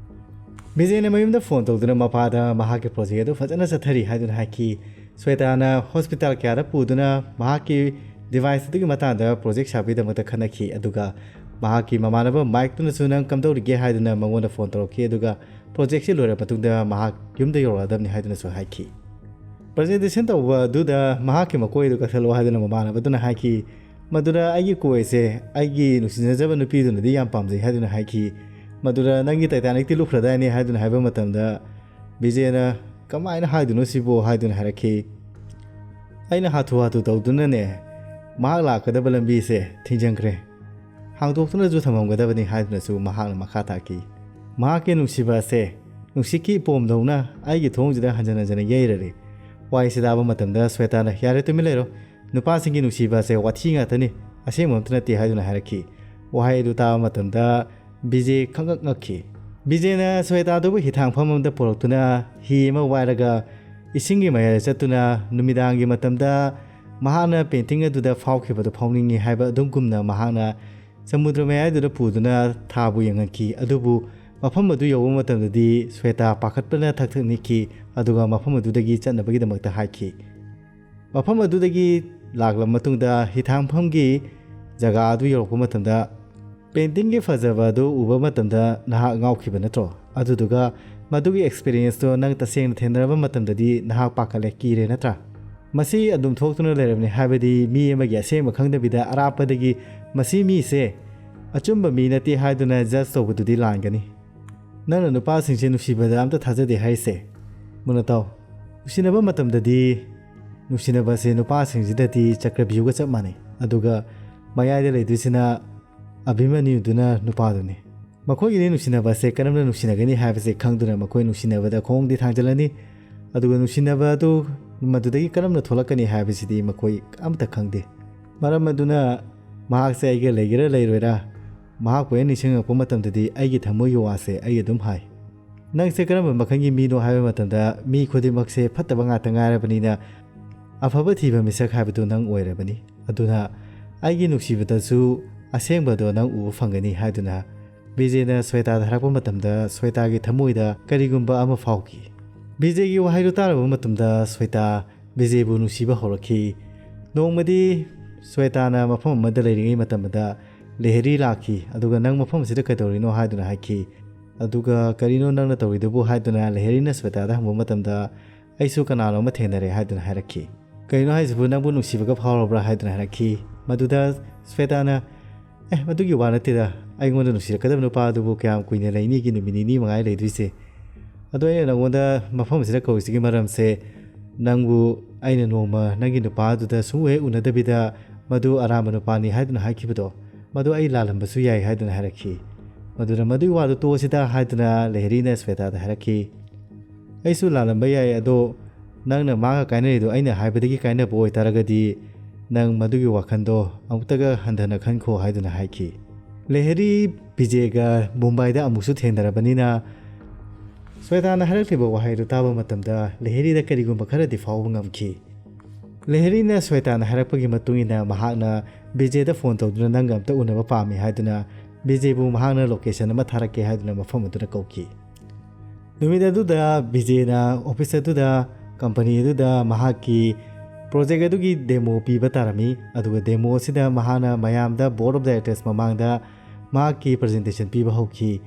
ꯕꯤꯖꯦꯅ ꯃꯌꯨꯝꯗ ꯐꯣꯟ ꯇꯧꯗꯨꯅ ꯃꯄꯥꯗ ꯃꯍꯥꯛꯀꯤ ꯄ꯭ꯔꯣꯖꯦꯛ ꯑꯗꯨ ꯐꯖꯅ ꯆꯠꯊꯔꯤ ꯍꯥꯏꯗꯨꯅ ꯍꯥꯏꯈꯤ꯫ ꯁ꯭ꯋꯦꯇꯥꯅ ꯍꯣꯁꯄꯤꯇꯥꯜ ꯀꯌꯥꯗ ꯄꯨꯗꯨꯅ ꯃꯍꯥꯛꯀꯤ ꯗꯤꯚꯥꯏꯁ ꯑꯗꯨꯒꯤ ꯃꯇꯥꯡꯗ ꯄ꯭ꯔꯣꯖꯦꯛ ꯁꯥꯕꯒꯤꯗꯃꯛꯇ ꯈꯟꯅꯈꯤ꯫ ꯑꯗꯨꯒ ꯃꯍꯥꯛꯀꯤ ꯃꯃꯥꯟꯅꯕ ꯃꯥꯏꯛꯇꯨꯅꯁꯨ ꯅꯪ ꯀꯝꯗꯧꯔꯤꯒꯦ ꯍꯥꯏꯗꯨꯅ ꯃꯉꯣꯟꯗ ꯐꯣꯟ ꯇꯧꯔꯛꯈꯤ꯫ ꯑꯗꯨꯒ ꯄ꯭ꯔꯣꯖꯦꯛꯁꯤ ꯂꯣꯏꯔꯕ ꯃꯇꯨꯡꯗ ꯃꯍꯥꯛ ꯌꯨꯝꯗ ꯌꯧꯔꯛꯑꯗꯕꯅꯤ ꯍꯥꯏꯗꯨꯅꯁꯨ ꯍꯥꯏꯈꯤ꯫ ꯄ꯭ꯔꯖꯦꯟꯇꯦꯁꯟ ꯇꯧꯕ ꯑꯗꯨꯗ ꯃꯍꯥꯛꯀꯤ ꯃꯀꯣꯏ ꯑꯗꯨ ꯀꯛꯊꯠꯂꯣ ꯍꯥꯏꯗꯨꯅ ꯃꯃꯥꯟꯅꯕꯗꯨꯅ ꯍꯥꯏꯈꯤ꯫ ꯃꯗꯨꯗ ꯑꯩꯒꯤ ꯀꯣꯏꯁꯦ ꯑꯩꯒꯤ ꯅꯨꯡꯁꯤꯅꯖꯕ ꯅꯨꯄꯤꯗꯨꯅꯗꯤ ꯌꯥꯝ ꯄꯥꯝꯖꯩ ꯍꯥꯏꯗꯨꯅ ꯍꯥꯏꯈꯤ꯫ ꯃꯗꯨꯗ ꯅꯪꯒꯤ ꯇꯥꯏꯇꯥꯅꯤꯛꯇꯤ ꯂꯨꯞꯈ꯭ꯔꯗꯥꯏꯅꯦ ꯍꯥꯏꯗꯨꯅ ꯍꯥꯏꯕ ꯃꯇꯝꯗ ꯕꯤꯖꯦꯅ "ꯀꯃꯥꯏꯅ ꯍꯥꯏꯗꯣꯏꯅꯣ ꯁꯤꯕꯨ?" ꯍꯥꯏꯗꯨꯅ ꯍꯥꯏꯔꯛꯈꯤ꯫ ꯑꯩꯅ ꯍꯥꯊꯨ ꯍꯥꯊꯨ ꯇꯧꯗꯨꯅꯅꯦ ꯃꯍꯥꯛ ꯂꯥꯛꯀꯗꯕ ꯂꯝꯕꯤꯁꯦ ꯊꯤꯡꯖꯤꯟꯈ꯭ꯔꯦ꯫ ꯍꯥꯡꯗꯣꯛꯇꯨꯅꯁꯨ ꯊꯝꯃꯝꯒꯗꯕꯅꯤ ꯍꯥꯏꯗꯨꯅꯁꯨ ꯃꯍꯥꯛꯅ ꯃꯈꯥ ꯇꯥꯈꯤ꯫ ꯃꯍꯥꯛꯀꯤ ꯅꯨꯡꯁꯤꯕ ꯑꯁꯦ ꯅꯨꯡꯁꯤꯠꯀꯤ ꯏꯄꯣꯝꯗꯧꯅ ꯑꯩꯒꯤ ꯊꯣꯡꯁꯤꯗ ꯍꯟꯖꯤꯟ ꯍꯟꯖꯤꯟꯅ ꯌꯩꯔꯔꯦ꯫ ꯋꯥꯍꯩꯁꯤ ꯇꯥꯕ ꯃꯇꯝꯗ ꯁ꯭ꯋꯦꯇꯥꯅ "ꯌꯥꯔꯦ, ꯇꯨꯃꯤꯟ ꯂꯩꯔꯣ꯫ ꯅꯨꯄꯥꯁꯤꯡꯒꯤ ꯅꯨꯡꯁꯤꯕ ꯑꯁꯦ ꯋꯥꯊꯤ ꯉꯥꯛꯇꯅꯤ, ꯑꯁꯦꯡꯕ ꯑꯝꯇ ꯅꯠꯇꯦ" ꯍꯥꯏꯗꯨꯅ ꯍꯥꯏꯔꯛꯈꯤ꯫ ꯋꯥꯍꯩ ꯑꯗꯨ ꯇꯥꯕ ꯃꯇꯝꯗ ꯕꯤꯖꯦ ꯈꯪꯉꯛ ꯉꯛꯈꯤ꯫ ꯕꯤꯖꯦꯅ ꯁ꯭ꯋꯦꯇꯥꯗꯨꯕꯨ ꯍꯤꯊꯥꯡꯐꯝ ꯑꯃꯗ ꯄꯨꯔꯛꯇꯨꯅ ꯍꯤ ꯑꯃ ꯋꯥꯏꯔꯒ ꯏꯁꯤꯡꯒꯤ ꯃꯌꯥꯏꯗ ꯆꯠꯇꯨꯅ ꯅꯨꯃꯤꯗꯥꯡꯒꯤ ꯃꯇꯝꯗ ꯃꯍꯥꯛꯅ ꯄꯦꯟꯇꯤꯡ ꯑꯗꯨꯗ ꯐꯥꯎꯈꯤꯕꯗꯨ ꯐꯥꯎꯅꯤꯡꯏ ꯍꯥꯏꯕ ꯑꯗꯨꯝꯒꯨꯝꯅ ꯃꯍꯥꯛꯅ ꯁꯃꯨꯗ꯭ꯔ ꯃꯌꯥꯏꯗꯨꯗ ꯄꯨꯗꯨꯅ ꯊꯥꯕꯨ ꯌꯦꯡꯍꯟꯈꯤ꯫ ꯑꯗꯨꯕꯨ ꯃꯐꯝ ꯑꯗꯨ ꯌꯧꯕ ꯃꯇꯝꯗꯗꯤ ꯁ꯭ꯋꯦꯇꯥ ꯄꯥꯈꯠꯄꯅ ꯊꯛ ꯊꯛ ꯅꯤꯛꯈꯤ, ꯑꯗꯨꯒ ꯃꯐꯝ ꯑꯗꯨꯗꯒꯤ ꯆꯠꯅꯕꯒꯤꯗꯃꯛꯇ ꯍꯥꯏꯈꯤ꯫ ꯃꯐꯝ ꯑꯗꯨꯗꯒꯤ ꯂꯥꯛꯂꯕ ꯃꯇꯨꯡꯗ ꯍꯤꯊꯥꯡꯐꯝꯒꯤ ꯖꯒꯥ ꯑꯗꯨ ꯌꯧꯔꯛꯄ ꯃꯇꯝꯗ ꯄꯦꯟꯇꯤꯡꯒꯤ ꯐꯖꯕ ꯑꯗꯨ ꯎꯕ ꯃꯇꯝꯗ ꯅꯍꯥꯛ ꯉꯥꯎꯈꯤꯕ ꯅꯠꯇ꯭ꯔꯣ? ꯑꯗꯨꯗꯨꯒ ꯃꯗꯨꯒꯤ ꯑꯦꯛꯁꯄꯤꯔꯤꯌꯦꯟꯁꯇꯣ ꯅꯪ ꯇꯁꯦꯡꯅ ꯊꯦꯡꯅꯔꯕ ꯃꯇꯝꯗꯗꯤ ꯅꯍꯥꯛ ꯄꯥꯈꯠꯂꯦ, ꯀꯤꯔꯦ ꯅꯠꯇ꯭ꯔꯥ? ꯃꯁꯤ ꯑꯗꯨꯝ ꯊꯣꯛꯇꯨꯅ ꯂꯩꯔꯕꯅꯤ, ꯍꯥꯏꯕꯗꯤ ꯃꯤ ꯑꯃꯒꯤ ꯑꯁꯦꯡꯕ ꯈꯪꯗꯕꯤꯗ ꯑꯔꯥꯞꯄꯗꯒꯤ "ꯃꯁꯤ ꯃꯤꯁꯦ ꯑꯆꯨꯝꯕ ꯃꯤ ꯅꯠꯇꯦ" ꯍꯥꯏꯗꯨꯅ ꯖꯁ ꯇꯧꯕꯗꯨꯗꯤ ꯂꯥꯟꯒꯅꯤ꯫ ꯅꯪꯅ ꯅꯨꯄꯥꯁꯤꯡꯁꯦ ꯅꯨꯡꯁꯤꯕꯗ ꯑꯝꯇ ꯊꯥꯖꯗꯦ ꯍꯥꯏꯔꯤꯁꯦ? ꯃꯨꯟꯅ ꯇꯥꯎ, ꯅꯨꯡꯁꯤꯅꯕ ꯃꯇꯝꯗꯗꯤ ꯅꯨꯡꯁꯤꯅꯕꯁꯦ ꯅꯨꯄꯥꯁꯤꯡꯁꯤꯗꯗꯤ ꯆꯀ꯭ꯔꯕ꯭ꯌꯨꯍꯒ ꯆꯞ ꯃꯥꯟꯅꯩ, ꯑꯗꯨꯒ ꯃꯌꯥꯏꯗ ꯂꯩꯗꯣꯏꯁꯤꯅ ꯑꯚꯤꯃꯟꯌꯨꯗꯨꯅ ꯅꯨꯄꯥꯗꯨꯅꯤ꯫ ꯃꯈꯣꯏꯒꯤꯗꯤ ꯅꯨꯡꯁꯤꯅꯕꯁꯦ ꯀꯔꯝꯅ ꯅꯨꯡꯁꯤꯅꯒꯅꯤ ꯍꯥꯏꯕꯁꯦ ꯈꯪꯗꯨꯅ ꯃꯈꯣꯏ ꯅꯨꯡꯁꯤꯅꯕꯗ ꯈꯣꯡꯗꯤ ꯊꯥꯡꯖꯤꯜꯂꯅꯤ꯫ ꯑꯗꯨꯒ ꯅꯨꯡꯁꯤꯅꯕ ꯑꯗꯨ ꯃꯗꯨꯗꯒꯤ ꯀꯔꯝꯅ ꯊꯣꯛꯂꯛꯀꯅꯤ ꯍꯥꯏꯕꯁꯤꯗꯤ ꯃꯈꯣꯏ ꯑꯃꯠꯇ ꯈꯪꯗꯦ꯫ ꯃꯔꯝ ꯑꯗꯨꯅ ꯃꯍꯥꯛꯁꯦ ꯑꯩꯒ ꯂꯩꯒꯦꯔꯥ ꯂꯩꯔꯣꯏꯔꯥ, ꯃꯍꯥꯛꯄꯨ ꯍꯦꯛ ꯅꯤꯡꯁꯤꯡꯂꯛꯄ ꯃꯇꯝꯗꯗꯤ ꯑꯩꯒꯤ ꯊꯃꯣꯏꯒꯤ ꯋꯥꯁꯦ ꯑꯩ ꯑꯗꯨꯝ ꯍꯥꯏ꯫ ꯅꯪꯁꯦ ꯀꯔꯝꯕ ꯃꯈꯜꯒꯤ ꯃꯤꯅꯣ ꯍꯥꯏꯕ ꯃꯇꯝꯗ ꯃꯤ ꯈꯨꯗꯤꯡꯃꯛꯁꯦ ꯐꯠꯇꯕ ꯉꯥꯛꯇ ꯉꯥꯏꯔꯕꯅꯤꯅ ꯑꯐꯕ ꯊꯤꯕ ꯃꯤꯁꯛ ꯍꯥꯏꯕꯗꯨ ꯅꯪ ꯑꯣꯏꯔꯕꯅꯤ꯫ ꯑꯗꯨꯅ ꯑꯩꯒꯤ ꯅꯨꯡꯁꯤꯕꯗꯁꯨ ꯑꯁꯦꯡꯕꯗꯣ ꯅꯪ ꯎꯕ ꯐꯪꯒꯅꯤ ꯍꯥꯏꯗꯨꯅ ꯕꯤꯖꯦꯅ ꯁ꯭ꯋꯦꯇꯥꯗ ꯍꯥꯏꯔꯛꯄ ꯃꯇꯝꯗ ꯁ꯭ꯋꯦꯇꯥꯒꯤ ꯊꯃꯣꯏꯗ ꯀꯔꯤꯒꯨꯝꯕ ꯑꯃ ꯐꯥꯎꯈꯤ꯫ ꯕꯤꯖꯦꯒꯤ ꯋꯥꯍꯩꯗꯨ ꯇꯥꯔꯕ ꯃꯇꯝꯗ ꯁ꯭ꯋꯦꯇꯥ ꯕꯤꯖꯦꯕꯨ ꯅꯨꯡꯁꯤꯕ ꯍꯧꯔꯛꯈꯤ꯫ ꯅꯣꯡꯃꯗꯤ ꯁ꯭ꯋꯦꯇꯥꯅ ꯃꯐꯝ ꯑꯃꯗ ꯂꯩꯔꯤꯉꯩ ꯃꯇꯝꯗ ꯂꯦꯍꯔꯤ ꯂꯥꯛꯈꯤ, ꯑꯗꯨꯒ "ꯅꯪ ꯃꯐꯝ ꯑꯁꯤꯗ ꯀꯩꯗꯧꯔꯤꯅꯣ?" ꯍꯥꯏꯗꯨꯅ ꯍꯥꯏꯈꯤ꯫ ꯑꯗꯨꯒ "ꯀꯔꯤꯅꯣ ꯅꯪꯅ ꯇꯧꯔꯤꯗꯨꯕꯨ?" ꯍꯥꯏꯗꯨꯅ ꯂꯦꯍꯔꯤꯅ ꯁ꯭ꯋꯦꯇꯥꯗ ꯍꯪꯕ ꯃꯇꯝꯗ, "ꯑꯩꯁꯨ ꯀꯅꯥꯅꯣ ꯑꯃ ꯊꯦꯡꯅꯔꯦ" ꯍꯥꯏꯗꯨꯅ ꯍꯥꯏꯔꯛꯈꯤ꯫ "ꯀꯩꯅꯣ ꯍꯥꯏꯁꯤꯕꯨ, ꯅꯪꯕꯨ ꯅꯨꯡꯁꯤꯕꯒ ꯐꯥꯎꯔꯕ꯭ꯔꯥ?" ꯍꯥꯏꯗꯨꯅ ꯍꯥꯏꯔꯛꯈꯤ꯫ ꯃꯗꯨꯗ ꯁ꯭ꯋꯦꯇꯥꯅ, "ꯑꯦ, ꯃꯗꯨꯒꯤ ꯋꯥ ꯅꯠꯇꯦꯗ, ꯑꯩꯉꯣꯟꯗ ꯅꯨꯡꯁꯤꯔꯛꯀꯗꯕ ꯅꯨꯄꯥ ꯑꯗꯨꯕꯨ ꯀꯌꯥꯝ ꯀꯨꯏꯅ ꯂꯩꯅꯤꯒꯤ, ꯅꯨꯃꯤꯠ ꯅꯤꯅꯤ ꯃꯉꯥꯏ ꯂꯩꯗꯣꯏꯁꯦ꯫ ꯑꯗꯣ ꯑꯩꯅ ꯅꯪꯉꯣꯟꯗ ꯃꯐꯝ ꯑꯁꯤꯗ ꯀꯧꯔꯤꯁꯤꯒꯤ ꯃꯔꯝꯁꯦ, ꯅꯪꯕꯨ ꯑꯩꯅ ꯅꯣꯡꯃ ꯅꯪꯒꯤ ꯅꯨꯄꯥ ꯑꯗꯨꯗ ꯁꯨꯡꯎ ꯍꯦꯛ ꯎꯅꯗꯕꯤꯗ ꯃꯗꯨ ꯑꯔꯥꯟꯕ ꯅꯨꯄꯥꯅꯤ ꯍꯥꯏꯗꯨꯅ ꯍꯥꯏꯈꯤꯕꯗꯣ, ꯃꯗꯨ ꯑꯩ ꯂꯥꯜꯂꯝꯕꯁꯨ ꯌꯥꯏ" ꯍꯥꯏꯗꯨꯅ ꯍꯥꯏꯔꯛꯈꯤ꯫ ꯃꯗꯨꯅ "ꯃꯗꯨꯒꯤ ꯋꯥꯗꯨ ꯇꯣꯛꯑꯁꯤꯗ" ꯍꯥꯏꯗꯨꯅ ꯂꯦꯍꯔꯤꯅ ꯁ꯭ꯋꯦꯇꯥꯗ ꯍꯥꯏꯔꯛꯈꯤ꯫ "ꯑꯩꯁꯨ ꯂꯥꯜꯂꯝꯕ ꯌꯥꯏ, ꯑꯗꯣ ꯅꯪꯅ ꯃꯥꯒ ꯀꯥꯏꯅꯔꯤꯗꯣ ꯑꯩꯅ ꯍꯥꯏꯕꯗꯒꯤ ꯀꯥꯏꯅꯕ ꯑꯣꯏꯇꯥꯔꯒꯗꯤ ꯅꯪ ꯃꯗꯨꯒꯤ ꯋꯥꯈꯜꯗꯣ ꯑꯃꯨꯛꯇꯒ ꯍꯟꯊꯅ ꯈꯟꯈꯣ" ꯍꯥꯏꯗꯨꯅ ꯍꯥꯏꯈꯤ꯫ ꯂꯦꯍꯔꯤ ꯕꯤꯖꯦꯒ ꯃꯨꯝꯕꯥꯏꯗ ꯑꯃꯨꯛꯁꯨ ꯊꯦꯡꯅꯔꯕꯅꯤꯅ ꯁ꯭ꯋꯦꯇꯥꯅ ꯍꯥꯏꯔꯛꯂꯤꯕ ꯋꯥꯍꯩꯗꯨ ꯇꯥꯕ ꯃꯇꯝꯗ ꯂꯦꯍꯔꯤꯗ ꯀꯔꯤꯒꯨꯝꯕ ꯈꯔꯗꯤ ꯐꯥꯎꯕ ꯉꯝꯈꯤ꯫ ꯂꯦꯍꯔꯤꯅ ꯁ꯭ꯋꯦꯇꯥꯅ ꯍꯥꯏꯔꯛꯄꯒꯤ ꯃꯇꯨꯡ ꯏꯟꯅ ꯃꯍꯥꯛꯅ ꯕꯤꯖꯦꯗ ꯐꯣꯟ ꯇꯧꯗꯨꯅ "ꯅꯪꯒ ꯑꯝꯇ ꯎꯅꯕ ꯄꯥꯝꯃꯤ" ꯍꯥꯏꯗꯨꯅ ꯕꯤꯖꯦꯕꯨ ꯃꯍꯥꯛꯅ ꯂꯣꯀꯦꯁꯟ ꯑꯃ ꯊꯥꯔꯛꯀꯦ ꯍꯥꯏꯗꯨꯅ ꯃꯐꯝ ꯑꯗꯨꯗ ꯀꯧꯈꯤ꯫ ꯅꯨꯃꯤꯠ ꯑꯗꯨꯗ ꯕꯤꯖꯦꯅ ꯑꯣꯐꯤꯁ ꯑꯗꯨꯗ, ꯀꯝꯄꯅꯤ ꯑꯗꯨꯗ ꯃꯍꯥꯛꯀꯤ ꯄ꯭ꯔꯣꯖꯦꯛ ꯑꯗꯨꯒꯤ ꯗꯦꯃꯣ ꯄꯤꯕ ꯇꯥꯔꯝꯃꯤ꯫ ꯑꯗꯨꯒ ꯗꯦꯃꯣ ꯑꯁꯤꯗ ꯃꯍꯥꯛꯅ ꯃꯌꯥꯝꯗ, ꯕꯣꯔꯗ ꯑꯣꯐ ꯗꯥꯏꯔꯦꯛꯇꯔꯁ ꯃꯃꯥꯡꯗ ꯃꯍꯥꯛꯀꯤ ꯄ꯭ꯔꯖꯦꯟꯇꯦꯁꯟ ꯄꯤꯕ ꯍꯧꯈꯤ꯫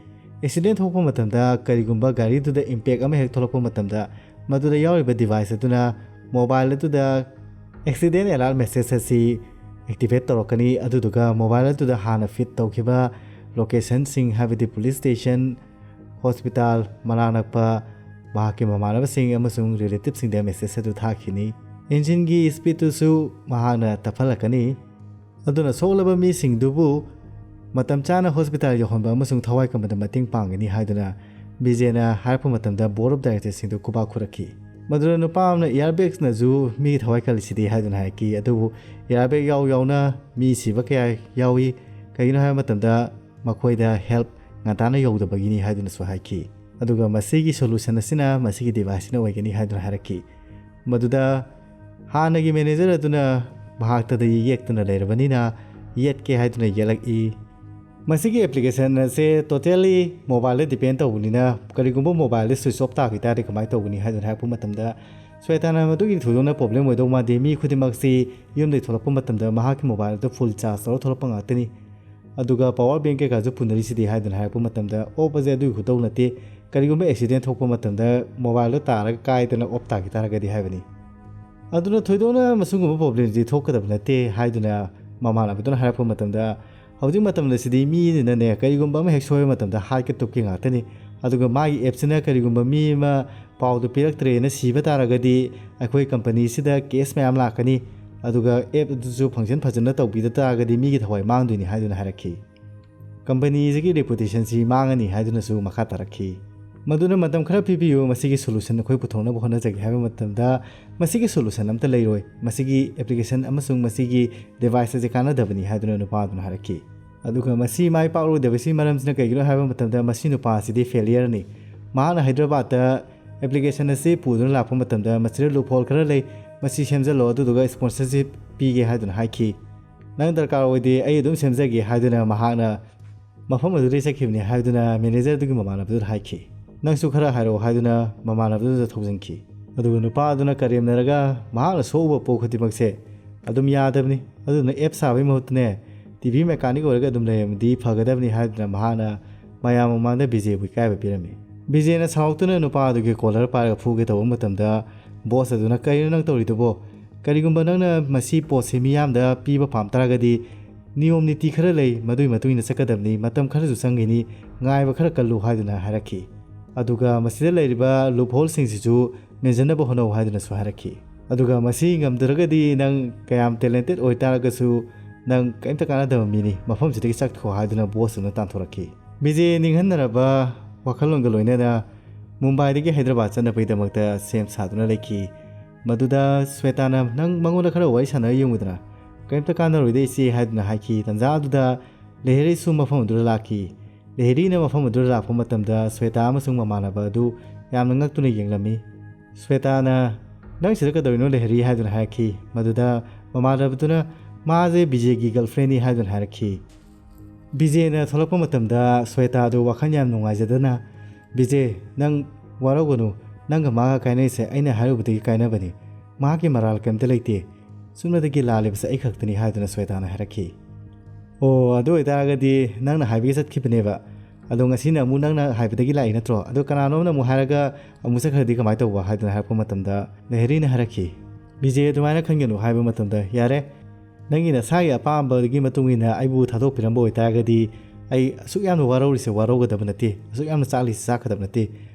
ꯑꯦꯛꯁꯤꯗꯦꯟ ꯊꯣꯛꯄ ꯃꯇꯝꯗ ꯀꯔꯤꯒꯨꯝꯕ ꯒꯥꯔꯤꯗꯨꯗ ꯏꯝꯄꯦꯛ ꯑꯃ ꯍꯦꯛ ꯊꯣꯛꯂꯛꯄ ꯃꯇꯝꯗ ꯃꯗꯨꯗ ꯌꯥꯎꯔꯤꯕ ꯗꯤꯚꯥꯏꯁ ꯑꯗꯨꯅ ꯃꯣꯕꯥꯏꯜ ꯑꯗꯨꯗ ꯑꯦꯛꯁꯤꯗꯦꯟ ꯑꯦꯂꯥꯔꯠ ꯃꯦꯁꯦꯖ ꯑꯁꯤ ꯑꯦꯛꯇꯤꯚꯦꯠ ꯇꯧꯔꯛꯀꯅꯤ꯫ ꯑꯗꯨꯗꯨꯒ ꯃꯣꯕꯥꯏꯜ ꯑꯗꯨꯗ ꯍꯥꯟꯅ ꯐꯤꯠ ꯇꯧꯈꯤꯕ ꯂꯣꯀꯦꯁꯟꯁꯤꯡ, ꯍꯥꯏꯕꯗꯤ ꯄꯨꯂꯤꯁ ꯁ꯭ꯇꯦꯁꯟ, ꯍꯣꯁꯄꯤꯇꯥꯜ, ꯃꯅꯥꯛ ꯅꯛꯄ ꯃꯍꯥꯛꯀꯤ ꯃꯃꯥꯟꯅꯕꯁꯤꯡ ꯑꯃꯁꯨꯡ ꯔꯤꯂꯦꯇꯤꯚꯁꯤꯡꯗ ꯃꯦꯁꯦꯖ ꯑꯗꯨ ꯊꯥꯈꯤꯅꯤ꯫ ꯏꯟꯖꯤꯟꯒꯤ ꯁ꯭ꯄꯤꯗꯇꯨꯁꯨ ꯃꯍꯥꯛꯅ ꯇꯞꯍꯜꯂꯛꯀꯅꯤ꯫ ꯑꯗꯨꯅ ꯁꯣꯛꯂꯕ ꯃꯤꯁꯤꯡꯗꯨꯕꯨ ꯃꯇꯝ ꯆꯥꯅ ꯍꯣꯁꯄꯤꯇꯥꯜ ꯌꯧꯍꯟꯕ ꯑꯃꯁꯨꯡ ꯊꯋꯥꯏ ꯀꯟꯕꯗ ꯃꯇꯦꯡ ꯄꯥꯡꯒꯅꯤ ꯍꯥꯏꯗꯨꯅ ꯕꯤꯖꯦꯅ ꯍꯥꯏꯔꯛꯄ ꯃꯇꯝꯗ ꯕꯣꯔꯗ ꯑꯣꯐ ꯗꯥꯏꯔꯦꯛꯇꯔꯁꯤꯡꯗꯨ ꯈꯨꯕꯥꯛ ꯈꯨꯔꯛꯈꯤ꯫ ꯃꯗꯨꯗ ꯅꯨꯄꯥ ꯑꯃꯅ, "ꯏꯌꯥꯔ ꯕꯦꯒꯅꯁꯨ ꯃꯤꯒꯤ ꯊꯋꯥꯏ ꯀꯜꯂꯤꯁꯤꯗꯤ" ꯍꯥꯏꯗꯨꯅ ꯍꯥꯏꯔꯛꯈꯤ꯫ ꯑꯗꯨꯕꯨ ꯏꯌꯥꯔ ꯕꯦꯒ ꯌꯥꯎ ꯌꯥꯎꯅ ꯃꯤ ꯁꯤꯕ ꯀꯌꯥ ꯌꯥꯎꯏ꯫ ꯀꯩꯒꯤꯅꯣ ꯍꯥꯏꯕ ꯃꯇꯝꯗ ꯃꯈꯣꯏꯗ ꯍꯦꯜꯞ ꯉꯟꯇꯥꯅ ꯌꯧꯗꯕꯒꯤꯅꯤ ꯍꯥꯏꯗꯨꯅꯁꯨ ꯍꯥꯏꯈꯤ꯫ ꯑꯗꯨꯒ ꯃꯁꯤꯒꯤ ꯁꯣꯂꯨꯁꯟ ꯑꯁꯤꯅ ꯃꯁꯤꯒꯤ ꯗꯤꯚꯥꯏꯁꯁꯤꯅ ꯑꯣꯏꯒꯅꯤ ꯍꯥꯏꯗꯨꯅ ꯍꯥꯏꯔꯛꯈꯤ꯫ ꯃꯗꯨꯗ ꯍꯥꯟꯅꯒꯤ ꯃꯦꯅꯦꯖꯔ ꯑꯗꯨꯅ ꯃꯍꯥꯛꯇꯗ ꯌꯦꯛꯇꯨꯅ ꯂꯩꯔꯕꯅꯤꯅ ꯌꯦꯠꯀꯦ ꯍꯥꯏꯗꯨꯅ ꯌꯦꯠꯂꯛꯏ꯫ ꯃꯁꯤꯒꯤ ꯑꯦꯄ꯭ꯂꯤꯀꯦꯁꯟ ꯑꯁꯦ ꯇꯣꯇꯦꯜꯂꯤ ꯃꯣꯕꯥꯏꯜꯗ ꯗꯤꯄꯦꯟ ꯇꯧꯕꯅꯤꯅ ꯀꯔꯤꯒꯨꯝꯕ ꯃꯣꯕꯥꯏꯜꯗ ꯁ꯭ꯋꯤꯆ ꯑꯣꯐ ꯇꯥꯈꯤ ꯇꯥꯔꯗꯤ ꯀꯃꯥꯏꯅ ꯇꯧꯒꯅꯤ ꯍꯥꯏꯗꯨꯅ ꯍꯥꯏꯔꯛꯄ ꯃꯇꯝꯗ ꯁ꯭ꯋꯦꯇꯥꯅ ꯃꯗꯨꯒꯤ ꯊꯣꯏꯗꯣꯛꯅ ꯄ꯭ꯔꯣꯕ꯭ꯂꯦꯝ ꯑꯣꯏꯗꯧ ꯃꯥꯟꯗꯦ, ꯃꯤ ꯈꯨꯗꯤꯡꯃꯛꯁꯤ ꯌꯨꯝꯗꯒꯤ ꯊꯣꯛꯂꯛꯄ ꯃꯇꯝꯗ ꯃꯍꯥꯛꯀꯤ ꯃꯣꯕꯥꯏꯜ ꯑꯗꯨ ꯐꯨꯜ ꯆꯥꯔꯖ ꯇꯧꯔ ꯊꯣꯛꯂꯛꯄ ꯉꯥꯛꯇꯅꯤ꯫ ꯑꯗꯨꯒ ꯄꯋꯥꯔ ꯕꯦꯡ ꯀꯩꯀꯥꯁꯨ ꯄꯨꯅꯔꯤꯁꯤꯗꯤ ꯍꯥꯏꯗꯨꯅ ꯍꯥꯏꯔꯛꯄ ꯃꯇꯝꯗ ꯑꯣꯐ ꯑꯁꯦ ꯑꯗꯨꯒꯤ ꯈꯨꯇꯧ ꯅꯠꯇꯦ, ꯀꯔꯤꯒꯨꯝꯕ ꯑꯦꯛꯁꯤꯗꯦꯟ ꯊꯣꯛꯄ ꯃꯇꯝꯗ ꯃꯣꯕꯥꯏꯜꯗꯣ ꯇꯥꯔꯒ ꯀꯥꯏꯗꯅ ꯑꯣꯐ ꯇꯥꯈꯤ ꯇꯥꯔꯒꯗꯤ ꯍꯥꯏꯕꯅꯤ꯫ ꯑꯗꯨꯅ ꯊꯣꯏꯗꯣꯛꯅ ꯃꯁꯤꯒꯨꯝꯕ ꯄ꯭ꯔꯣꯕ꯭ꯂꯦꯝꯁꯤ ꯊꯣꯛꯀꯗꯕ ꯅꯠꯇꯦ ꯍꯥꯏꯗꯨꯅ ꯃꯃꯥꯟꯅꯕꯗꯨꯅ ꯍꯥꯏꯔꯛꯄ ꯃꯇꯝꯗ ꯍꯧꯖꯤꯛ ꯃꯇꯝꯗ ꯁꯤꯗꯤ ꯃꯤꯅꯅꯦ ꯀꯔꯤꯒꯨꯝꯕ ꯑꯃ ꯍꯦꯛ ꯁꯣꯏꯕ ꯃꯇꯝꯗ ꯍꯥꯠꯀꯦ ꯇꯨꯞꯀꯦ ꯉꯥꯛꯇꯅꯤ꯫ ꯑꯗꯨꯒ ꯃꯥꯒꯤ ꯑꯦꯞꯁꯤꯅ ꯀꯔꯤꯒꯨꯝꯕ ꯃꯤ ꯑꯃ ꯄꯥꯎꯗꯨ ꯄꯤꯔꯛꯇ꯭ꯔꯦꯅ ꯁꯤꯕ ꯇꯥꯔꯒꯗꯤ ꯑꯩꯈꯣꯏ ꯀꯝꯄꯅꯤꯁꯤꯗ ꯀꯦꯁ ꯃꯌꯥꯝ ꯂꯥꯛꯀꯅꯤ꯫ ꯑꯗꯨꯒ ꯑꯦꯞ ꯑꯗꯨꯁꯨ ꯐꯪꯁꯟ ꯐꯖꯅ ꯇꯧꯕꯤꯗ ꯇꯥꯔꯒꯗꯤ ꯃꯤꯒꯤ ꯊꯋꯥꯏ ꯃꯥꯡꯗꯣꯏꯅꯤ ꯍꯥꯏꯗꯨꯅ ꯍꯥꯏꯔꯛꯈꯤ꯫ ꯀꯝꯄꯅꯤꯁꯤꯒꯤ ꯔꯦꯄꯨꯇꯦꯁꯟꯁꯤ ꯃꯥꯡꯉꯅꯤ ꯍꯥꯏꯗꯨꯅꯁꯨ ꯃꯈꯥ ꯇꯥꯔꯛꯈꯤ꯫ ꯃꯗꯨꯅ ꯃꯇꯝ ꯈꯔ ꯄꯤꯕꯤꯌꯨ, ꯃꯁꯤꯒꯤ ꯁꯣꯂꯨꯁꯟ ꯑꯩꯈꯣꯏ ꯄꯨꯊꯣꯛꯅꯕ ꯍꯣꯠꯅꯖꯒꯦ ꯍꯥꯏꯕ ꯃꯇꯝꯗ ꯃꯁꯤꯒꯤ ꯁꯣꯂꯨꯁꯟ ꯑꯝꯇ ꯂꯩꯔꯣꯏ꯫ ꯃꯁꯤꯒꯤ ꯑꯦꯄ꯭ꯂꯤꯀꯦꯁꯟ ꯑꯃꯁꯨꯡ ꯃꯁꯤꯒꯤ ꯗꯤꯚꯥꯏꯁ ꯑꯁꯤ ꯀꯥꯟꯅꯗꯕꯅꯤ ꯍꯥꯏꯗꯨꯅ ꯅꯨꯄꯥꯗꯨꯅ ꯍꯥꯏꯔꯛꯈꯤ꯫ ꯑꯗꯨꯒ ꯃꯁꯤ ꯃꯥꯏ ꯄꯥꯛꯂꯣꯏꯗꯕꯁꯤ ꯃꯔꯝꯁꯤꯅ ꯀꯩꯒꯤꯅꯣ ꯍꯥꯏꯕ ꯃꯇꯝꯗ ꯃꯁꯤ ꯅꯨꯄꯥ ꯑꯁꯤꯗꯤ ꯐꯦꯂꯤꯌꯔꯅꯤ꯫ ꯃꯍꯥꯛꯅ ꯍꯥꯏꯗ꯭ꯔꯕꯥꯗꯇ ꯑꯦꯄ꯭ꯂꯤꯀꯦꯁꯟ ꯑꯁꯤ ꯄꯨꯗꯨꯅ ꯂꯥꯛꯄ ꯃꯇꯝꯗ ꯃꯁꯤꯗ ꯂꯨꯞꯍꯣꯜ ꯈꯔ ꯂꯩ, ꯃꯁꯤ ꯁꯦꯝꯖꯤꯜꯂꯣ, ꯑꯗꯨꯗꯨꯒ ꯁ꯭ꯄꯣꯟꯁꯔꯁꯤꯞ ꯄꯤꯒꯦ ꯍꯥꯏꯗꯨꯅ ꯍꯥꯏꯈꯤ꯫ "ꯅꯪ ꯗꯔꯀꯥꯔ ꯑꯣꯏꯗꯦ, ꯑꯩ ꯑꯗꯨꯝ ꯁꯦꯝꯖꯒꯦ" ꯍꯥꯏꯗꯨꯅ ꯃꯍꯥꯛꯅ ꯃꯐꯝ ꯑꯗꯨꯗꯒꯤ ꯆꯠꯈꯤꯕꯅꯤ ꯍꯥꯏꯗꯨꯅ ꯃꯦꯅꯦꯖꯔꯗꯨꯒꯤ ꯃꯃꯥꯟꯅꯕꯗꯨꯗ ꯍꯥꯏꯈꯤ꯫ "ꯅꯪꯁꯨ ꯈꯔ ꯍꯥꯏꯔꯛꯑꯣ" ꯍꯥꯏꯗꯨꯅ ꯃꯃꯥꯟꯅꯕꯗꯨꯗ ꯊꯧꯖꯤꯟꯈꯤ꯫ ꯑꯗꯨꯒ ꯅꯨꯄꯥ ꯑꯗꯨꯅ ꯀꯔꯦꯝꯅꯔꯒ ꯃꯍꯥꯛꯅ ꯁꯣꯛꯎꯕ ꯄꯣꯠ ꯈꯨꯗꯤꯡꯃꯛꯁꯦ ꯑꯗꯨꯝ ꯌꯥꯗꯕꯅꯤ, ꯑꯗꯨꯅ ꯑꯦꯞ ꯁꯥꯕꯒꯤ ꯃꯍꯨꯠꯇꯅꯦ ꯇꯤ ꯚꯤ ꯃꯦꯀꯥꯅꯤꯛ ꯑꯣꯏꯔꯒ ꯑꯗꯨꯝ ꯂꯩꯔꯝꯃꯗꯤ ꯐꯒꯗꯕꯅꯤ ꯍꯥꯏꯗꯨꯅ ꯃꯍꯥꯛꯅ ꯃꯌꯥꯝ ꯃꯃꯥꯡꯗ ꯕꯤꯖꯦꯕꯨ ꯏꯀꯥꯏꯕ ꯄꯤꯔꯝꯃꯤ꯫ ꯕꯤꯖꯦꯅ ꯁꯥꯎꯔꯛꯇꯨꯅ ꯅꯨꯄꯥ ꯑꯗꯨꯒꯤ ꯀꯣꯂꯔ ꯄꯥꯏꯔꯒ ꯐꯨꯒꯦ ꯇꯧꯕ ꯃꯇꯝꯗ ꯕꯣꯁ ꯑꯗꯨꯅ, "ꯀꯔꯤꯅꯣ ꯅꯪ ꯇꯧꯔꯤꯗꯨꯕꯣ? ꯀꯔꯤꯒꯨꯝꯕ ꯅꯪꯅ ꯃꯁꯤ ꯄꯣꯠꯁꯤ ꯃꯤꯌꯥꯝꯗ ꯄꯤꯕ ꯄꯥꯝ ꯇꯥꯔꯒꯗꯤ ꯅꯤꯌꯣꯝ ꯅꯤꯇꯤ ꯈꯔ ꯂꯩ, ꯃꯗꯨꯒꯤ ꯃꯇꯨꯡ ꯏꯟꯅ ꯆꯠꯀꯗꯕꯅꯤ, ꯃꯇꯝ ꯈꯔꯁꯨ ꯆꯪꯒꯅꯤ, ꯉꯥꯏꯕ ꯈꯔ ꯀꯜꯂꯨ" ꯍꯥꯏꯗꯨꯅ ꯍꯥꯏꯔꯛꯈꯤ꯫ ꯑꯗꯨꯒ ꯃꯁꯤꯗ ꯂꯩꯔꯤꯕ ꯂꯨꯞꯍꯣꯜꯁꯤꯡꯁꯤꯁꯨ ꯃꯦꯟꯁꯤꯟꯅꯕ ꯍꯣꯠꯅꯧ ꯍꯥꯏꯗꯨꯅꯁꯨ ꯍꯥꯏꯔꯛꯈꯤ꯫ ꯑꯗꯨꯒ ꯃꯁꯤ ꯉꯝꯗ꯭ꯔꯒꯗꯤ ꯅꯪ ꯀꯌꯥꯝ ꯇꯦꯂꯦꯟꯇꯦꯠ ꯑꯣꯏꯇꯥꯔꯒꯁꯨ ꯅꯪ ꯀꯔꯤꯝꯇ ꯀꯥꯟꯅꯗꯕ ꯃꯤꯅꯤ, ꯃꯐꯝꯁꯤꯗꯒꯤ ꯆꯠꯈꯣ ꯍꯥꯏꯗꯨꯅ ꯕꯣꯁꯇꯨꯅ ꯇꯥꯟꯊꯣꯔꯛꯈꯤ꯫ ꯕꯤꯖꯦ ꯅꯤꯡꯍꯟꯅꯔꯕ ꯋꯥꯈꯜꯂꯣꯟꯒ ꯂꯣꯏꯅꯅ ꯃꯨꯝꯕꯥꯏꯗꯒꯤ ꯍꯥꯏꯗ꯭ꯔꯕꯥꯗ ꯆꯠꯅꯕꯒꯤꯗꯃꯛꯇ ꯁꯦꯝ ꯁꯥꯗꯨꯅ ꯂꯩꯈꯤ꯫ ꯃꯗꯨꯗ ꯁ꯭ꯋꯦꯇꯥꯅ, "ꯅꯪ ꯃꯉꯣꯟꯗ ꯈꯔ ꯋꯥꯔꯤ ꯁꯥꯟꯅꯔ ꯌꯦꯡꯉꯨꯗꯅ, ꯀꯔꯤꯝꯇ ꯀꯥꯟꯅꯔꯣꯏꯗ ꯏꯆꯦ" ꯍꯥꯏꯗꯨꯅ ꯍꯥꯏꯈꯤ꯫ ꯇꯟꯖꯥ ꯑꯗꯨꯗ ꯂꯦꯍꯔꯤꯁꯨ ꯃꯐꯝ ꯑꯗꯨꯗ ꯂꯥꯛꯈꯤ꯫ ꯂꯦꯍꯔꯤꯅ ꯃꯐꯝ ꯑꯗꯨꯗ ꯂꯥꯛꯄ ꯃꯇꯝꯗ ꯁ꯭ꯋꯦꯇꯥ ꯑꯃꯁꯨꯡ ꯃꯃꯥꯟꯅꯕ ꯑꯗꯨ ꯌꯥꯝꯅ ꯉꯛꯇꯨꯅ ꯌꯦꯡꯂꯝꯃꯤ꯫ ꯁ꯭ꯋꯦꯇꯥꯅ, "ꯅꯪ ꯁꯤꯗ ꯀꯩꯗꯧꯔꯤꯅꯣ ꯂꯦꯍꯔꯤ?" ꯍꯥꯏꯗꯨꯅ ꯍꯥꯏꯔꯛꯈꯤ꯫ ꯃꯗꯨꯗ ꯃꯃꯥꯟꯅꯕꯗꯨꯅ, "ꯃꯥꯁꯦ ꯕꯤꯖꯦꯒꯤ ꯒꯔꯜꯐ꯭ꯔꯦꯟꯅꯤ" ꯍꯥꯏꯗꯨꯅ ꯍꯥꯏꯔꯛꯈꯤ꯫ ꯕꯤꯖꯦꯅ ꯊꯣꯛꯂꯛꯄ ꯃꯇꯝꯗ ꯁ꯭ꯋꯦꯇꯥ ꯑꯗꯨ ꯋꯥꯈꯜ ꯌꯥꯝ ꯅꯨꯡꯉꯥꯏꯖꯗꯅ, "ꯕꯤꯖꯦ, ꯅꯪ ꯋꯥꯔꯧꯒꯅꯨ, ꯅꯪꯒ ꯃꯥꯒ ꯀꯥꯏꯅꯩꯁꯦ ꯑꯩꯅ ꯍꯥꯏꯔꯨꯕꯗꯒꯤ ꯀꯥꯏꯅꯕꯅꯤ, ꯃꯍꯥꯛꯀꯤ ꯃꯔꯥꯜ ꯀꯔꯤꯝꯇ ꯂꯩꯇꯦ, ꯁꯨꯞꯅꯇꯒꯤ ꯂꯥꯜꯂꯤꯕꯁꯦ ꯑꯩ ꯈꯛꯇꯅꯤ" ꯍꯥꯏꯗꯨꯅ ꯁ꯭ꯋꯦꯇꯥꯅ ꯍꯥꯏꯔꯛꯈꯤ꯫ "ꯑꯣ, ꯑꯗꯨ ꯑꯣꯏꯇꯥꯔꯒꯗꯤ ꯅꯪꯅ ꯍꯥꯏꯕꯒꯤ ꯆꯠꯈꯤꯕꯅꯦꯕ, ꯑꯗꯣ ꯉꯁꯤꯅ ꯑꯃꯨꯛ ꯅꯪꯅ ꯍꯥꯏꯕꯗꯒꯤ ꯂꯥꯛꯏ ꯅꯠꯇ꯭ꯔꯣ? ꯑꯗꯣ ꯀꯅꯥꯅꯣꯝꯅ ꯑꯃꯨꯛ ꯍꯥꯏꯔꯒ ꯑꯃꯨꯛ ꯆꯠꯈ꯭ꯔꯗꯤ ꯀꯃꯥꯏꯅ ꯇꯧꯕ?" ꯍꯥꯏꯗꯨꯅ ꯍꯥꯏꯔꯛꯄ ꯃꯇꯝꯗ ꯂꯦꯍꯔꯤꯅ ꯍꯥꯏꯔꯛꯈꯤ, "ꯕꯤꯖꯦ, ꯑꯗꯨꯃꯥꯏꯅ ꯈꯟꯒꯅꯨ" ꯍꯥꯏꯕ ꯃꯇꯝꯗ, "ꯌꯥꯔꯦ, ꯅꯪꯒꯤ ꯅꯁꯥꯒꯤ ꯑꯄꯥꯝꯕꯒꯤ ꯃꯇꯨꯡ ꯏꯟꯅ ꯑꯩꯕꯨ ꯊꯥꯗꯣꯛꯄꯤꯔꯝꯕ ꯑꯣꯏꯇꯥꯔꯒꯗꯤ ꯑꯩ ꯑꯁꯨꯛ ꯌꯥꯝꯅ ꯋꯥꯔꯧꯔꯤꯁꯦ ꯋꯥꯔꯧꯒꯗꯕ ꯅꯠꯇꯦ, ꯑꯁꯨꯛ ꯌꯥꯝꯅ ꯆꯥꯛꯂꯤꯁꯦ ꯆꯥꯛꯀꯗꯕ ꯅꯠꯇꯦ,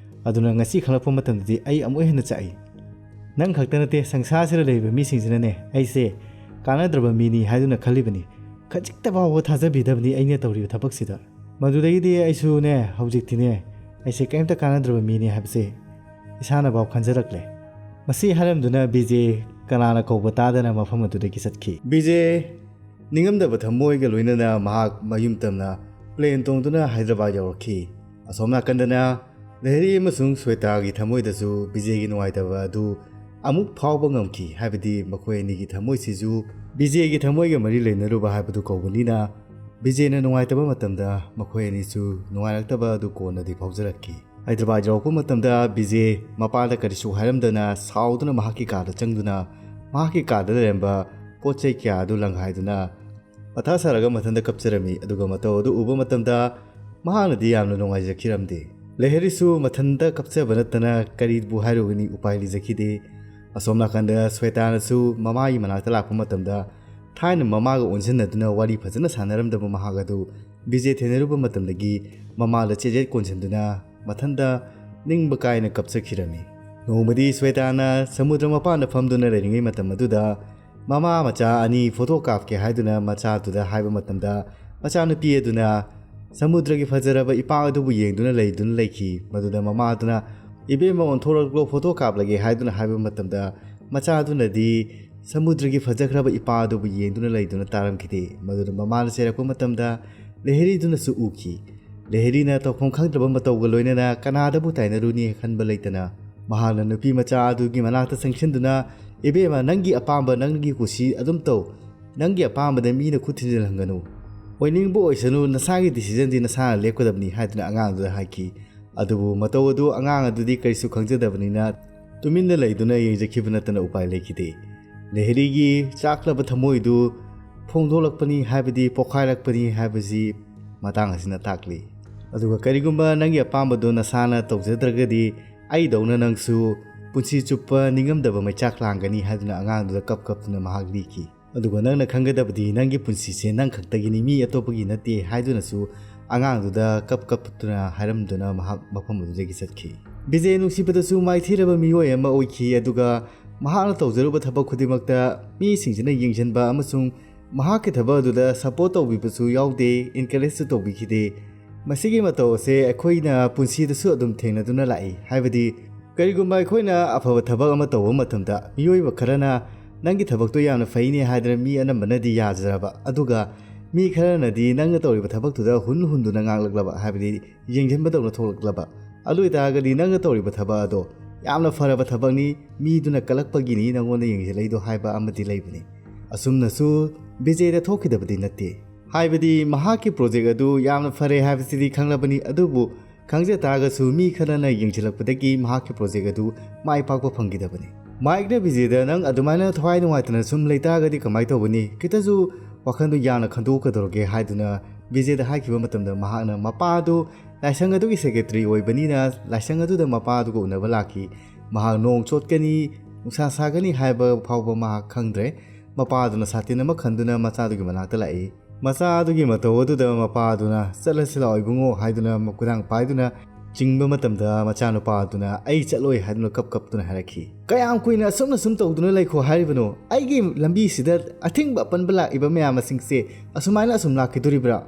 ꯑꯗꯨꯅ ꯉꯁꯤ ꯈꯪꯂꯛꯄ ꯃꯇꯝꯗꯗꯤ ꯑꯩ ꯑꯃꯨꯛ ꯍꯦꯟꯅ ꯆꯥꯛꯏ꯫ ꯅꯪ ꯈꯛꯇ ꯅꯠꯇꯦ, ꯁꯪꯁꯥꯔꯁꯤꯗ ꯂꯩꯔꯤꯕ ꯃꯤꯁꯤꯡꯁꯤꯅꯅꯦ ꯑꯩꯁꯦ ꯀꯥꯟꯅꯗ꯭ꯔꯕ ꯃꯤꯅꯤ ꯍꯥꯏꯗꯨꯅ ꯈꯜꯂꯤꯕꯅꯤ, ꯈꯖꯤꯛꯇ ꯐꯥꯎꯕ ꯊꯥꯖꯕꯤꯗꯕꯅꯤ ꯑꯩꯅ ꯇꯧꯔꯤꯕ ꯊꯕꯛꯁꯤꯗ꯫ ꯃꯗꯨꯗꯒꯤꯗꯤ ꯑꯩꯁꯨꯅꯦ, ꯍꯧꯖꯤꯛꯇꯤꯅꯦ, ꯑꯩꯁꯦ ꯀꯔꯤꯝꯇ ꯀꯥꯟꯅꯗ꯭ꯔꯕ ꯃꯤꯅꯤ ꯍꯥꯏꯕꯁꯦ ꯏꯁꯥꯅꯐꯥꯎ ꯈꯟꯖꯔꯛꯂꯦ"꯫ ꯃꯁꯤ ꯍꯥꯏꯔꯝꯗꯨꯅ ꯕꯤꯖꯦ ꯀꯅꯥꯅ ꯀꯧꯕ ꯇꯥꯗꯅ ꯃꯐꯝ ꯑꯗꯨꯗꯒꯤ ꯆꯠꯈꯤ꯫ ꯕꯤꯖꯦ ꯅꯤꯡꯉꯝꯗꯕ ꯊꯃꯣꯏꯒ ꯂꯣꯏꯅꯅ ꯃꯍꯥꯛ ꯃꯌꯨꯝ ꯇꯝꯅ ꯄ꯭ꯂꯦꯟ ꯇꯣꯡꯗꯨꯅ ꯍꯥꯏꯗ꯭ꯔꯕꯥꯗ ꯌꯧꯔꯛꯈꯤ꯫ ꯑꯁꯣꯝ ꯅꯥꯀꯟꯗꯅ ꯂꯦꯍꯔꯤ ꯑꯃꯁꯨꯡ ꯁ꯭ꯋꯦꯇꯥꯒꯤ ꯊꯃꯣꯏꯗꯁꯨ ꯕꯤꯖꯦꯒꯤ ꯅꯨꯡꯉꯥꯏꯇꯕ ꯑꯗꯨ ꯑꯃꯨꯛ ꯐꯥꯎꯕ ꯉꯝꯈꯤ, ꯍꯥꯏꯕꯗꯤ ꯃꯈꯣꯏ ꯑꯅꯤꯒꯤ ꯊꯃꯣꯏꯁꯤꯁꯨ ꯕꯤꯖꯦꯒꯤ ꯊꯃꯣꯏꯒ ꯃꯔꯤ ꯂꯩꯅꯔꯨꯕ ꯍꯥꯏꯕꯗꯨ ꯀꯧꯕꯅꯤꯅ, ꯕꯤꯖꯦꯅ ꯅꯨꯡꯉꯥꯏꯇꯕ ꯃꯇꯝꯗ ꯃꯈꯣꯏ ꯑꯅꯤꯁꯨ ꯅꯨꯡꯉꯥꯏꯔꯛꯇꯕ ꯑꯗꯨ ꯀꯣꯟꯅꯗꯤ ꯐꯥꯎꯖꯔꯛꯈꯤ꯫ ꯍꯥꯏꯗ꯭ꯔꯕꯥꯗ ꯌꯧꯔꯛꯄ ꯃꯇꯝꯗ ꯕꯤꯖꯦ ꯃꯄꯥꯗ ꯀꯔꯤꯁꯨ ꯍꯥꯏꯔꯝꯗꯅ ꯁꯥꯎꯗꯨꯅ ꯃꯍꯥꯛꯀꯤ ꯀꯥꯗ ꯆꯪꯗꯨꯅ ꯃꯍꯥꯛꯀꯤ ꯀꯥꯗ ꯂꯩꯔꯝꯕ ꯄꯣꯠ ꯆꯩ ꯀꯌꯥ ꯑꯗꯨ ꯂꯪꯍꯥꯏꯗꯨꯅ ꯃꯊꯥ ꯁꯥꯔꯒ ꯃꯊꯟꯇ ꯀꯞꯆꯔꯝꯃꯤ꯫ ꯑꯗꯨꯒ ꯃꯇꯧ ꯑꯗꯨ ꯎꯕ ꯃꯇꯝꯗ ꯃꯍꯥꯛꯅꯗꯤ ꯌꯥꯝꯅ ꯅꯨꯡꯉꯥꯏꯖꯈꯤꯔꯝꯗꯦ꯫ ꯂꯦꯍꯔꯤꯁꯨ ꯃꯊꯟꯇ ꯀꯞꯆꯕ ꯅꯠꯇꯅ ꯀꯔꯤꯕꯨ ꯍꯥꯏꯔꯨꯒꯅꯤ, ꯎꯄꯥꯏ ꯂꯩꯖꯈꯤꯗꯦ꯫ ꯑꯁꯣꯝ ꯅꯥꯀꯟꯗ ꯁ꯭ꯋꯦꯇꯥꯅꯁꯨ ꯃꯃꯥꯒꯤ ꯃꯅꯥꯛꯇ ꯂꯥꯛꯄ ꯃꯇꯝꯗ ꯊꯥꯏꯅ ꯃꯃꯥꯒ ꯑꯣꯟꯁꯤꯟꯅꯗꯨꯅ ꯋꯥꯔꯤ ꯐꯖꯅ ꯁꯥꯟꯅꯔꯝꯗꯕ ꯃꯍꯥꯛ ꯑꯗꯨ ꯕꯤꯖꯦ ꯊꯦꯡꯅꯔꯨꯕ ꯃꯇꯝꯗꯒꯤ ꯃꯃꯥꯗ ꯆꯦꯖꯦꯠ ꯀꯣꯟꯁꯤꯟꯗꯨꯅ ꯃꯊꯟꯇ ꯅꯤꯡꯕ ꯀꯥꯏꯅ ꯀꯞꯆꯈꯤꯔꯝꯃꯤ꯫ ꯅꯣꯡꯃꯗꯤ ꯁ꯭ꯋꯦꯇꯥꯅ ꯁꯃꯨꯗ꯭ꯔ ꯃꯄꯥꯟꯗ ꯐꯝꯗꯨꯅ ꯂꯩꯔꯤꯉꯩ ꯃꯇꯝ ꯑꯗꯨꯗ ꯃꯃꯥ ꯃꯆꯥ ꯑꯅꯤ ꯐꯣꯇꯣ ꯀꯥꯞꯀꯦ ꯍꯥꯏꯗꯨꯅ ꯃꯆꯥꯗꯨꯗ ꯍꯥꯏꯕ ꯃꯇꯝꯗ, ꯃꯆꯥꯅꯨꯄꯤ ꯑꯗꯨꯅ ꯁꯃꯨꯗ꯭ꯔꯒꯤ ꯐꯖꯔꯕ ꯏꯄꯥ ꯑꯗꯨꯕꯨ ꯌꯦꯡꯗꯨꯅ ꯂꯩꯗꯨꯅ ꯂꯩꯈꯤ꯫ ꯃꯗꯨꯗ ꯃꯃꯥ ꯑꯗꯨꯅ, "ꯏꯕꯦꯝꯃ, ꯑꯣꯟꯊꯣꯔꯛꯂꯣ, ꯐꯣꯇꯣ ꯀꯥꯞꯂꯒꯦ" ꯍꯥꯏꯗꯨꯅ ꯍꯥꯏꯕ ꯃꯇꯝꯗ, ꯃꯆꯥ ꯑꯗꯨꯅꯗꯤ ꯁꯃꯨꯗ꯭ꯔꯒꯤ ꯐꯖꯈ꯭ꯔꯕ ꯏꯄꯥ ꯑꯗꯨꯕꯨ ꯌꯦꯡꯗꯨꯅ ꯂꯩꯗꯨꯅ ꯇꯥꯔꯝꯈꯤꯗꯦ꯫ ꯃꯗꯨꯗ ꯃꯃꯥꯅ ꯆꯦꯔꯛꯄ ꯃꯇꯝꯗ ꯂꯦꯍꯦꯔꯤꯗꯨꯅꯁꯨ ꯎꯈꯤ꯫ ꯂꯦꯍꯦꯔꯤꯅ ꯇꯧꯐꯝ ꯈꯪꯗ꯭ꯔꯕ ꯃꯇꯧꯒ ꯂꯣꯏꯅꯅ ꯀꯅꯥꯗꯕꯨ ꯇꯥꯏꯅꯔꯨꯅꯤ ꯈꯟꯕ ꯂꯩꯇꯅ, ꯃꯍꯥꯛꯅ ꯅꯨꯄꯤ ꯃꯆꯥ ꯑꯗꯨꯒꯤ ꯃꯅꯥꯛꯇ ꯆꯪꯁꯤꯟꯗꯨꯅ, "ꯏꯕꯦꯝꯃ, ꯅꯪꯒꯤ ꯑꯄꯥꯝꯕ, ꯅꯪꯒꯤ ꯀꯨꯁꯤ ꯑꯗꯨꯝ ꯇꯧ꯫ ꯅꯪꯒꯤ ꯑꯄꯥꯝꯕꯗ ꯃꯤꯅ ꯈꯨꯠ ꯊꯤꯟꯖꯤꯜꯍꯟꯒꯅꯨ꯫ ꯑꯣꯏꯅꯤꯡꯕ ꯑꯣꯏꯁꯅꯨ, ꯅꯁꯥꯒꯤ ꯗꯤꯁꯤꯖꯟꯗꯤ ꯅꯁꯥꯅ ꯂꯦꯞꯀꯗꯕꯅꯤ" ꯍꯥꯏꯗꯨꯅ ꯑꯉꯥꯡꯗꯨꯗ ꯍꯥꯏꯈꯤ꯫ ꯑꯗꯨꯕꯨ ꯃꯇꯧ ꯑꯗꯨ ꯑꯉꯥꯡ ꯑꯗꯨꯗꯤ ꯀꯔꯤꯁꯨ ꯈꯪꯖꯗꯕꯅꯤꯅ ꯇꯨꯃꯤꯟꯅ ꯂꯩꯗꯨꯅ ꯌꯦꯡꯖꯈꯤꯕ ꯅꯠꯇꯅ ꯎꯄꯥꯏ ꯂꯩꯈꯤꯗꯦ꯫ ꯂꯦꯍꯦꯔꯤꯒꯤ ꯆꯥꯛꯂꯕ ꯊꯃꯣꯏꯗꯨ ꯐꯣꯡꯗꯣꯛꯂꯛꯄꯅꯤ, ꯍꯥꯏꯕꯗꯤ ꯄꯣꯈꯥꯏꯔꯛꯄꯅꯤ ꯍꯥꯏꯕꯁꯤ ꯃꯇꯥꯡ ꯑꯁꯤꯅ ꯇꯥꯛꯂꯤ꯫ ꯑꯗꯨꯒ ꯀꯔꯤꯒꯨꯝꯕ ꯅꯪꯒꯤ ꯑꯄꯥꯝꯕꯗꯨ ꯅꯁꯥꯅ ꯇꯧꯖꯗ꯭ꯔꯒꯗꯤ, ꯑꯩꯗꯧꯅ ꯅꯪꯁꯨ ꯄꯨꯟꯁꯤ ꯆꯨꯞꯄ ꯅꯤꯡꯉꯝꯗꯕ ꯃꯩꯆꯥꯛ ꯂꯥꯡꯒꯅꯤ ꯍꯥꯏꯗꯨꯅ ꯑꯉꯥꯡꯗꯨꯗ ꯀꯞ ꯀꯞꯇꯨꯅ ꯃꯍꯥꯛ ꯂꯤꯈꯤ꯫ ꯑꯗꯨꯒ ꯅꯪꯅ ꯈꯪꯒꯗꯕꯗꯤ ꯅꯪꯒꯤ ꯄꯨꯟꯁꯤꯁꯦ ꯅꯪ ꯈꯛꯇꯒꯤꯅꯤ, ꯃꯤ ꯑꯇꯣꯞꯄꯒꯤ ꯅꯠꯇꯦ ꯍꯥꯏꯗꯨꯅꯁꯨ ꯑꯉꯥꯡꯗꯨꯗ ꯀꯞ ꯀꯞꯇꯨꯅ ꯍꯥꯏꯔꯝꯗꯨꯅ ꯃꯍꯥꯛ ꯃꯐꯝ ꯑꯗꯨꯗꯒꯤ ꯆꯠꯈꯤ꯫ ꯕꯤꯖꯦ ꯅꯨꯡꯁꯤꯕꯗꯁꯨ ꯃꯥꯏꯊꯤꯔꯕ ꯃꯤꯑꯣꯏ ꯑꯃ ꯑꯣꯏꯈꯤ, ꯑꯗꯨꯒ ꯃꯍꯥꯛꯅ ꯇꯧꯖꯔꯨꯕ ꯊꯕꯛ ꯈꯨꯗꯤꯡꯃꯛꯇ ꯃꯤꯁꯤꯡꯁꯤꯅ ꯌꯦꯡꯁꯤꯟꯕ ꯑꯃꯁꯨꯡ ꯃꯍꯥꯛꯀꯤ ꯊꯕꯛ ꯑꯗꯨꯗ ꯁꯄꯣꯔꯠ ꯇꯧꯕꯤꯕꯁꯨ ꯌꯥꯎꯗꯦ, ꯏꯟꯀꯔꯦꯖꯁꯨ ꯇꯧꯕꯤꯈꯤꯗꯦ꯫ ꯃꯁꯤꯒꯤ ꯃꯇꯧ ꯑꯁꯦ ꯑꯩꯈꯣꯏꯅ ꯄꯨꯟꯁꯤꯗꯁꯨ ꯑꯗꯨꯝ ꯊꯦꯡꯅꯗꯨꯅ ꯂꯥꯛꯏ꯫ ꯍꯥꯏꯕꯗꯤ ꯀꯔꯤꯒꯨꯝꯕ ꯑꯩꯈꯣꯏꯅ ꯑꯐꯕ ꯊꯕꯛ ꯑꯃ ꯇꯧꯕ ꯃꯇꯝꯗ ꯃꯤꯑꯣꯏꯕ ꯈꯔꯅ "ꯅꯪꯒꯤ ꯊꯕꯛꯇꯣ ꯌꯥꯝꯅ ꯐꯩꯅꯦ" ꯍꯥꯏꯗꯅ ꯃꯤ ꯑꯅꯝꯕꯅꯗꯤ ꯌꯥꯖꯔꯕ, ꯑꯗꯨꯒ ꯃꯤ ꯈꯔꯅꯗꯤ ꯅꯪꯅ ꯇꯧꯔꯤꯕ ꯊꯕꯛꯇꯨꯗ ꯍꯨꯟ ꯍꯨꯟꯗꯨꯅ ꯉꯥꯡꯂꯛꯂꯕ, ꯍꯥꯏꯕꯗꯤ ꯌꯦꯡꯁꯤꯟꯕꯗꯧꯅ ꯊꯣꯛꯂꯛꯂꯕ, ꯑꯗꯨ ꯑꯣꯏꯇꯥꯔꯒꯗꯤ ꯅꯪꯅ ꯇꯧꯔꯤꯕ ꯊꯕꯛ ꯑꯗꯣ ꯌꯥꯝꯅ ꯐꯔꯕ ꯊꯕꯛꯅꯤ, ꯃꯤꯗꯨꯅ ꯀꯜꯂꯛꯄꯒꯤꯅꯤ ꯅꯪꯉꯣꯟꯗ ꯌꯦꯡꯁꯤꯜꯂꯛꯏꯗꯣ ꯍꯥꯏꯕ ꯑꯃꯗꯤ ꯂꯩꯕꯅꯤ꯫ ꯑꯁꯨꯝꯅꯁꯨ ꯕꯤꯖꯦꯗ ꯊꯣꯛꯈꯤꯗꯕꯗꯤ ꯅꯠꯇꯦ꯫ ꯍꯥꯏꯕꯗꯤ ꯃꯍꯥꯛꯀꯤ ꯄ꯭ꯔꯣꯖꯦꯛ ꯑꯗꯨ ꯌꯥꯝꯅ ꯐꯔꯦ ꯍꯥꯏꯕꯁꯤꯗꯤ ꯈꯪꯂꯕꯅꯤ, ꯑꯗꯨꯕꯨ ꯈꯪꯖ ꯇꯥꯔꯒꯁꯨ ꯃꯤ ꯈꯔꯅ ꯌꯦꯡꯁꯤꯜꯂꯛꯄꯗꯒꯤ ꯃꯍꯥꯛꯀꯤ ꯄ꯭ꯔꯣꯖꯦꯛ ꯑꯗꯨ ꯃꯥꯏ ꯄꯥꯛꯄ ꯐꯪꯈꯤꯗꯕꯅꯤ꯫ ꯃꯥꯏꯛꯅ ꯕꯤꯖꯦꯗ "ꯅꯪ ꯑꯗꯨꯃꯥꯏꯅ ꯊꯋꯥꯏ ꯅꯨꯡꯉꯥꯏꯇꯅ ꯁꯨꯝ ꯂꯩꯇꯥꯔꯒꯗꯤ ꯀꯃꯥꯏꯅ ꯇꯧꯒꯅꯤ? ꯈꯤꯇꯁꯨ ꯋꯥꯈꯜꯗꯣ ꯌꯥꯡꯅ ꯈꯟꯗꯣꯛꯀꯗꯧꯔꯒꯦ" ꯍꯥꯏꯗꯨꯅ ꯕꯤꯖꯦꯗ ꯍꯥꯏꯈꯤꯕ ꯃꯇꯝꯗ ꯃꯍꯥꯛꯅ ꯃꯄꯥ ꯑꯗꯨ ꯂꯥꯏꯁꯪ ꯑꯗꯨꯒꯤ ꯁꯦꯀ꯭ꯔꯦꯇꯔꯤ ꯑꯣꯏꯕꯅꯤꯅ ꯂꯥꯏꯁꯪ ꯑꯗꯨꯗ ꯃꯄꯥ ꯑꯗꯨꯒ ꯎꯅꯕ ꯂꯥꯛꯈꯤ꯫ ꯃꯍꯥꯛ ꯅꯣꯡ ꯆꯣꯠꯀꯅꯤ, ꯅꯨꯡꯁꯥ ꯁꯥꯒꯅꯤ ꯍꯥꯏꯕ ꯐꯥꯎꯕ ꯃꯍꯥꯛ ꯈꯪꯗ꯭ꯔꯦ꯫ ꯃꯄꯥ ꯑꯗꯨꯅ ꯁꯥꯇꯤꯟ ꯑꯃ ꯈꯟꯗꯨꯅ ꯃꯆꯥꯗꯨꯒꯤ ꯃꯅꯥꯛꯇ ꯂꯥꯛꯏ꯫ ꯃꯆꯥ ꯑꯗꯨꯒꯤ ꯃꯇꯧ ꯑꯗꯨꯗ ꯃꯄꯥ ꯑꯗꯨꯅ "ꯆꯠꯂꯁꯤ ꯂꯥꯛꯑꯣ ꯏꯕꯨꯡꯉꯣ" ꯍꯥꯏꯗꯨꯅ ꯈꯨꯗꯥꯡ ꯄꯥꯏꯗꯨꯅ ꯆꯤꯡꯕ ꯃꯇꯝꯗ, ꯃꯆꯥꯅꯨꯄꯥ ꯑꯗꯨꯅ "ꯑꯩ ꯆꯠꯂꯣꯏ" ꯍꯥꯏꯗꯨꯅ ꯀꯞ ꯀꯞꯇꯨꯅ ꯍꯥꯏꯔꯛꯈꯤ꯫ "ꯀꯌꯥꯝ ꯀꯨꯏꯅ ꯑꯁꯨꯝꯅ ꯁꯨꯝ ꯇꯧꯗꯨꯅ ꯂꯩꯈꯣ ꯍꯥꯏꯔꯤꯕꯅꯣ? ꯑꯩꯒꯤ ꯂꯝꯕꯤꯁꯤꯗ ꯑꯊꯤꯡꯕ ꯑꯄꯟꯕ ꯂꯥꯛꯏꯕ ꯃꯌꯥꯝ ꯑꯁꯤꯡꯁꯦ ꯑꯁꯨꯃꯥꯏꯅ ꯑꯁꯨꯝ ꯂꯥꯛꯈꯤꯗꯣꯔꯤꯕ꯭ꯔꯥ?"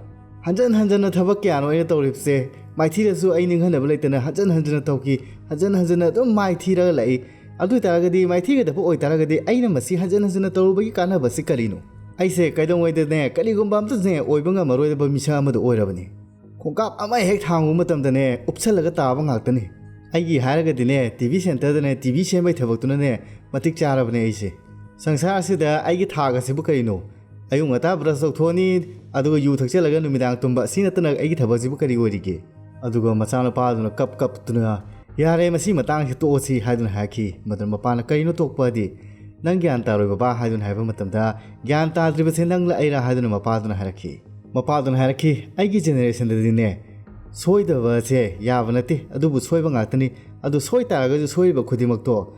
ꯍꯟꯖꯟ ꯍꯟꯖꯟꯅ ꯊꯕꯛ ꯀꯌꯥꯅꯣ ꯑꯩꯅ ꯇꯧꯔꯤꯕꯁꯦ꯫ ꯃꯥꯏꯊꯤꯔꯁꯨ ꯑꯩ ꯅꯤꯡꯍꯟꯅꯕ ꯂꯩꯇꯅ ꯍꯟꯖꯟ ꯍꯟꯖꯟꯅ ꯇꯧꯈꯤ꯫ ꯍꯟꯖꯟ ꯍꯟꯖꯟꯅ ꯑꯗꯨꯝ ꯃꯥꯏꯊꯤꯔꯒ ꯂꯥꯛꯏ꯫ ꯑꯗꯨ ꯑꯣꯏꯇꯥꯔꯒꯗꯤ ꯃꯥꯏꯊꯤꯒꯗꯕ ꯑꯣꯏꯇꯥꯔꯒꯗꯤ ꯑꯩꯅ ꯃꯁꯤ ꯍꯟꯖꯟ ꯍꯟꯖꯟꯅ ꯇꯧꯔꯨꯕꯒꯤ ꯀꯥꯟꯅꯕꯁꯤ ꯀꯔꯤꯅꯣ? ꯑꯩꯁꯦ ꯀꯩꯗꯧꯉꯩꯗꯅꯦ ꯀꯔꯤꯒꯨꯝꯕ ꯑꯝꯇꯅꯦ ꯑꯣꯏꯕ ꯉꯝꯃꯔꯣꯏꯗꯕ ꯃꯤꯁꯛ ꯑꯃꯗ ꯑꯣꯏꯔꯕꯅꯤ꯫ ꯈꯣꯡꯀꯥꯞ ꯑꯃ ꯍꯦꯛ ꯊꯥꯡꯉꯨꯕ ꯃꯇꯝꯗꯅꯦ ꯎꯞꯁꯜꯂꯒ ꯇꯥꯕ ꯉꯥꯛꯇꯅꯤ꯫ ꯑꯩꯒꯤ ꯍꯥꯏꯔꯒꯗꯤꯅꯦ ꯇꯤ ꯚꯤ ꯁꯦꯟꯇꯔꯗꯅꯦ ꯇꯤ ꯚꯤ ꯁꯦꯝꯕꯒꯤ ꯊꯕꯛꯇꯨꯅꯅꯦ ꯃꯇꯤꯛ ꯆꯥꯔꯕꯅꯦ ꯑꯩꯁꯦ꯫ ꯁꯪꯁꯥꯔꯁꯤꯗ ꯑꯩꯒꯤ ꯊꯥꯛ ꯑꯁꯤꯕꯨ ꯀꯔꯤꯅꯣ? ꯑꯌꯨꯛ ꯉꯟꯇꯥ ꯕ꯭ꯔꯁ ꯇꯧꯊꯣꯛꯑꯅꯤ, ꯑꯗꯨꯒ ꯌꯨ ꯊꯛꯆꯜꯂꯒ ꯅꯨꯃꯤꯗꯥꯡ ꯇꯨꯝꯕ, ꯑꯁꯤ ꯅꯠꯇꯅ ꯑꯩꯒꯤ ꯊꯕꯛꯁꯤꯕꯨ ꯀꯔꯤ ꯑꯣꯏꯔꯤꯒꯦ? ꯑꯗꯨꯒ ꯃꯆꯥꯅꯨꯄꯥꯗꯨꯅ ꯀꯞ ꯀꯞꯇꯨꯅ, "ꯌꯥꯔꯦ, ꯃꯁꯤ ꯃꯇꯥꯡꯁꯤ ꯇꯣꯛꯑꯁꯤ" ꯍꯥꯏꯗꯨꯅ ꯍꯥꯏꯔꯛꯈꯤ꯫ ꯃꯗꯨꯅ ꯃꯄꯥꯅ, "ꯀꯔꯤꯅꯣ ꯇꯣꯛꯄꯗꯤ? ꯅꯪ ꯒ꯭ꯌꯥꯟ ꯇꯥꯔꯣꯏ ꯕꯕꯥ" ꯍꯥꯏꯗꯨꯅ ꯍꯥꯏꯕ ꯃꯇꯝꯗ, "ꯒ꯭ꯌꯥꯟ ꯇꯥꯗ꯭ꯔꯤꯕꯁꯦ ꯅꯪꯂ ꯑꯩꯔꯥ?" ꯍꯥꯏꯗꯨꯅ ꯃꯄꯥꯗꯨꯅ ꯍꯥꯏꯔꯛꯈꯤ꯫ ꯃꯄꯥꯗꯨꯅ ꯍꯥꯏꯔꯛꯈꯤ, "ꯑꯩꯒꯤ ꯖꯦꯅꯦꯔꯦꯁꯟꯗꯗꯤꯅꯦ, ꯁꯣꯏꯗꯕꯁꯦ ꯌꯥꯕ ꯅꯠꯇꯦ, ꯑꯗꯨꯕꯨ ꯁꯣꯏꯕ ꯉꯥꯛꯇꯅꯤ꯫ ꯑꯗꯨ ꯁꯣꯏ ꯇꯥꯔꯒꯁꯨ ꯁꯣꯏꯔꯤꯕ ꯈꯨꯗꯤꯡꯃꯛꯇꯣ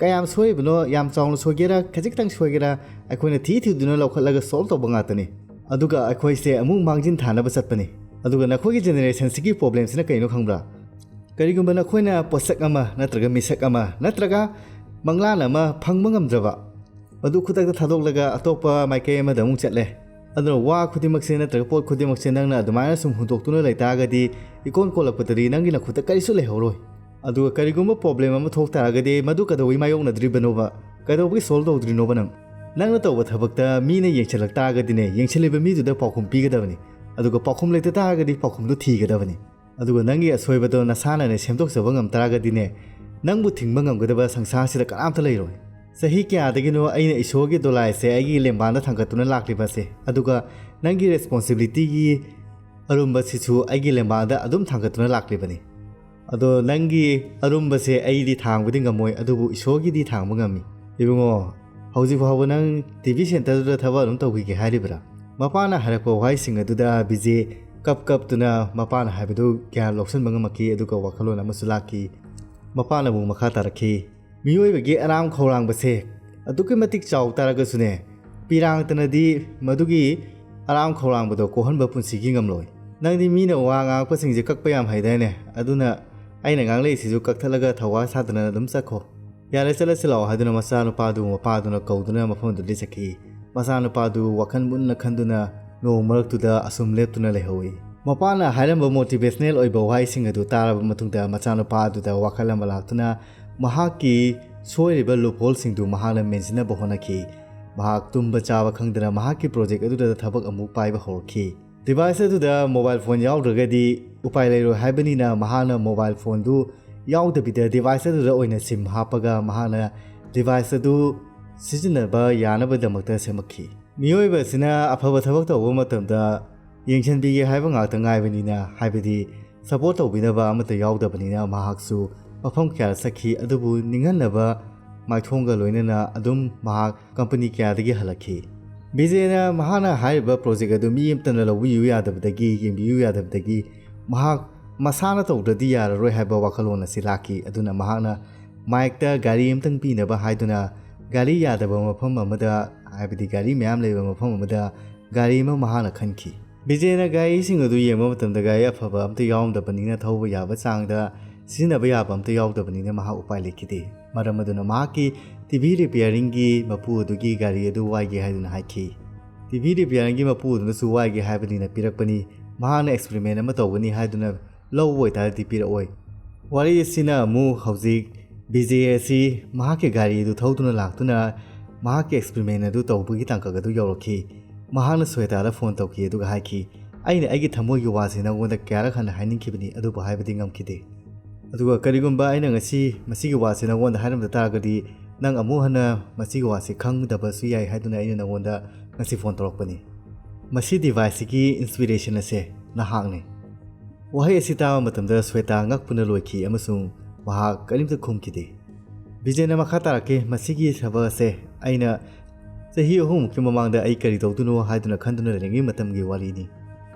ꯀꯌꯥꯝ ꯁꯣꯏꯔꯤꯕꯅꯣ, ꯌꯥꯝ ꯆꯥꯎꯅ ꯁꯣꯏꯒꯦꯔꯥ, ꯈꯖꯤꯛꯇꯪ ꯁꯣꯏꯒꯦꯔꯥ, ꯑꯩꯈꯣꯏꯅ ꯊꯤ ꯊꯤꯗꯨꯅ ꯂꯧꯈꯠꯂꯒ ꯁꯣꯜꯕ ꯇꯧꯕ ꯉꯥꯛꯇꯅꯤ꯫ ꯑꯗꯨꯒ ꯑꯩꯈꯣꯏꯁꯦ ꯑꯃꯨꯛ ꯃꯥꯡꯖꯤꯟ ꯊꯥꯅꯕ ꯆꯠꯄꯅꯤ꯫ ꯑꯗꯨꯒ ꯅꯈꯣꯏꯒꯤ ꯖꯦꯅꯦꯔꯦꯁꯟꯁꯤꯒꯤ ꯄ꯭ꯔꯣꯕ꯭ꯂꯦꯝꯁꯤꯅ ꯀꯩꯅꯣ ꯈꯪꯕ꯭ꯔꯥ? ꯀꯔꯤꯒꯨꯝꯕ ꯅꯈꯣꯏꯅ ꯄꯣꯠꯁꯛ ꯑꯃ ꯅꯠꯇ꯭ꯔꯒ ꯃꯤꯁꯛ ꯑꯃ ꯅꯠꯇ꯭ꯔꯒ ꯃꯪꯂꯥꯟ ꯑꯃ ꯐꯪꯕ ꯉꯝꯗ꯭ꯔꯕ, ꯃꯗꯨ ꯈꯨꯗꯛꯇ ꯊꯥꯗꯣꯛꯂꯒ ꯑꯇꯣꯞꯄ ꯃꯥꯏꯀꯩ ꯑꯃꯗ ꯑꯃꯨꯛ ꯆꯠꯂꯦ꯫ ꯑꯗꯨꯅ ꯋꯥ ꯈꯨꯗꯤꯡꯃꯛꯁꯦ ꯅꯠꯇ꯭ꯔꯒ ꯄꯣꯠ ꯈꯨꯗꯤꯡꯃꯛꯁꯦ ꯅꯪꯅ ꯑꯗꯨꯃꯥꯏꯅ ꯁꯨꯝ ꯍꯨꯟꯗꯣꯛꯇꯨꯅ ꯂꯩꯇꯥꯔꯒꯗꯤ, ꯏꯀꯣꯟ ꯀꯣꯜꯂꯛꯄꯗꯗꯤ ꯅꯪꯒꯤ ꯅꯈꯨꯠꯇ ꯀꯔꯤꯁꯨ ꯂꯩꯍꯧꯔꯣꯏ꯫ ꯑꯗꯨꯒ ꯀꯔꯤꯒꯨꯝꯕ ꯄ꯭ꯔꯣꯕ꯭ꯂꯦꯝ ꯑꯃ ꯊꯣꯛ ꯇꯥꯔꯒꯗꯤ, ꯃꯗꯨ ꯀꯩꯗꯧꯕꯩ ꯃꯥꯌꯣꯛꯅꯗ꯭ꯔꯤꯕꯅꯣꯕ? ꯀꯩꯗꯧꯕꯒꯤ ꯁꯣꯜꯕ ꯇꯧꯗ꯭ꯔꯤꯅꯣꯕ ꯅꯪ? ꯅꯪꯅ ꯇꯧꯕ ꯊꯕꯛꯇ ꯃꯤꯅ ꯌꯦꯡꯁꯤꯜꯂꯛ ꯇꯥꯔꯒꯗꯤꯅꯦ, ꯌꯦꯡꯁꯤꯜꯂꯤꯕ ꯃꯤꯗꯨꯗ ꯄꯥꯎꯈꯨꯝ ꯄꯤꯒꯗꯕꯅꯤ꯫ ꯑꯗꯨꯒ ꯄꯥꯎꯈꯨꯝ ꯂꯩꯇ ꯇꯥꯔꯒꯗꯤ ꯄꯥꯎꯈꯨꯝꯗꯨ ꯊꯤꯒꯗꯕꯅꯤ꯫ ꯑꯗꯨꯒ ꯅꯪꯒꯤ ꯑꯁꯣꯏꯕꯗꯣ ꯅꯁꯥꯅꯅꯦ ꯁꯦꯝꯗꯣꯛꯆꯕ ꯉꯝ ꯇꯥꯔꯒꯗꯤꯅꯦ, ꯅꯪꯕꯨ ꯊꯤꯡꯕ ꯉꯝꯒꯗꯕ ꯁꯪꯁꯥꯔꯁꯤꯗ ꯀꯅꯥꯝꯇ ꯂꯩꯔꯣꯏ꯫ ꯆꯍꯤ ꯀꯌꯥꯗꯒꯤꯅꯣ ꯑꯩꯅ ꯏꯁꯣꯔꯒꯤ ꯗꯣꯂꯥꯏꯁꯦ ꯑꯩꯒꯤ ꯂꯦꯡꯕꯥꯟꯗ ꯊꯥꯡꯒꯠꯇꯨꯅ ꯂꯥꯛꯂꯤꯕꯁꯦ, ꯑꯗꯨꯒ ꯅꯪꯒꯤ ꯔꯦꯁꯄꯣꯟꯁꯤꯕꯤꯂꯤꯇꯤꯒꯤ ꯑꯔꯨꯝꯕꯁꯤꯁꯨ ꯑꯩꯒꯤ ꯂꯦꯡꯕꯥꯟꯗ ꯑꯗꯨꯝ ꯊꯥꯡꯒꯠꯇꯨꯅ ꯂꯥꯛꯂꯤꯕꯅꯤ꯫ ꯑꯗꯣ ꯅꯪꯒꯤ ꯑꯔꯨꯝꯕꯁꯦ ꯑꯩꯗꯤ ꯊꯥꯡꯕꯗꯤ ꯉꯝꯃꯣꯏ, ꯑꯗꯨꯕꯨ ꯏꯁꯣꯔꯒꯤꯗꯤ ꯊꯥꯡꯕ ꯉꯝꯃꯤ꯫ ꯏꯕꯨꯡꯉꯣ, ꯍꯧꯖꯤꯛ ꯐꯥꯎꯕ ꯅꯪ ꯇꯤ ꯚꯤ ꯁꯦꯟꯇꯔꯗꯨꯗ ꯊꯕꯛ ꯑꯗꯨꯝ ꯇꯧꯈꯤꯒꯦ ꯍꯥꯏꯔꯤꯕ꯭ꯔꯥ?" ꯃꯄꯥꯅ ꯍꯥꯏꯔꯛꯄ ꯋꯥꯍꯩꯁꯤꯡ ꯑꯗꯨꯗ ꯕꯤꯖꯦ ꯀꯞ ꯀꯞꯇꯨꯅ ꯃꯄꯥꯅ ꯍꯥꯏꯕꯗꯨ ꯒ꯭ꯌꯥꯟ ꯂꯧꯁꯤꯟꯕ ꯉꯝꯃꯛꯈꯤ, ꯑꯗꯨꯒ ꯋꯥꯈꯜꯂꯣꯟ ꯑꯃꯁꯨ ꯂꯥꯛꯈꯤ꯫ ꯃꯄꯥꯅ ꯑꯃꯨꯛ ꯃꯈꯥ ꯇꯥꯔꯛꯈꯤ, "ꯃꯤꯑꯣꯏꯕꯒꯤ ꯑꯔꯥꯝ ꯈꯧꯔꯥꯡꯕꯁꯦ ꯑꯗꯨꯛꯀꯤ ꯃꯇꯤꯛ ꯆꯥꯎ ꯇꯥꯔꯒꯁꯨꯅꯦ, ꯄꯤꯔꯥꯡꯇꯅꯗꯤ ꯃꯗꯨꯒꯤ ꯑꯔꯥꯝ ꯈꯧꯔꯥꯡꯕꯗꯣ ꯀꯣꯛꯍꯟꯕ ꯄꯨꯟꯁꯤꯒꯤ ꯉꯝꯂꯣꯏ꯫ ꯅꯪꯗꯤ ꯃꯤꯅ ꯋꯥ ꯉꯥꯡꯉꯛꯄꯁꯤꯡꯁꯦ ꯀꯛꯄ ꯌꯥꯝ ꯍꯩꯗꯥꯏꯅꯦ? ꯑꯗꯨꯅ ꯑꯩꯅ ꯉꯥꯡꯂꯛꯏꯁꯤꯁꯨ ꯀꯛꯊꯠꯂꯒ ꯊꯧꯋꯥ ꯁꯥꯗꯅ ꯑꯗꯨꯝ ꯆꯠꯈꯣ꯫ ꯌꯥꯔꯦ, ꯆꯠꯂꯁꯤ ꯂꯥꯛꯑꯣ" ꯍꯥꯏꯗꯨꯅ ꯃꯆꯥꯅꯨꯄꯥꯗꯨ ꯃꯄꯥꯗꯨꯅ ꯀꯧꯗꯨꯅ ꯃꯐꯝꯗꯨꯗꯒꯤ ꯆꯠꯈꯤ꯫ ꯃꯆꯥꯅꯨꯄꯥꯗꯨ ꯋꯥꯈꯜ ꯃꯨꯟꯅ ꯈꯟꯗꯨꯅ ꯅꯣꯡ ꯃꯔꯛꯇꯨꯗ ꯑꯁꯨꯝ ꯂꯦꯞꯇꯨꯅ ꯂꯩꯍꯧꯏ꯫ ꯃꯄꯥꯅ ꯍꯥꯏꯔꯝꯕ motivational ꯑꯣꯏꯕ ꯋꯥꯍꯩꯁꯤꯡ ꯑꯗꯨ ꯇꯥꯔꯕ ꯃꯇꯨꯡꯗ ꯃꯆꯥꯅꯨꯄꯥ ꯑꯗꯨꯗ ꯋꯥꯈꯜ ꯑꯃ ꯂꯥꯛꯇꯨꯅ ꯃꯍꯥꯛꯀꯤ ꯁꯣꯏꯔꯤꯕ loopholeꯁꯤꯡꯗꯨ ꯃꯍꯥꯛꯅ ꯃꯦꯟꯁꯤꯟꯅꯕ ꯍꯣꯠꯅꯈꯤ꯫ ꯃꯍꯥꯛ ꯇꯨꯝꯕ ꯆꯥꯕ ꯈꯪꯗꯅ ꯃꯍꯥꯛꯀꯤ project ꯑꯗꯨꯗ ꯊꯕꯛ ꯑꯃꯨꯛ ꯄꯥꯏꯕ ꯍꯧꯔꯛꯈꯤ꯫ Device ꯑꯗꯨꯗ mobile phone ꯌꯥꯎꯗ꯭ꯔꯒꯗꯤ ꯎꯄꯥꯏ ꯂꯩꯔꯣꯏ ꯍꯥꯏꯕꯅꯤꯅ ꯃꯍꯥꯛꯅ mobile phoneꯗꯨ ꯌꯥꯎꯗꯕꯤꯗ device ꯑꯗꯨꯗ ꯑꯣꯏꯅ SIM ꯍꯥꯞꯄꯒ ꯃꯍꯥꯛꯅ device ꯑꯗꯨ ꯁꯤꯖꯤꯟꯅꯕ ꯌꯥꯅꯕꯗꯃꯛꯇ ꯁꯦꯝꯃꯛꯈꯤ꯫ ꯃꯤꯑꯣꯏꯕ ꯑꯁꯤꯅ ꯑꯐꯕ ꯊꯕꯛ ꯇꯧꯕ ꯃꯇꯝꯗ ꯌꯦꯡꯁꯤꯟꯕꯤꯒꯦ ꯍꯥꯏꯕ ꯉꯥꯛꯇ ꯉꯥꯏꯕꯅꯤꯅ, ꯍꯥꯏꯕꯗꯤ support ꯇꯧꯕꯤꯅꯕ ꯑꯃꯠꯇ ꯌꯥꯎꯗꯕꯅꯤꯅ ꯃꯍꯥꯛꯁꯨ ꯃꯐꯝ ꯀꯌꯥꯗ ꯆꯠꯈꯤ, ꯑꯗꯨꯕꯨ ꯅꯤꯡꯍꯟꯅꯕ ꯃꯥꯏꯊꯣꯡꯒ ꯂꯣꯏꯅꯅ ꯑꯗꯨꯝ ꯃꯍꯥꯛ company ꯀꯌꯥꯗꯒꯤ ꯍꯜꯂꯛꯈꯤ꯫ ꯕꯤꯖꯦꯅ ꯃꯍꯥꯛꯅ ꯍꯥꯏꯔꯤꯕ project ꯑꯗꯨ ꯃꯤ ꯑꯃꯠꯇꯅ ꯂꯧꯕꯤꯌꯨ ꯌꯥꯗꯕꯗꯒꯤ, ꯌꯦꯡꯕꯤꯌꯨ ꯌꯥꯗꯕꯗꯒꯤ ꯃꯍꯥꯛ ꯃꯁꯥꯅ ꯇꯧꯗ꯭ꯔꯗꯤ ꯌꯥꯔꯔꯣꯏ ꯍꯥꯏꯕ ꯋꯥꯈꯜꯂꯣꯟ ꯑꯁꯤ ꯂꯥꯛꯈꯤ꯫ ꯑꯗꯨꯅ ꯃꯍꯥꯛꯅ ꯃꯥꯏꯛꯇ ꯒꯥꯔꯤ ꯑꯃꯇꯪ ꯄꯤꯅꯕ ꯍꯥꯏꯗꯨꯅ ꯒꯥꯔꯤ ꯌꯥꯗꯕ ꯃꯐꯝ ꯑꯃꯗ, ꯍꯥꯏꯕꯗꯤ ꯒꯥꯔꯤ ꯃꯌꯥꯝ ꯂꯩꯕ ꯃꯐꯝ ꯑꯃꯗ ꯒꯥꯔꯤ ꯑꯃ ꯃꯍꯥꯛꯅ ꯈꯟꯈꯤ꯫ ꯕꯤꯖꯦꯅ ꯒꯥꯔꯤꯁꯤꯡ ꯑꯗꯨ ꯌꯦꯡꯕ ꯃꯇꯝꯗ ꯒꯥꯔꯤ ꯑꯐꯕ ꯑꯝꯇ ꯌꯥꯎꯔꯝꯗꯕꯅꯤꯅ, ꯊꯧꯕ ꯌꯥꯕ ꯆꯥꯡꯗ ꯁꯤꯖꯤꯟꯅꯕ ꯌꯥꯕ ꯑꯝꯇ ꯌꯥꯎꯗꯕꯅꯤꯅ ꯃꯍꯥꯛ ꯎꯄꯥꯏ ꯂꯩꯈꯤꯗꯦ꯫ ꯃꯔꯝ ꯑꯗꯨꯅ ꯃꯍꯥꯛꯀꯤ TV repairingꯒꯤ ꯃꯄꯨ ꯑꯗꯨꯒꯤ ꯒꯥꯔꯤ ꯑꯗꯨ ꯋꯥꯏꯒꯦ ꯍꯥꯏꯗꯨꯅ ꯍꯥꯏꯈꯤ꯫ TV repairingꯒꯤ ꯃꯄꯨ ꯑꯗꯨꯅꯁꯨ ꯋꯥꯏꯒꯦ ꯍꯥꯏꯕꯅꯤꯅ ꯄꯤꯔꯛꯄꯅꯤ, ꯃꯍꯥꯛꯅ experiment ꯑꯃ ꯇꯧꯒꯅꯤ ꯍꯥꯏꯗꯨꯅ ꯂꯧꯕ ꯑꯣꯏꯇꯥꯔꯗꯤ ꯄꯤꯔꯛꯑꯣꯏ꯫ ꯋꯥꯔꯤ ꯑꯁꯤꯅ ꯑꯃꯨꯛ ꯍꯧꯖꯤꯛ ꯕꯤꯖꯦ ꯑꯁꯤ ꯃꯍꯥꯛꯀꯤ ꯒꯥꯔꯤ ꯑꯗꯨ ꯊꯧꯗꯨꯅ ꯂꯥꯛꯇꯨꯅ ꯃꯍꯥꯛꯀꯤ experiment ꯑꯗꯨ ꯇꯧꯕꯒꯤ ꯇꯥꯡꯀꯛ ꯑꯗꯨ ꯌꯧꯔꯛꯈꯤ꯫ ꯃꯍꯥꯛꯅ ꯁ꯭ꯋꯦꯇꯥꯗ phone ꯇꯧꯈꯤ ꯑꯗꯨꯒ ꯍꯥꯏꯈꯤ, "ꯑꯩꯅ ꯑꯩꯒꯤ ꯊꯃꯣꯏꯒꯤ ꯋꯥꯁꯤ ꯅꯉꯣꯟꯗ ꯀꯌꯥꯔꯛ ꯍꯟꯅ ꯍꯥꯏꯅꯤꯡꯈꯤꯕꯅꯤ, ꯑꯗꯨꯕꯨ ꯍꯥꯏꯕꯗꯤ ꯉꯝꯈꯤꯗꯦ꯫ ꯑꯗꯨꯒ ꯀꯔꯤꯒꯨꯝꯕ ꯑꯩꯅ ꯉꯁꯤ ꯃꯁꯤꯒꯤ ꯋꯥꯁꯤ ꯅꯉꯣꯟꯗ ꯍꯥꯏꯔꯝꯗ ꯇꯥꯔꯒꯗꯤ ꯅꯪ ꯑꯃꯨꯛ ꯍꯟꯅ ꯃꯁꯤꯒꯤ ꯋꯥꯁꯤ ꯈꯪꯗꯕꯁꯨ ꯌꯥꯏ ꯍꯥꯏꯗꯨꯅ ꯑꯩꯅ ꯅꯉꯣꯟꯗ ꯉꯁꯤ phone ꯇꯧꯔꯛꯄꯅꯤ꯫ ꯃꯁꯤ deviceꯁꯤꯒꯤ inspiration ꯑꯁꯦ ꯅꯍꯥꯛꯅꯤ꯫" ꯋꯥꯍꯩ ꯑꯁꯤ ꯇꯥꯕ ꯃꯇꯝꯗ ꯁ꯭ꯋꯦꯇꯥ ꯉꯛꯄꯅ ꯂꯣꯏꯈꯤ ꯑꯃꯁꯨꯡ ꯃꯍꯥꯛ ꯀꯔꯤꯝꯇ ꯈꯨꯝꯈꯤꯗꯦ꯫ ꯕꯤꯖꯦꯅ ꯃꯈꯥ ꯇꯥꯔꯛꯈꯤ, "ꯃꯁꯤꯒꯤ ꯊꯕꯛ ꯑꯁꯦ ꯑꯩꯅ ꯆꯍꯤ ꯑꯍꯨꯝꯃꯨꯛꯀꯤ ꯃꯃꯥꯡꯗ ꯑꯩ ꯀꯔꯤ ꯇꯧꯗꯣꯏꯅꯣ ꯍꯥꯏꯗꯨꯅ ꯈꯟꯗꯨꯅ ꯂꯩꯔꯤꯉꯩ ꯃꯇꯝꯒꯤ ꯋꯥꯔꯤꯅꯤ꯫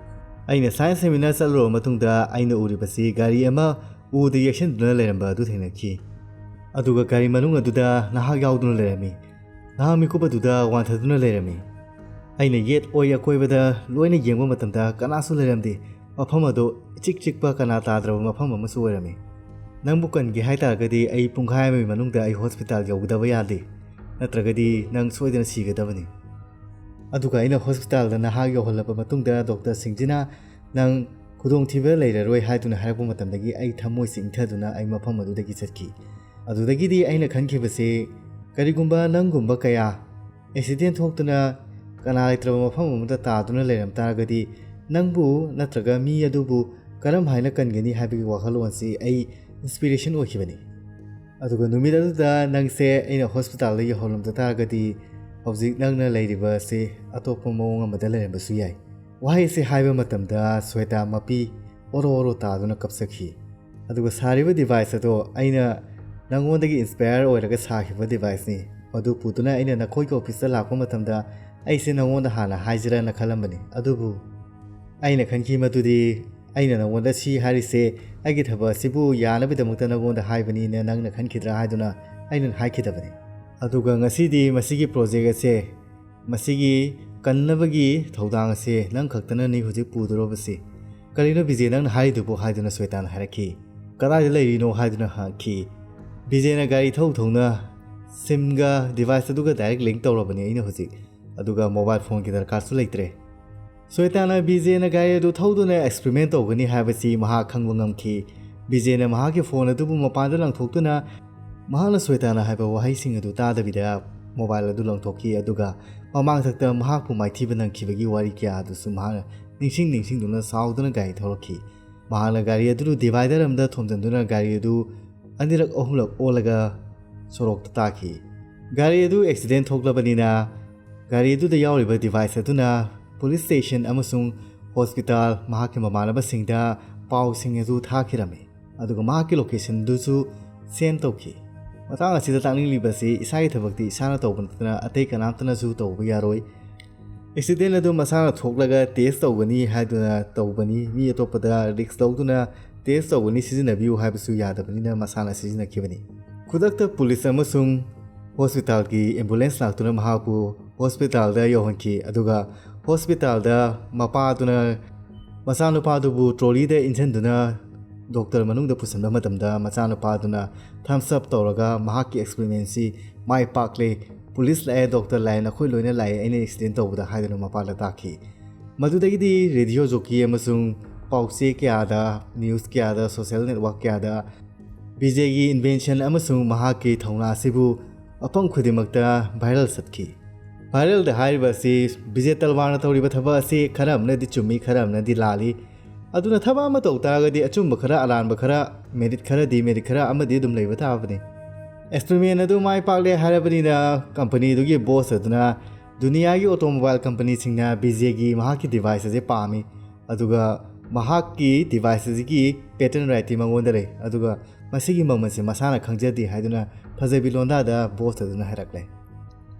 ꯑꯩꯅ science seminar ꯆꯠꯂꯨꯔꯕ ꯃꯇꯨꯡꯗ ꯑꯩꯅ ꯎꯔꯤꯕꯁꯤ ꯒꯥꯔꯤ ꯑꯃ ꯎꯗ ꯌꯩꯁꯤꯟꯗꯨꯅ ꯂꯩꯔꯝꯕ ꯑꯗꯨ ꯊꯦꯡꯅꯈꯤ꯫ ꯑꯗꯨꯒ ꯒꯥꯔꯤ ꯃꯅꯨꯡ ꯑꯗꯨꯗ ꯅꯍꯥꯛ ꯌꯥꯎꯗꯨꯅ ꯂꯩꯔꯝꯃꯤ꯫ ꯅꯍꯥꯛ ꯃꯤꯀꯨꯞ ꯑꯗꯨꯗ ꯋꯥꯟꯊꯗꯨꯅ ꯂꯩꯔꯝꯃꯤ꯫ ꯑꯩꯅ ꯌꯦꯠ ꯑꯣꯏ ꯑꯀꯣꯏꯕꯗ ꯂꯣꯏꯅ ꯌꯦꯡꯕ ꯃꯇꯝꯗ ꯀꯅꯥꯁꯨ ꯂꯩꯔꯝꯗꯦ꯫ ꯃꯐꯝ ꯑꯗꯨ ꯏꯆꯤꯛ ꯆꯤꯛꯄ, ꯀꯅꯥ ꯇꯥꯗ꯭ꯔꯕ ꯃꯐꯝ ꯑꯃꯁꯨ ꯑꯣꯏꯔꯝꯃꯤ꯫ ꯅꯪꯕꯨ ꯀꯟꯒꯦ ꯍꯥꯏ ꯇꯥꯔꯒꯗꯤ ꯑꯩ ꯄꯨꯡꯈꯥꯏ ꯑꯃꯒꯤ ꯃꯅꯨꯡꯗ ꯑꯩ hospital ꯌꯧꯒꯗꯕ ꯌꯥꯗꯦ, ꯅꯠꯇ꯭ꯔꯒꯗꯤ ꯅꯪ ꯁꯣꯏꯗꯅ ꯁꯤꯒꯗꯕꯅꯤ꯫" ꯑꯗꯨꯒ ꯑꯩꯅ ꯍꯣꯁꯄꯤꯇꯥꯜꯗ ꯅꯍꯥꯛ ꯌꯧꯍꯜꯂꯕ ꯃꯇꯨꯡꯗ ꯗꯣꯛꯇꯔꯁꯤꯡꯁꯤꯅ ꯅꯪ ꯈꯨꯗꯣꯡꯊꯤꯕ ꯂꯩꯔꯔꯣꯏ ꯍꯥꯏꯗꯨꯅ ꯍꯥꯏꯔꯛꯄ ꯃꯇꯝꯗꯒꯤ ꯑꯩ ꯊꯃꯣꯏꯁꯦ ꯏꯪꯊꯗꯨꯅ ꯑꯩ ꯃꯐꯝ ꯑꯗꯨꯗꯒꯤ ꯆꯠꯈꯤ꯫ ꯑꯗꯨꯗꯒꯤꯗꯤ ꯑꯩꯅ ꯈꯟꯈꯤꯕꯁꯤ, ꯀꯔꯤꯒꯨꯝꯕ ꯅꯪꯒꯨꯝꯕ ꯀꯌꯥ ꯑꯦꯛꯁꯤꯗꯦꯟ ꯊꯣꯛꯇꯨꯅ ꯀꯅꯥ ꯂꯩꯇ꯭ꯔꯕ ꯃꯐꯝ ꯑꯃꯗ ꯇꯥꯗꯨꯅ ꯂꯩꯔꯝ ꯇꯥꯔꯒꯗꯤ, ꯅꯪꯕꯨ ꯅꯠꯇ꯭ꯔꯒ ꯃꯤ ꯑꯗꯨꯕꯨ ꯀꯔꯝ ꯍꯥꯏꯅ ꯀꯟꯒꯅꯤ ꯍꯥꯏꯕꯒꯤ ꯋꯥꯈꯜꯂꯣꯟꯁꯤ ꯑꯩ ꯏꯟꯁꯄꯤꯔꯦꯁꯟ ꯑꯣꯏꯈꯤꯕꯅꯤ꯫ ꯑꯗꯨꯒ ꯅꯨꯃꯤꯠ ꯑꯗꯨꯗ ꯅꯪꯁꯦ ꯑꯩꯅ ꯍꯣꯁꯄꯤꯇꯥꯜꯗ ꯌꯧꯍꯜꯂꯝꯗ ꯇꯥꯔꯒꯗꯤ, ꯍꯧꯖꯤꯛ ꯅꯪꯅ ꯂꯩꯔꯤꯕ ꯑꯁꯤ ꯑꯇꯣꯞꯄ ꯃꯑꯣꯡ ꯑꯃꯗ ꯂꯩꯔꯝꯕꯁꯨ ꯌꯥꯏ꯫ ꯋꯥꯍꯩ ꯑꯁꯤ ꯍꯥꯏꯕ ꯃꯇꯝꯗ ꯁ꯭ꯋꯦꯇꯥ ꯃꯄꯤ ꯑꯣꯔꯣ ꯑꯣꯔꯣ ꯇꯥꯗꯨꯅ ꯀꯞꯆꯈꯤ꯫ ꯑꯗꯨꯒ ꯁꯥꯔꯤꯕ ꯗꯤꯚꯥꯏꯁ ꯑꯗꯣ ꯑꯩꯅ ꯅꯪꯉꯣꯟꯗꯒꯤ ꯏꯟꯁꯄꯌꯔ ꯑꯣꯏꯔꯒ ꯁꯥꯈꯤꯕ ꯗꯤꯚꯥꯏꯁꯅꯤ꯫ ꯃꯗꯨ ꯄꯨꯗꯨꯅ ꯑꯩꯅ ꯅꯈꯣꯏꯒꯤ ꯑꯣꯐꯤꯁꯇ ꯂꯥꯛꯄ ꯃꯇꯝꯗ ꯑꯩꯁꯦ ꯅꯪꯉꯣꯟꯗ ꯍꯥꯟꯅ ꯍꯥꯏꯁꯤꯔꯅ ꯈꯜꯂꯝꯕꯅꯤ꯫ ꯑꯗꯨꯕꯨ ꯑꯩꯅ ꯈꯟꯈꯤ ꯃꯗꯨꯗꯤ ꯑꯩꯅ ꯅꯪꯉꯣꯟꯗ ꯁꯤ ꯍꯥꯏꯔꯤꯁꯦ ꯑꯩꯒꯤ ꯊꯕꯛ ꯑꯁꯤꯕꯨ ꯌꯥꯅꯕꯒꯤꯗꯃꯛꯇ ꯅꯪꯉꯣꯟꯗ ꯍꯥꯏꯕꯅꯤꯅ ꯅꯪꯅ ꯈꯟꯈꯤꯗ꯭ꯔꯥ ꯍꯥꯏꯗꯨꯅ ꯑꯩꯅ ꯍꯥꯏꯈꯤꯗꯕꯅꯤ꯫ ꯑꯗꯨꯒ ꯉꯁꯤꯗꯤ ꯃꯁꯤꯒꯤ ꯄ꯭ꯔꯣꯖꯦꯛ ꯑꯁꯦ, ꯃꯁꯤꯒꯤ ꯀꯟꯅꯕꯒꯤ ꯊꯧꯗꯥꯡ ꯑꯁꯦ ꯅꯪ ꯈꯛꯇꯅꯅꯤ ꯍꯧꯖꯤꯛ ꯄꯨꯗꯧꯔꯕꯁꯤ꯫ "ꯀꯔꯤꯅꯣ ꯕꯤꯖꯦ ꯅꯪꯅ ꯍꯥꯏꯔꯤꯗꯨꯕꯨ?" ꯍꯥꯏꯗꯨꯅ ꯁ꯭ꯋꯦꯇꯥꯅ ꯍꯥꯏꯔꯛꯈꯤ꯫ "ꯀꯗꯥꯏꯗ ꯂꯩꯔꯤꯅꯣ?" ꯍꯥꯏꯗꯨꯅ ꯍꯪꯉꯛꯈꯤ꯫ "ꯕꯤꯖꯦꯅ ꯒꯥꯔꯤ ꯊꯧ ꯊꯧꯅ ꯁꯤꯝꯒ ꯗꯤꯚꯥꯏꯁ ꯑꯗꯨꯒ ꯗꯥꯏꯔꯦꯛ ꯂꯤꯡ ꯇꯧꯔꯕꯅꯤ ꯑꯩꯅ ꯍꯧꯖꯤꯛ, ꯑꯗꯨꯒ ꯃꯣꯕꯥꯏꯜ ꯐꯣꯟꯒꯤ ꯗꯔꯀꯥꯔꯁꯨ ꯂꯩꯇ꯭ꯔꯦ꯫" ꯁ꯭ꯋꯦꯇꯥꯅ ꯕꯤꯖꯦꯅ ꯒꯥꯔꯤ ꯑꯗꯨ ꯊꯧꯗꯨꯅ ꯑꯦꯛꯁꯄ꯭ꯔꯤꯃꯦꯟ ꯇꯧꯒꯅꯤ ꯍꯥꯏꯕꯁꯤ ꯃꯍꯥꯛ ꯈꯪꯕ ꯉꯝꯈꯤ꯫ ꯕꯤꯖꯦꯅ ꯃꯍꯥꯛꯀꯤ ꯐꯣꯟ ꯑꯗꯨꯕꯨ ꯃꯄꯥꯟꯗ ꯂꯪꯊꯣꯛꯇꯨꯅ ꯃꯍꯥꯛꯅ ꯁ꯭ꯋꯦꯇꯥꯅ ꯍꯥꯏꯕ ꯋꯥꯍꯩꯁꯤꯡ ꯑꯗꯨ ꯇꯥꯗꯕꯤꯗ ꯃꯣꯕꯥꯏꯜ ꯑꯗꯨ ꯂꯪꯊꯣꯛꯈꯤ, ꯑꯗꯨꯒ ꯃꯃꯥꯡꯊꯛꯇ ꯃꯍꯥꯛꯄꯨ ꯃꯥꯏꯊꯤꯕ ꯅꯪꯈꯤꯕꯒꯤ ꯋꯥꯔꯤ ꯀꯌꯥ ꯑꯗꯨꯁꯨ ꯃꯍꯥꯛꯅ ꯅꯤꯡꯁꯤꯡ ꯅꯤꯡꯁꯤꯡꯗꯨꯅ ꯁꯥꯎꯗꯨꯅ ꯒꯥꯔꯤ ꯊꯧꯔꯛꯈꯤ꯫ ꯃꯍꯥꯛꯅ ꯒꯥꯔꯤ ꯑꯗꯨ ꯗꯤꯚꯥꯏꯗꯔ ꯑꯃꯗ ꯊꯣꯝꯖꯤꯟꯗꯨꯅ ꯒꯥꯔꯤ ꯑꯗꯨ ꯑꯅꯤꯔꯛ ꯑꯍꯨꯝꯂꯛ ꯑꯣꯜꯂꯒ ꯁꯣꯔꯣꯛꯇ ꯇꯥꯈꯤ꯫ ꯒꯥꯔꯤ ꯑꯗꯨ ꯑꯦꯛꯁꯤꯗꯦꯟ ꯊꯣꯛꯂꯕꯅꯤꯅ ꯒꯥꯔꯤ ꯑꯗꯨꯗ ꯌꯥꯎꯔꯤꯕ ꯗꯤꯚꯥꯏꯁ ꯑꯗꯨꯅ ꯄꯨꯂꯤꯁ ꯁ꯭ꯇꯦꯁꯟ ꯑꯃꯁꯨꯡ ꯍꯣꯁꯄꯤꯇꯥꯜ, ꯃꯍꯥꯛꯀꯤ ꯃꯃꯥꯟꯅꯕꯁꯤꯡꯗ ꯄꯥꯎꯁꯤꯡ ꯑꯗꯨ ꯊꯥꯈꯤꯔꯝꯃꯤ, ꯑꯗꯨꯒ ꯃꯍꯥꯛꯀꯤ ꯂꯣꯀꯦꯁꯟꯗꯨꯁꯨ ꯁꯦꯟ ꯇꯧꯈꯤ꯫ ꯃꯇꯥꯡ ꯑꯁꯤꯗ ꯇꯥꯛꯅꯤꯡꯂꯤꯕꯁꯤ ꯏꯁꯥꯒꯤ ꯊꯕꯛꯇꯤ ꯏꯁꯥꯅ ꯇꯧꯕ ꯅꯠꯇꯅ ꯑꯇꯩ ꯀꯅꯥꯝꯇꯅꯁꯨ ꯇꯧꯕ ꯌꯥꯔꯣꯏ꯫ ꯑꯦꯛꯁꯤꯗꯦꯟ ꯑꯗꯨ ꯃꯁꯥꯅ ꯊꯣꯛꯂꯒ ꯇꯦꯁ ꯇꯧꯒꯅꯤ ꯍꯥꯏꯗꯨꯅ ꯇꯧꯕꯅꯤ, ꯃꯤ ꯑꯇꯣꯞꯄꯗ ꯔꯤꯛꯁ ꯂꯧꯗꯨꯅ ꯇꯦꯁ ꯇꯧꯒꯅꯤ, ꯁꯤꯖꯤꯟꯅꯕꯤꯌꯨ ꯍꯥꯏꯕꯁꯨ ꯌꯥꯗꯕꯅꯤꯅ ꯃꯁꯥꯅ ꯁꯤꯖꯤꯟꯅꯈꯤꯕꯅꯤ꯫ ꯈꯨꯗꯛꯇ ꯄꯨꯂꯤꯁ ꯑꯃꯁꯨꯡ ꯍꯣꯁꯄꯤꯇꯥꯜꯒꯤ ꯑꯦꯝꯕꯨꯂꯦꯟꯁ ꯂꯥꯛꯇꯨꯅ ꯃꯍꯥꯛꯄꯨ ꯍꯣꯁꯄꯤꯇꯥꯜꯗ ꯌꯧꯍꯟꯈꯤ, ꯑꯗꯨꯒ ꯍꯣꯁꯄꯤꯇꯥꯜꯗ ꯃꯄꯥꯗꯨꯅ ꯃꯆꯥꯅꯨꯄꯥꯗꯨꯕꯨ ꯇ꯭ꯔꯣꯂꯤꯗ ꯏꯟꯁꯤꯟꯗꯨꯅ ꯗꯣꯛꯇꯔ ꯃꯅꯨꯡꯗ ꯄꯨꯁꯤꯟꯕ ꯃꯇꯝꯗ ꯃꯆꯥꯅꯨꯄꯥꯗꯨꯅ ꯊꯝꯁ ꯑꯞ ꯇꯧꯔꯒ ꯃꯍꯥꯛꯀꯤ ꯑꯦꯛꯁꯄ꯭ꯔꯤꯃꯦꯟꯁꯤ ꯃꯥꯏ ꯄꯥꯛꯂꯦ, ꯄꯨꯂꯤꯁ ꯂꯥꯛꯑꯦ, ꯗꯣꯛꯇꯔ ꯂꯥꯛꯑꯦ, ꯅꯈꯣꯏ ꯂꯣꯏꯅ ꯂꯥꯛꯑꯦ, ꯑꯩꯅ ꯑꯦꯛꯁꯤꯗꯦꯟ ꯇꯧꯕꯗ" ꯍꯥꯏꯗꯨꯅ ꯃꯄꯥꯟꯗ ꯇꯥꯈꯤ꯫ ꯃꯗꯨꯗꯒꯤꯗꯤ ꯔꯦꯗꯤꯑꯣ ꯖꯣꯀꯤ ꯑꯃꯁꯨꯡ ꯄꯥꯎꯆꯦ ꯀꯌꯥꯗ, ꯅ꯭ꯌꯨꯁ ꯀꯌꯥꯗ, ꯁꯣꯁꯦꯜ ꯅꯦꯠꯋꯥꯔꯛ ꯀꯌꯥꯗ ꯕꯤꯖꯦꯒꯤ ꯏꯟꯚꯦꯟꯁꯟ ꯑꯃꯁꯨꯡ ꯃꯍꯥꯛꯀꯤ ꯊꯧꯅꯥ ꯑꯁꯤꯕꯨ ꯃꯐꯝ ꯈꯨꯗꯤꯡꯃꯛꯇ ꯚꯥꯏꯔꯦꯜ ꯆꯠꯈꯤ꯫ ꯚꯥꯏꯔꯦꯜꯗ ꯍꯥꯏꯔꯤꯕ ꯑꯁꯤ ꯕꯤꯖꯦ ꯇꯜꯋꯥꯔꯅ ꯇꯧꯔꯤꯕ ꯊꯕꯛ ꯑꯁꯤ ꯈꯔ ꯑꯃꯅꯗꯤ ꯆꯨꯝꯃꯤ, ꯈꯔ ꯑꯃꯅꯗꯤ ꯂꯥꯜꯂꯤ꯫ ꯑꯗꯨꯅ ꯊꯕꯛ ꯑꯃ ꯇꯧ ꯇꯥꯔꯒꯗꯤ ꯑꯆꯨꯝꯕ ꯈꯔ, ꯑꯔꯥꯟꯕ ꯈꯔ, ꯃꯦꯔꯤꯠ ꯈꯔ, ꯗꯤꯃꯦꯔꯤꯠ ꯈꯔ ꯑꯃꯗꯤ ꯑꯗꯨꯝ ꯂꯩꯕ ꯇꯥꯕꯅꯤ꯫ ꯑꯦꯛꯁꯄꯦꯔꯤꯃꯦꯟ ꯑꯗꯨ ꯃꯥꯏ ꯄꯥꯛꯂꯦ ꯍꯥꯏꯔꯕꯅꯤꯅ ꯀꯝꯄꯅꯤꯗꯨꯒꯤ ꯕꯣꯁ ꯑꯗꯨꯅ ꯗꯨꯅꯤꯌꯥꯒꯤ ꯑꯣꯇꯣꯃꯣꯕꯥꯏꯜ ꯀꯝꯄꯅꯤꯁꯤꯡꯅ ꯕꯤꯖꯦꯒꯤ ꯃꯍꯥꯛꯀꯤ ꯗꯤꯚꯥꯏꯁ ꯑꯁꯤ ꯄꯥꯝꯃꯤ, ꯑꯗꯨꯒ ꯃꯍꯥꯛꯀꯤ ꯗꯤꯚꯥꯏꯁ ꯑꯁꯤꯒꯤ ꯄꯦꯇꯦꯟ ꯔꯥꯏꯠꯇꯤ ꯃꯉꯣꯟꯗ ꯂꯩ, ꯑꯗꯨꯒ ꯃꯁꯤꯒꯤ ꯃꯃꯜꯁꯦ ꯃꯁꯥꯅ ꯈꯪꯖꯗꯦ ꯍꯥꯏꯗꯨꯅ ꯐꯖꯕꯤ ꯂꯣꯟꯗꯥꯗ ꯕꯣꯁ ꯑꯗꯨꯅ ꯍꯥꯏꯔꯛꯂꯦ꯫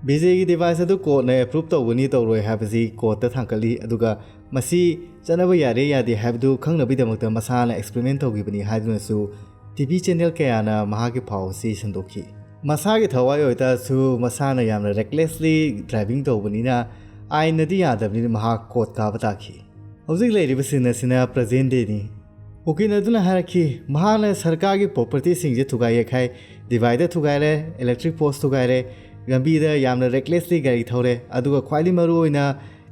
ꯕꯤꯖꯦꯒꯤ ꯗꯤꯚꯥꯏꯁ ꯑꯗꯨ ꯀꯣꯔꯠꯅ ꯑꯦꯄ꯭ꯔꯨꯞ ꯇꯧꯒꯅꯤ ꯇꯧꯔꯣꯏ ꯍꯥꯏꯕꯁꯤ ꯀꯣꯔꯠꯇ ꯊꯥꯡꯒꯠꯂꯤ, ꯑꯗꯨꯒ ꯃꯁꯤ ꯆꯠꯅꯕ ꯌꯥꯔꯦ ꯌꯥꯗꯦ ꯍꯥꯏꯕꯗꯨ ꯈꯪꯅꯕꯒꯤꯗꯃꯛꯇ ꯃꯁꯥꯅ ꯑꯦꯛꯁꯄꯦꯔꯤꯃꯦꯟ ꯇꯧꯈꯤꯕꯅꯤ ꯍꯥꯏꯗꯨꯅꯁꯨ ꯇꯤ ꯚꯤ ꯆꯦꯅꯦꯜ ꯀꯌꯥꯅ ꯃꯍꯥꯛꯀꯤ ꯄꯥꯎ ꯑꯁꯤ ꯁꯟꯗꯣꯛꯈꯤ꯫ ꯃꯁꯥꯒꯤ ꯊꯋꯥꯏ ꯑꯣꯏꯇꯥꯔꯁꯨ ꯃꯁꯥꯅ ꯌꯥꯝꯅ ꯔꯦꯛꯂꯦꯁꯂꯤ ꯗ꯭ꯔꯥꯏꯚꯤꯡ ꯇꯧꯕꯅꯤꯅ ꯑꯥꯏꯟꯅꯗꯤ ꯌꯥꯗꯕꯅꯤꯅ ꯃꯍꯥꯛ ꯀꯣꯔꯠ ꯀꯥꯕ ꯇꯥꯈꯤ꯫ ꯍꯧꯖꯤꯛ ꯂꯩꯔꯤꯕ ꯁꯤꯟ ꯑꯁꯤꯅ ꯄ꯭ꯔꯖꯦꯟ ꯗꯦꯅꯤ꯫ ꯎꯀꯤꯜ ꯑꯗꯨꯅ ꯍꯥꯏꯔꯛꯈꯤ, ꯃꯍꯥꯛꯅ ꯁꯔꯀꯥꯔꯒꯤ ꯄ꯭ꯔꯣꯄꯔꯇꯤꯁꯤꯡꯁꯦ ꯊꯨꯒꯥꯏ ꯌꯩꯈꯥꯏ, ꯗꯤꯚꯥꯏꯗꯔ ꯊꯨꯒꯥꯏꯔꯦ, ꯏꯂꯦꯛꯇ꯭ꯔꯤꯛ ꯄꯣꯁ ꯊꯨꯒꯥꯏꯔꯦ, ꯂꯝꯕꯤꯗ ꯌꯥꯝꯅ ꯔꯦꯛꯂꯦꯁꯂꯤ ꯒꯥꯔꯤ ꯊꯧꯔꯦ, ꯑꯗꯨꯒ ꯈ꯭ꯋꯥꯏꯗꯒꯤ ꯃꯔꯨꯑꯣꯏꯅ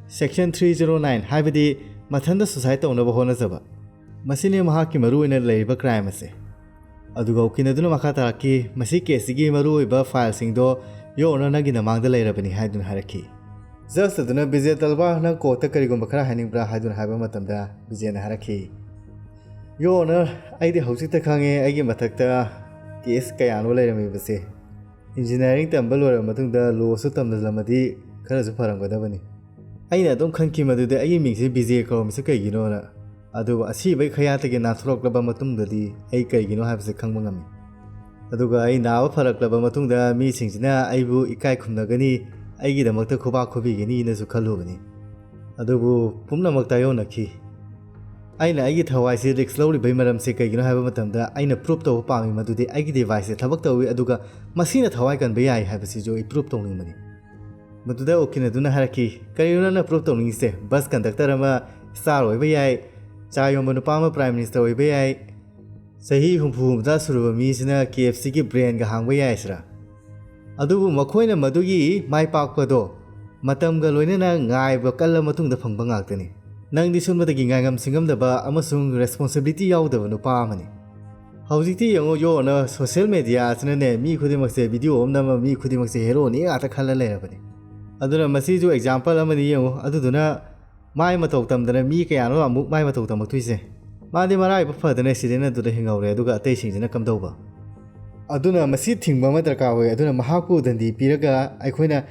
ꯁꯦꯛꯁꯟ ꯊ꯭ꯔꯤ ꯖꯦꯔꯣ ꯅꯥꯏꯟ, ꯍꯥꯏꯕꯗꯤ ꯃꯊꯟꯇ ꯁꯨꯁꯥꯏꯠ ꯇꯧꯅꯕ ꯍꯣꯠꯅꯖꯕ, ꯃꯁꯤꯅꯤ ꯃꯍꯥꯛꯀꯤ ꯃꯔꯨꯑꯣꯏꯅ ꯂꯩꯔꯤꯕ ꯀ꯭ꯔꯥꯏꯝ ꯑꯁꯦ꯫ ꯑꯗꯨꯒ ꯎꯀꯤꯜ ꯑꯗꯨꯅ ꯃꯈꯥ ꯇꯥꯔꯛꯈꯤ, ꯃꯁꯤ ꯀꯦꯁꯁꯤꯒꯤ ꯃꯔꯨꯑꯣꯏꯕ ꯐꯥꯏꯜꯁꯤꯡꯗꯣ ꯌꯣꯔꯅ ꯅꯪꯒꯤ ꯅꯃꯥꯡꯗ ꯂꯩꯔꯕꯅꯤ ꯍꯥꯏꯗꯨꯅ ꯍꯥꯏꯔꯛꯈꯤ꯫ ꯖꯁ ꯑꯗꯨꯅ ꯕꯤꯖꯦ ꯇꯜꯋꯥꯔ, ꯅꯪ ꯀꯣꯔꯠꯇ ꯀꯔꯤꯒꯨꯝꯕ ꯈꯔ ꯍꯥꯏꯅꯤꯡꯕ꯭ꯔꯥ ꯍꯥꯏꯗꯨꯅ ꯍꯥꯏꯕ ꯃꯇꯝꯗ ꯕꯤꯖꯦꯅ ꯍꯥꯏꯔꯛꯈꯤ, ꯌꯣꯔꯅ, ꯑꯩꯗꯤ ꯍꯧꯖꯤꯛꯇ ꯈꯪꯉꯦ ꯑꯩꯒꯤ ꯃꯊꯛꯇ ꯀꯦꯁ ꯀꯌꯥꯅꯣ ꯂꯩꯔꯝꯃꯤꯕꯁꯦ꯫ ꯏꯟꯖꯤꯅꯤꯌꯥꯔꯤꯡ ꯇꯝꯕ ꯂꯣꯏꯔꯕ ꯃꯇꯨꯡꯗ ꯂꯣꯁꯨ ꯇꯝꯁꯤꯜꯂꯝꯃꯗꯤ ꯈꯔꯁꯨ ꯐꯔꯝꯒꯗꯕꯅꯤ꯫ ꯑꯩꯅ ꯑꯗꯨꯝ ꯈꯟꯈꯤ ꯃꯗꯨꯗꯤ ꯑꯩꯒꯤ ꯃꯤꯡꯁꯦ ꯕꯤꯖꯦ ꯀꯧꯔꯝꯃꯤꯁꯦ ꯀꯩꯒꯤꯅꯣꯅ꯫ ꯑꯗꯨꯕꯨ ꯑꯁꯤꯕꯒꯤ ꯈꯌꯥꯠꯇꯒꯤ ꯅꯥꯟꯊꯣꯔꯛꯂꯕ ꯃꯇꯨꯡꯗꯗꯤ ꯑꯩ ꯀꯩꯒꯤꯅꯣ ꯍꯥꯏꯕꯁꯤ ꯈꯪꯕ ꯉꯝꯃꯤ꯫ ꯑꯗꯨꯒ ꯑꯩ ꯅꯥꯕ ꯐꯔꯛꯂꯕ ꯃꯇꯨꯡꯗ ꯃꯤꯁꯤꯡꯁꯤꯅ ꯑꯩꯕꯨ ꯏꯀꯥꯏ ꯈꯨꯝꯅꯒꯅꯤ, ꯑꯩꯒꯤꯗꯃꯛꯇ ꯈꯨꯕꯥꯛ ꯈꯨꯕꯤꯒꯅꯤꯅꯁꯨ ꯈꯜꯂꯨꯕꯅꯤ꯫ ꯑꯗꯨꯕꯨ ꯄꯨꯝꯅꯃꯛ ꯇꯥꯏꯑꯣꯟꯅꯈꯤ꯫ ꯑꯩꯅ ꯑꯩꯒꯤ ꯊꯋꯥꯏꯁꯤ ꯔꯤꯛꯁ ꯂꯧꯔꯤꯕꯒꯤ ꯃꯔꯝꯁꯤ ꯀꯩꯒꯤꯅꯣ ꯍꯥꯏꯕ ꯃꯇꯝꯗ ꯑꯩꯅ ꯄ꯭ꯔꯨꯞ ꯇꯧꯕ ꯄꯥꯝꯃꯤ ꯃꯗꯨꯗꯤ ꯑꯩꯒꯤ ꯗꯤꯚꯥꯏꯁꯁꯦ ꯊꯕꯛ ꯇꯧꯏ, ꯑꯗꯨꯒ ꯃꯁꯤꯅ ꯊꯋꯥꯏ ꯀꯟꯕ ꯌꯥꯏ ꯍꯥꯏꯕꯁꯤꯁꯨ ꯑꯩ ꯄ꯭ꯔꯨꯞ ꯇꯧꯅꯤꯡꯕꯅꯤ꯫ ꯃꯗꯨꯗ ꯎꯀꯤꯜ ꯑꯗꯨꯅ ꯍꯥꯏꯔꯛꯈꯤ, "ꯀꯔꯤꯅꯣ ꯅꯪꯅ ꯄ꯭ꯔꯨꯞ ꯇꯧꯅꯤꯡꯉꯤꯁꯦ? ꯕꯁ ꯀꯟꯗꯛꯇꯔ ꯑꯃ ꯁ꯭ꯇꯥꯔ ꯑꯣꯏꯕ ꯌꯥꯏ, ꯆꯥ ꯌꯣꯟꯕ ꯅꯨꯄꯥ ꯑꯃ ꯄ꯭ꯔꯥꯏꯝ ꯃꯤꯅꯤꯁꯇꯔ ꯑꯣꯏꯕ ꯌꯥꯏ, ꯆꯍꯤ ꯍꯨꯝꯐꯨ ꯍꯨꯝꯐꯨꯇꯔꯥ ꯁꯨꯔꯕ ꯃꯤꯁꯤꯅ ꯀꯦ ꯑꯦꯐ ꯁꯤꯒꯤ ꯕ꯭ꯔꯦꯟꯒ ꯍꯥꯡꯕ ꯌꯥꯏ ꯁꯤꯔꯥ?" ꯑꯗꯨꯕꯨ ꯃꯈꯣꯏꯅ ꯃꯗꯨꯒꯤ ꯃꯥꯏ ꯄꯥꯛꯄꯗꯣ ꯃꯇꯝꯒ ꯂꯣꯏꯅꯅ ꯉꯥꯏꯕ ꯀꯜꯂ ꯃꯇꯨꯡꯗ ꯐꯪꯕ ꯉꯥꯛꯇꯅꯤ꯫ ꯅꯪꯗꯤ ꯁꯨꯝꯕꯗꯒꯤ ꯉꯥꯏꯉꯝ ꯁꯤꯡꯉꯝꯗꯕ ꯑꯃꯁꯨꯡ responsibility ꯌꯥꯎꯗꯕ ꯅꯨꯄꯥ ꯑꯃꯅꯤ꯫ ꯍꯧꯖꯤꯛꯇꯤ ꯌꯦꯡꯉꯣ, ꯌꯣꯅ social media ꯑꯁꯤꯅꯅꯦ ꯃꯤ ꯈꯨꯗꯤꯡꯃꯛꯁꯦ video ꯑꯃ ꯅꯝꯃ ꯃꯤ ꯈꯨꯗꯤꯡꯃꯛꯁꯦ heroꯅꯤ ꯉꯥꯛꯇ ꯈꯜꯂ ꯂꯩꯔꯕꯅꯤ꯫ ꯑꯗꯨꯅ ꯃꯁꯤꯁꯨ example ꯑꯃꯅꯤ ꯌꯦꯡꯉꯣ꯫ ꯑꯗꯨꯗꯨꯅ ꯃꯥꯏ ꯃꯇꯧ ꯇꯝꯗꯅ ꯃꯤ ꯀꯌꯥꯅꯣ ꯑꯃꯨꯛ ꯃꯥꯏ ꯃꯇꯧ ꯇꯝꯃꯛꯇꯣꯏꯁꯦ꯫ ꯃꯥꯗꯤ ꯃꯔꯥꯏꯕꯛ ꯐꯗꯅ accident ꯑꯗꯨꯗ ꯍꯤꯡꯍꯧꯔꯦ, ꯑꯗꯨꯒ ꯑꯇꯩꯁꯤꯡꯁꯤꯅ ꯀꯝꯗꯧꯕ? ꯑꯗꯨꯅ ꯃꯁꯤ ꯊꯤꯡꯕ ꯑꯃ ꯗꯔꯀꯥꯔ ꯑꯣꯏ꯫ ꯑꯗꯨꯅ ꯃꯍꯥꯛꯄꯨ ꯗꯟꯗꯤ ꯄꯤꯔꯒ ꯑꯩꯈꯣꯏꯅ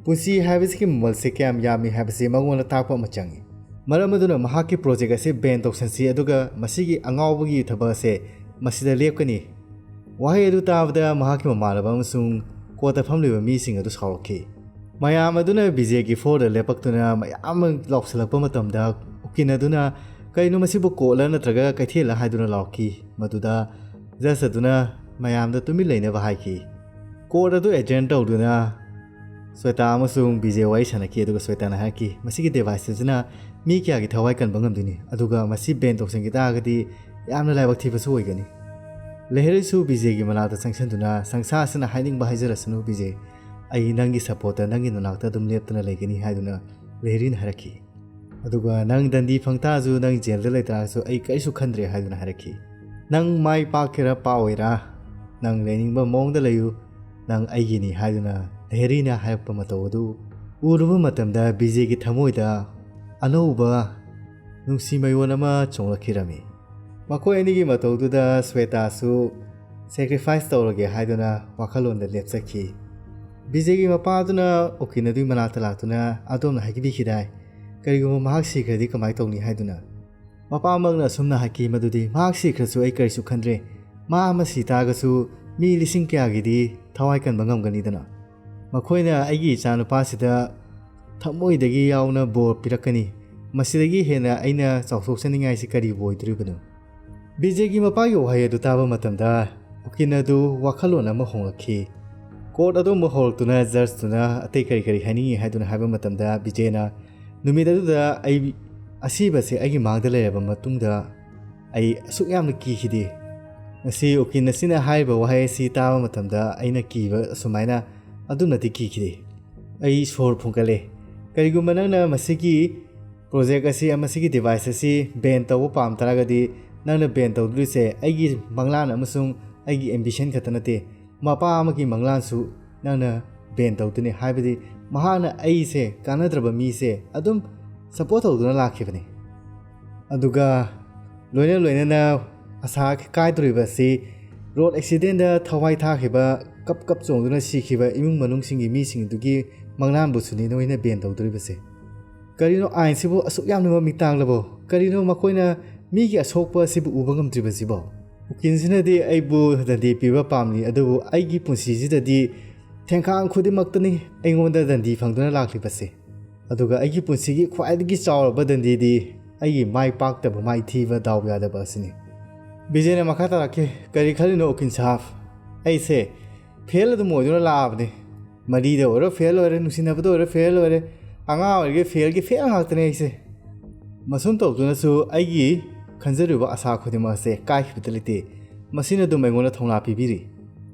ꯄꯨꯟꯁꯤ ꯍꯥꯏꯕꯁꯤꯒꯤ ꯃꯃꯜꯁꯦ ꯀꯌꯥꯝ ꯌꯥꯝꯃꯤ ꯍꯥꯏꯕꯁꯤ ꯃꯉꯣꯟꯗ ꯇꯥꯛꯄ ꯑꯃ ꯆꯪꯉꯤ꯫ ꯃꯔꯝ ꯑꯗꯨꯅ ꯃꯍꯥꯛꯀꯤ project ꯑꯁꯤ ban ꯇꯧꯁꯟꯁꯤ, ꯑꯗꯨꯒ ꯃꯁꯤꯒꯤ ꯑꯉꯥꯎꯕꯒꯤ ꯊꯕꯛ ꯑꯁꯦ ꯃꯁꯤꯗ ꯂꯦꯞꯀꯅꯤ꯫ ꯋꯥꯍꯩ ꯑꯗꯨ ꯇꯥꯕꯗ ꯃꯍꯥꯛꯀꯤ ꯃꯃꯥꯟꯅꯕ ꯑꯃꯁꯨꯡ courtꯇ ꯐꯝꯂꯤꯕ ꯃꯤꯁꯤꯡ ꯑꯗꯨ ꯁꯥꯎꯔꯛꯈꯤ꯫ ꯃꯌꯥꯝ ꯑꯗꯨꯅ ꯕꯤꯖꯦꯒꯤ floorꯗ ꯂꯦꯞꯄꯛꯇꯨꯅ ꯃꯌꯥꯝ ꯑꯃ ꯂꯥꯎꯁꯤꯜꯂꯛꯄ ꯃꯇꯝꯗ ꯎꯀꯤꯜ ꯑꯗꯨꯅ "ꯀꯩꯅꯣ, ꯃꯁꯤꯕꯨ courtꯂ ꯅꯠꯇ꯭ꯔꯒ ꯀꯩꯊꯦꯜꯂ?" ꯍꯥꯏꯗꯨꯅ ꯂꯥꯎꯈꯤ꯫ ꯃꯗꯨꯗ judge ꯑꯗꯨꯅ ꯃꯌꯥꯝꯗ ꯇꯨꯃꯤꯟ ꯂꯩꯅꯕ ꯍꯥꯏꯈꯤ꯫ Court ꯑꯗꯨ adjourn ꯇꯧꯗꯨꯅ ꯁ꯭ꯋꯦꯇꯥ ꯑꯃꯁꯨꯡ ꯕꯤꯖꯦ ꯋꯥꯔꯤ ꯁꯥꯟꯅꯈꯤ, ꯑꯗꯨꯒ ꯁ꯭ꯋꯦꯇꯥꯅ ꯍꯥꯏꯔꯛꯈꯤ, "ꯃꯁꯤꯒꯤ device ꯑꯁꯤꯅ ꯃꯤ ꯀꯌꯥꯒꯤ ꯊꯋꯥꯏ ꯀꯟꯕ ꯉꯝꯗꯣꯏꯅꯤ, ꯑꯗꯨꯒ ꯃꯁꯤ ban ꯇꯧꯁꯟꯈꯤ ꯇꯥꯔꯒꯗꯤ ꯌꯥꯝꯅ ꯂꯥꯏꯕꯛ ꯊꯤꯕꯁꯨ ꯑꯣꯏꯒꯅꯤ꯫" ꯂꯩꯍꯔꯤꯁꯨ ꯕꯤꯖꯦꯒꯤ ꯃꯅꯥꯛꯇ ꯆꯪꯁꯤꯟꯗꯨꯅ, "ꯁꯪꯁꯥꯔꯁꯤꯅ ꯍꯥꯏꯅꯤꯡꯕ ꯍꯥꯏꯖꯔꯁꯅꯨ ꯕꯤꯖꯦ, ꯑꯩ ꯅꯪꯒꯤ supportꯇ, ꯅꯪꯒꯤ ꯅꯅꯥꯛꯇ ꯑꯗꯨꯝ ꯂꯦꯞꯇꯨꯅ ꯂꯩꯒꯅꯤ" ꯍꯥꯏꯗꯨꯅ ꯂꯩꯍꯔꯤꯅ ꯍꯥꯏꯔꯛꯈꯤ꯫ ꯑꯗꯨꯒ "ꯅꯪ ꯗꯟꯗꯤ ꯐꯪ ꯇꯥꯔꯁꯨ, ꯅꯪ ꯖꯦꯜꯗ ꯂꯩ ꯇꯥꯔꯁꯨ ꯑꯩ ꯀꯔꯤꯁꯨ ꯈꯟꯗ꯭ꯔꯦ" ꯍꯥꯏꯗꯨꯅ ꯍꯥꯏꯔꯛꯈꯤ꯫ "ꯅꯪ ꯃꯥꯏ ꯄꯥꯛꯀꯦꯔꯥ ꯄꯥꯛꯑꯣꯏꯔꯥ, ꯅꯪ ꯂꯩꯅꯤꯡꯕ ꯃꯑꯣꯡꯗ ꯂꯩꯌꯨ, ꯅꯪ ꯑꯩꯒꯤꯅꯤ" ꯍꯥꯏꯗꯨꯅ ꯂꯩꯍꯔꯤꯅ ꯍꯥꯏꯔꯛꯄ ꯃꯇꯧ ꯑꯗꯨ ꯎꯔꯨꯕ ꯃꯇꯝꯗ ꯕꯤꯖꯦꯒꯤ ꯊꯃꯣꯏꯗ ꯑꯅꯧꯕ ꯅꯨꯡꯁꯤ ꯃꯌꯣꯟ ꯑꯃ ꯆꯣꯡꯂꯛꯈꯤꯔꯝꯃꯤ꯫ ꯃꯈꯣꯏ ꯑꯅꯤꯒꯤ ꯃꯇꯧꯗꯨꯗ ꯁ꯭ꯋꯦꯇꯥꯁꯨ sacrifice ꯇꯧꯔꯒꯦ ꯍꯥꯏꯗꯨꯅ ꯋꯥꯈꯜꯂꯣꯟꯗ ꯂꯦꯞꯆꯈꯤ꯫ ꯕꯤꯖꯦꯒꯤ ꯃꯄꯥꯗꯨꯅ ꯎꯀꯤꯜ ꯑꯗꯨꯒꯤ ꯃꯅꯥꯛꯇ ꯂꯥꯛꯇꯨꯅ, "ꯑꯗꯣꯝꯅ ꯍꯥꯏꯕꯤꯈꯤꯗꯥꯏ? ꯀꯔꯤꯒꯨꯝꯕ ꯃꯍꯥꯛ ꯁꯤꯈ꯭ꯔꯗꯤ ꯀꯃꯥꯏꯅ ꯇꯧꯅꯤ?" ꯍꯥꯏꯗꯨꯅ꯫ ꯃꯄꯥꯃꯛꯅ ꯑꯁꯨꯝꯅ ꯍꯥꯏꯈꯤ, "ꯃꯗꯨꯗꯤ ꯃꯍꯥꯛ ꯁꯤꯈ꯭ꯔꯁꯨ ꯑꯩ ꯀꯔꯤꯁꯨ ꯈꯟꯗ꯭ꯔꯦ꯫ ꯃꯥ ꯑꯃ ꯁꯤ ꯇꯥꯔꯒꯁꯨ ꯃꯤ ꯂꯤꯁꯤꯡ ꯀꯌꯥꯒꯤꯗꯤ ꯊꯋꯥꯏ ꯀꯟꯕ ꯉꯝꯒꯅꯤꯗꯅ꯫ ꯃꯈꯣꯏꯅ ꯑꯩꯒꯤ ꯏꯆꯥꯅꯨꯄꯥꯁꯤꯗ ꯊꯃꯣꯏꯗꯒꯤ ꯌꯥꯎꯅ ꯕꯣꯔ ꯄꯤꯔꯛꯀꯅꯤ꯫ ꯃꯁꯤꯗꯒꯤ ꯍꯦꯟꯅ ꯑꯩꯅ ꯆꯥꯎꯊꯣꯛꯆꯅꯤꯡꯉꯥꯏꯁꯤ ꯀꯔꯤꯕꯨ ꯑꯣꯏꯗꯣꯔꯤꯕꯅꯣ?" ꯕꯤꯖꯦꯒꯤ ꯃꯄꯥꯒꯤ ꯋꯥꯍꯩ ꯑꯗꯨ ꯇꯥꯕ ꯃꯇꯝꯗ ꯎꯀꯤꯜ ꯑꯗꯨ ꯋꯥꯈꯜꯂꯣꯟ ꯑꯃ ꯍꯣꯡꯂꯛꯈꯤ꯫ Court ꯑꯗꯨ ꯑꯃꯨꯛ ꯍꯧꯔꯛꯇꯨꯅ judgeꯇꯨꯅ ꯑꯇꯩ ꯀꯔꯤ ꯀꯔꯤ ꯍꯥꯏꯅꯤꯡꯏ ꯍꯥꯏꯗꯨꯅ ꯍꯥꯏꯕ ꯃꯇꯝꯗ ꯕꯤꯖꯦꯅ, "ꯅꯨꯃꯤꯠ ꯑꯗꯨꯗ ꯑꯩ, ꯑꯁꯤꯕꯁꯦ ꯑꯩꯒꯤ ꯃꯥꯡꯗ ꯂꯩꯔꯕ ꯃꯇꯨꯡꯗ ꯑꯩ ꯑꯁꯨꯛ ꯌꯥꯝꯅ ꯀꯤꯈꯤꯗꯦ꯫ ꯉꯁꯤ ꯎꯀꯤꯟ ꯑꯁꯤꯅ ꯍꯥꯏꯔꯤꯕ ꯋꯥꯍꯩ ꯑꯁꯤ ꯇꯥꯕ ꯃꯇꯝꯗ ꯑꯩꯅ ꯀꯤꯕ ꯑꯁꯨꯃꯥꯏꯅ ꯑꯗꯨꯝꯅꯗꯤ ꯀꯤꯈꯤꯗꯦ꯫ ꯑꯩ ꯁꯣꯔ ꯐꯨꯟꯒꯠꯂꯦ꯫ ꯀꯔꯤꯒꯨꯝꯕ ꯅꯪꯅ ꯃꯁꯤꯒꯤ project ꯑꯁꯤ, ꯃꯁꯤꯒꯤ device ꯑꯁꯤ ban ꯇꯧꯕ ꯄꯥꯝ ꯇꯥꯔꯒꯗꯤ, ꯅꯪꯅ ban ꯇꯧꯗꯣꯏꯁꯦ ꯑꯩꯒꯤ ꯃꯪꯂꯥꯟ ꯑꯃꯁꯨꯡ ꯑꯩꯒꯤ ambition ꯈꯛꯇ ꯅꯠꯇꯦ, ꯃꯄꯥ ꯑꯃꯒꯤ ꯃꯪꯂꯥꯟꯁꯨ ꯅꯪꯅ ban ꯇꯧꯗꯣꯏꯅꯤ꯫ ꯍꯥꯏꯕꯗꯤ ꯃꯍꯥꯛꯅ ꯑꯩꯁꯦ ꯀꯥꯟꯅꯗ꯭ꯔꯕ ꯃꯤꯁꯦ ꯑꯗꯨꯝ support ꯇꯧꯗꯨꯅ ꯂꯥꯛꯈꯤꯕꯅꯤ꯫ ꯑꯗꯨꯒ ꯂꯣꯏꯅ ꯂꯣꯏꯅꯅ ꯑꯁꯥ ꯀꯥꯏꯗꯧꯔꯤꯕ ꯑꯁꯤ road accident ꯊꯋꯥꯏ ꯊꯥꯈꯤꯕ, ꯀꯞ ꯀꯞ ꯆꯣꯡꯗꯨꯅ ꯁꯤꯈꯤꯕ ꯏꯃꯨꯡ ꯃꯅꯨꯡꯁꯤꯡꯒꯤ ꯃꯤꯁꯤꯡꯗꯨꯒꯤ ꯃꯪꯂꯥꯟꯕꯨꯁꯨꯅꯤ ꯅꯣꯏꯅ ban ꯇꯧꯗꯣꯔꯤꯕꯁꯦ꯫ ꯀꯔꯤꯅꯣ ꯑꯥꯏꯟꯁꯤꯕꯨ ꯑꯁꯨꯛ ꯌꯥꯝꯅ ꯃꯃꯤꯠ ꯇꯥꯡꯂꯕꯣ? ꯀꯔꯤꯅꯣ ꯃꯈꯣꯏꯅ ꯃꯤꯒꯤ ꯑꯁꯣꯛꯄ ꯑꯁꯤꯕꯨ ꯎꯕ ꯉꯝꯗ꯭ꯔꯤꯕꯁꯤꯕꯣ? ꯎꯀꯤꯜꯁꯤꯅꯗꯤ ꯑꯩꯕꯨ ꯗꯟꯗꯤ ꯄꯤꯕ ꯄꯥꯝꯂꯤ, ꯑꯗꯨꯕꯨ ꯑꯩꯒꯤ ꯄꯨꯟꯁꯤꯁꯤꯗꯗꯤ ꯊꯦꯡꯈꯥꯡ ꯈꯨꯗꯤꯡꯃꯛꯇꯅꯤ ꯑꯩꯉꯣꯟꯗ ꯗꯟꯗꯤ ꯐꯪꯗꯨꯅ ꯂꯥꯛꯂꯤꯕꯁꯦ꯫ ꯑꯗꯨꯒ ꯑꯩꯒꯤ ꯄꯨꯟꯁꯤꯒꯤ ꯈ꯭ꯋꯥꯏꯗꯒꯤ ꯆꯥꯎꯔꯕ ꯗꯟꯗꯤꯗꯤ ꯑꯩꯒꯤ ꯃꯥꯏ ꯄꯥꯛꯇꯕ, ꯃꯥꯏꯊꯤꯕ, ꯗꯥꯎ ꯌꯥꯗꯕ ꯑꯁꯤꯅꯤ꯫ ꯕꯤꯖꯦꯅ ꯃꯈꯥ ꯇꯥꯔꯛꯈꯤ, "ꯀꯔꯤ ꯈꯜꯂꯤꯅꯣ ꯎꯀꯤꯜ ꯁꯥꯍꯕ? ꯑꯩꯁꯦ fail ꯑꯗꯨꯝ ꯑꯣꯏꯗꯨꯅ ꯂꯥꯛꯑꯕꯅꯤ꯫ ꯃꯔꯤꯗ ꯑꯣꯏꯔꯣ fail ꯑꯣꯏꯔꯦ, ꯅꯨꯡꯁꯤꯅꯕꯗ ꯑꯣꯏꯔꯣ fail ꯑꯣꯏꯔꯦ, ꯑꯉꯥꯡ ꯑꯣꯏꯔꯤꯉꯩ failꯒꯤ fail ꯉꯥꯛꯇꯅꯦ ꯑꯩꯁꯦ꯫" ꯃꯁꯨꯝ ꯇꯧꯗꯨꯅꯁꯨ ꯑꯩꯒꯤ ꯈꯟꯖꯔꯤꯕ ꯑꯁꯥ ꯈꯨꯗꯤꯡꯃꯛ ꯑꯁꯦ ꯀꯥꯏꯈꯤꯕꯗ ꯂꯩꯇꯦ꯫ ꯃꯁꯤꯅ ꯑꯗꯨꯝ ꯑꯩꯉꯣꯟꯗ ꯊꯧꯅꯥ ꯄꯤꯕꯤꯔꯤ꯫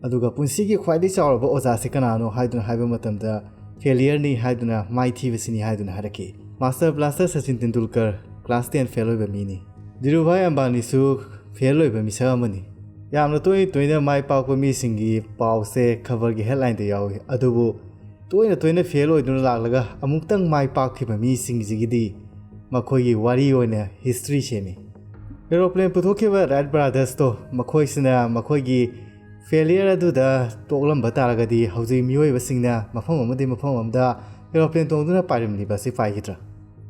ꯑꯗꯨꯒ ꯄꯨꯟꯁꯤꯒꯤ ꯈ꯭ꯋꯥꯏꯗꯒꯤ ꯆꯥꯎꯔꯕ ꯑꯣꯖꯥꯁꯦ ꯀꯅꯥꯅꯣ ꯍꯥꯏꯗꯨꯅ ꯍꯥꯏꯕ ꯃꯇꯝꯗ, "Failureꯅꯤ" ꯍꯥꯏꯗꯨꯅ, "ꯃꯥꯏꯊꯤꯕꯁꯤꯅꯤ" ꯍꯥꯏꯗꯨꯅ ꯍꯥꯏꯔꯛꯈꯤ꯫ Master Blaster Sachin Tendulkar class ten fail ꯑꯣꯏꯕ ꯃꯤꯅꯤ꯫ ꯙꯤꯔꯨꯚꯥꯏ ꯑꯝꯕꯥꯅꯤꯁꯨ fail ꯑꯣꯏꯕ ꯃꯤꯁꯛ ꯑꯃꯅꯤ꯫ ꯌꯥꯝꯅ ꯇꯣꯏꯅ ꯇꯣꯏꯅ ꯃꯥꯏ ꯄꯥꯛꯄ ꯃꯤꯁꯤꯡꯒꯤ ꯄꯥꯎꯁꯦ ꯈꯕꯔꯒꯤ headlineꯗ ꯌꯥꯎꯏ, ꯑꯗꯨꯕꯨ ꯇꯣꯏꯅ ꯇꯣꯏꯅ fail ꯑꯣꯏꯗꯨꯅ ꯂꯥꯛꯂꯒ ꯑꯃꯨꯛꯇꯪ ꯃꯥꯏ ꯄꯥꯛꯈꯤꯕ ꯃꯤꯁꯤꯡꯁꯤꯒꯤꯗꯤ ꯃꯈꯣꯏꯒꯤ ꯋꯥꯔꯤ ꯑꯣꯏꯅ history ꯁꯦꯝꯃꯤ꯫ Aeroplane ꯄꯨꯊꯣꯛꯈꯤꯕ Wright Brothersꯇꯣ, ꯃꯈꯣꯏꯁꯤꯅ ꯃꯈꯣꯏꯒꯤ failure ꯑꯗꯨꯗ ꯇꯣꯛꯂꯝꯕ ꯇꯥꯔꯒꯗꯤ ꯍꯧꯖꯤꯛ ꯃꯤꯑꯣꯏꯕꯁꯤꯡꯅ ꯃꯐꯝ ꯑꯃꯗꯒꯤ ꯃꯐꯝ ꯑꯃꯗ aeroplane ꯇꯣꯡꯗꯨꯅ ꯄꯥꯏꯔꯝꯂꯤꯕ ꯑꯁꯤ ꯄꯥꯏꯈꯤꯗ꯭ꯔꯥ?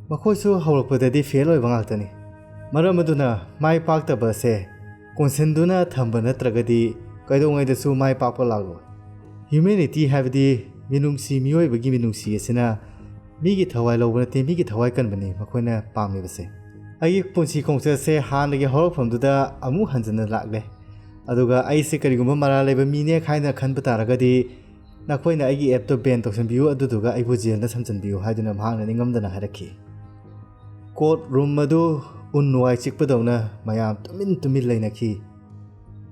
ꯃꯈꯣꯏꯁꯨ ꯍꯧꯔꯛꯄꯗꯗꯤ fail ꯑꯣꯏꯕ ꯉꯥꯛꯇꯅꯤ꯫ ꯃꯔꯝ ꯑꯗꯨꯅ ꯃꯥꯏ ꯄꯥꯛꯇꯕ ꯑꯁꯦ ꯀꯣꯟꯁꯤꯟꯗꯨꯅ ꯊꯝꯕ ꯅꯠꯇ꯭ꯔꯒꯗꯤ ꯀꯩꯗꯧꯉꯩꯗꯁꯨ ꯃꯥꯏ ꯄꯥꯛꯄ ꯂꯥꯛꯂꯣꯏ꯫ Humanity ꯍꯥꯏꯕꯗꯤ ꯃꯤꯅꯨꯡꯁꯤ, ꯃꯤꯑꯣꯏꯕꯒꯤ ꯃꯤꯅꯨꯡꯁꯤ ꯑꯁꯤꯅ ꯃꯤꯒꯤ ꯊꯋꯥꯏ ꯂꯧꯕ ꯅꯠꯇꯦ, ꯃꯤꯒꯤ ꯊꯋꯥꯏ ꯀꯟꯕꯅꯤ ꯃꯈꯣꯏꯅ ꯄꯥꯝꯂꯤꯕꯁꯦ꯫ ꯑꯩꯒꯤ ꯄꯨꯟꯁꯤ ꯈꯣꯡꯆꯠꯁꯦ ꯍꯥꯟꯅꯒꯤ ꯍꯧꯔꯛꯐꯝꯗꯨꯗ ꯑꯃꯨꯛ ꯍꯟꯖꯤꯟꯅ ꯂꯥꯛꯂꯦ꯫ ꯑꯗꯨꯒ ꯑꯩꯁꯦ ꯀꯔꯤꯒꯨꯝꯕ ꯃꯔꯥꯜ ꯂꯩꯕ ꯃꯤꯅꯦ ꯍꯥꯏꯅ ꯈꯟꯕ ꯇꯥꯔꯒꯗꯤ, ꯅꯈꯣꯏꯅ ꯑꯩꯒꯤ appꯇꯣ ban ꯇꯧꯁꯤꯟꯕꯤꯌꯨ, ꯑꯗꯨꯗꯨꯒ ꯑꯩꯕꯨ jailꯗ ꯊꯝꯖꯤꯟꯕꯤꯌꯨ ꯍꯥꯏꯗꯨꯅ ꯃꯍꯥꯛꯅ ꯅꯤꯡꯉꯝꯗꯅ ꯍꯥꯏꯔꯛꯈꯤ꯫ Court room ꯑꯗꯨ ꯎꯟ ꯋꯥꯏ ꯆꯤꯛꯄꯗꯧꯅ ꯃꯌꯥꯝ ꯇꯨꯃꯤꯟ ꯇꯨꯃꯤꯟ ꯂꯩꯅꯈꯤ꯫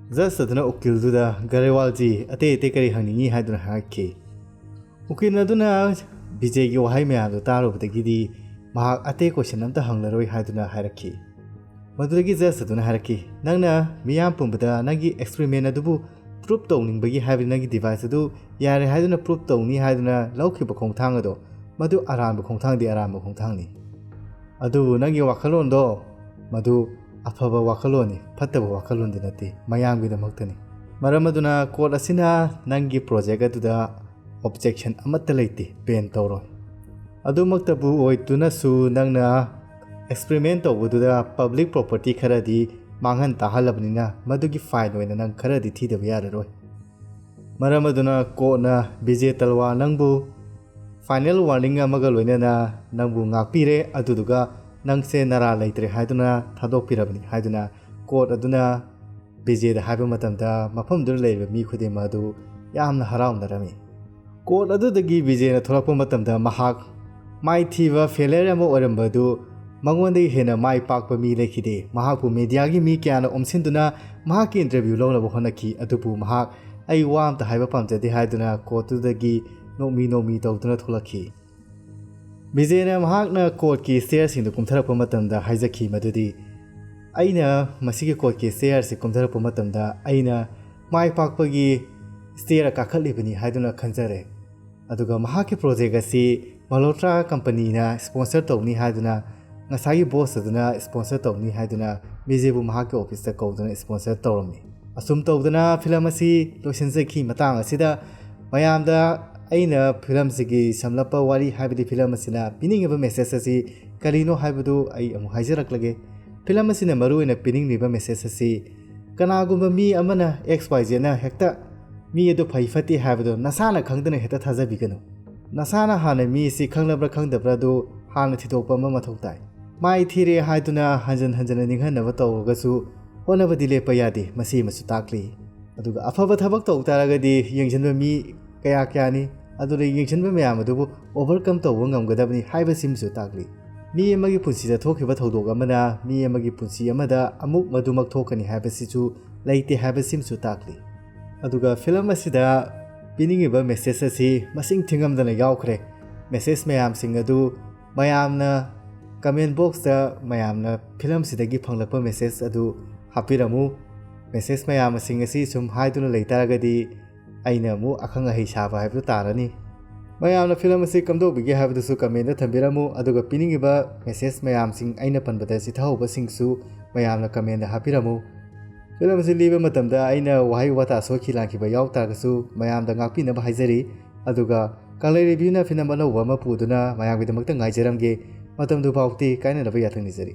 Judge ꯑꯗꯨꯅ ꯎꯀꯤꯜꯗꯨꯗ, "ꯒꯔꯦꯋꯥꯜꯖꯤ, ꯑꯇꯩ ꯑꯇꯩ ꯀꯔꯤ ꯍꯪꯅꯤꯡꯉꯤ?" ꯍꯥꯏꯗꯨꯅ ꯍꯥꯏꯔꯛꯈꯤ꯫ ꯎꯀꯤꯜ ꯑꯗꯨꯅ ꯕꯤꯖꯦꯒꯤ ꯋꯥꯍꯩ ꯃꯌꯥꯝꯗꯨ ꯇꯥꯔꯨꯕꯗꯒꯤꯗꯤ ꯃꯍꯥꯛ ꯑꯇꯩ question ꯑꯝꯇ ꯍꯪꯂꯔꯣꯏ ꯍꯥꯏꯗꯨꯅ ꯍꯥꯏꯔꯛꯈꯤ꯫ ꯃꯗꯨꯗꯒꯤ judge ꯑꯗꯨꯅ ꯍꯥꯏꯔꯛꯈꯤ, "ꯅꯪꯅ ꯃꯤꯌꯥꯝ ꯄꯨꯝꯕꯗ ꯅꯪꯒꯤ experiment ꯑꯗꯨꯕꯨ prove ꯇꯧꯅꯤꯡꯕꯒꯤ, ꯍꯥꯏꯕꯗꯤ ꯅꯪꯒꯤ device ꯑꯗꯨ ꯌꯥꯔꯦ ꯍꯥꯏꯗꯨꯅ prove ꯇꯧꯅꯤ ꯍꯥꯏꯗꯨꯅ ꯂꯧꯈꯤꯕ ꯈꯣꯡꯊꯥꯡ ꯑꯗꯣ, ꯃꯗꯨ ꯑꯔꯥꯟꯕ ꯈꯣꯡꯊꯥꯡꯗꯤ ꯑꯔꯥꯟꯕ ꯈꯣꯡꯊꯥꯡꯅꯤ꯫ ꯑꯗꯨꯕꯨ ꯅꯪꯒꯤ ꯋꯥꯈꯜꯂꯣꯟꯗꯣ, ꯃꯗꯨ ꯑꯐꯕ ꯋꯥꯈꯜꯂꯣꯟꯅꯤ, ꯐꯠꯇꯕ ꯋꯥꯈꯜꯂꯣꯟꯗꯤ ꯅꯠꯇꯦ, ꯃꯌꯥꯝꯒꯤꯗꯃꯛꯇꯅꯤ꯫ ꯃꯔꯝ ꯑꯗꯨꯅ court ꯑꯁꯤꯅ ꯅꯪꯒꯤ project ꯑꯗꯨꯗ objection ꯑꯃꯠꯇ ꯂꯩꯇꯦ, ban ꯇꯧꯔꯣꯏ꯫ ꯑꯗꯨꯃꯛꯇꯕꯨ ꯑꯣꯏꯗꯨꯅꯁꯨ ꯅꯪꯅ experiment ꯇꯧꯕꯗꯨꯗ public property ꯈꯔꯗꯤ ꯃꯥꯡꯍꯟ ꯇꯥꯍꯜꯂꯕꯅꯤꯅ ꯃꯗꯨꯒꯤ fine ꯑꯣꯏꯅ ꯅꯪ ꯈꯔꯗꯤ ꯊꯤꯗꯕ ꯌꯥꯔꯔꯣꯏ꯫ ꯃꯔꯝ ꯑꯗꯨꯅ courtꯅ ꯕꯤꯖꯦ ꯇꯜꯋꯥꯔ ꯅꯪꯕꯨ final warning ꯑꯃꯒ ꯂꯣꯏꯅꯅ ꯅꯪꯕꯨ ꯉꯥꯛꯄꯤꯔꯦ, ꯑꯗꯨꯗꯨꯒ ꯅꯪꯁꯦ ꯅꯔꯥ ꯂꯩꯇ꯭ꯔꯦ ꯍꯥꯏꯗꯨꯅ ꯊꯥꯗꯣꯛꯄꯤꯔꯕꯅꯤ" ꯍꯥꯏꯗꯨꯅ court ꯑꯗꯨꯅ ꯕꯤꯖꯦꯗ ꯍꯥꯏꯕ ꯃꯇꯝꯗ ꯃꯐꯝꯗꯨꯗ ꯂꯩꯔꯤꯕ ꯃꯤ ꯈꯨꯗꯤꯡꯃꯛ ꯑꯗꯨ ꯌꯥꯝꯅ ꯍꯔꯥꯎꯅꯔꯝꯃꯤ꯫ Court ꯑꯗꯨꯗꯒꯤ ꯕꯤꯖꯦꯅ ꯊꯣꯛꯂꯛꯄ ꯃꯇꯝꯗ ꯃꯍꯥꯛ ꯃꯥꯏꯊꯤꯕ failure ꯑꯃ ꯑꯣꯏꯔꯝꯕ ꯑꯗꯨ ꯃꯉꯣꯟꯗꯒꯤ ꯍꯦꯟꯅ ꯃꯥꯏ ꯄꯥꯛꯄ ꯃꯤ ꯂꯩꯈꯤꯗꯦ꯫ ꯃꯍꯥꯛꯄꯨ mediaꯒꯤ ꯃꯤ ꯀꯌꯥꯅ ꯑꯣꯝꯁꯤꯟꯗꯨꯅ ꯃꯍꯥꯛꯀꯤ interview ꯂꯧꯅꯕ ꯍꯣꯠꯅꯈꯤ, ꯑꯗꯨꯕꯨ ꯃꯍꯥꯛ "ꯑꯩ ꯋꯥ ꯑꯝꯇ ꯍꯥꯏꯕ ꯄꯥꯝꯖꯗꯦ" ꯍꯥꯏꯗꯨꯅ courtꯇꯨꯗꯒꯤ ꯅꯣꯛꯃꯤ ꯅꯣꯛꯃꯤ ꯇꯧꯗꯨꯅ ꯊꯣꯛꯂꯛꯈꯤ꯫ ꯕꯤꯖꯦꯅ ꯃꯍꯥꯛꯅ courtꯀꯤ stairsꯁꯤꯡꯗꯨ ꯀꯨꯝꯊꯔꯛꯄ ꯃꯇꯝꯗ ꯍꯥꯏꯖꯈꯤ ꯃꯗꯨꯗꯤ, "ꯑꯩꯅ ꯃꯁꯤꯒꯤ courtꯀꯤ stairsꯁꯤ ꯀꯨꯝꯊꯔꯛꯄ ꯃꯇꯝꯗ ꯑꯩꯅ ꯃꯥꯏ ꯄꯥꯛꯄꯒꯤ stair ꯀꯥꯈꯠꯂꯤꯕꯅꯤ" ꯍꯥꯏꯗꯨꯅ ꯈꯟꯖꯔꯦ꯫ ꯑꯗꯨꯒ ꯃꯍꯥꯛꯀꯤ project ꯑꯁꯤ Malhotra companyꯅ sponsor ꯇꯧꯅꯤ ꯍꯥꯏꯗꯨꯅ, ꯉꯁꯥꯏꯒꯤ boss ꯑꯗꯨꯅ sponsor ꯇꯧꯅꯤ ꯍꯥꯏꯗꯨꯅ ꯕꯤꯖꯦꯕꯨ ꯃꯍꯥꯛꯀꯤ officeꯇ ꯀꯧꯗꯨꯅ sponsor ꯇꯧꯔꯝꯃꯤ꯫ ꯑꯁꯨꯝ ꯇꯧꯗꯅ film ꯑꯁꯤ ꯂꯣꯏꯁꯤꯟꯖꯈꯤ꯫ ꯃꯇꯥꯡ ꯑꯁꯤꯗ ꯃꯌꯥꯝꯗ ꯑꯩꯅ film ꯑꯁꯤꯒꯤ ꯁꯝꯂꯞꯄ ꯋꯥꯔꯤ, ꯍꯥꯏꯕꯗꯤ film ꯑꯁꯤꯅ ꯄꯤꯅꯤꯡꯉꯤꯕ message ꯑꯁꯤ ꯀꯔꯤꯅꯣ ꯍꯥꯏꯕꯗꯨ ꯑꯩ ꯑꯃꯨꯛ ꯍꯥꯏꯖꯔꯛꯂꯒꯦ꯫ Film ꯑꯁꯤꯅ ꯃꯔꯨꯑꯣꯏꯅ ꯄꯤꯅꯤꯡꯂꯤꯕ message ꯑꯁꯤ ꯀꯅꯥꯒꯨꯝꯕ ꯃꯤ ꯑꯃꯅ X Y Zꯅ ꯍꯦꯛꯇ ꯃꯤ ꯑꯗꯨ ꯐꯩ ꯐꯠꯇꯦ ꯍꯥꯏꯕꯗꯨ ꯅꯁꯥꯅ ꯈꯪꯗꯅ ꯍꯦꯛꯇ ꯊꯥꯖꯕꯤꯒꯅꯨ꯫ ꯅꯁꯥꯅ ꯍꯥꯟꯅ ꯃꯤ ꯑꯁꯤ ꯈꯪꯂꯕ꯭ꯔꯥ ꯈꯪꯗꯕ꯭ꯔꯥ ꯑꯗꯨ ꯍꯥꯟꯅ ꯊꯤꯗꯣꯛꯄ ꯑꯃ ꯃꯊꯧ ꯇꯥꯏ꯫ ꯃꯥꯏ ꯊꯤꯔꯦ ꯍꯥꯏꯗꯨꯅ ꯍꯟꯖꯟ ꯍꯟꯖꯟꯅ ꯅꯤꯡꯍꯟꯅꯕ ꯇꯧꯔꯒꯁꯨ ꯍꯣꯠꯅꯕꯗꯤ ꯂꯦꯞꯄ ꯌꯥꯗꯦ, ꯃꯁꯤ ꯑꯃꯁꯨ ꯇꯥꯛꯂꯤ꯫ ꯑꯗꯨꯒ ꯑꯐꯕ ꯊꯕꯛ ꯇꯧ ꯇꯥꯔꯒꯗꯤ ꯌꯦꯡꯁꯤꯟꯕ ꯃꯤ ꯀꯌꯥ ꯀꯌꯥꯅꯤ, ꯑꯗꯨꯅ ꯌꯦꯡꯁꯤꯟꯕ ꯃꯌꯥꯝ ꯑꯗꯨꯕꯨ overcome ꯇꯧꯕ ꯉꯝꯒꯗꯕꯅꯤ ꯍꯥꯏꯕꯁꯤꯃꯁꯨ ꯇꯥꯛꯂꯤ꯫ ꯃꯤ ꯑꯃꯒꯤ ꯄꯨꯟꯁꯤꯗ ꯊꯣꯛꯈꯤꯕ ꯊꯧꯗꯣꯛ ꯑꯃꯅ ꯃꯤ ꯑꯃꯒꯤ ꯄꯨꯟꯁꯤ ꯑꯃꯗ ꯑꯃꯨꯛ ꯃꯗꯨꯃꯛ ꯊꯣꯛꯀꯅꯤ ꯍꯥꯏꯕꯁꯤꯁꯨ ꯂꯩꯇꯦ ꯍꯥꯏꯕꯁꯤꯃꯁꯨ ꯇꯥꯛꯂꯤ꯫ ꯑꯗꯨꯒ ꯐꯤꯂꯝ ꯑꯁꯤꯗ ꯄꯤꯅꯤꯡꯉꯤꯕ ꯃꯦꯁꯦꯖ ꯑꯁꯤ ꯃꯁꯤꯡ ꯊꯤꯉꯝꯗꯅ ꯌꯥꯎꯈ꯭ꯔꯦ꯫ ꯃꯦꯁꯦꯖ ꯃꯌꯥꯝꯁꯤꯡ ꯑꯗꯨ ꯃꯌꯥꯝꯅ ꯀꯃꯦꯟ ꯕꯣꯛꯁꯇ ꯃꯌꯥꯝꯅ ꯐꯤꯂꯝꯁꯤꯗꯒꯤ ꯐꯪꯂꯛꯄ ꯃꯦꯁꯦꯖ ꯑꯗꯨ ꯍꯥꯞꯄꯤꯔꯝꯃꯨ꯫ ꯃꯦꯁꯦꯖ ꯃꯌꯥꯝꯁꯤꯡ ꯑꯁꯤ ꯁꯨꯝ ꯍꯥꯏꯗꯨꯅ ꯂꯩꯇꯥꯔꯒꯗꯤ ꯑꯩꯅ ꯑꯃꯨꯛ ꯑꯈꯪ ꯑꯍꯩ ꯁꯥꯕ ꯍꯥꯏꯕꯗꯨ ꯇꯥꯔꯅꯤ꯫ ꯃꯌꯥꯝꯅ ꯐꯤꯂꯝ ꯑꯁꯤ ꯀꯝꯗꯧꯕꯤꯒꯦ ꯍꯥꯏꯕꯗꯨꯁꯨ ꯀꯃꯦꯟꯗ ꯊꯝꯕꯤꯔꯝꯃꯨ, ꯑꯗꯨꯒ ꯄꯤꯅꯤꯡꯉꯤꯕ ꯃꯦꯁꯦꯖ ꯃꯌꯥꯝꯁꯤꯡ ꯑꯩꯅ ꯄꯟꯕꯗ ꯆꯤꯊꯍꯧꯕꯁꯤꯡꯁꯨ ꯃꯌꯥꯝꯅ ꯀꯃꯦꯟꯗ ꯍꯥꯞꯄꯤꯔꯝꯃꯨ꯫ ꯐꯤꯂꯝ ꯑꯁꯤ ꯂꯤꯕ ꯃꯇꯝꯗ ꯑꯩꯅ ꯋꯥꯍꯩ ꯋꯥꯇꯥ ꯁꯣꯏꯈꯤ ꯂꯥꯟꯈꯤꯕ ꯌꯥꯎ ꯇꯥꯔꯒꯁꯨ ꯃꯌꯥꯝꯗ ꯉꯥꯛꯄꯤꯅꯕ ꯍꯥꯏꯖꯔꯤ꯫ ꯑꯗꯨꯒ ꯀꯪꯂꯩ ꯔꯤꯚ꯭ꯌꯨꯅ ꯐꯤꯂꯝ ꯑꯅꯧꯕ ꯑꯃ ꯄꯨꯗꯨꯅ ꯃꯌꯥꯝꯒꯤꯗꯃꯛꯇ ꯉꯥꯏꯖꯔꯝꯒꯦ꯫ ꯃꯇꯝꯗꯨ ꯐꯥꯎꯗꯤ ꯀꯥꯏꯅꯅꯕ ꯌꯥꯊꯪ ꯅꯤꯖꯔꯤ꯫